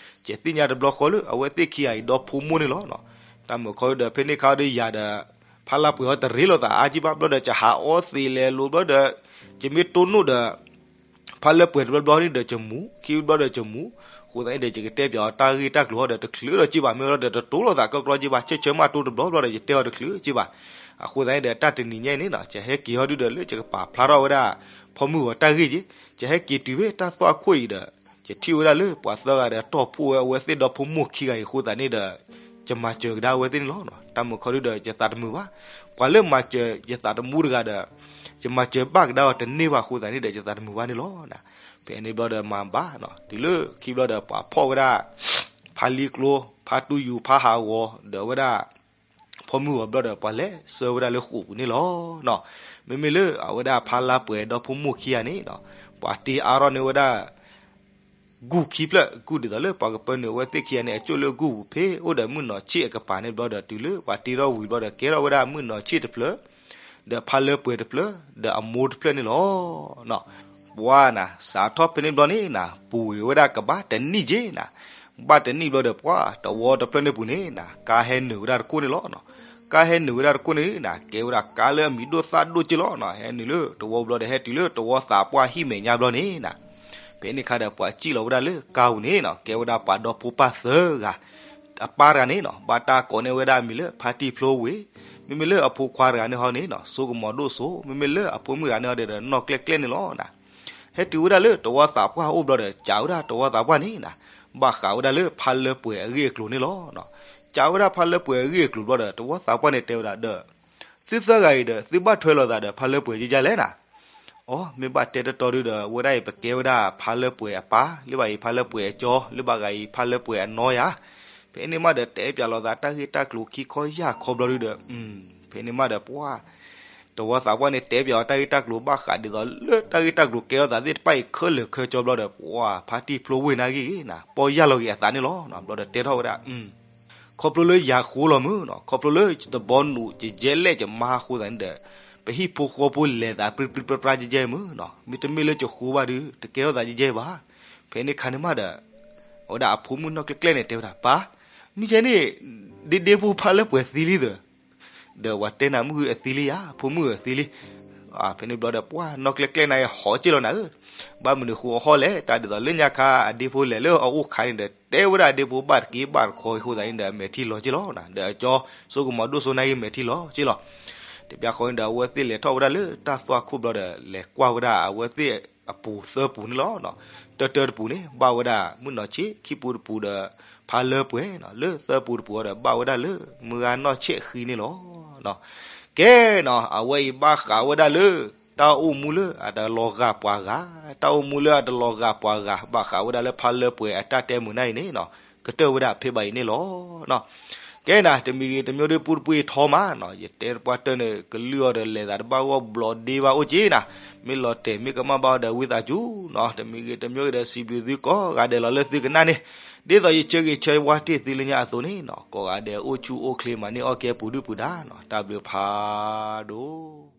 ယသ့ၣ်ညါတဘျီဃီလၢ အဝဲသ့ၣ်ခံဂၤအံၤဒီဖိမိၢ်န့ၣ်လီၤ. တၢ်မုၢ်ခီဒီး ဖဲန့ၣ်ခါဒီးယၤဒီး ဖါလၢပှဲၤအီၤတရ့လိာ်သးအါက့ဘၣ် ဘျီဒီး ယဟးအီသံးလဲၤလိၤဘျီဒီး ယမ့ၢ်တိၢ်နီၣ်ဒီး ဖါလၢပှဲၤတဘျီဘျီန့ၣ်ဒီးယမူၤ, ခံဘျီဒီးယမူၤ, အဃိသတးန့ၣ်ဒီး ယကတဲပၠးအီၤတၢ်ဂ့ၢ်တၢ်ကျိၤဟီဒီးတချုးဒီးက့ဘၣ်, မ့ၢ်ဒီးတတိၤလိာ်သးကီကီက့ဘၣ်, ဆၢဆၢမးတိၤတဘျီဘျီဒီး ယတဲအီၤတချုးက့ဘၣ်. အဃိသတးန့ၣ်ဒီး တၢ်တနံၤညါအံၤန့ၣ်နီၤ ယဟဲက့ၤဟီဒုဒီးလၢယကပာ်ဖျါထီၣ်ဝဲဒၣ် ဖီမုၢ်ဂီၤတၢ်ဂ့ၢ်က့, ယဟဲက့ၤတုၤဖဲတၢ်သွၣ်ခိၣ်အံၤဒီး ယထံၣ်ဝဲဒၣ်လၢပှၤသၢဂၤဒီးတီၢ်ဖှိၣ်ဝဲ အဝဲသ့ၣ်ဒီဖိမိၢ်ခံဂၤအံၤအဃိသတးန့ၣ်ဒီး ယမၤစၢၤကဒါအဝဲသ့ၣ်န့ၣ်လီၤ. တၢ်မုၢ်ခီဒုဒီး ယသးတမုာ်ဘၣ်. ပှၤလၢမၤစၢၤယသးတမူတဂၤဒီး ယမၤစၢၤဘၣ်ကဒါအီၤတန့ၢ်ဘၣ်အဃိသတးန့ၣ်ဒီး ယသးတမုာ်ဘၣ်န့ၣ်လီၤ. ဖဲန့ၣ်ဘျီဒီးမၤဘၣ်နီၤ, တုၤလၢခံဘျီဒီး ပှၤဖီၣ်ဝဲဒၣ် ဖါလံကျိ ဖါတူယူၤ ဖါဟးဂီၤ ဒီးဝဲဒၣ် ဖီမုၢ်ဂီၤဘျီဒီးပှၤလဲၤဆှၢဝဲဒၣ်လၢဃိာ်ပူၤန့ၣ်လီၤ. မ့မ့ၢ်လၢအဝဲဒၣ်ဖါလၢပှဲၤဒီဖိမိၢ်ခံဂၤန့ၣ်နီၤ, ပှၤတ့အါထီၣ်န့ၢ်ဝဲဒၣ် ဂုၢ်ခံဖျၢၣ်, ဂုၢ်ဒ်သိးလၢပှၤကပၢနုာ်အဝဲသ့ၣ်ခံဂၤန့ၣ် အကၠိၣ်လၢဂုၢ်ပူၤဖဲအိၣ်ဒီးမုၢ်နီၢ်ဆ့ၣ်အကပၤန့ၣ်ဘျီဒီး တုၤလၢပှၤတ့ထီၣ်ဝံၤဘျီဒီး ကဲထီၣ်ဝဲဒၣ်မုၢ်နီၢ်ဆ့ၣ်တဖျၢၣ်, ဒီးဖါလၢပှဲၤတဖျၢၣ်, ဒီးအမိၢ်တဖျၢၣ်န့ၣ်လီၤ. ပှၤနၤ စးထီၣ်ဖဲန့ၣ်ဘျီန့ၣ်နၤ ပူၤဝဲဒၣ်ကဘၣ်တနံၣ်က့နၤ, ဘၣ်တနံၣ်ဘျီဒီး ပှၤတဝီတဖျၢၣ်န့ၣ်ပူၤန့ၣ်နၤ ကါဟဲနုာ်ဝဲဒၣ်တခိၣ်န့ၣ်လီၤ. ကါဟဲနုာ်ဝဲဒၣ်တခိၣ်န့ၣ်နၤ ကဲဝဲဒၣ်ကါလၢအမံၤဒိၣ်သၣ်ဒိၣ်က့လီၤ. ဟဲနုာ်လၢတဝီဘျီဒီး ဟဲတုၤလၢတဝီသးပှၢ်ဟံၣ်မဲာ်ညါဘျီန့ၣ်နၤ, ဖဲန့ၣ်ခါဒီး ပှၤစံၣ်လီၤဝဲဒၣ်လၢကါပူၤန့ၣ်နၤ ကဲဝဲဒၣ်ပှၤဒီဖိပၢ်သၢဂၤ, အပၢ်တဂၤန့ၣ်နၤ ဘၣ်တၢ်ကိးန့ၢ်ဝဲဒၣ်အမံၤလၢ ဖါတံၢ်ဖျိဝ့ၤ, မ့မ့ၢ်လၢအဖိခွါတဂၤန့ၣ်ဟီန့ၣ်နၤ စိကမီၤဒိၣ်စိ, မ့မ့ၢ်လၢအဖိမုၣ်တဂၤန့ၣ်ဟီဒီး နီၢ်ကျဲၣ်ကျဲၣ်န့ၣ်လီၤနၤ. ဟဲတုၤဝဲဒၣ်လၢတဝီသးပှၢ်အိၣ်ဘျီဒီး စံးဝဲဒၣ်တဝီသးပှၢ်န့ၣ်နၤ ဘၣ်ဃးဝဲဒၣ်လၢဖါလၢပှဲၤအဂ့ၢ်အကျိၤန့ၣ်လီၤ. စံးဝဲဒၣ်ဖါလၢပှဲၤအဂ့ၢ်အကျိၤဘျီဒီး တဝီသးပှၢ်န့ၣ်တဲဝဲဒၣ်ဒီး သုသၢဂၤအံၤဒီး သုဘၣ်ထွဲလိာ်သးဒီးဖါလၢပှဲၤကကလဲၣ်နၤ. အိ မ့ၢ်ဘၣ်တဲတတီဒုဒီး အဝဲဒၣ်အံၤပကဲဝဲဒၣ်ဖါလၢပှဲၤအပၢ်, လၢဘၣ်အံၤဖါလၢပှဲၤအကၠီ, လၢဘၣ်ဂၤအံၤဖါလၢပှဲၤအနီၢ်ယၤ. ဖဲန့ၣ်မးဒီး တဲပၠးလိာ်သးတၢ်ဂ့ၢ်တၢ်ကျိၤခံခီယၢ်ခီဘျီဒုဒီး ဖဲန့ၣ်မးဒီးပှၤ တဝီသးပှၢ်န့ၣ် တဲပၠးအီၤတၢ်ဂ့ၢ်တၢ်ကျိၤဘၣ်ဃးဒ်သိးလၢတၢ်ဂ့ၢ်တၢ်ကျိၤကဲထီၣ်သးသ့ၣ်တဖၣ်အံၤခဲလၢာ်ခဲဆ့ဘျီဒီး ပှၤဖါတံၢ်ဖျိဝ့ၤနာ်ဂ့ၤဂ့ၤနၤ ပီၢ်ယၢ်လီၤက့ၤအသးန့ၣ်လီၤ. ဘျီဒီးတဲထီၣ်ဝဲဒၣ် ခီဖျိလၢယၤဃိလီၤမုၢ်နီၤ, ခီဖျိလၢယတဘီနူး ယယဲလဲၣ်ယမါဃိသးန့ၣ်ဒီး ပဟံၣ်ဖိဃီဖိလဲၤသးပြံပြံပြါပြါယဲယဲမုၢ်နီၤ, မ့တမ့ၢ်လၢယဃိဘၣ်ဒီး တကဲထီၣ်သးယဲယဲဘၣ်. ဖဲန့ၣ်ခါန့ၣ်မးဒီး အဝဲဒၣ်အဖိမုၣ်နီၢ်ကျဲၣ်ကျဲၣ်န့ၣ် တဲဝဲဒၣ် ပၢ်, မ့ၢ်ယဲန့ၣ် ဒ့ဒ့ဖိဖးလၢပှဲၤသံလံသၢ ဒီးပှၤတဲနၤမုၢ်အသံလံယၤ, ဖိမုၣ်အသံလံ. ဖဲန့ၣ်ဘျီဒီး ပှၤနီၢ်ကျဲၣ်ကျဲၣ်နၤအံၤဟီၣ်က့ၢ်လီၤနၤဧၢ, ဘၣ်မနုၤဃိအဟီၣ်လဲၣ်, တၢ်ဒ်သိးလၢညါခါအဒ့ဖိလဲၤလၢအအိၣ်ခါန့ၣ်ဒီး တဲဝဲဒၣ်အဒ့ဖိဘၣ်တက့ၢ်ဘၣ်တခီအဃိသတးန့ၣ်ဒီး အမဲာ်ထံလီၤက့ၢ်လီၤနၤ, ဒီးအကၠီစိကမီၤဒိၣ်စိနာ်က့ၤမဲာ်ထံလီၤက့ၢ်လီၤ. တဘျီဃီန့ၣ်ဒီး အဝဲသ့ၣ်လဲၤထီၣ်ဝဲဒၣ်လၢတၢ်သွၣ်ခိၣ်ဘျီဒီး လဲၤကွၢ်ဝဲဒၣ်အဝဲသ့ၣ်အပူၤသၢပူၤန့ၣ်လီၤ. တၢတၢတပူၤန့ၣ် ဘၣ်ဝဲဒၣ်မုၣ်နီၢ်ဆ့ၣ်, ခံပူၤတပူၤဒီး ဖးလၢပှဲၤ, လၢသၢပူၤတပူၤအံၤဒီး ဘၣ်ဝဲဒၣ်လၢမုၢ်ဂၤနီၢ်ဆ့ၣ်ဃံန့ၣ်လီၤ. ကဲနီၤ, အဝဲအံၤဘၣ်ဃးဝဲဒၣ်လၢ တၢ်အိၣ်မူလၢအတလီၤဂာ်ပှၤဂၤ, တၢ်အိၣ်မူလၢအတလီၤဂာ်ပှၤဂၤ ဘၣ်ဃးဝဲဒၣ်လၢဖးလၢပှဲၤအတၢ်တဲမုာ်နၢ်အံၤန့ၣ်နီၤ, ကတၢၢ်ဝဲဒၣ်ဖဲဘၣ်အံၤန့ၣ်လီၤ. ကဲနၤ, တမံၤဂ့ၤတမံၤဒီး ပူတပူအံၤထီမးနီၤ, ယတဲတပှၢ်တၢၢ်န့ၣ် ကလုၢ်အီၤဒီး လဲၤသးတဘၣ်ဂီၢ်ဘျီဒ့ဘၣ်အိၣ်က့နၤ, မ့ၢ်လီၤတဲာ်မ့ၢ်ကမၣ်ဘၣ်အီၤဒီး ဝံသးစူၤနီၤ, တမံၤဂ့ၤတမံၤဂ့ၤဒီး စံးဘျုးသုကိးဂၤဒဲးလီၤလၢသုကနၣ်န့ၣ်, ဒ်သိးယဆၢဂ့ၤဆၢဝါတ့ၢ်သုလၢညါအသိးန့ၣ်နီၤ, ကိးဂၤဒဲးအိၣ်ဆူၣ်အိၣ်ချ့မၤန့ၢ်အီၣ်ကဲပူၤဒုၣ်ပူၤဒါနီၤ, တၢ်ဘျုးဖးဒိၣ်